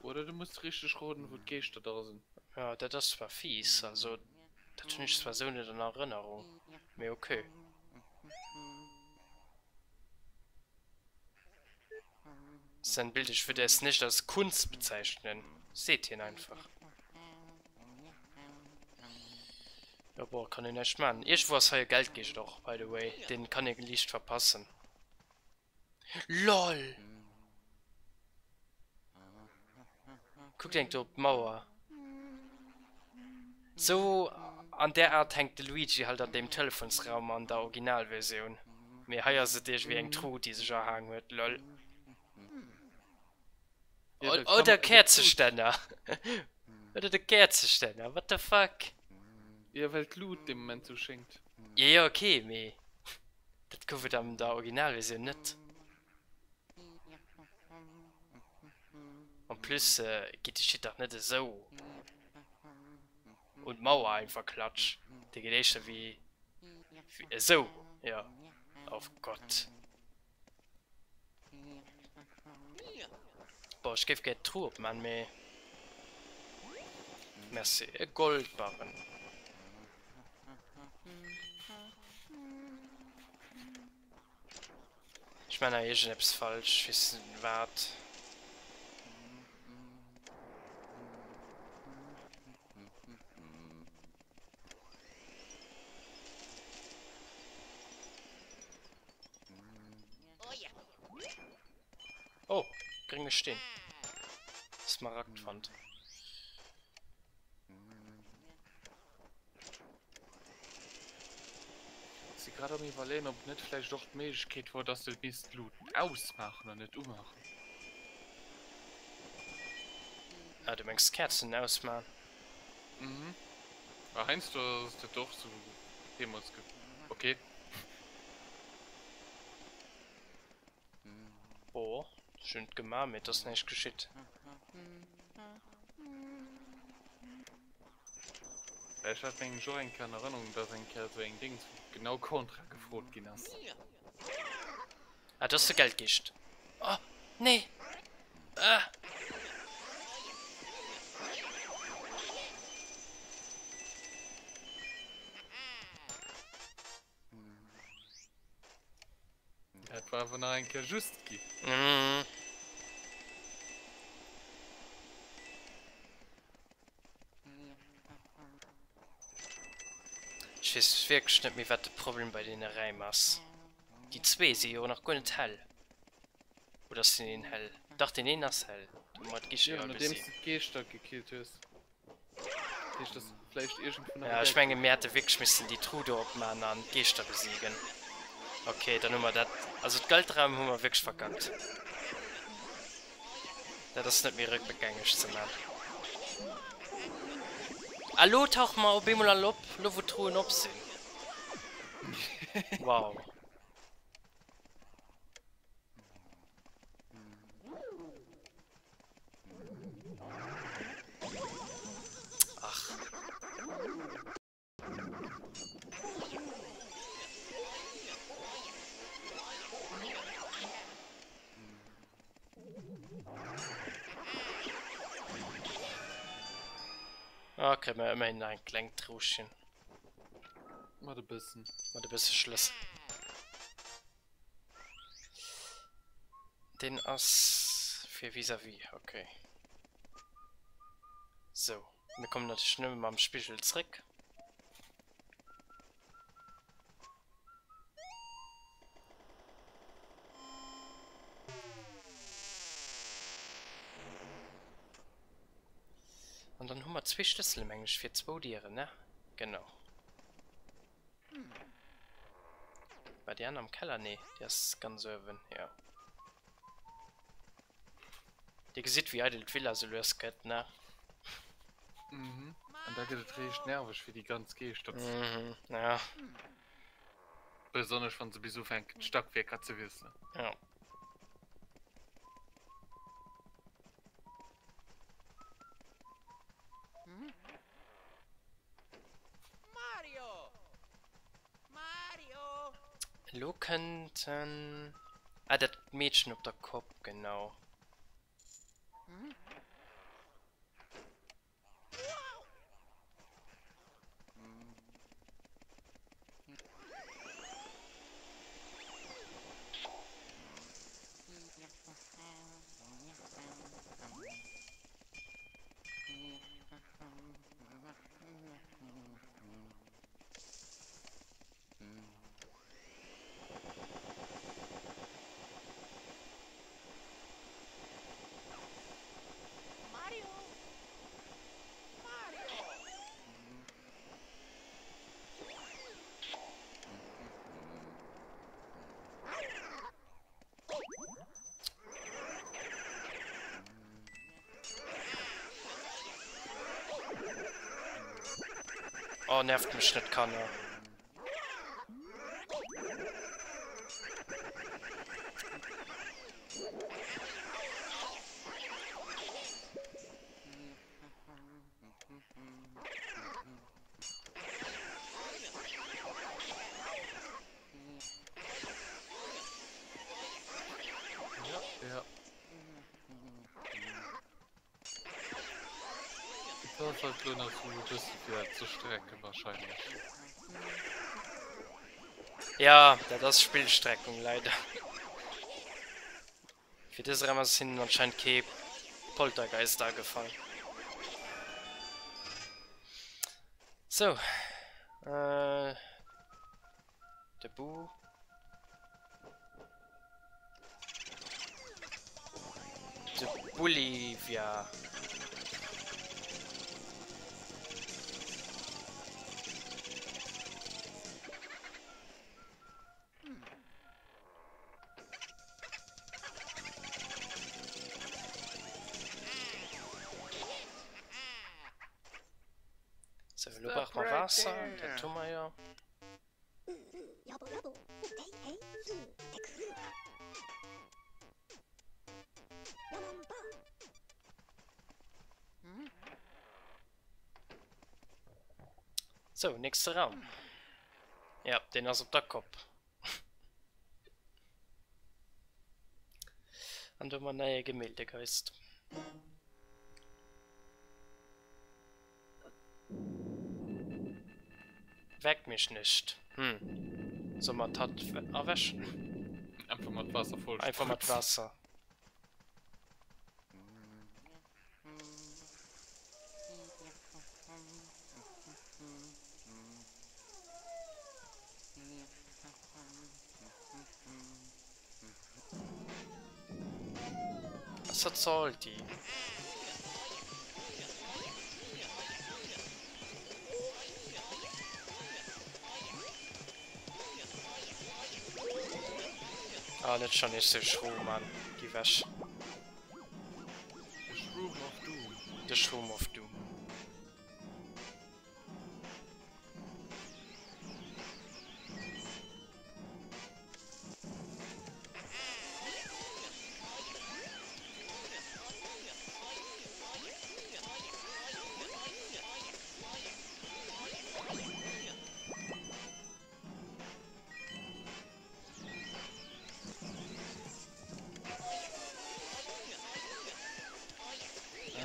Oder du muss richteg roden, wou d'Geeschter dra sinn. Jo, dat ass zwar fies, also dat hunn ech zwar sou net an Erënnerung, mee ok. Sein Bild, ich würde es nicht als Kunst bezeichnen, seet hien einfach. Jo bon, kann een näischt man. Iergendwou ass hei e Geldgeescht och, by the way, deen kann ee liicht verpassen. LOL! Kuckt eng do op d'Mauer. Sou an där Art hänkt de Luigi halt an deem Telefonsraum an der Originalversioun. Mee hei ass et iergendwéi eng Truh déi sech erhaang huet lol. Oder Käerzestänner! Oder de Käerzestänner, what the fuck? Jo well d'Lut dee Moment sou schéngt. Jo jo ok, mee dat gouf et an der Originalversioun net. En plus geet de Shit dach net esou un d'Mauer einfach klatsch, dee geet éischter wéi. Esou, jo. Oh Gott. Boah, ech géif gär d'Truh opman, mee. Merci. E Goldbarren. Ech man hei iergendeppes falsch, ech weess net wat. Oh, grénge Steen. Smaragd fonnt. Si grad am iwwerleeën ob net vläicht och d'Méiglechkeet wor dass de misst d'Luuten ausmaachen an net umaachen. Ah du mengs d'Käerzen ausmaan? Mhm. Well heiansdo ass dat och sou deemols ge ok. Boah, ech hunn et gemaach mee et ass näischt geschitt. Ech hat mengen ech och eng Kéier an Erënnerung, dass eng Kéier esou eng Dings genau kontra gefrot ginn ass. Ah, do ass de Geldgeescht. Oh, nee! Ah! Dat war awer nach eng Kéier just gi. Mhm. Ech weess wierklech net méi wat de Problem bei deene Räim ass. Déi zwee si jo nach guer net hell. Oder ass deen een hell? Dach deen een ass hell. Do hu mer d'Giche Jo, jo nodeems gesi. de d'Geeschter gekillt hues. Heescht dass vläicht iergendwou nach e Ja, ech Geld menge mir hätte wierklech missen déi Truh do opman an d'Geeschter besiegen. Okay, dann hu mer dat. Also d'Geldraum hu mer wierklech verkackt. Dat ass net méi rëckgängeg ze man. A lo tauche mer op eemol all op, lo wou d'Truhen op sinn. Wow. Ach. Ah, kréie mer ëmmerhin nach eng kleng Truhchen. Mat e bëssen. Mat e bësse Schlëssel. Deen ass fir vis-à-vis, okay. Sou, mir kommen natierlech nëmme mam Spigel zréck. An dann hu mer zwee Schlëssele, meng ech, fir zwou Dieren, ne? Genau. War déi aner am Keller? Nee, déi ass ganz uewen, jo. Dir gesitt, wéi eidel d'Villa sou lues gëtt, ne? Mhm. An da gëtt et riicht nerveg fir déi ganz Geeschter. Mhm, ja. Besonnesch wann se bis ufänken d'Stackwierker ze wiesselen. Ja. Mario! Mario! Elo kënnt en. Ah, dat Meedchen op der Kopp, genau. Oh, nervt mech net, Kanner. Dat ass halt lo nach sou e bësse fir ze strecken wahrscheinlech. Ja, dat ass Spillstreckung leider. Fir dës Raum ass hinnen anscheinend kee Poltergeist agefall. Sou, äh, de Bu. De Bolivia. Sou, elo brauche mer Waasser, dat hu mer jo. Sou, nächste Raum. Ja, deen ass op der Kopp. An do hu mer en neie Gemäldegeist. Weck mich nicht. Hm. Soll mer d'Hatt erwächen? Einfach mat Waasser voll Einfach mat Waasser. Ass dat salty? Ah, net schon nees de Schroom, Mann. Gi wech. The Shroom of Doom. The Shroom of Doom.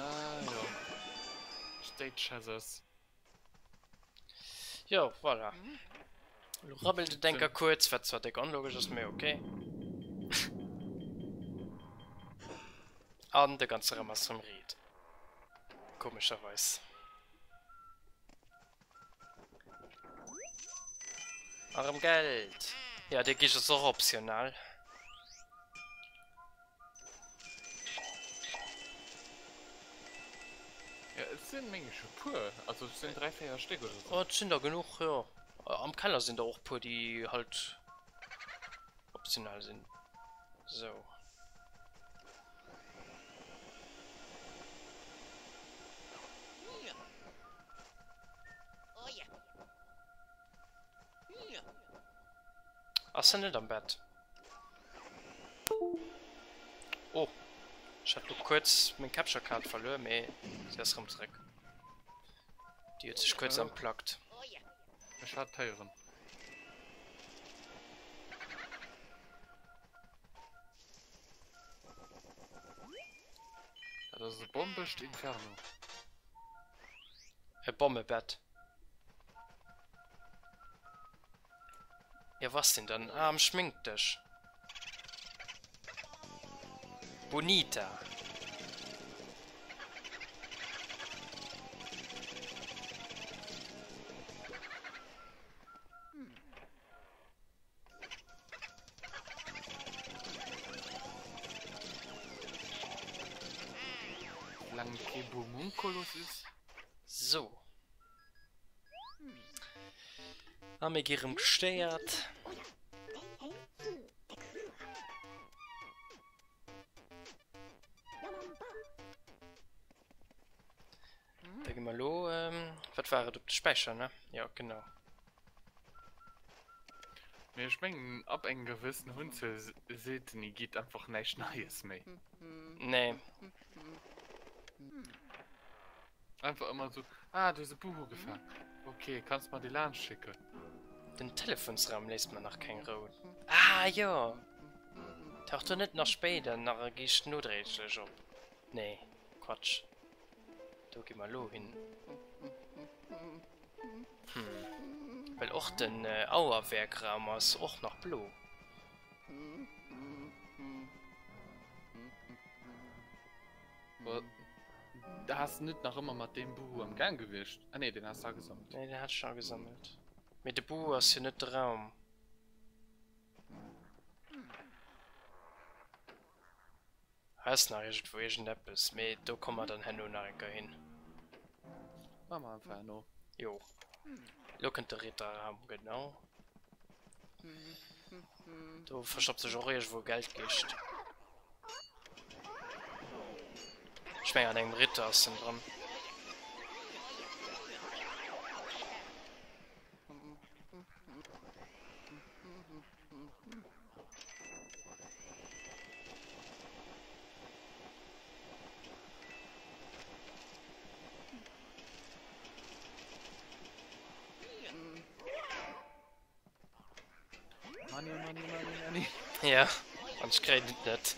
Ah jo. State Chasers. Jo, voilà. Lo rabbelt et enker kuerz, wat zwar déck onlogesch ass, mee ok. An de ganze Raum ass rëm riit. Komescherweis. A rëm Geld! Ja, dee Geescht ass och optional. Ja, et sinn meng ech e puer, also et sinn 3, 4 Stéck oder sou. Oh, et sinn der genuch, jo. Am Keller sinn der och puer, déi halt optional sinn. Sou. Ass en net am Bett? Oh, ech hat lo kuerz meng Capture Card verluer, mee se ass rëm zréck. Déi huet sech kuerz unplugged. Ech hat d'Héieren. Dat ass e bombegt Inferno. E Bommebett. Ja, was denn dann? Ah, am Schminkdësch. Bonita. Solange kee Homunculus ist. So. A mir gi rëm gestéiert. Da gi mer elo, wat war et, op de Späicher, ne? Jo, genau. Mee ech mengen ab engem gewëssen Unzuel Seeten geet einfach näischt Neies méi. Nee. Einfach ëmmer esou, ah du hues e Buch ugefaang, ok, kanns mer déi laanscht schécken. Den Telefonsraum léisst mer nach keng Rou. Ah jo! Taucht do net nach spéider nach e Geescht nodréiglech op? Nee, Quatsch. Do gi mer elo hin. Hm. Well och den Auerwerkraum ass och nach blo. Da has de net nach ëmmer mat deem Buhu am Gaang gewiescht? Ah nee, deen has de agesammelt. Nee, deen hat ech agesammelt. Mee de Buhu ass jo net de Raum. Hei ass nach iergendwou iergendeppes, mee do komme mer dann herno nach eng Kéier hin. Maache mer einfach herno. Jo. Elo kënnt de Ritterraum, genau. Do verstoppt sech och iergendwou e Geldgeescht. Ech mengen an engem Ritter ass en dran. Money, money, money, money. Ja, an ech kréien et net.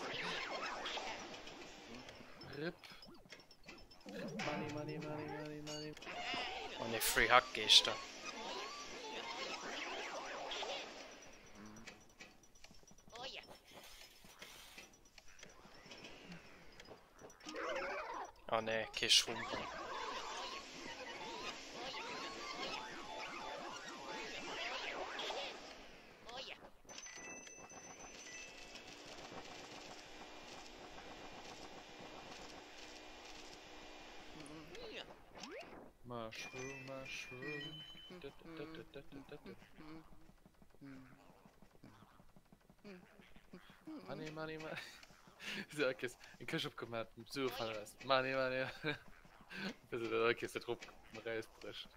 Rip. Money, money, money, money, money. Oh ne, Free Hack Geeschter. Oh ne, kee Schrumpel. Mushroom, mushroom. Da, da, da, da, da, da, da. Money, money, money. So, okay, eng Këscht opgemaach, Sue fallen raus. Money, money, money. Bis et dann okay, der Druck rausbricht.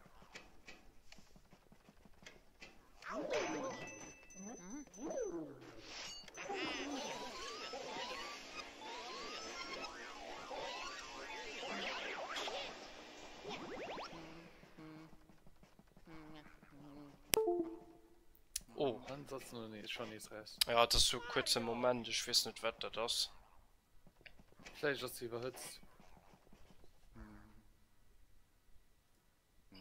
Oh. Dann sollst du nees, schon nees raus. Ja, et ass sou kuerze Moment, ech weess net wat dat ass. Vläicht ass se iwwerhëtzt.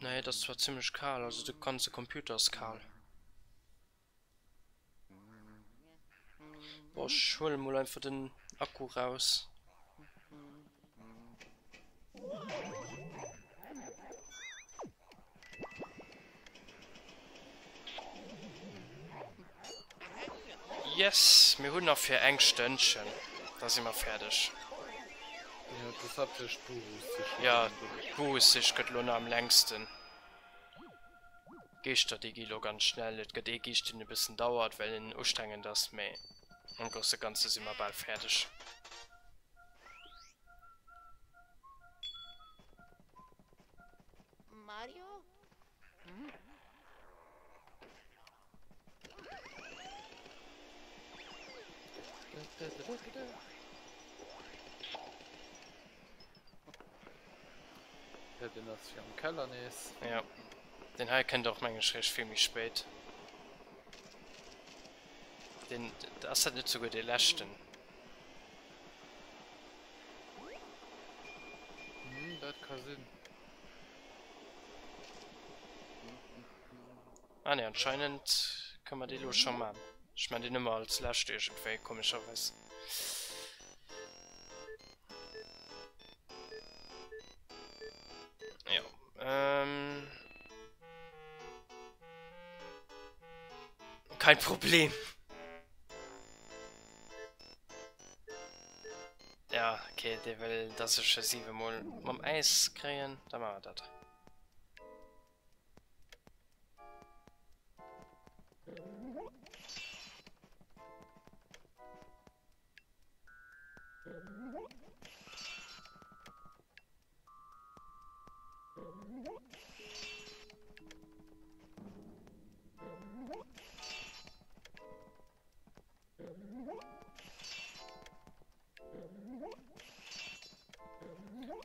Nee, et ass zwar zimmlech kal, also de ganze Computer ass kal. Boah, ech huele mol einfach den Akku raus. Yes, mir hunn nach fir eng Stënnchen, da si mer fäerdeg. Jo, et ass haaptsächlech d'Buhussich. Ja, d'Buhussich gëtt elo nach am längsten. D'Geeschter, déi gi lo ganz schnell. Et gëtt ee Geescht, deen e bëssen dauert, well en ustrengend ass, mee am grousse Ganze si mer bal fäerdeg. Mario? Hm? Ja, den ass fir am Keller nees. Ja. Den hei kënnt och meng ech réischt vill méi spéit. Den, ass dat net souguer dee leschten? Hm, dat ka sinn. Ah ne, anscheinend kënne mer dee lo scho man. Ech man deen ëmmer als lescht iergendwéi, komescherweis. Jo, ähm... Kein Problem. Ja, okay, dee wëll, dass ech e 7 mol mam Äis kréien. Da maache mer dat.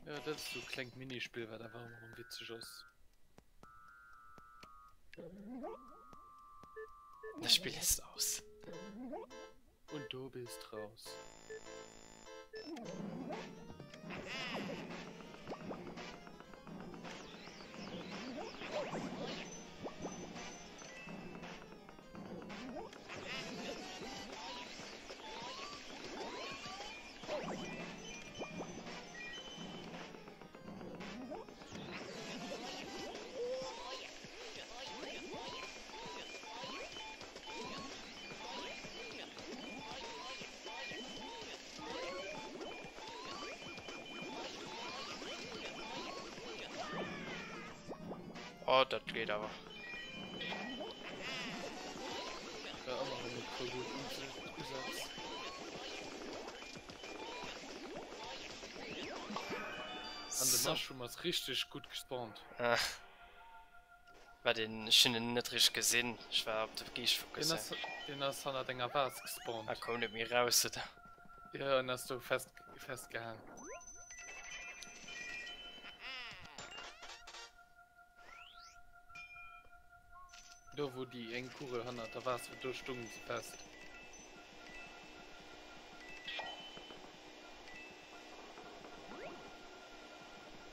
Ja, dat ass sou e klengt Minispill, wat awer ëmmer erëm witzeg ass. Das Spiel ist aus. Und du bist raus. Oh, dat geet awer. Ja, ëmmer erëm e puer gutt Usätz. An de Mushroom ass richteg gutt gespawnt. Ah. War den, ech hunn en net richteg gesinn, ech war op de Geescht fokusséiert. Deen ass hannert enger Vase gespawnt. A koum net méi raus, oder? Jo, en ass do fest, festgehaang. Do wou déi eng Kugel hannert der Vase war, do stoung se fest.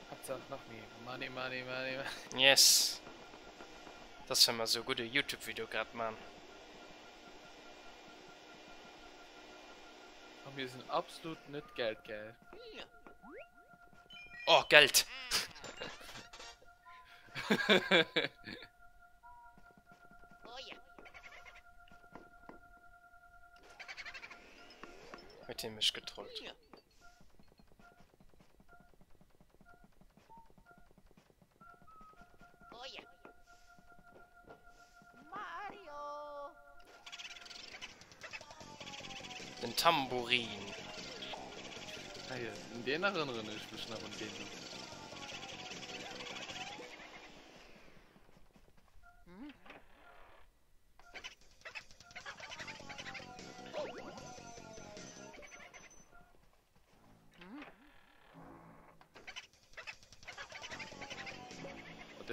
Haaptsaach nach méi Money, money, money, money. Yes! Dat ass well mer esou gudde Youtube Video grad man. A mir sinn absolut net geldgeil. Oh, Geld! Huet hie mech getrollt. Den Tambourin. Ah jo, un deen erënneren ech mech nach, un deen do.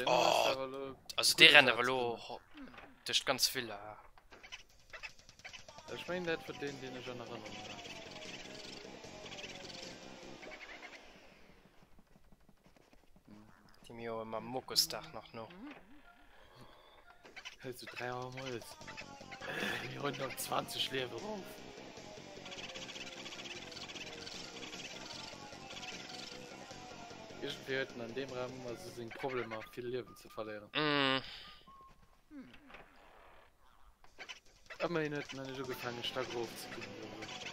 Oh, also dee rennt awer elo duerch d'ganz Villa. Ech mengen dat war deen, deen ech an Erënnerung hat. Déi mir jo ëmmer Mokosdag nach no. Hëls du 3 Auer moies? Mir hunn nach 20 Liewe rof. Iergendwéi huet en an deem Raum ëmmer esou seng Problemer, vill Liewen ze verléieren. Mm. Ëmmerhin huet en nach net ugefaangen, Stack erofzeginn oder esou.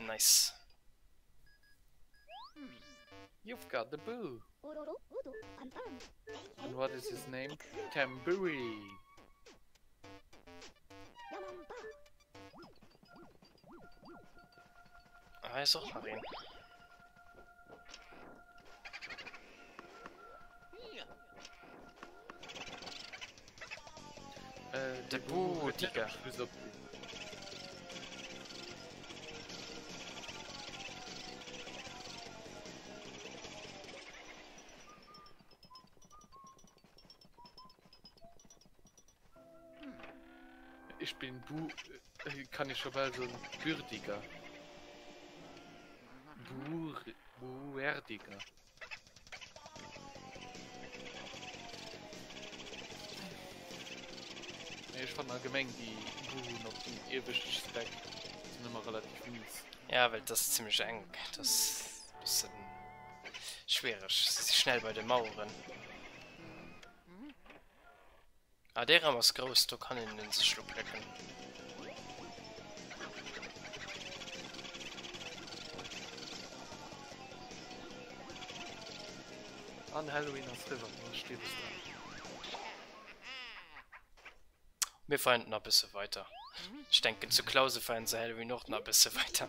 Nice. You've got the boo. And what is his name? Tamburi. Ah, ist och nach een. Äh, De Boo, Digga. Ich bin Bu... Kann ich scho bal soen Bürdiger. Bur... Buerdiger. Nee, ech fannen allgemeng déi Buen op dem ieweschte Stack sinn ëmmer relativ mies. Ja, well dat ass zimmlech enk. Dat ass e bëssen schwiereg. Se si schnell bei de Maueren. Ah, dee Raum ass grouss, do kann een en sech lo plécken. An Halloween ass riwwer, lo steet es da. Mir feiern nach e bësse weiter. Ech denken, zu Clausen feiern se Halloween och nach e bësse weiter.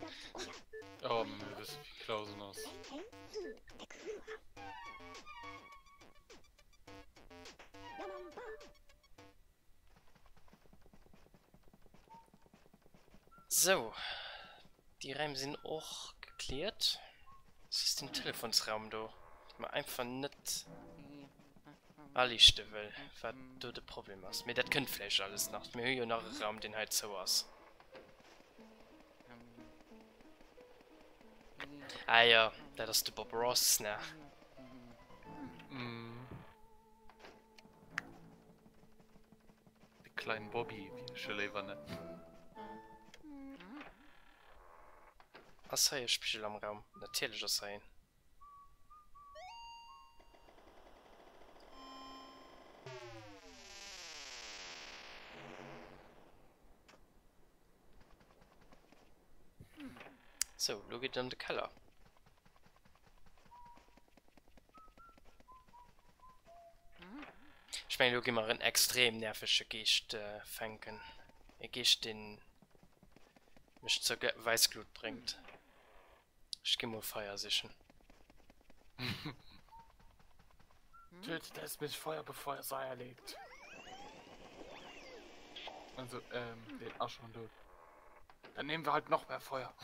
Oh, mä mir wësse wéi Clausen ass. Sou, déi Räim sinn och gekläert. Es ist den Telefonsraum do, dee mer einfach net aliichte wëll, wat do de Problem ass. Mee dat kënnt vläicht alles nach. Mir hu jo nach e Raum, deen hei zou ass. Ah jo, dat ass de Bob Ross, ne? Mm. De kleinen Bobby, wéi ech e léiwer nennen. Ass hei e Spigel am Raum? Natierlech ass hei een. Sou, lo geet et an de Keller. Ech mengen, lo gi mer en extrem nervege Geescht fänken. E Geescht, deen mech zur Wäissglut bréngt. Ech gi mol Feier sichen. Tötet es mit Feuer, bevor es Eier legt. Also, ähm, den ass schon tot. Dann nehmen wir halt noch mehr Feuer.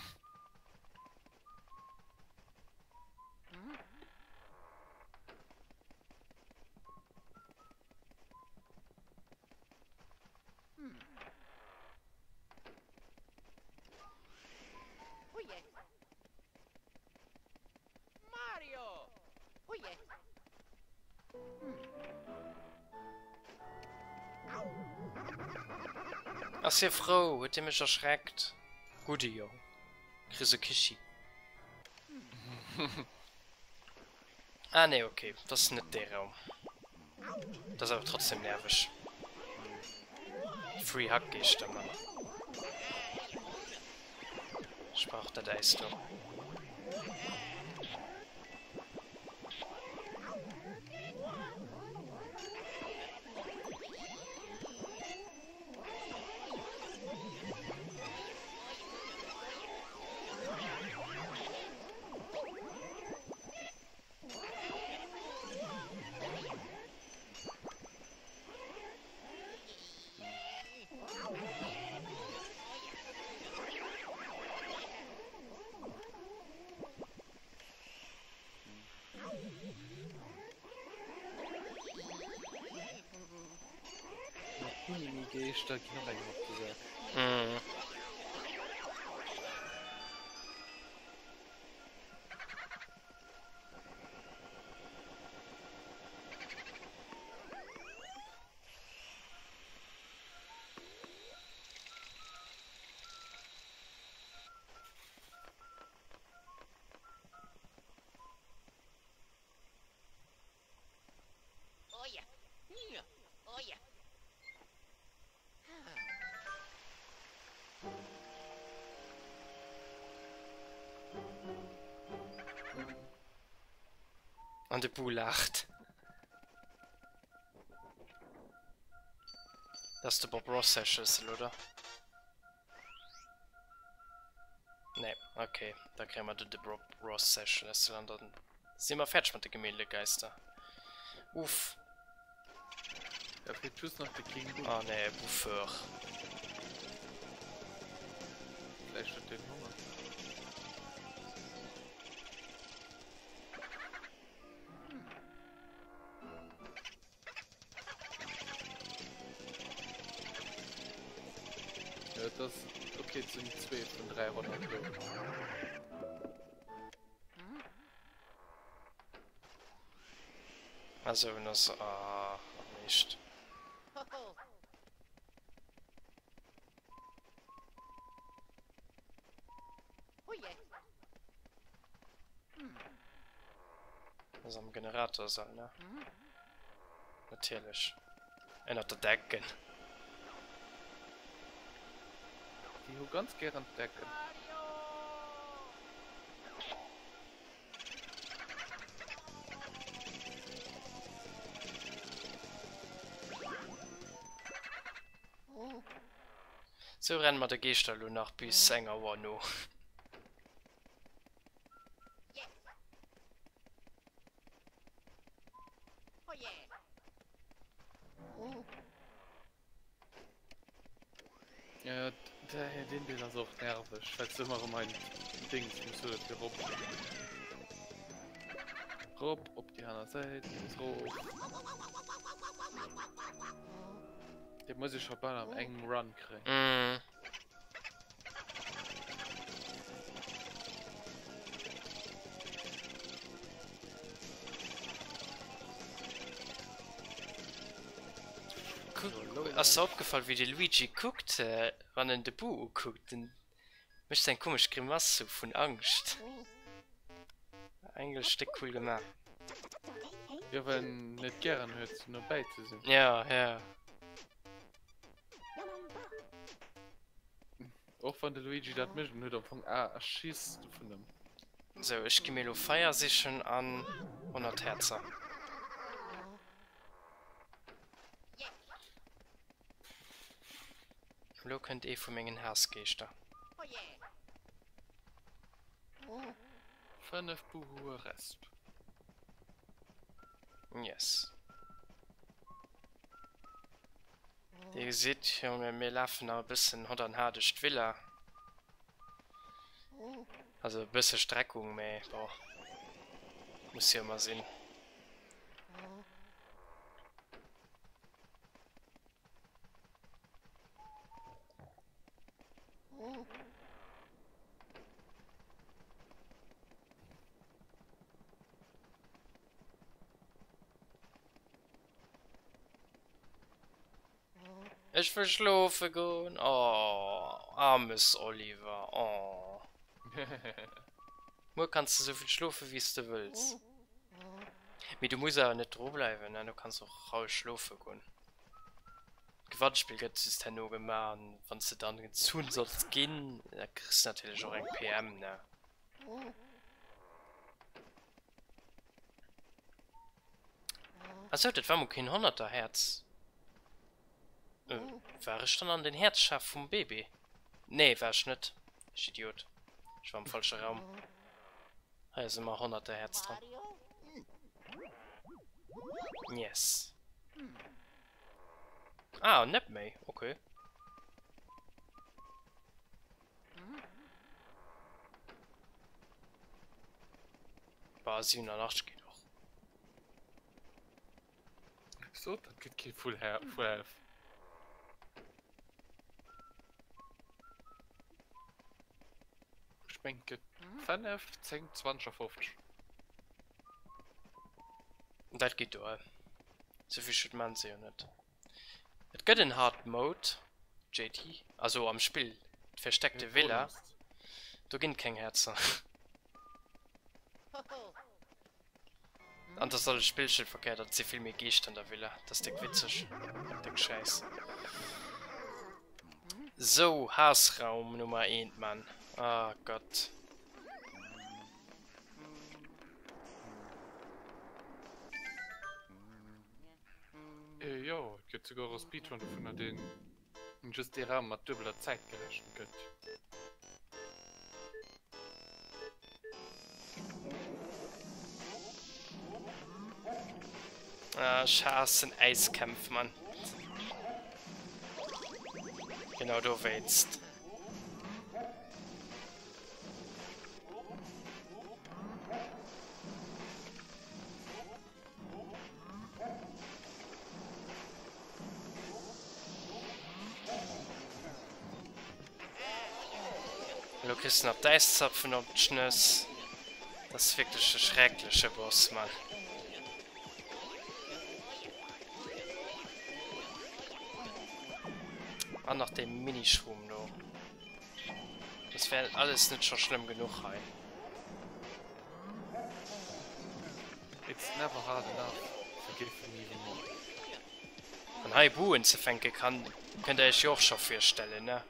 Ass hie frou? Huet hie mech erschreckt? Gudde Jong. Kriss e Kichi. Ah nee, okay, dat ass net dee Raum. Dat ass awer trotzdem nerveg. Free Hug Geeschter, Mann. Ech brauch dat Äis do. Mini-Geeschter ginn och engem op de Sak. Mhm. An de Bu laacht. Dat ass de Bob Ross säi Schlëssel, oder? Nee, okay. Da kréie mer de Bob Ross säi Schlëssel an dann si mer fäerdeg mat de Gemäldegeister. Uff. Da feelt just nach de King Boo. Oh nee, Bouffeur. Vläicht huet deen Honger. Ja, dat ass okay, et sinn zwee vun 300 do. Also en ass ah Mischt. Ass am Generatorsall, ne? Natierlech. Ënnert der Decken. Déi hu ganz gären d'Decken. Sou renne mer de Geeschter elo nach bis eng Auer no. Ja, den Deel ass och nerveg, well s de ëmmer erëm ein Dings muss huelen fir rop. Rop op déi aner Säit, nees rof. Dee muss ech scho bal an engem Run kréien. Mm. Ass der opgefall wéi de Luigi kuckt wann en de Boo ukuckt? Den. Mécht sou eng komesch Grimass sou vun Angscht. Eigentlech déck cool gemaach. Jo well en net gären huet sou no bäi ze sinn. Ja, ja. Och wann de Luigi dat mécht, en huet am Fong a Schiss vun em. Sou, ech gi mir elo Feier sichen an 100 Häerzer. Elo kënnt ee vu mengen Haassgeeschter. 5 Buhue resp. Yes. Dir gesitt, Jongen, mir lafen nach e bëssen hott an har duerch d'Villa. Also e bësse Streckung, mä bon, muss jo ëmmer sinn. Ech wëll schlofe goen. Oh, armes Oliver. Oh. Muer kanns de souvill schlofe wéi s de wëlls. Mee du muss awer net dru bleiwen, ne? Du kanns och roueg schlofe goen. D'Gewannspill gëtt just herno gemaach an wann s de dann gezunn solls ginn, da kriss de natierlech och eng PM, ne? Achso, dat war mol keen Honnerterhäerz. War ech dann an den Häerzschaf vum Baby? Nee, war ech net. Ech Idiot. Ech war am falsche Raum. Hei ass ëmmer Honnerterhäerz dran. Yes. Ah, net méi. Okay. Bah, 87 geet och. Ech sot, dat gëtt kee Full Health. Ech mengen, et gëtt 5, 10, 20 a 50. Dat geet duer. Souvill Schued maan se jo net. Et gëtt en Hard Mode, JT, also am Spill, d'versteckte Villa, do ginn et keng Häerzer. An dass alles Spillchen verkehrt, et si vill méi Geeschter an der Villa, dat ass déck witzeg, déck Schäiss. Sou, Haassraum Nummer eent, Mann, ah Gott. Jo, et gëtt souguer e Speedrun dovunner, deen just dee Raum mat duebeler Zäit gerechent gëtt. Ah, ech haassen Äiskämpf, Mann. Genau dowéinst. Elo kriss de nach d'Äiszapfen op d'Schnëss. Dat ass wierklech e schreckleche Boss, Mann. An nach dee Mini-Schroom do. Das wär alles net scho schlëmm genuch hei. It's never hard enough, forgive me even more. An hei Buen ze fänke kann, kënnt der iech jo och scho virstellen, ne?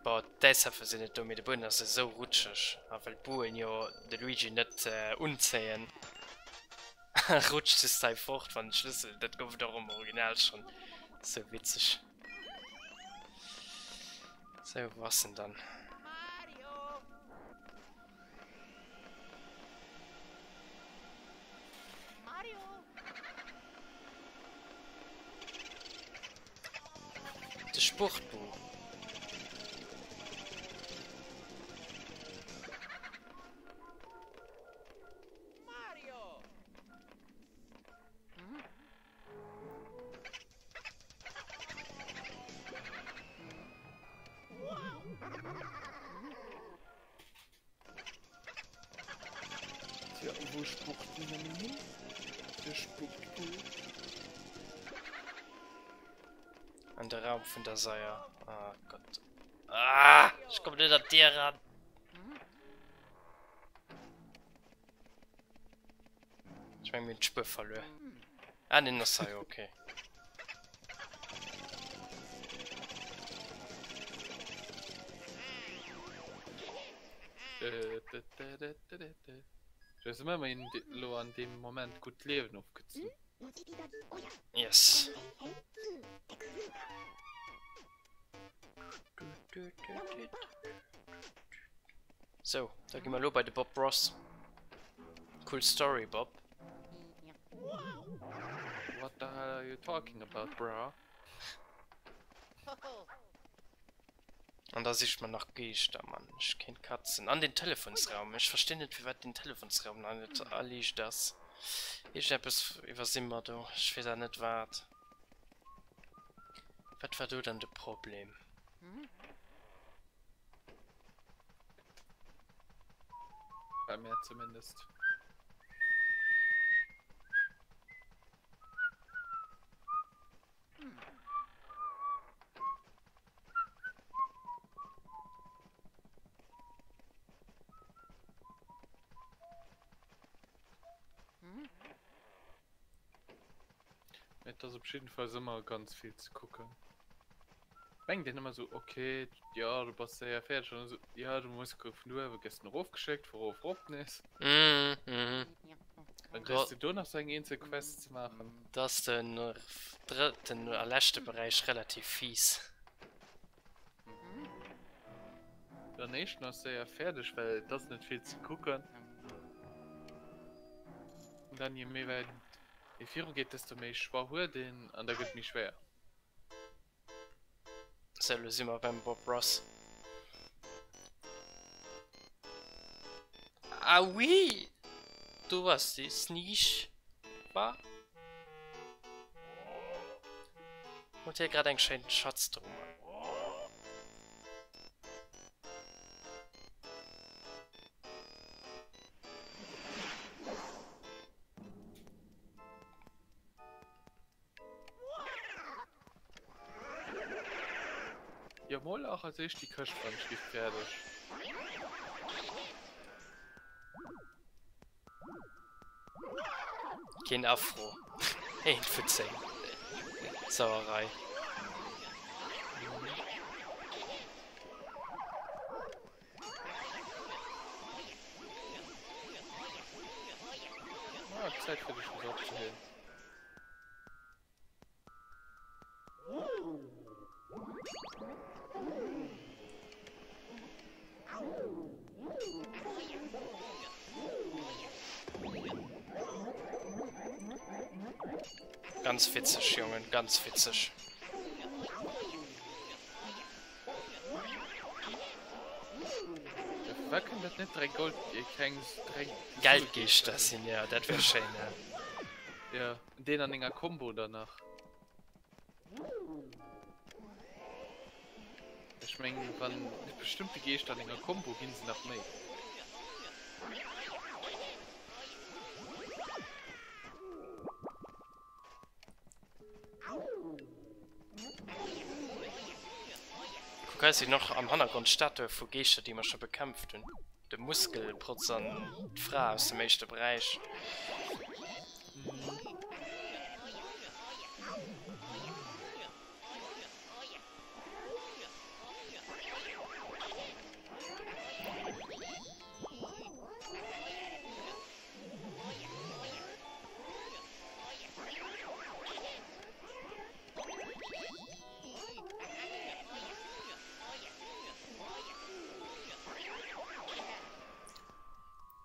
Bon, d'Äishäffe sinn net do, mee de Buedem ass esou rutscheg. A well d'Buen jo de Luigi net unzéien, rutscht just hei fort, wann de Schlëssel, dat gouf et och am Original schonn, sou witzeg. Sou, wou ass en dann? De Sportbuch. Tja, wou spuckt en nëmmen hin? De Spuckpool. An de Raum vun der Saier. Ah Gott. Ah, ech kommen net an d'Dier eran. Ech meng mir hunn d'Spuer verluer. Ah neen, ass hei, okay. Ech weess ëmmer ëmmer elo an deem Moment gutt d'Liewen ofgezunn. Yes. Sou, da gi mer elo bei de Bob Ross. Cool Story, Bob. What the hell are you talking about, bruh? An da sicht mer nach Geeschter, Mann. Ech kéint katzen. An den Telefonsraum. Ech verstinn net, firwat den Telefonsraum nach net erliicht ass. Iergendeppes iwwersi mer do. Ech weess awer net wat. Wat war do dann de Problem? Bei mir zumindest. Et ass op jiddefalls ëmmer ganz vill ze kucken. Mengt een ëmmer sou, ok, jo du bass séier fäerdeg an esou, jo du muss vun uewe gëss den erofgeschéckt, vu rof rop nees. Dann kriss du do nach sou eng eenzel Quest ze maachen. Do ass den drëtten a leschte Beräich relativ fies. Den éischten ass séier fäerdeg, well et ass net vill ze kucken. An dann je méi wäit ee viru geet, desto méi Choix huet een an da gëtt méi schwéier. Sou, lo si mer beim Bob Ross. Ah oui! Do ass déi Sneech, wa? Huet hie grad eng schéin Schatztruh. Jo mol och als éischt déi Këscht wann ech giff fäerdeg. Keen Afro. Eent vu 10. Sauerei. Ah, Zäit fir dech nees opzehelen. Ganz witzeg, Jongen, ganz witzeg. Firwat kënnen dat net 3 Gold, keng 3 Geldgeeschter sinn, jo, dat wär schéin, ja. Jo, deen an enger Kombo dann nach. Ech mengen, wann bestëmmte Geeschter an enger Kombo ginn se nach méi. Kuck, hei sinn och am Hannergrond Statue vu Geeschter, déi mer scho bekämpft hunn. De Muskelprotz an d'Fra aus dem éischte Beräich.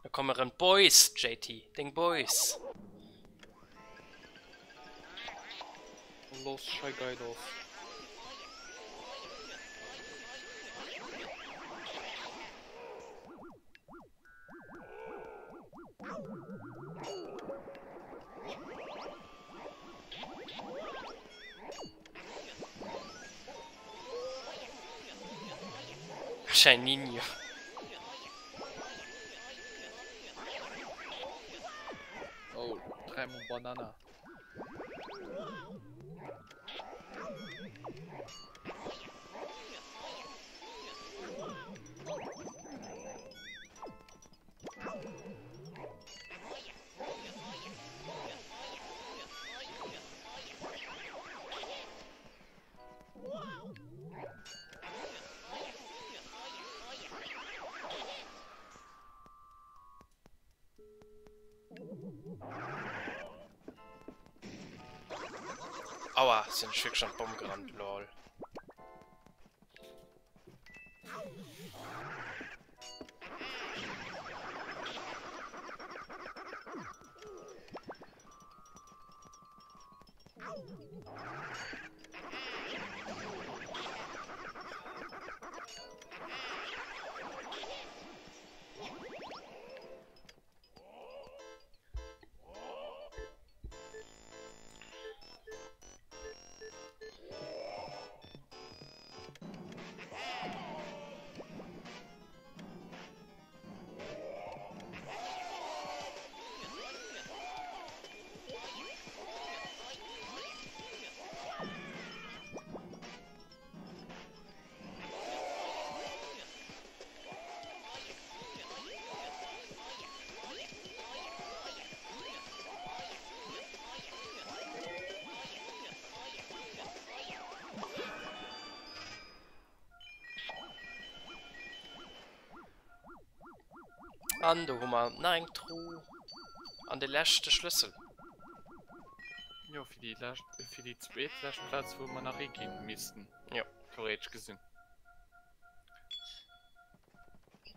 Da komme rëm d'Boys, JT, deng Boys. Los Shy Guy los. Shininho. Oh, dreimal Banana. Aua, sinn ech wierklech an d'Bomm gerannt, lol. An do hu mer nach eng Truh an de leschte Schlëssel. Jo, fir déi lescht, fir déi zweetlescht Plaz, wou mer nach higinn missten. Jo. Theoretesch gesinn.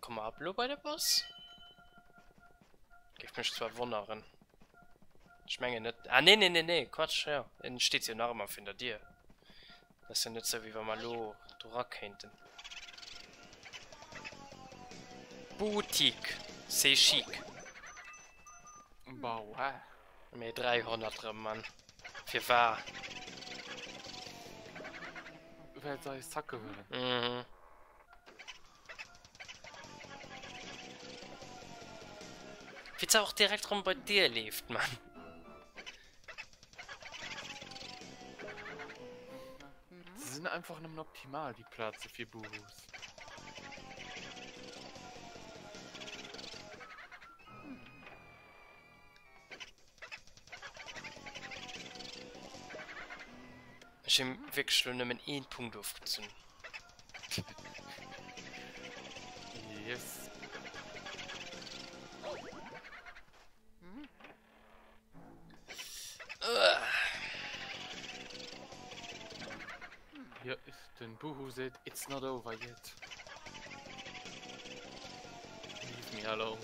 Komme mer ab elo bei de Boss? Géif mech zwar wonneren. Ech mengen net. Ah nee, nee, nee, nee, Quatsch, jo. En steet jo nach ëmmer virun der Dier. Dat ass jo net sou, wéi wa mer elo do ra kéinten. Boutique, c'est chic. Bah ouais. Mee 300 rëm, Mann. Firwar? Well se eis zacke wëllen. Mhm. Wéi se och direkt rëm bei d'Dier leeft, Mann. Se sinn einfach nëmmen optimal, déi Plaze fir Buhus. Ech hunn wierklech lo nëmmen een Punkt ofgezunn. Yes. Jo, den Buhu seet It's not over yet. Leave me alone.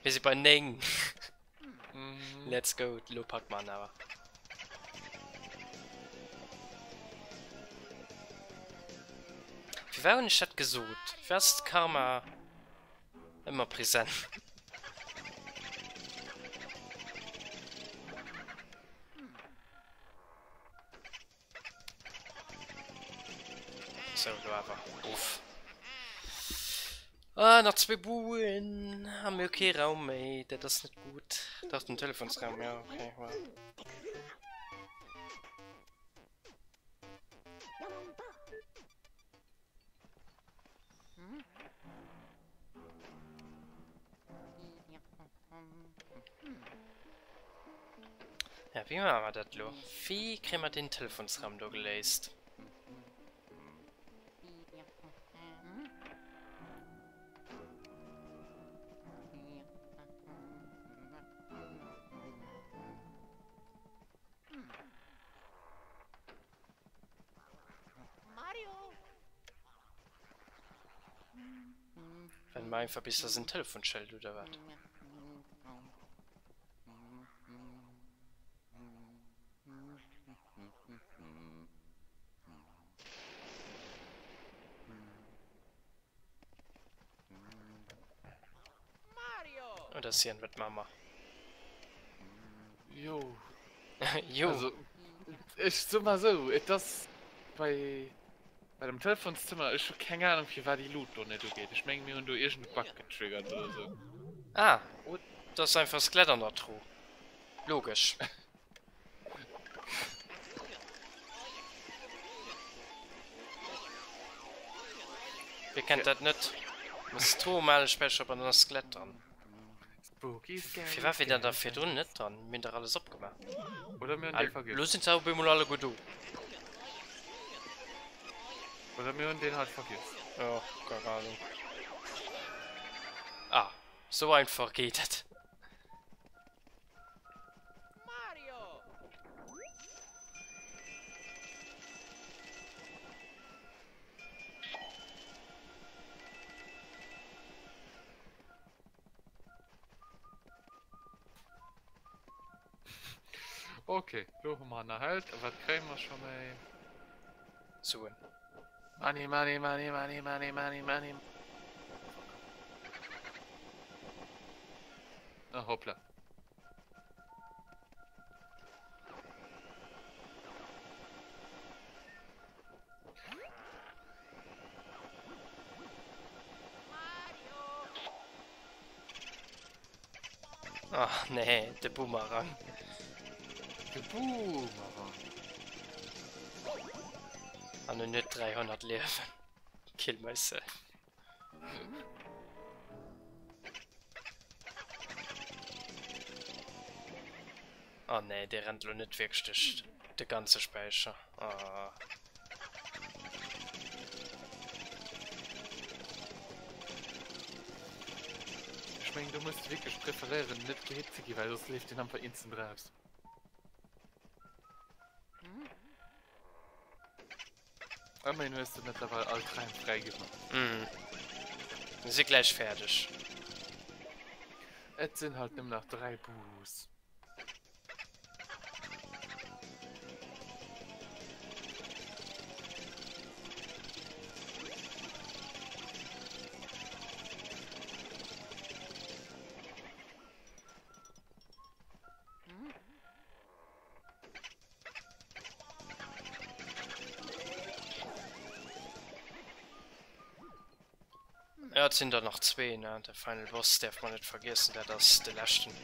Mir si bei 9. Let's go, lo packt mer en awer. Firwat hunn ech dat gesot? Firwat ass d'Karma ëmmer present? Sou, lo awer. Uff. Ah, nach zwee Buen. A mir hu kee Raum méi. Dat ass net gutt. Dach, den Telefonsraum, ja, okay, well. Ja, wéi maache mer dat elo? Wéi kréie mer deen Telefonsraum do geléist? Wenn mer einfach bis dass en Telefon schellt oder wat? Oder sien, wat maache mer? Jo. Jo. Also, ech so mal sou, et ass bei, bei dem Telefonszëmmer, ech hu keng Ahnung firwat déi Lut do net ugeet. Ech mengen mir hunn do iergend e Bug getriggert oder sou. Ah, dat ass einfach Skelett an der Truh. Logesch. Wie kennt dat net? Muss d'Truh um ale Späicher op an dann ass Skelett dran. Spooky, scary, Firwat wier dat da scary. virdrun net dran? Mir hunn dach alles opgemaach. Oder mir hunn Ah, dee vergiss. lo sinn se op eemol alleguer do. Oder mir hunn deen halt vergiss. Jo, keng Ahnung. Ah, sou einfach geet et. Mario! Ok, lo hu mer en erhält. A wat kréie mer scho méi? Suen. Money, money, money, money, money, money, money. Ah, hoppla. Ach nee, de Boomerang. De Boomerang. An en huet 300 Liewen. Kill myself. Oh nee, dee rennt lo net wierklech duerch de ganze Späicher. Oh. Ech mengen do muss de wierklech preferéieren net gehit ze gi, well soss leeft deen einfach instant raus. Ëmmerhin hues de mëttlerweil all d'Räim fräigemaach. Mhm. Mir si gläich fäerdeg. Et sinn halt nëmmen nach 3 Buhus. Ja, et sinn der nach zwee, ne? De Final Boss däerf mer net vergiessen, dat ass de leschten.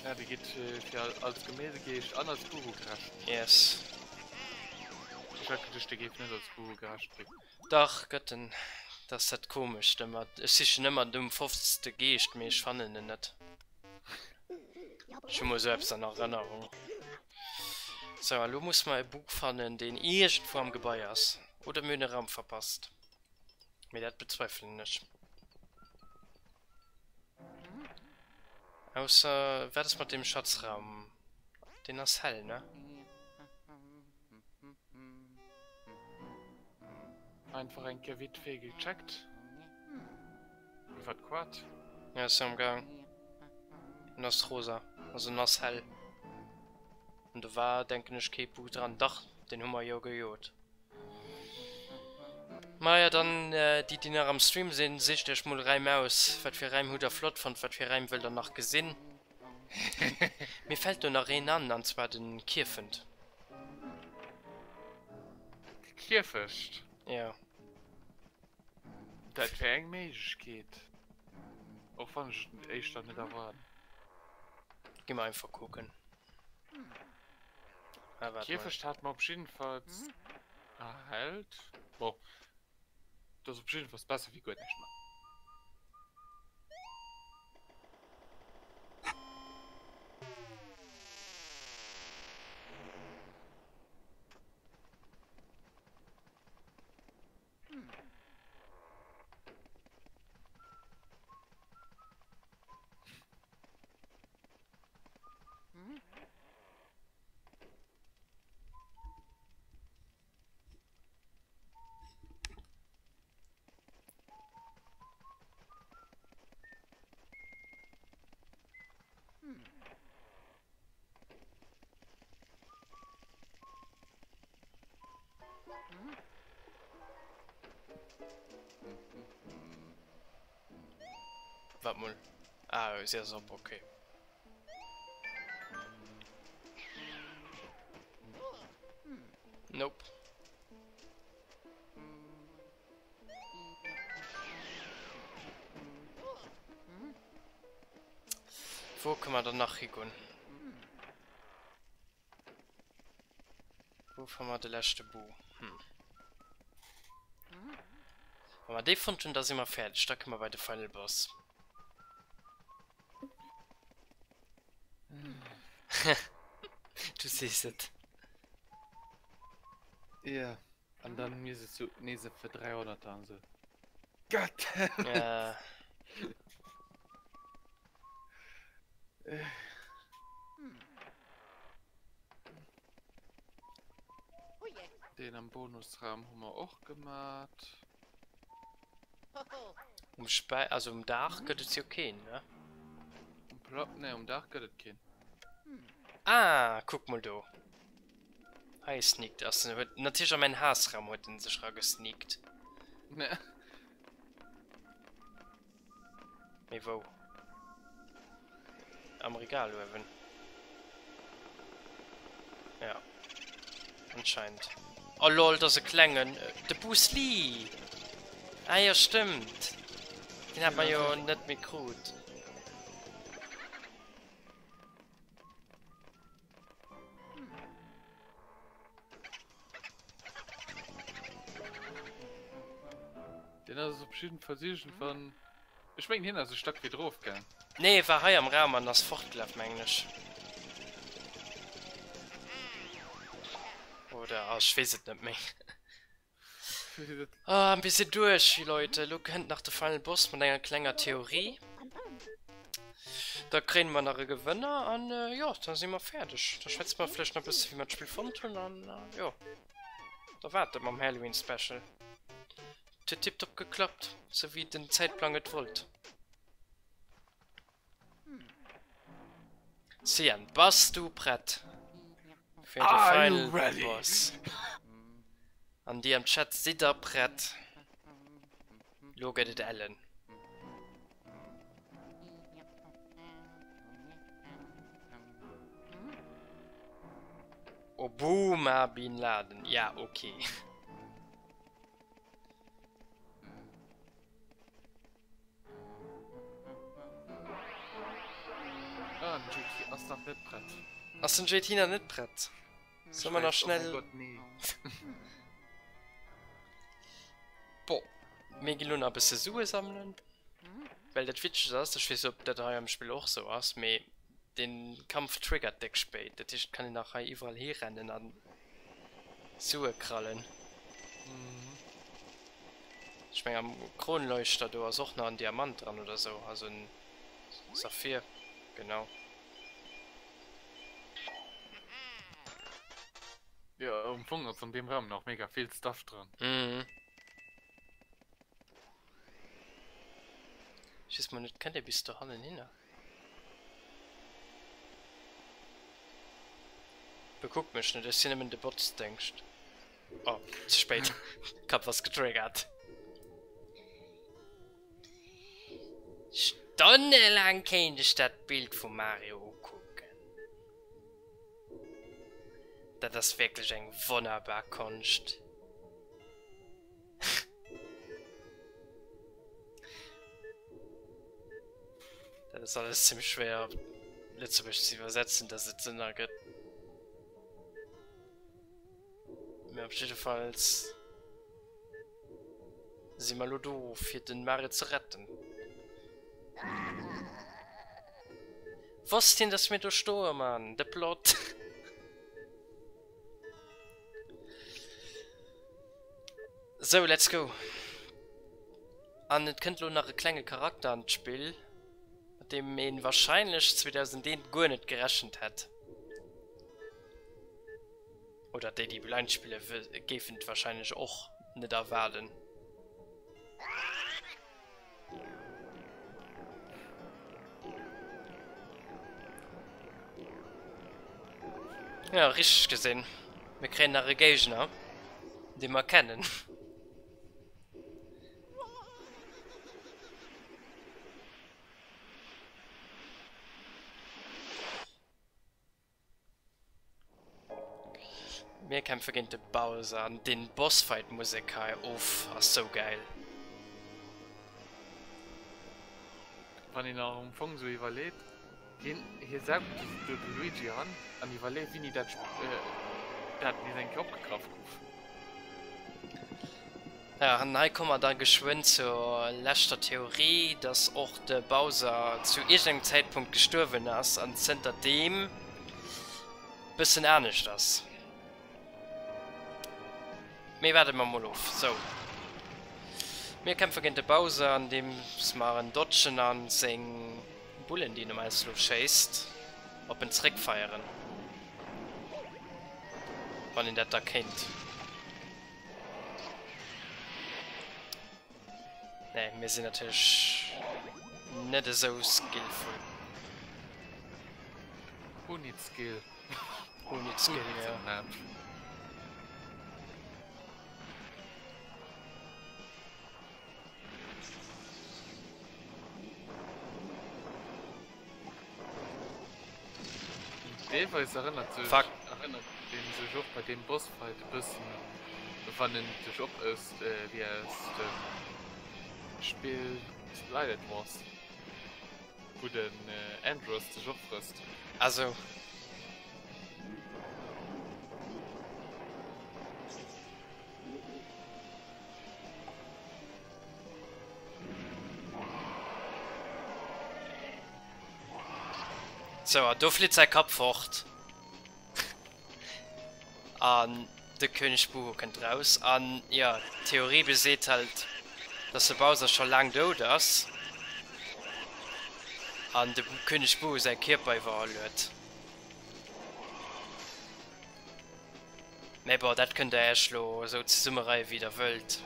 Ja, dee geet fir als Gemäldegeescht an als Buhu gerecht. Yes. Ech hat geduecht, dee géif net als Buhu gerecht ginn. Dach, gëtt en. Dat ass dat Komescht ëmmer. Ech sichen ëmmer nom fofzegste Geescht, mee ech fannen en net. Ech hu mol sou eppes an Erënnerung. Sou, a lo musse mer e Bug fannen, deen iergendwou am Gebai ass. Oder mir hunn e Raum verpasst. Mee dat bezweifelen ech. Ausser, wat ass mat deem Schatzraum? Deen ass hell, ne? Einfach eng Kéier vite fait gecheckt. Iwwer d'Quad. Ja, ass am Gang. En ass rosa, also en ass hell. An do war, denken ech, kee Bug dran. Dach, deen hu mer jo gejot. Maja, dann déi, déi nach am Stream sinn, sicht iech mol Räim aus. Wat fir Räim hutt der flott fonnt? Wat fir Räim wëllt der nach gesinn? Mir fällt do nach een an, an zwar den Kierfent. De Kierfecht? Jo. Dat wär eng Méiglechkeet. Och wann ech et éischter net erwaarden. Gi mer einfach kucken. Ah, waart mol. Kierfecht hat mer op jiddefalls erhellt. Bon, dat ass op jiddefalls besser wéi guer näischt méi. Wart mol. Ah, si ass op, okay. Nope. Wou kënne mer dann nach higoen? Wou fanne mer de leschte Boo? Hm. Wa mer dee fonnt hunn, da si mer fäerdeg. Da kënne mer bei de Final Boss. Du sees et. Ja, an dann mir se zu nee se fir 300 an so. Gott. Ja. Den am Bonusraum hu mer och gemat. Um Spe also um Daach gëtt et jo keen, ne? Um Pla nee, um Daach gëtt et keen. Ah, kuck mol do. Hei sneakt ass en huet natierlech a mäin Haassraum huet en sech ragesneakt. Ne. Mee wou? Am Regal uewen. Ja. Anscheinend. Oh lol, dat ass e klengen. De Bruce Lee! Ah jo, stëmmt. Deen hat mer jo net méi krut. Deen ass op jiddefalls iergendwann, ech mengen hien ass e Stack wéi drof gaang. Nee, e war hei am Raum an ass fortgelaf mengen ech. Oder, ah ech weess et net méi. Ah, mir sinn duerch, Leute. Elo kënnt nach de Final Boss mat enger klenger Theorie. Da kréien mer nach e Gewënner an jo, da si mer fäerdeg. Da schwätze mer vläicht nach e bësse wéi mer d'Spill fonnt hunn an jo, da war et dat mam Halloween Special. Et huet tiptop geklappt, sou wéi den Zäitplang et wollt. Cyan, bass du prett fir de Final Boss? An dir am Chat, sidd der prett? Lo gëtt et ellen. Oboma Bin Laden, ja ok. Ah, den JT ass nach net prett. Ass den JT nach net prett? Soll mer nach schnell... Oh mein Gott, nee. Bon, mir ginn lo nach e bësse Sue sammelen. Well dat Witzegt ass, ech weess net ob dat hei am Spill och sou ass, mee den Kampf triggert déck spéit. Dat heescht, et kann een nach hei iwwerall hirennen an Sue krallen. Ech meng am Kronleuchter do ass och nach en Diamant dran oder sou, also en Saphir, genau. Jo, am Fong ass an deem Raum nach mega vill Stuff dran. Mhm. Ech weess mol net, kënnt ee bis dohannen hinner? Bekuck mech net, ech sinn nëmmen de Botzdéngscht. Oh, ze spéit. Kapp ass getriggert. Stonnelaang kéint ech dat Bild vum Mario ukucken. Dat ass wierklech eng wonnerbar Konscht. Dat ass alles zimmlech schwéier op Lëtzebuergesch ze iwwersetzen, dass et Sënn ergëtt. Mee op jiddefalls si mer elo do fir den Mario ze retten. Wosst hien, dass mir do stoe, Mann? De Plot! Sou, let's go! An et kënnt elo nach e klenge Charakter an d'Spill, mat deem een wahrscheinlech 2001 guer net gerechent hätt. Oder déi, déi blind spille géifen et wahrscheinlech och net erwaarden. Ja, richteg gesinn. Mir kréien nach e Géigner, dee mer kennen. Mir kämpfe géint de Bowser an den Bossfight Musek hei, uff, ass sou gäil. Wann een am Fong sou iwwerleet, hien hie saugt do de Luigi an an iwwerleet wéini dat dat nees eng Kéier opgegraff gouf. Ja, an hei komme mer da geschwënn zur leschter Theorie, dass och de Bowser zu iergendengem Zäitpunkt gestuerwen ass an zënter deem bëssen anescht ass. Mee waarde mer mol of. Sou. Mir kämpfe géint de Bowser, andeems mer en dodgen an seng Bullen, déi en um eis elo schéisst, op en zréckfeieren. Wann een dat da kéint. Nee, mir sinn natierlech net esou skillful. Who needs skill? Who needs skill, ja. Deelweis erënnert sech Fuck. erënnert deen sech och bei deem Bossfight e bëssen wann en dech opësst wéi aus dem Spill Lylat Wars wou den Andross dech opfrësst. Ah sou. Sou, an do flitt säi Kapp fort. An de König Buhu kënnt raus. An jo, d'Theorie beseet halt, dass de Bowser scho laang dout ass an de König Buhu säi Kierper iwwerholl huet. Mä bon, dat kënnt der Äech lo esou zesummereien, wéi der wëllt.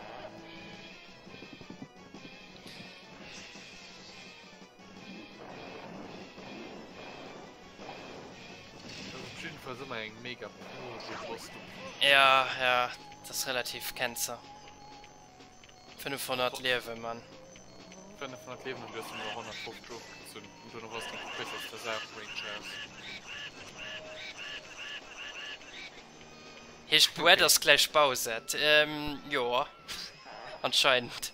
Dat ass op jiddefalls ëmmer eng mega Plo, dee Boss do. Ja, ja, dat ass relativ Cancer. 500 Liewen, Mann. 500 Liewen an du hues em elo 150 ofgezunn an duerno bass de quiz aus der Saach Range aus. Heescht Buet ass gläich Bowsette? Ähm, jo, anscheinend.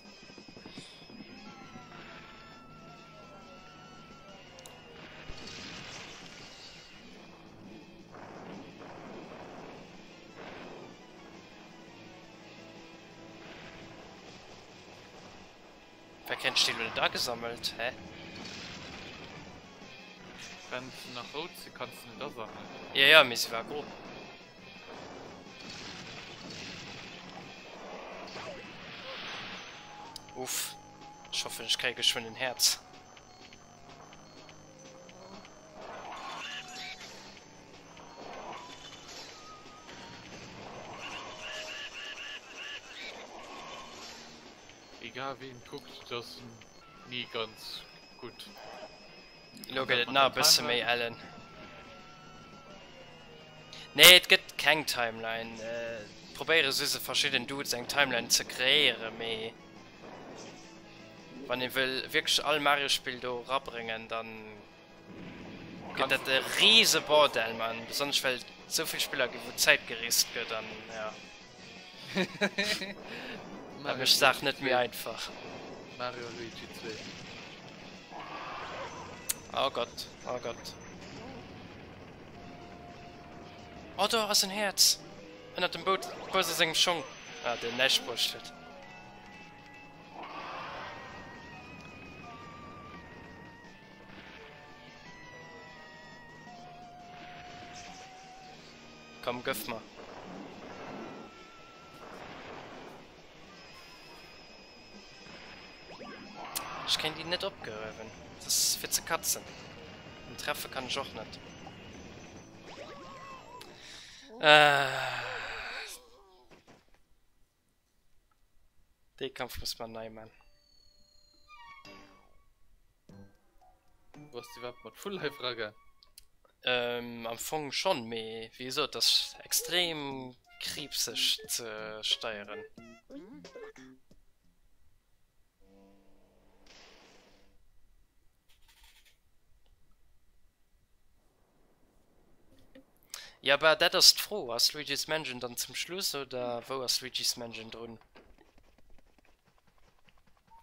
Wer kennt déi lo net agesammelt? Hä? Wenn se nach rout si kanns de net asammelen. Ja ja, mee se war gro. Uff. Ech hoffen ech kréie geschwënn en Häerz. Egal wéi een kuckt, et ass ni ganz gutt. Elo gëtt et nach e bësse méi ellen. Nee, et gëtt keng Timeline. Et probéiere se verschidden Dudes eng Timeline ze kreéieren, mee wann ee wëll wierklech all Mario-Spill do erabréngen, dann gëtt dat e riese Bordell, man. Besonnesch well et esou vill Spiller ginn, wou d'Zäit gereest gëtt an ja. Dat mécht d'Saach net méi einfach. Mario Luigi 2. Oh Gott, oh Gott. Oh, do ass en Häerz! Ënnert dem Boot, Bowser sengem Schong. Ah, deen näischt bruecht huet. Komm, gëff mer. Ech kréien déi net opgehuewen. Dat ass fir ze katzen. An treffe kann ech och net. Äh. Dee Kampf muss mer nei man. Wou ass déi iwwerhaapt mat Full Life eragaan? Ähm, am Fong schonn, mee wéi gesot, dat ass extrem kriibseg ze steieren. Jo bah dat ass d'Fro, ass Luigi's Mansion dann zum Schluss oder wou ass Luigi's Mansion drun?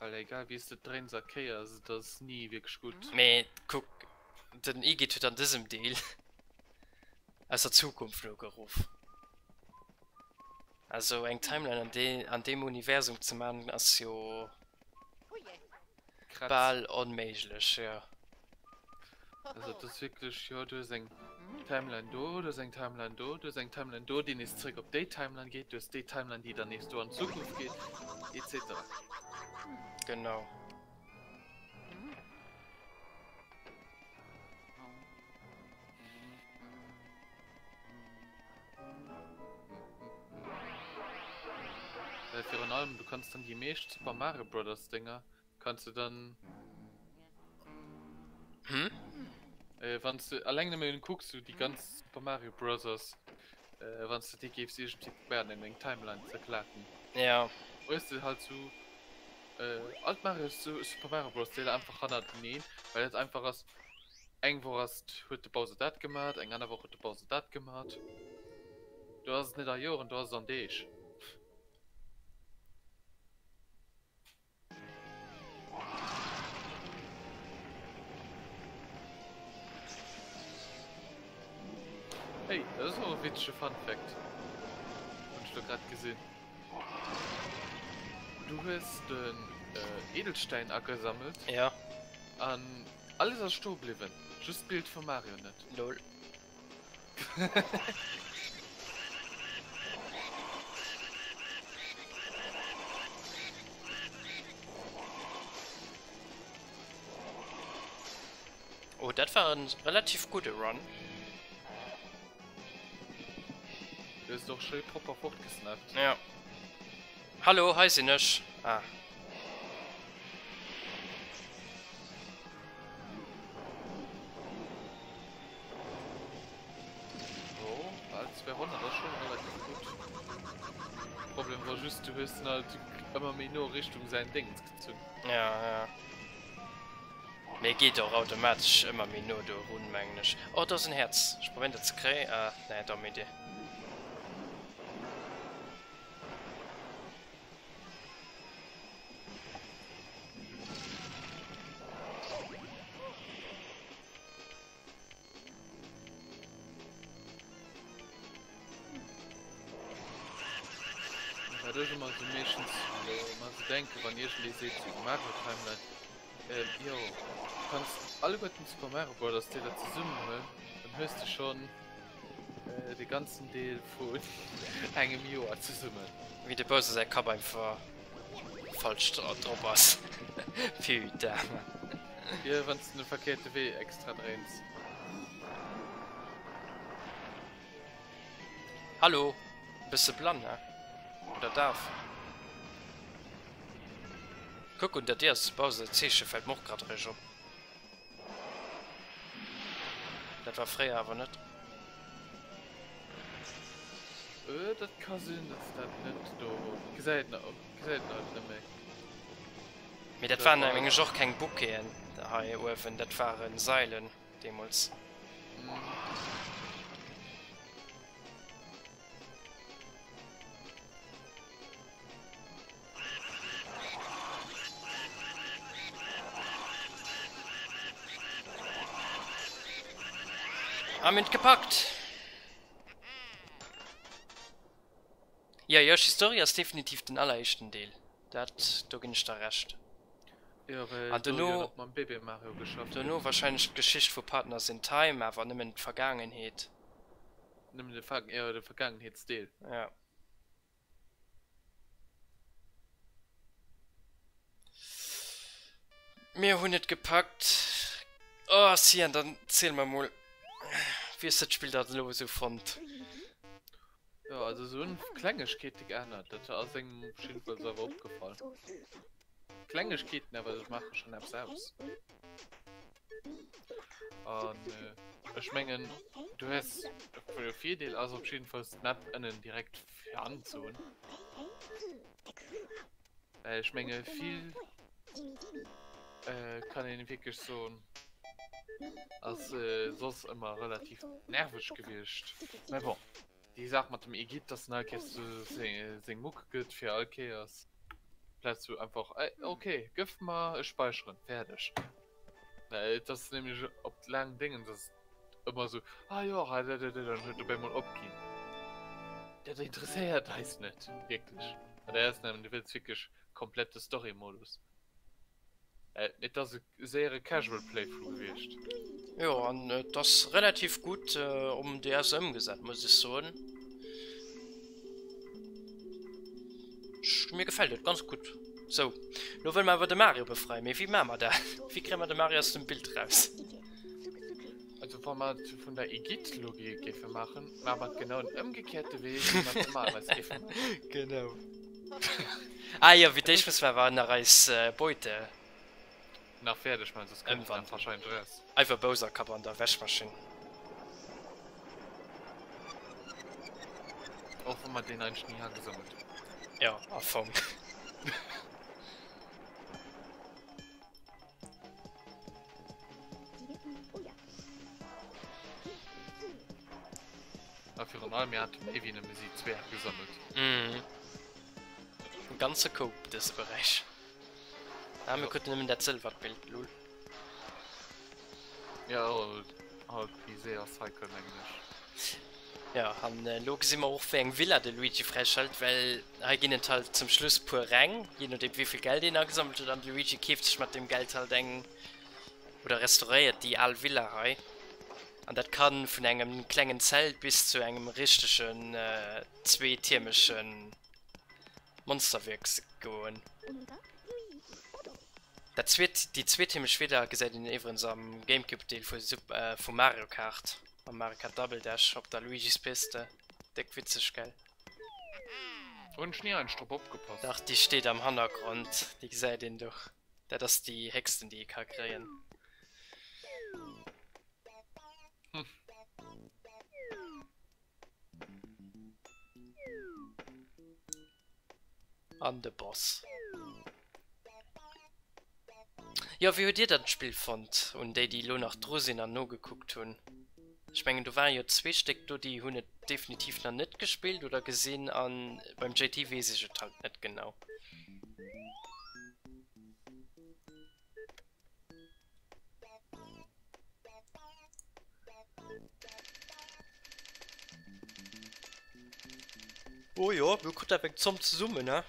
Well egal wéi s de et dréins a kéiers, et ass ni wierklech gutt. Mee kuck, den Igitt huet an dësem Deel aus der Zukunft ugeruff. Also eng Timeline an de an deem Universum ze man ass jo Kratz. bal onméiglech, jo. Also et ass wierklech, jo du hues eng Timeline do, du hues eng Timeline do, du hues eng Timeline do, déi nees zréck op déi Timeline geet, du hues déi Timeline, déi dann nees do an d'Zukunft geet, etc. Genau. Well virun allem, du kanns dann déi meescht Super Mario Brothers Dinger kanns du dann Hm? Äh, wann du alleng nëmmen kucks, du déi ganz Super Mario Brothers, äh, wann du déi géifs iergendwéi probéieren an eng Timeline ze klaten. Ja. Hues du halt sou äh, all d'Mario Super Mario Bros. Deeler einfach hannerteneen, well et einfach ass, Eng Woch ass huet de Bowser dat gemat, eng aner Woch huet de Bowser dat gemat. Do ass et net a Joren, do ass et an Deeg. Hey, dat ass och e witzege Fun Fact. Hunn ech lo grad gesinn. Du hues den Edelstein agesammelt. Ja. An alles ass stoe bliwwen, just d'Bild vum Mario net. Lol. Oh, dat war en relativ gudde Run. Du hues et och schéi propper fortgesnappt. Ja. Hallo, hei sinn ech. Ah. Jo, bal 200 ass schon relativ gutt. Problem war just, du hues den halt ëmmer méi no Richtung säin Déngens gezunn. Ja, ja. Mee geet och automatesch ëmmer méi no do erun, mengen ech. Oh, do ass en Häerz. Ech probéieren dat ze kréien. Ah, nee, domm Idee. Wat ech ëmmer esou meeschtens ëmmer esou denken, wann iergendee seet sou Mario Timeline, jo du kanns alleguerten d'Super Mario Brothers Deeler zesummen huelen, dann hues de schonn de ganzen Deel vun engem Joer zesummen. Wéi de Bowser säi Kapp einfach falsch drop ass. Putain man. Jo, wann s de den verkéierte Wee extra dréins. Hallo, bësse blann he? Oder daf? Kuck un der Dier ass de Bowser Zeeche fällt mer och grad eréischt op. Dat war fréier awer net. Äh, dat ka sinn, dass dat net do gesäit en gesäit en halt net méi. Mee dat waren meng ech och keng Bouqueten hei uewen, dat waren Seilen deemols. Am et gepackt! Jo, Yoshi's Story ass definitiv den alleréischten Deel. Dat, do ginn ech der Recht. Jo, well An do jo dono, nach mam Bébé Mario geschafft dono gëtt. wahrscheinlech d'Geschicht vu Partners in Time, awer nëmmen d'Vergaangenheet. Nëmmen de Ver, jo, de Vergaangenheetsdeel. Ja. Mir hunn et gepackt. Oh, Cyan, dann ziel mer mol, wéi hues de d'Spill dann elo esou fonnt? Jo, also se hunn Klengegkeete geännert, dat ass engem op jiddefalls awer opgefall. Klengegkeeten, awer se maache schonn eppes aus. An ech mengen, du hues, de Virdeel ass op jiddefalls d'Map ënnen direkt fir anzehunn. Well ech menge vill kann een wierklech soen. Ass soss ëmmer relativ nerveg gewiescht. Mä bon, déi Saach mat dem Igitt, dass en all Kéiers seng Muck gëtt fir all Kéiers, plaz sou einfach, ey, ok, gëff mer, ech späicheren, fäerdeg. Et ass nämlech op laang Déngens ass et ëmmer sou, ah jo, ah da da da, dann huet op eemol opginn. Dat interesséiert eis net wierklech. An der Ausnam, du wëlls wierklech komplett de Story-Modus. Et ass e séiere Casual Playthrough gewiescht. Jo, an et ass relativ gutt um DS ëmgesat, muss ech soen. Mir gefält et ganz gutt. Sou, lo wëlle mer awer de Mario befreien. Mee wéi maache mer dat? Wéi kréie mer de Mario aus dem Bild raus? Also wa mer et vun der Igitt-Logik géife maachen, maache mer et genau den ëmgekéierte Wee, wéi mer et normalerweis géife maachen. Genau. Ah jo, fir d'éischt musse mer awer nach eis Beute. Nach fäerdeg maachen, soss kënnt en wahrscheinlech eraus. Einfach Bowser-Kapp an der Wäschmaschinn. Och wa mer deen eigentlech ni agesammelt hunn. Jo, am Fong. A virun allem, mir hate méi wéi nëmme si zwee agesammelt. Mhm. E ganze Koup dëse Beräich. Ah, mir kruten nëmmen dat sëlwert Bild, lol. Ja, halt déi séier Cycle, mengen ech. Ja, an elo gesi mer och, wéi eng Villa de Luigi fräischalt, well hei ginn et halt zum Schluss puer Räng, jee nodeem wéi vill Geld een agesammelt huet, an de Luigi keeft sech mat deem Geld halt eng, oder restauréiert déi al Villa hei. An dat ka vun engem klengen Zelt bis zu engem richtegen zweetiermege Monsterwierk goen. Dat zweet, déi zweetiermeg Villa gesäit een iwwerens am Gamecube-Deel vu vu Mario Kart, am Mario Kart Double Dash op der Luigi's Piste. Déck witzeg, gell? Hunn ech ni eigentlech drop opgepasst. Dach, déi steet am Hannergrond, déi gesäit een do. Dat ass déi héchsten, déi ee ka kréien. Hm. An de Boss. Jo, wéi hutt dir dann d'Spill fonnt? Un déi, déi elo nach dru sinn an nogekuckt hunn. Ech mengen, do waren jo zwee Stéck do, déi hunn et definitiv nach net gespillt oder gesinn an beim JT weess ech et halt net genau. Oh jo, mir krut awer eng Zomm zesummen, he?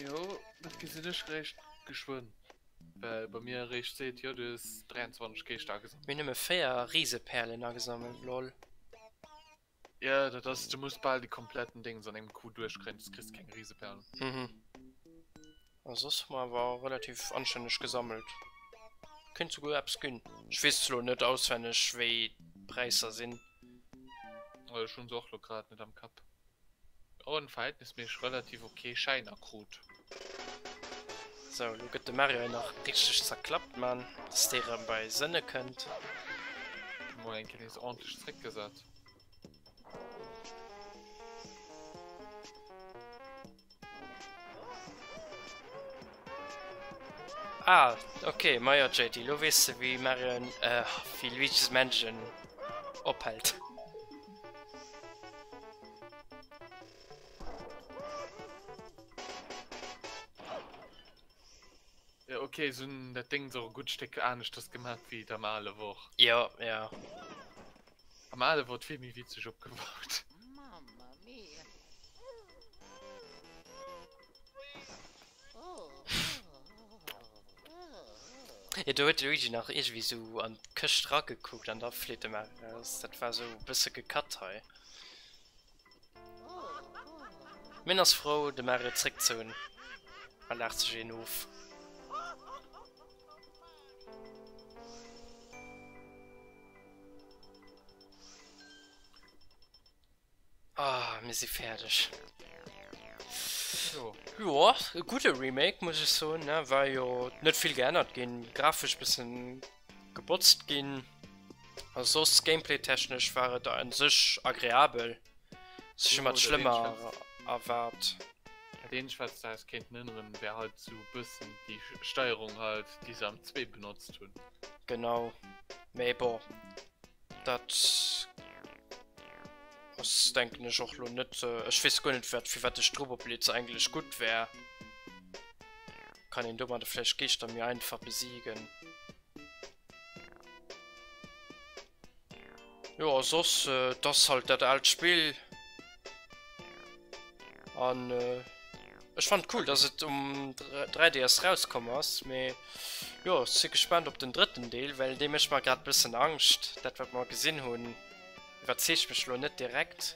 Jo, dat gesinn ech réischt geschwënn, well bei mir eréischt seet, jo du hues 23 Geeschter agesammelt. Mir hunn nëmme 4 Riseperlen agesammelt, lol. Jo, dat ass, du muss bal déi kompletten Dings an engem Coup duerchkréien, soss kriss de keng Riseperlen. Mhm. A soss hu mer awer relativ anstänneg gesammelt. Kéint souguer eppes ginn. Ech weess elo net auswenneg wéi d'Präisser sinn. Ech hunn se och lo grad net am Kapp. Och en verhältnisméisseg relativ ok Schäiner krut. Sou, lo gëtt de Mario hei nach richteg zerklappt, man, dass dee rëm bei Sënne kënnt. Mol eng Kéier nees ordentlech zréckgesat. Ah, ok, majo JT, lo weess de wéi Mario, äh, wéi Luigi's Mansion ophält. Ja, ok, se hunn dat Déngs och e gutt Stéck aneschters gemaat wéi et am ale wor. Jo, jo. Am ale wor et vill méi witzeg opgebaut. Jo, do huet de Luigi nach iergendwéi sou an d'Këscht ragekuckt an da flitt de Mario raus. Dat war sou e bësse gecut hei. Min ass frou de Mario zréck ze hunn a laacht sech een of. Ah, mir si fäerdeg. Jo. Jo, e gudde Remake muss ech soen, ne? War jo net vill geännert ginn, grafesch bëssen gebotzt ginn. A soss gameplay-technesch war et un sech agreabel. Ech hu mer Jo, dat Schlëmmer eenzegt. erwaart. Dat eenzegt wat se daraus kéinten änneren wär halt sou bëssen déi Steierung halt déi se am 2 benotzt hunn. Genau, mee bon dat ass denken ech och lo net, ech weess guer net wat firwat de Stroboblitz eigentlech gutt wär. Kann een domadder vläicht Geeschter méi einfach besiegen? Jo a soss, et ass halt dat aalt Spill. An ech fannen et cool, dass et um 3DS rauskomm ass, mee jo, ech si gespaant op den drëtten Deel, well dee mécht mer grad bëssen Angscht. Dat wat mer gesinn hunn iwwerzeegt mech lo net direkt.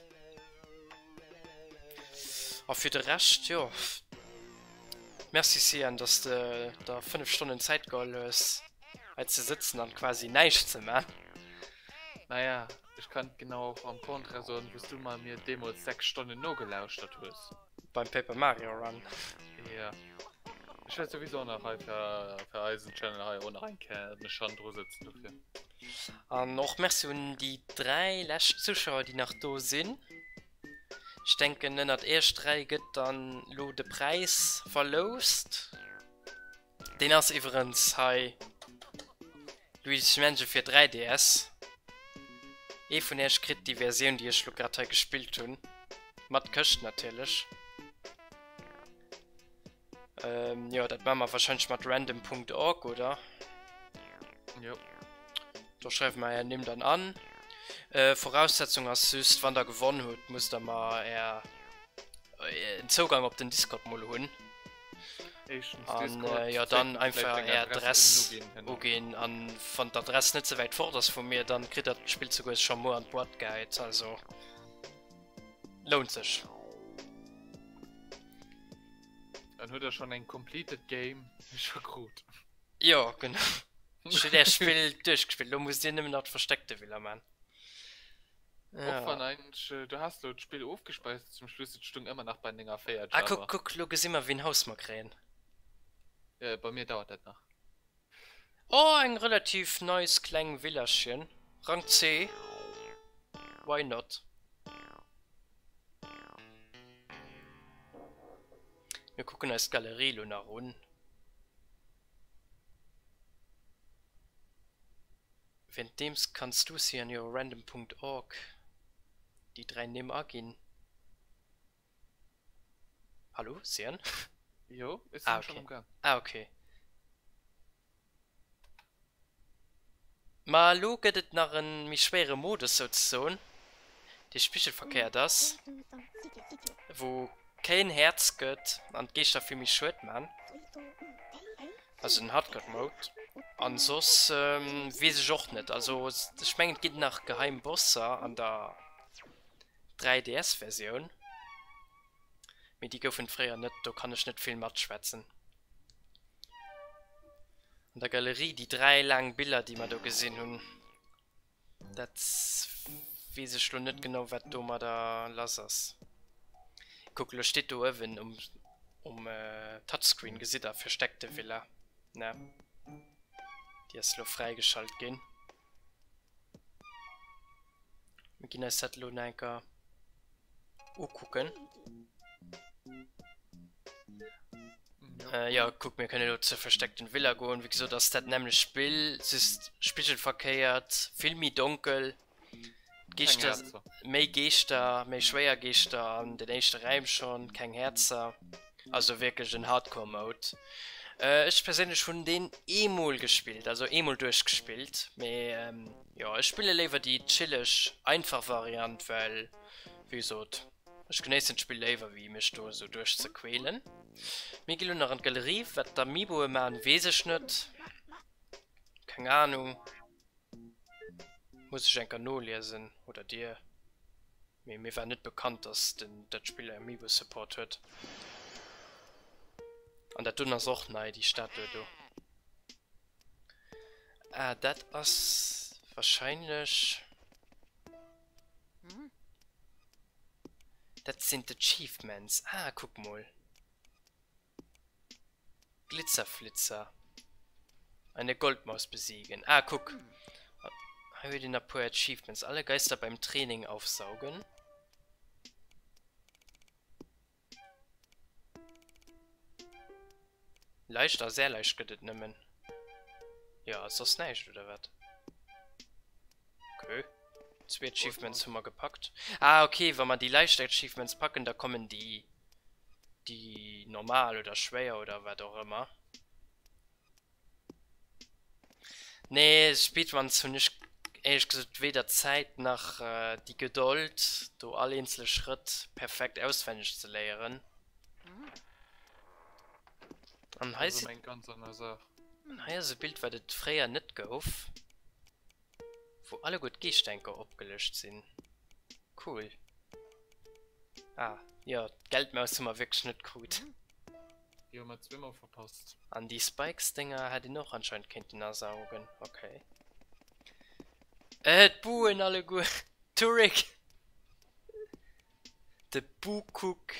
A fir de Rescht, jo, Merci Cyan, dass de der 5 Stonnen Zäit geholl hues hei ze sëtzen an quasi näischt ze man. Naja, ech kann genau och am Contraire soen, wous du mer mir deemols 6 Stonnen nogelauschtert hues. Beim Paper Mario Run. Jo. Ech wäert souwisou nach hei fir fir eisen Channel hei och nach eng Kéier mech hannendru sëtzen dofir. An och Merci un déi 3 lescht Zuschauer déi nach do sinn. Ech denken ënnert iech 3 gëtt dann lo de Präis verloust. Deen ass iwwerens hei Luigi's Mansion fir 3DS. Ee vun iech kritt déi Versioun déi ech lo grad hei gespillt hunn, mat Këscht natierlech. Ähm, jo, dat maache mer wahrscheinlech mat random.org, oder? Jo. Do schreiwe mer är Nimm dann an. Äh, Voraussetzung ass just, wann der gewonn hutt, musst der mer är en Zougang op den Discord mol hunn. Éischtens An Discord, äh, jo, dann zweetens einfach vläicht deng är Adress Adress uginn herno. uginn. An wann d'Adress net ze wäit fort ass vu mir, dann kritt der d'Spill souguer scho muer an d'Boîte gehäit. Also lount sech. Dann huet der schon eng completed Game scho krut. Jo genau. Ech hunn äert Spill duerchgespillt, elo musst dir nëmmen nach d'versteckte Villa man. Ja. Och wann eigentlech, du has lo d'Spill ofgespeist zum Schluss, et stung ëmmer nach bei denger 4 Ah kuck, kuck, lo gesi mer ween Haus mer kréien. Äh, bei mir dauert dat nach. Oh, eng relativ nice kleng Villachen. Rang C. Why not? Mir kucken eis d'Galerie lo nach un. Währenddeems kanns du si an jo random.org déi 3 Nimm aginn. Hallo, Sian? Jo, ech Ah, sinn schon okay. am Gang. Ah, okay. Ma elo gëtt et nach en méi schwéiere Modus souzesoen, dee spigelverkéiert ass, wou keen Häerz gëtt an d'Geeschter vill méi Schued man, also den Hardcore Mode. An soss weess ech och net, also ech mengen et ginn nach geheim Bosser an der 3DS Versioun, mee déi goufen et fréier net, do kann ech net vill matschwätzen. An der Galerie déi 3 laang Biller déi mer do gesinn hunn, dat weess ech lo net genau wat domadder lass ass. Kuck lo steet do uewen um um Touchscreen gesitt der versteckte Villa ne? Déi ass lo fräigeschalt ginn. Mir ginn eis dat lo nach enker ukucken. Äh, ja, kuck, mir kënne lo zur versteckten Villa goen. Wéi gesot ass dat nämmlecht Spill, just spigelverkéiert, vill méi donkel. Geeschter, méi Geeschter, méi schwéier Geeschter an den éischte Räim schonn, keng Häerzer. Also wierklech en Hardcore Mode. Äh, ech perséinlech hunn deen eemol gespillt, also eemol duerchgespillt, mee ähm, jo, ech spille léiwer déi chilleg, einfach Variant, well wéi gesot, ech genéissen d'Spill léiwer wéi mech do esou duerchzequälen. Mir gi lo nach an d'Galerie, wat d'Amiiboe man weess ech net, keng Ahnung, muss ech enker noliesen oder dir. Mee mir war net bekannt dass den dat Spill Amiibo Support huet. An dat doen ass och nei, déi Statue do. Ah dat ass wahrscheinlech dat sinn d'Achievements. Ah kuck mol. Glitzerflitzer. Eine Goldmaus besiegen. Ah, kuck. Hei huet een e puer Achievements. Alle Geister beim Training aufsaugen. Leicht a sehr leicht gëtt et nëmmen. Jo, soss näischt, oder wat? Okay. Zwee Achievements hu mer gepackt. Ah, okay, wa mer déi leicht Achievements packen, da kommen déi, déi normal oder schwéier oder wat och ëmmer. Nee, Speedruns hunn ech éierlech gesot weder d'Zäit nach déi Gedold, do all eenzele Schrëtt perfekt auswenneg ze léieren. An hei si, an hei ass e Bild, wat et fréier net gouf, wou alleguer d'Geeschtenker opgelëscht sinn. Cool. Ah, jo, d'Geldmaus hu mer wierklech net krut. Déi hu mer zweemol verpasst. An déi Spikes-Dénger hätt een och anscheinend kéinten asaugen. Okay. Äh, d'Buen alleguer! Turik! De Bukuk,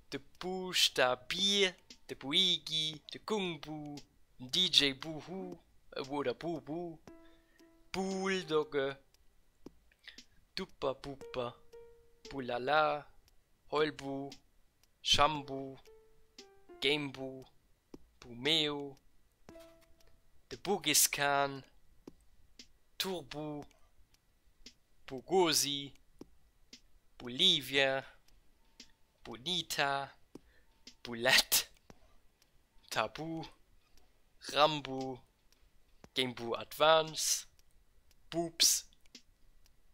de Buchstabir, de Buigi, de Kungbu, den DJ Buhu, oder Bubu, Bulldogge, Dupperbuper, Bulala, Heulbu, Schambu, Gamebu, Bumeo, de Bugiskan, Turbu, Bugosi, Bolivia, Bonita, Boulette, Tabu, Rambu, Gameboo Advance, Boobs,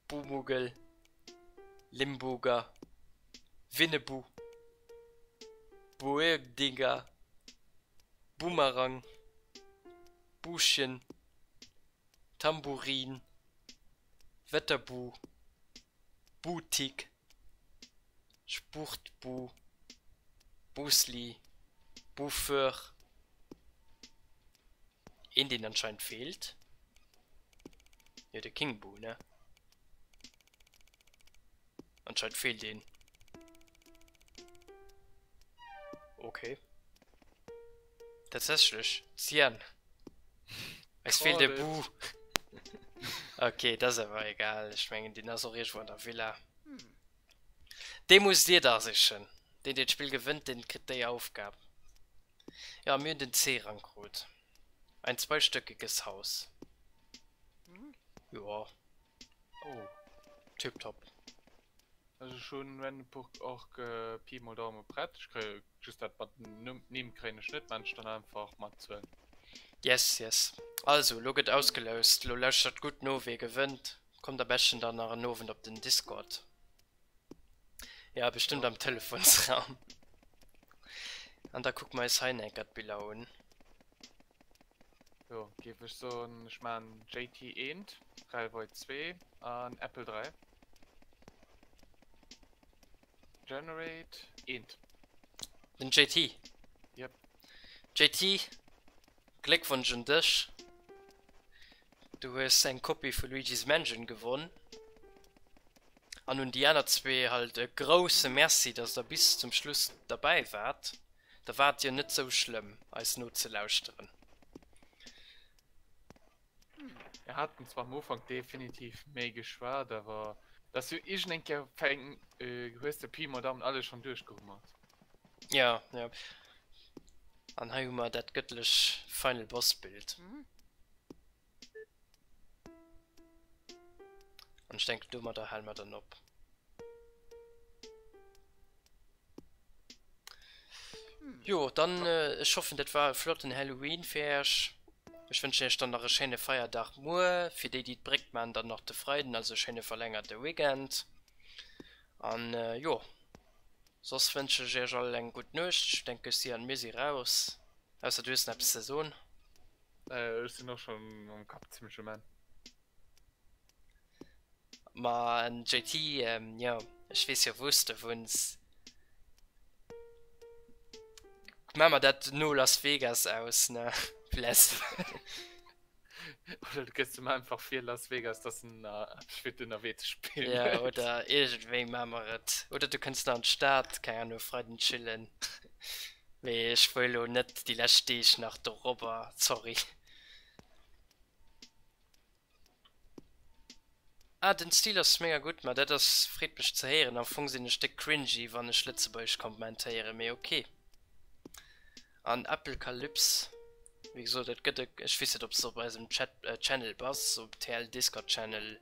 Bumugel, Limburger, Winnebu, Buergdinger, Boomerang, Buuschen, Tambourin, Wetterbu, Boutique, Spurtbu, Busli, Bouffeur, een deen anscheinend feelt, jo de Kingbu ne? Anscheinend feelt een. Okay. Tatsächlech, Cyan. Eis feelt e Bu. Okay, dat ass awer egal. Ech mengen, deen ass och iergendwou an der Villa. Dee musst dir da sichen. Deen, deen d'Spill gewënnt, deen kritt déi Aufgab. Jo, mir hunn den C-Rang krut. Ein zweistöckiges Haus. Jo. Oh. Tiptop. Also ech hunn Wendenburg och Pi mol Daumen op Brett. Ech kréie just dat mat den Nimm kréien ech net, maan ech dann einfach mat Zuelen. Yes yes. Also lo gëtt ausgeloust, lo lauschtert gutt no wee gewënnt. Kommt am beschten dann nach en Owend op den Discord. Ja bestëmmt am Telefonsraum. An da kucke mer eis hei enker d'Biller un. Jo, géif ech soen, ech maan JT 1, Railway 2 an Apple 3. Generate 1. Den JT? Yep. JT, Gléckwonsch un dech! Du hues eng Kopie vu Luigi's Mansion gewonn. An un déi aner zwee halt e grousse Merci, dass der bis zum Schluss derbäi waart. Da war et jo net sou schlëmm, eis nozelauschteren. Mir haten zwar am Ufank definitiv méi geschwat, awer et ass jo iergend eng Kéier fäng, hues de Pi mol Daumen alles schonn duerchgehummert. Ja, ja. An hei hu mer dat gëttlech Final Boss Bild. An ech denken domadder hale mer dann op. Jo, dann ech hoffen dat war e flotten Halloween fir Äech. Ech wënschen Iech dann nach e schéine Feierdag muer, fir déi déi d'Bréck man dann nach de Freiden, also e schéine verlängerte Weekend. An jo, soss wënschen ech Iech all eng gutt Nuecht. Ech denke Sian mir si raus, ausser du hues nach eppes ze soen. Ech sinn och schon mam Kapp zimlech um Enn. Ma en JT, jo, ech weess jo wou s de wunns. Maa mer dat no Las Vegas aus, ne? Bless. Oder du gëss em einfach fir Las Vegas, dass en eppes fir ënnerwee ze spillen huet. Jo, oder iergendwéi maa mer et. Oder du kënns nach an d'Stad, keng Ahnung, e Freiden chillen. Mee ech wëll lo net déi lescht Deeg nach dorobber, sorry. Ah den Stil ass mega gutt, ma dat ass freet mech ze héieren. Am Fong sinn ech déck cringy wann ech lëtzebuergesch kommentéieren, mee ok. An Applecalypse, wéi gesot, et gëtt e, ech weess net, ob s de op eisem Chat, Channel bass, op TL Discord Channel,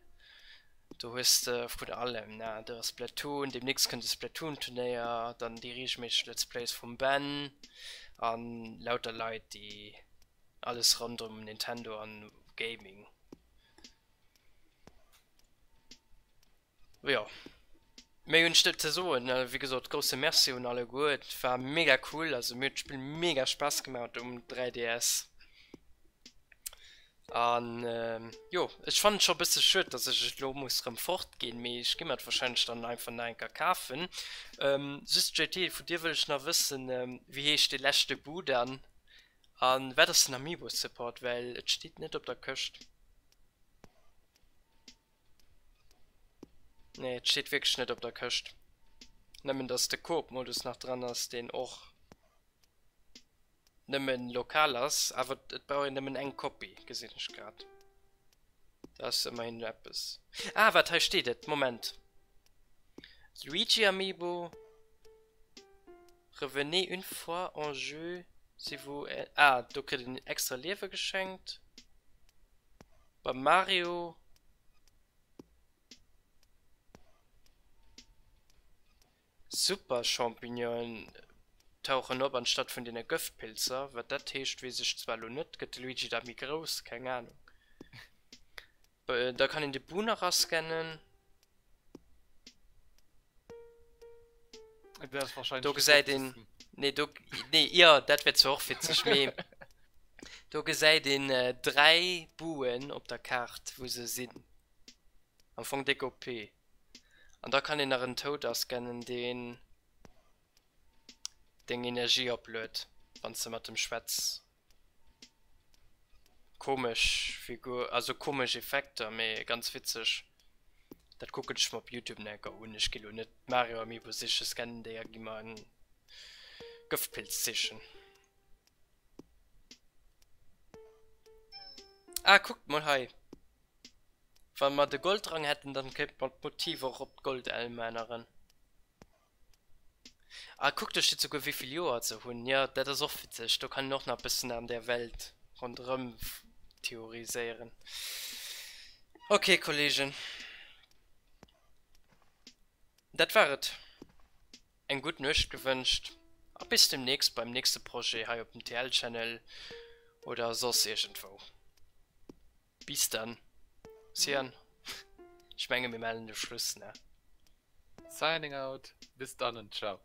do hues de vun allem, ne, do ass Splatoon, deemnächst kënnt e Splatoon Turnéier, dann déi reegelméisseg Let's Plays vum Ben an lauter Leit, déi alles ronderëm Nintendo an Gaming. Jo, méi hunn ech net ze soen. Wéi gesot, grousse Merci un alleguer. Et war mega cool, also mir huet d'Spill mega Spaass gemaach um 3DS. An jo, ech fannen et scho e bësse schued, dass ech et elo muss rëm fort ginn, mee ech gi mer et warscheinlech dann einfach nach eng Kéier kafen. Just JT, vun dir wëll ech nach wëssen, wéi heescht dee leschte Buu dann? An wat ass den Amiibo Support, well et steet net op der Këscht. Nee, et steet wierklech net op der Këscht. Nëmmen dass de Koop-Modus nach dran ass, deen och nëmmen lokal ass, awer et brauch een nëmmen eng Kopie, gesinn ech grad. Dat ass ëmmerhin eppes. Ah, waart, hei steet et, Moment. Luigi Amiibo, revenez une fois en jeu si vous. Ah, do kritt een extra Liewe geschenkt. Beim Mario Super Champignonen tauchen op anstatt vun deene Gëftpilzer. Wat dat heescht weess ech zwar elo net. Gëtt de Luigi da méi grouss? Keng Ahnung. Da kann een de Boo nach ascannen. Dat ass wahrscheinlech Do gesäit een, nee do, nee jo dat wär zwar och witzeg, mee do gesäit een 3 Booen op der Kaart wou se sinn. Am Fong déck OP. An da kann een nach en Toad ascannen deen deng Energie opluet wanns de mat em schwätz. Komesch Figur, also komesch Effekter, mee ganz witzeg. Dat kucken ech mer op Youtube nach enker un. Ech gi lo net Mario Amiibo sichen, scannen déi a gi mer en Gëftpilz sichen. Ah kuckt mol hei, wa mer de Goldrang hätten, dann kéinte mer d'Motiv och op d'Goldelm änneren. Ah kuck, do steet souguer wéivill Joer se hunn. Jo, dat ass och witzeg. Do kann een och nach e bëssen an där Welt ronderëm theoriséieren. Ok Kollegen, dat war et. Eng gutt Nuecht gewënscht a bis demnächst beim nächste Projet hei op dem TL Channel oder soss iergendwou. Bis dann. Cyan, ech menge mir mellen de Schluss, ne? Signing out, bis dann an ciao.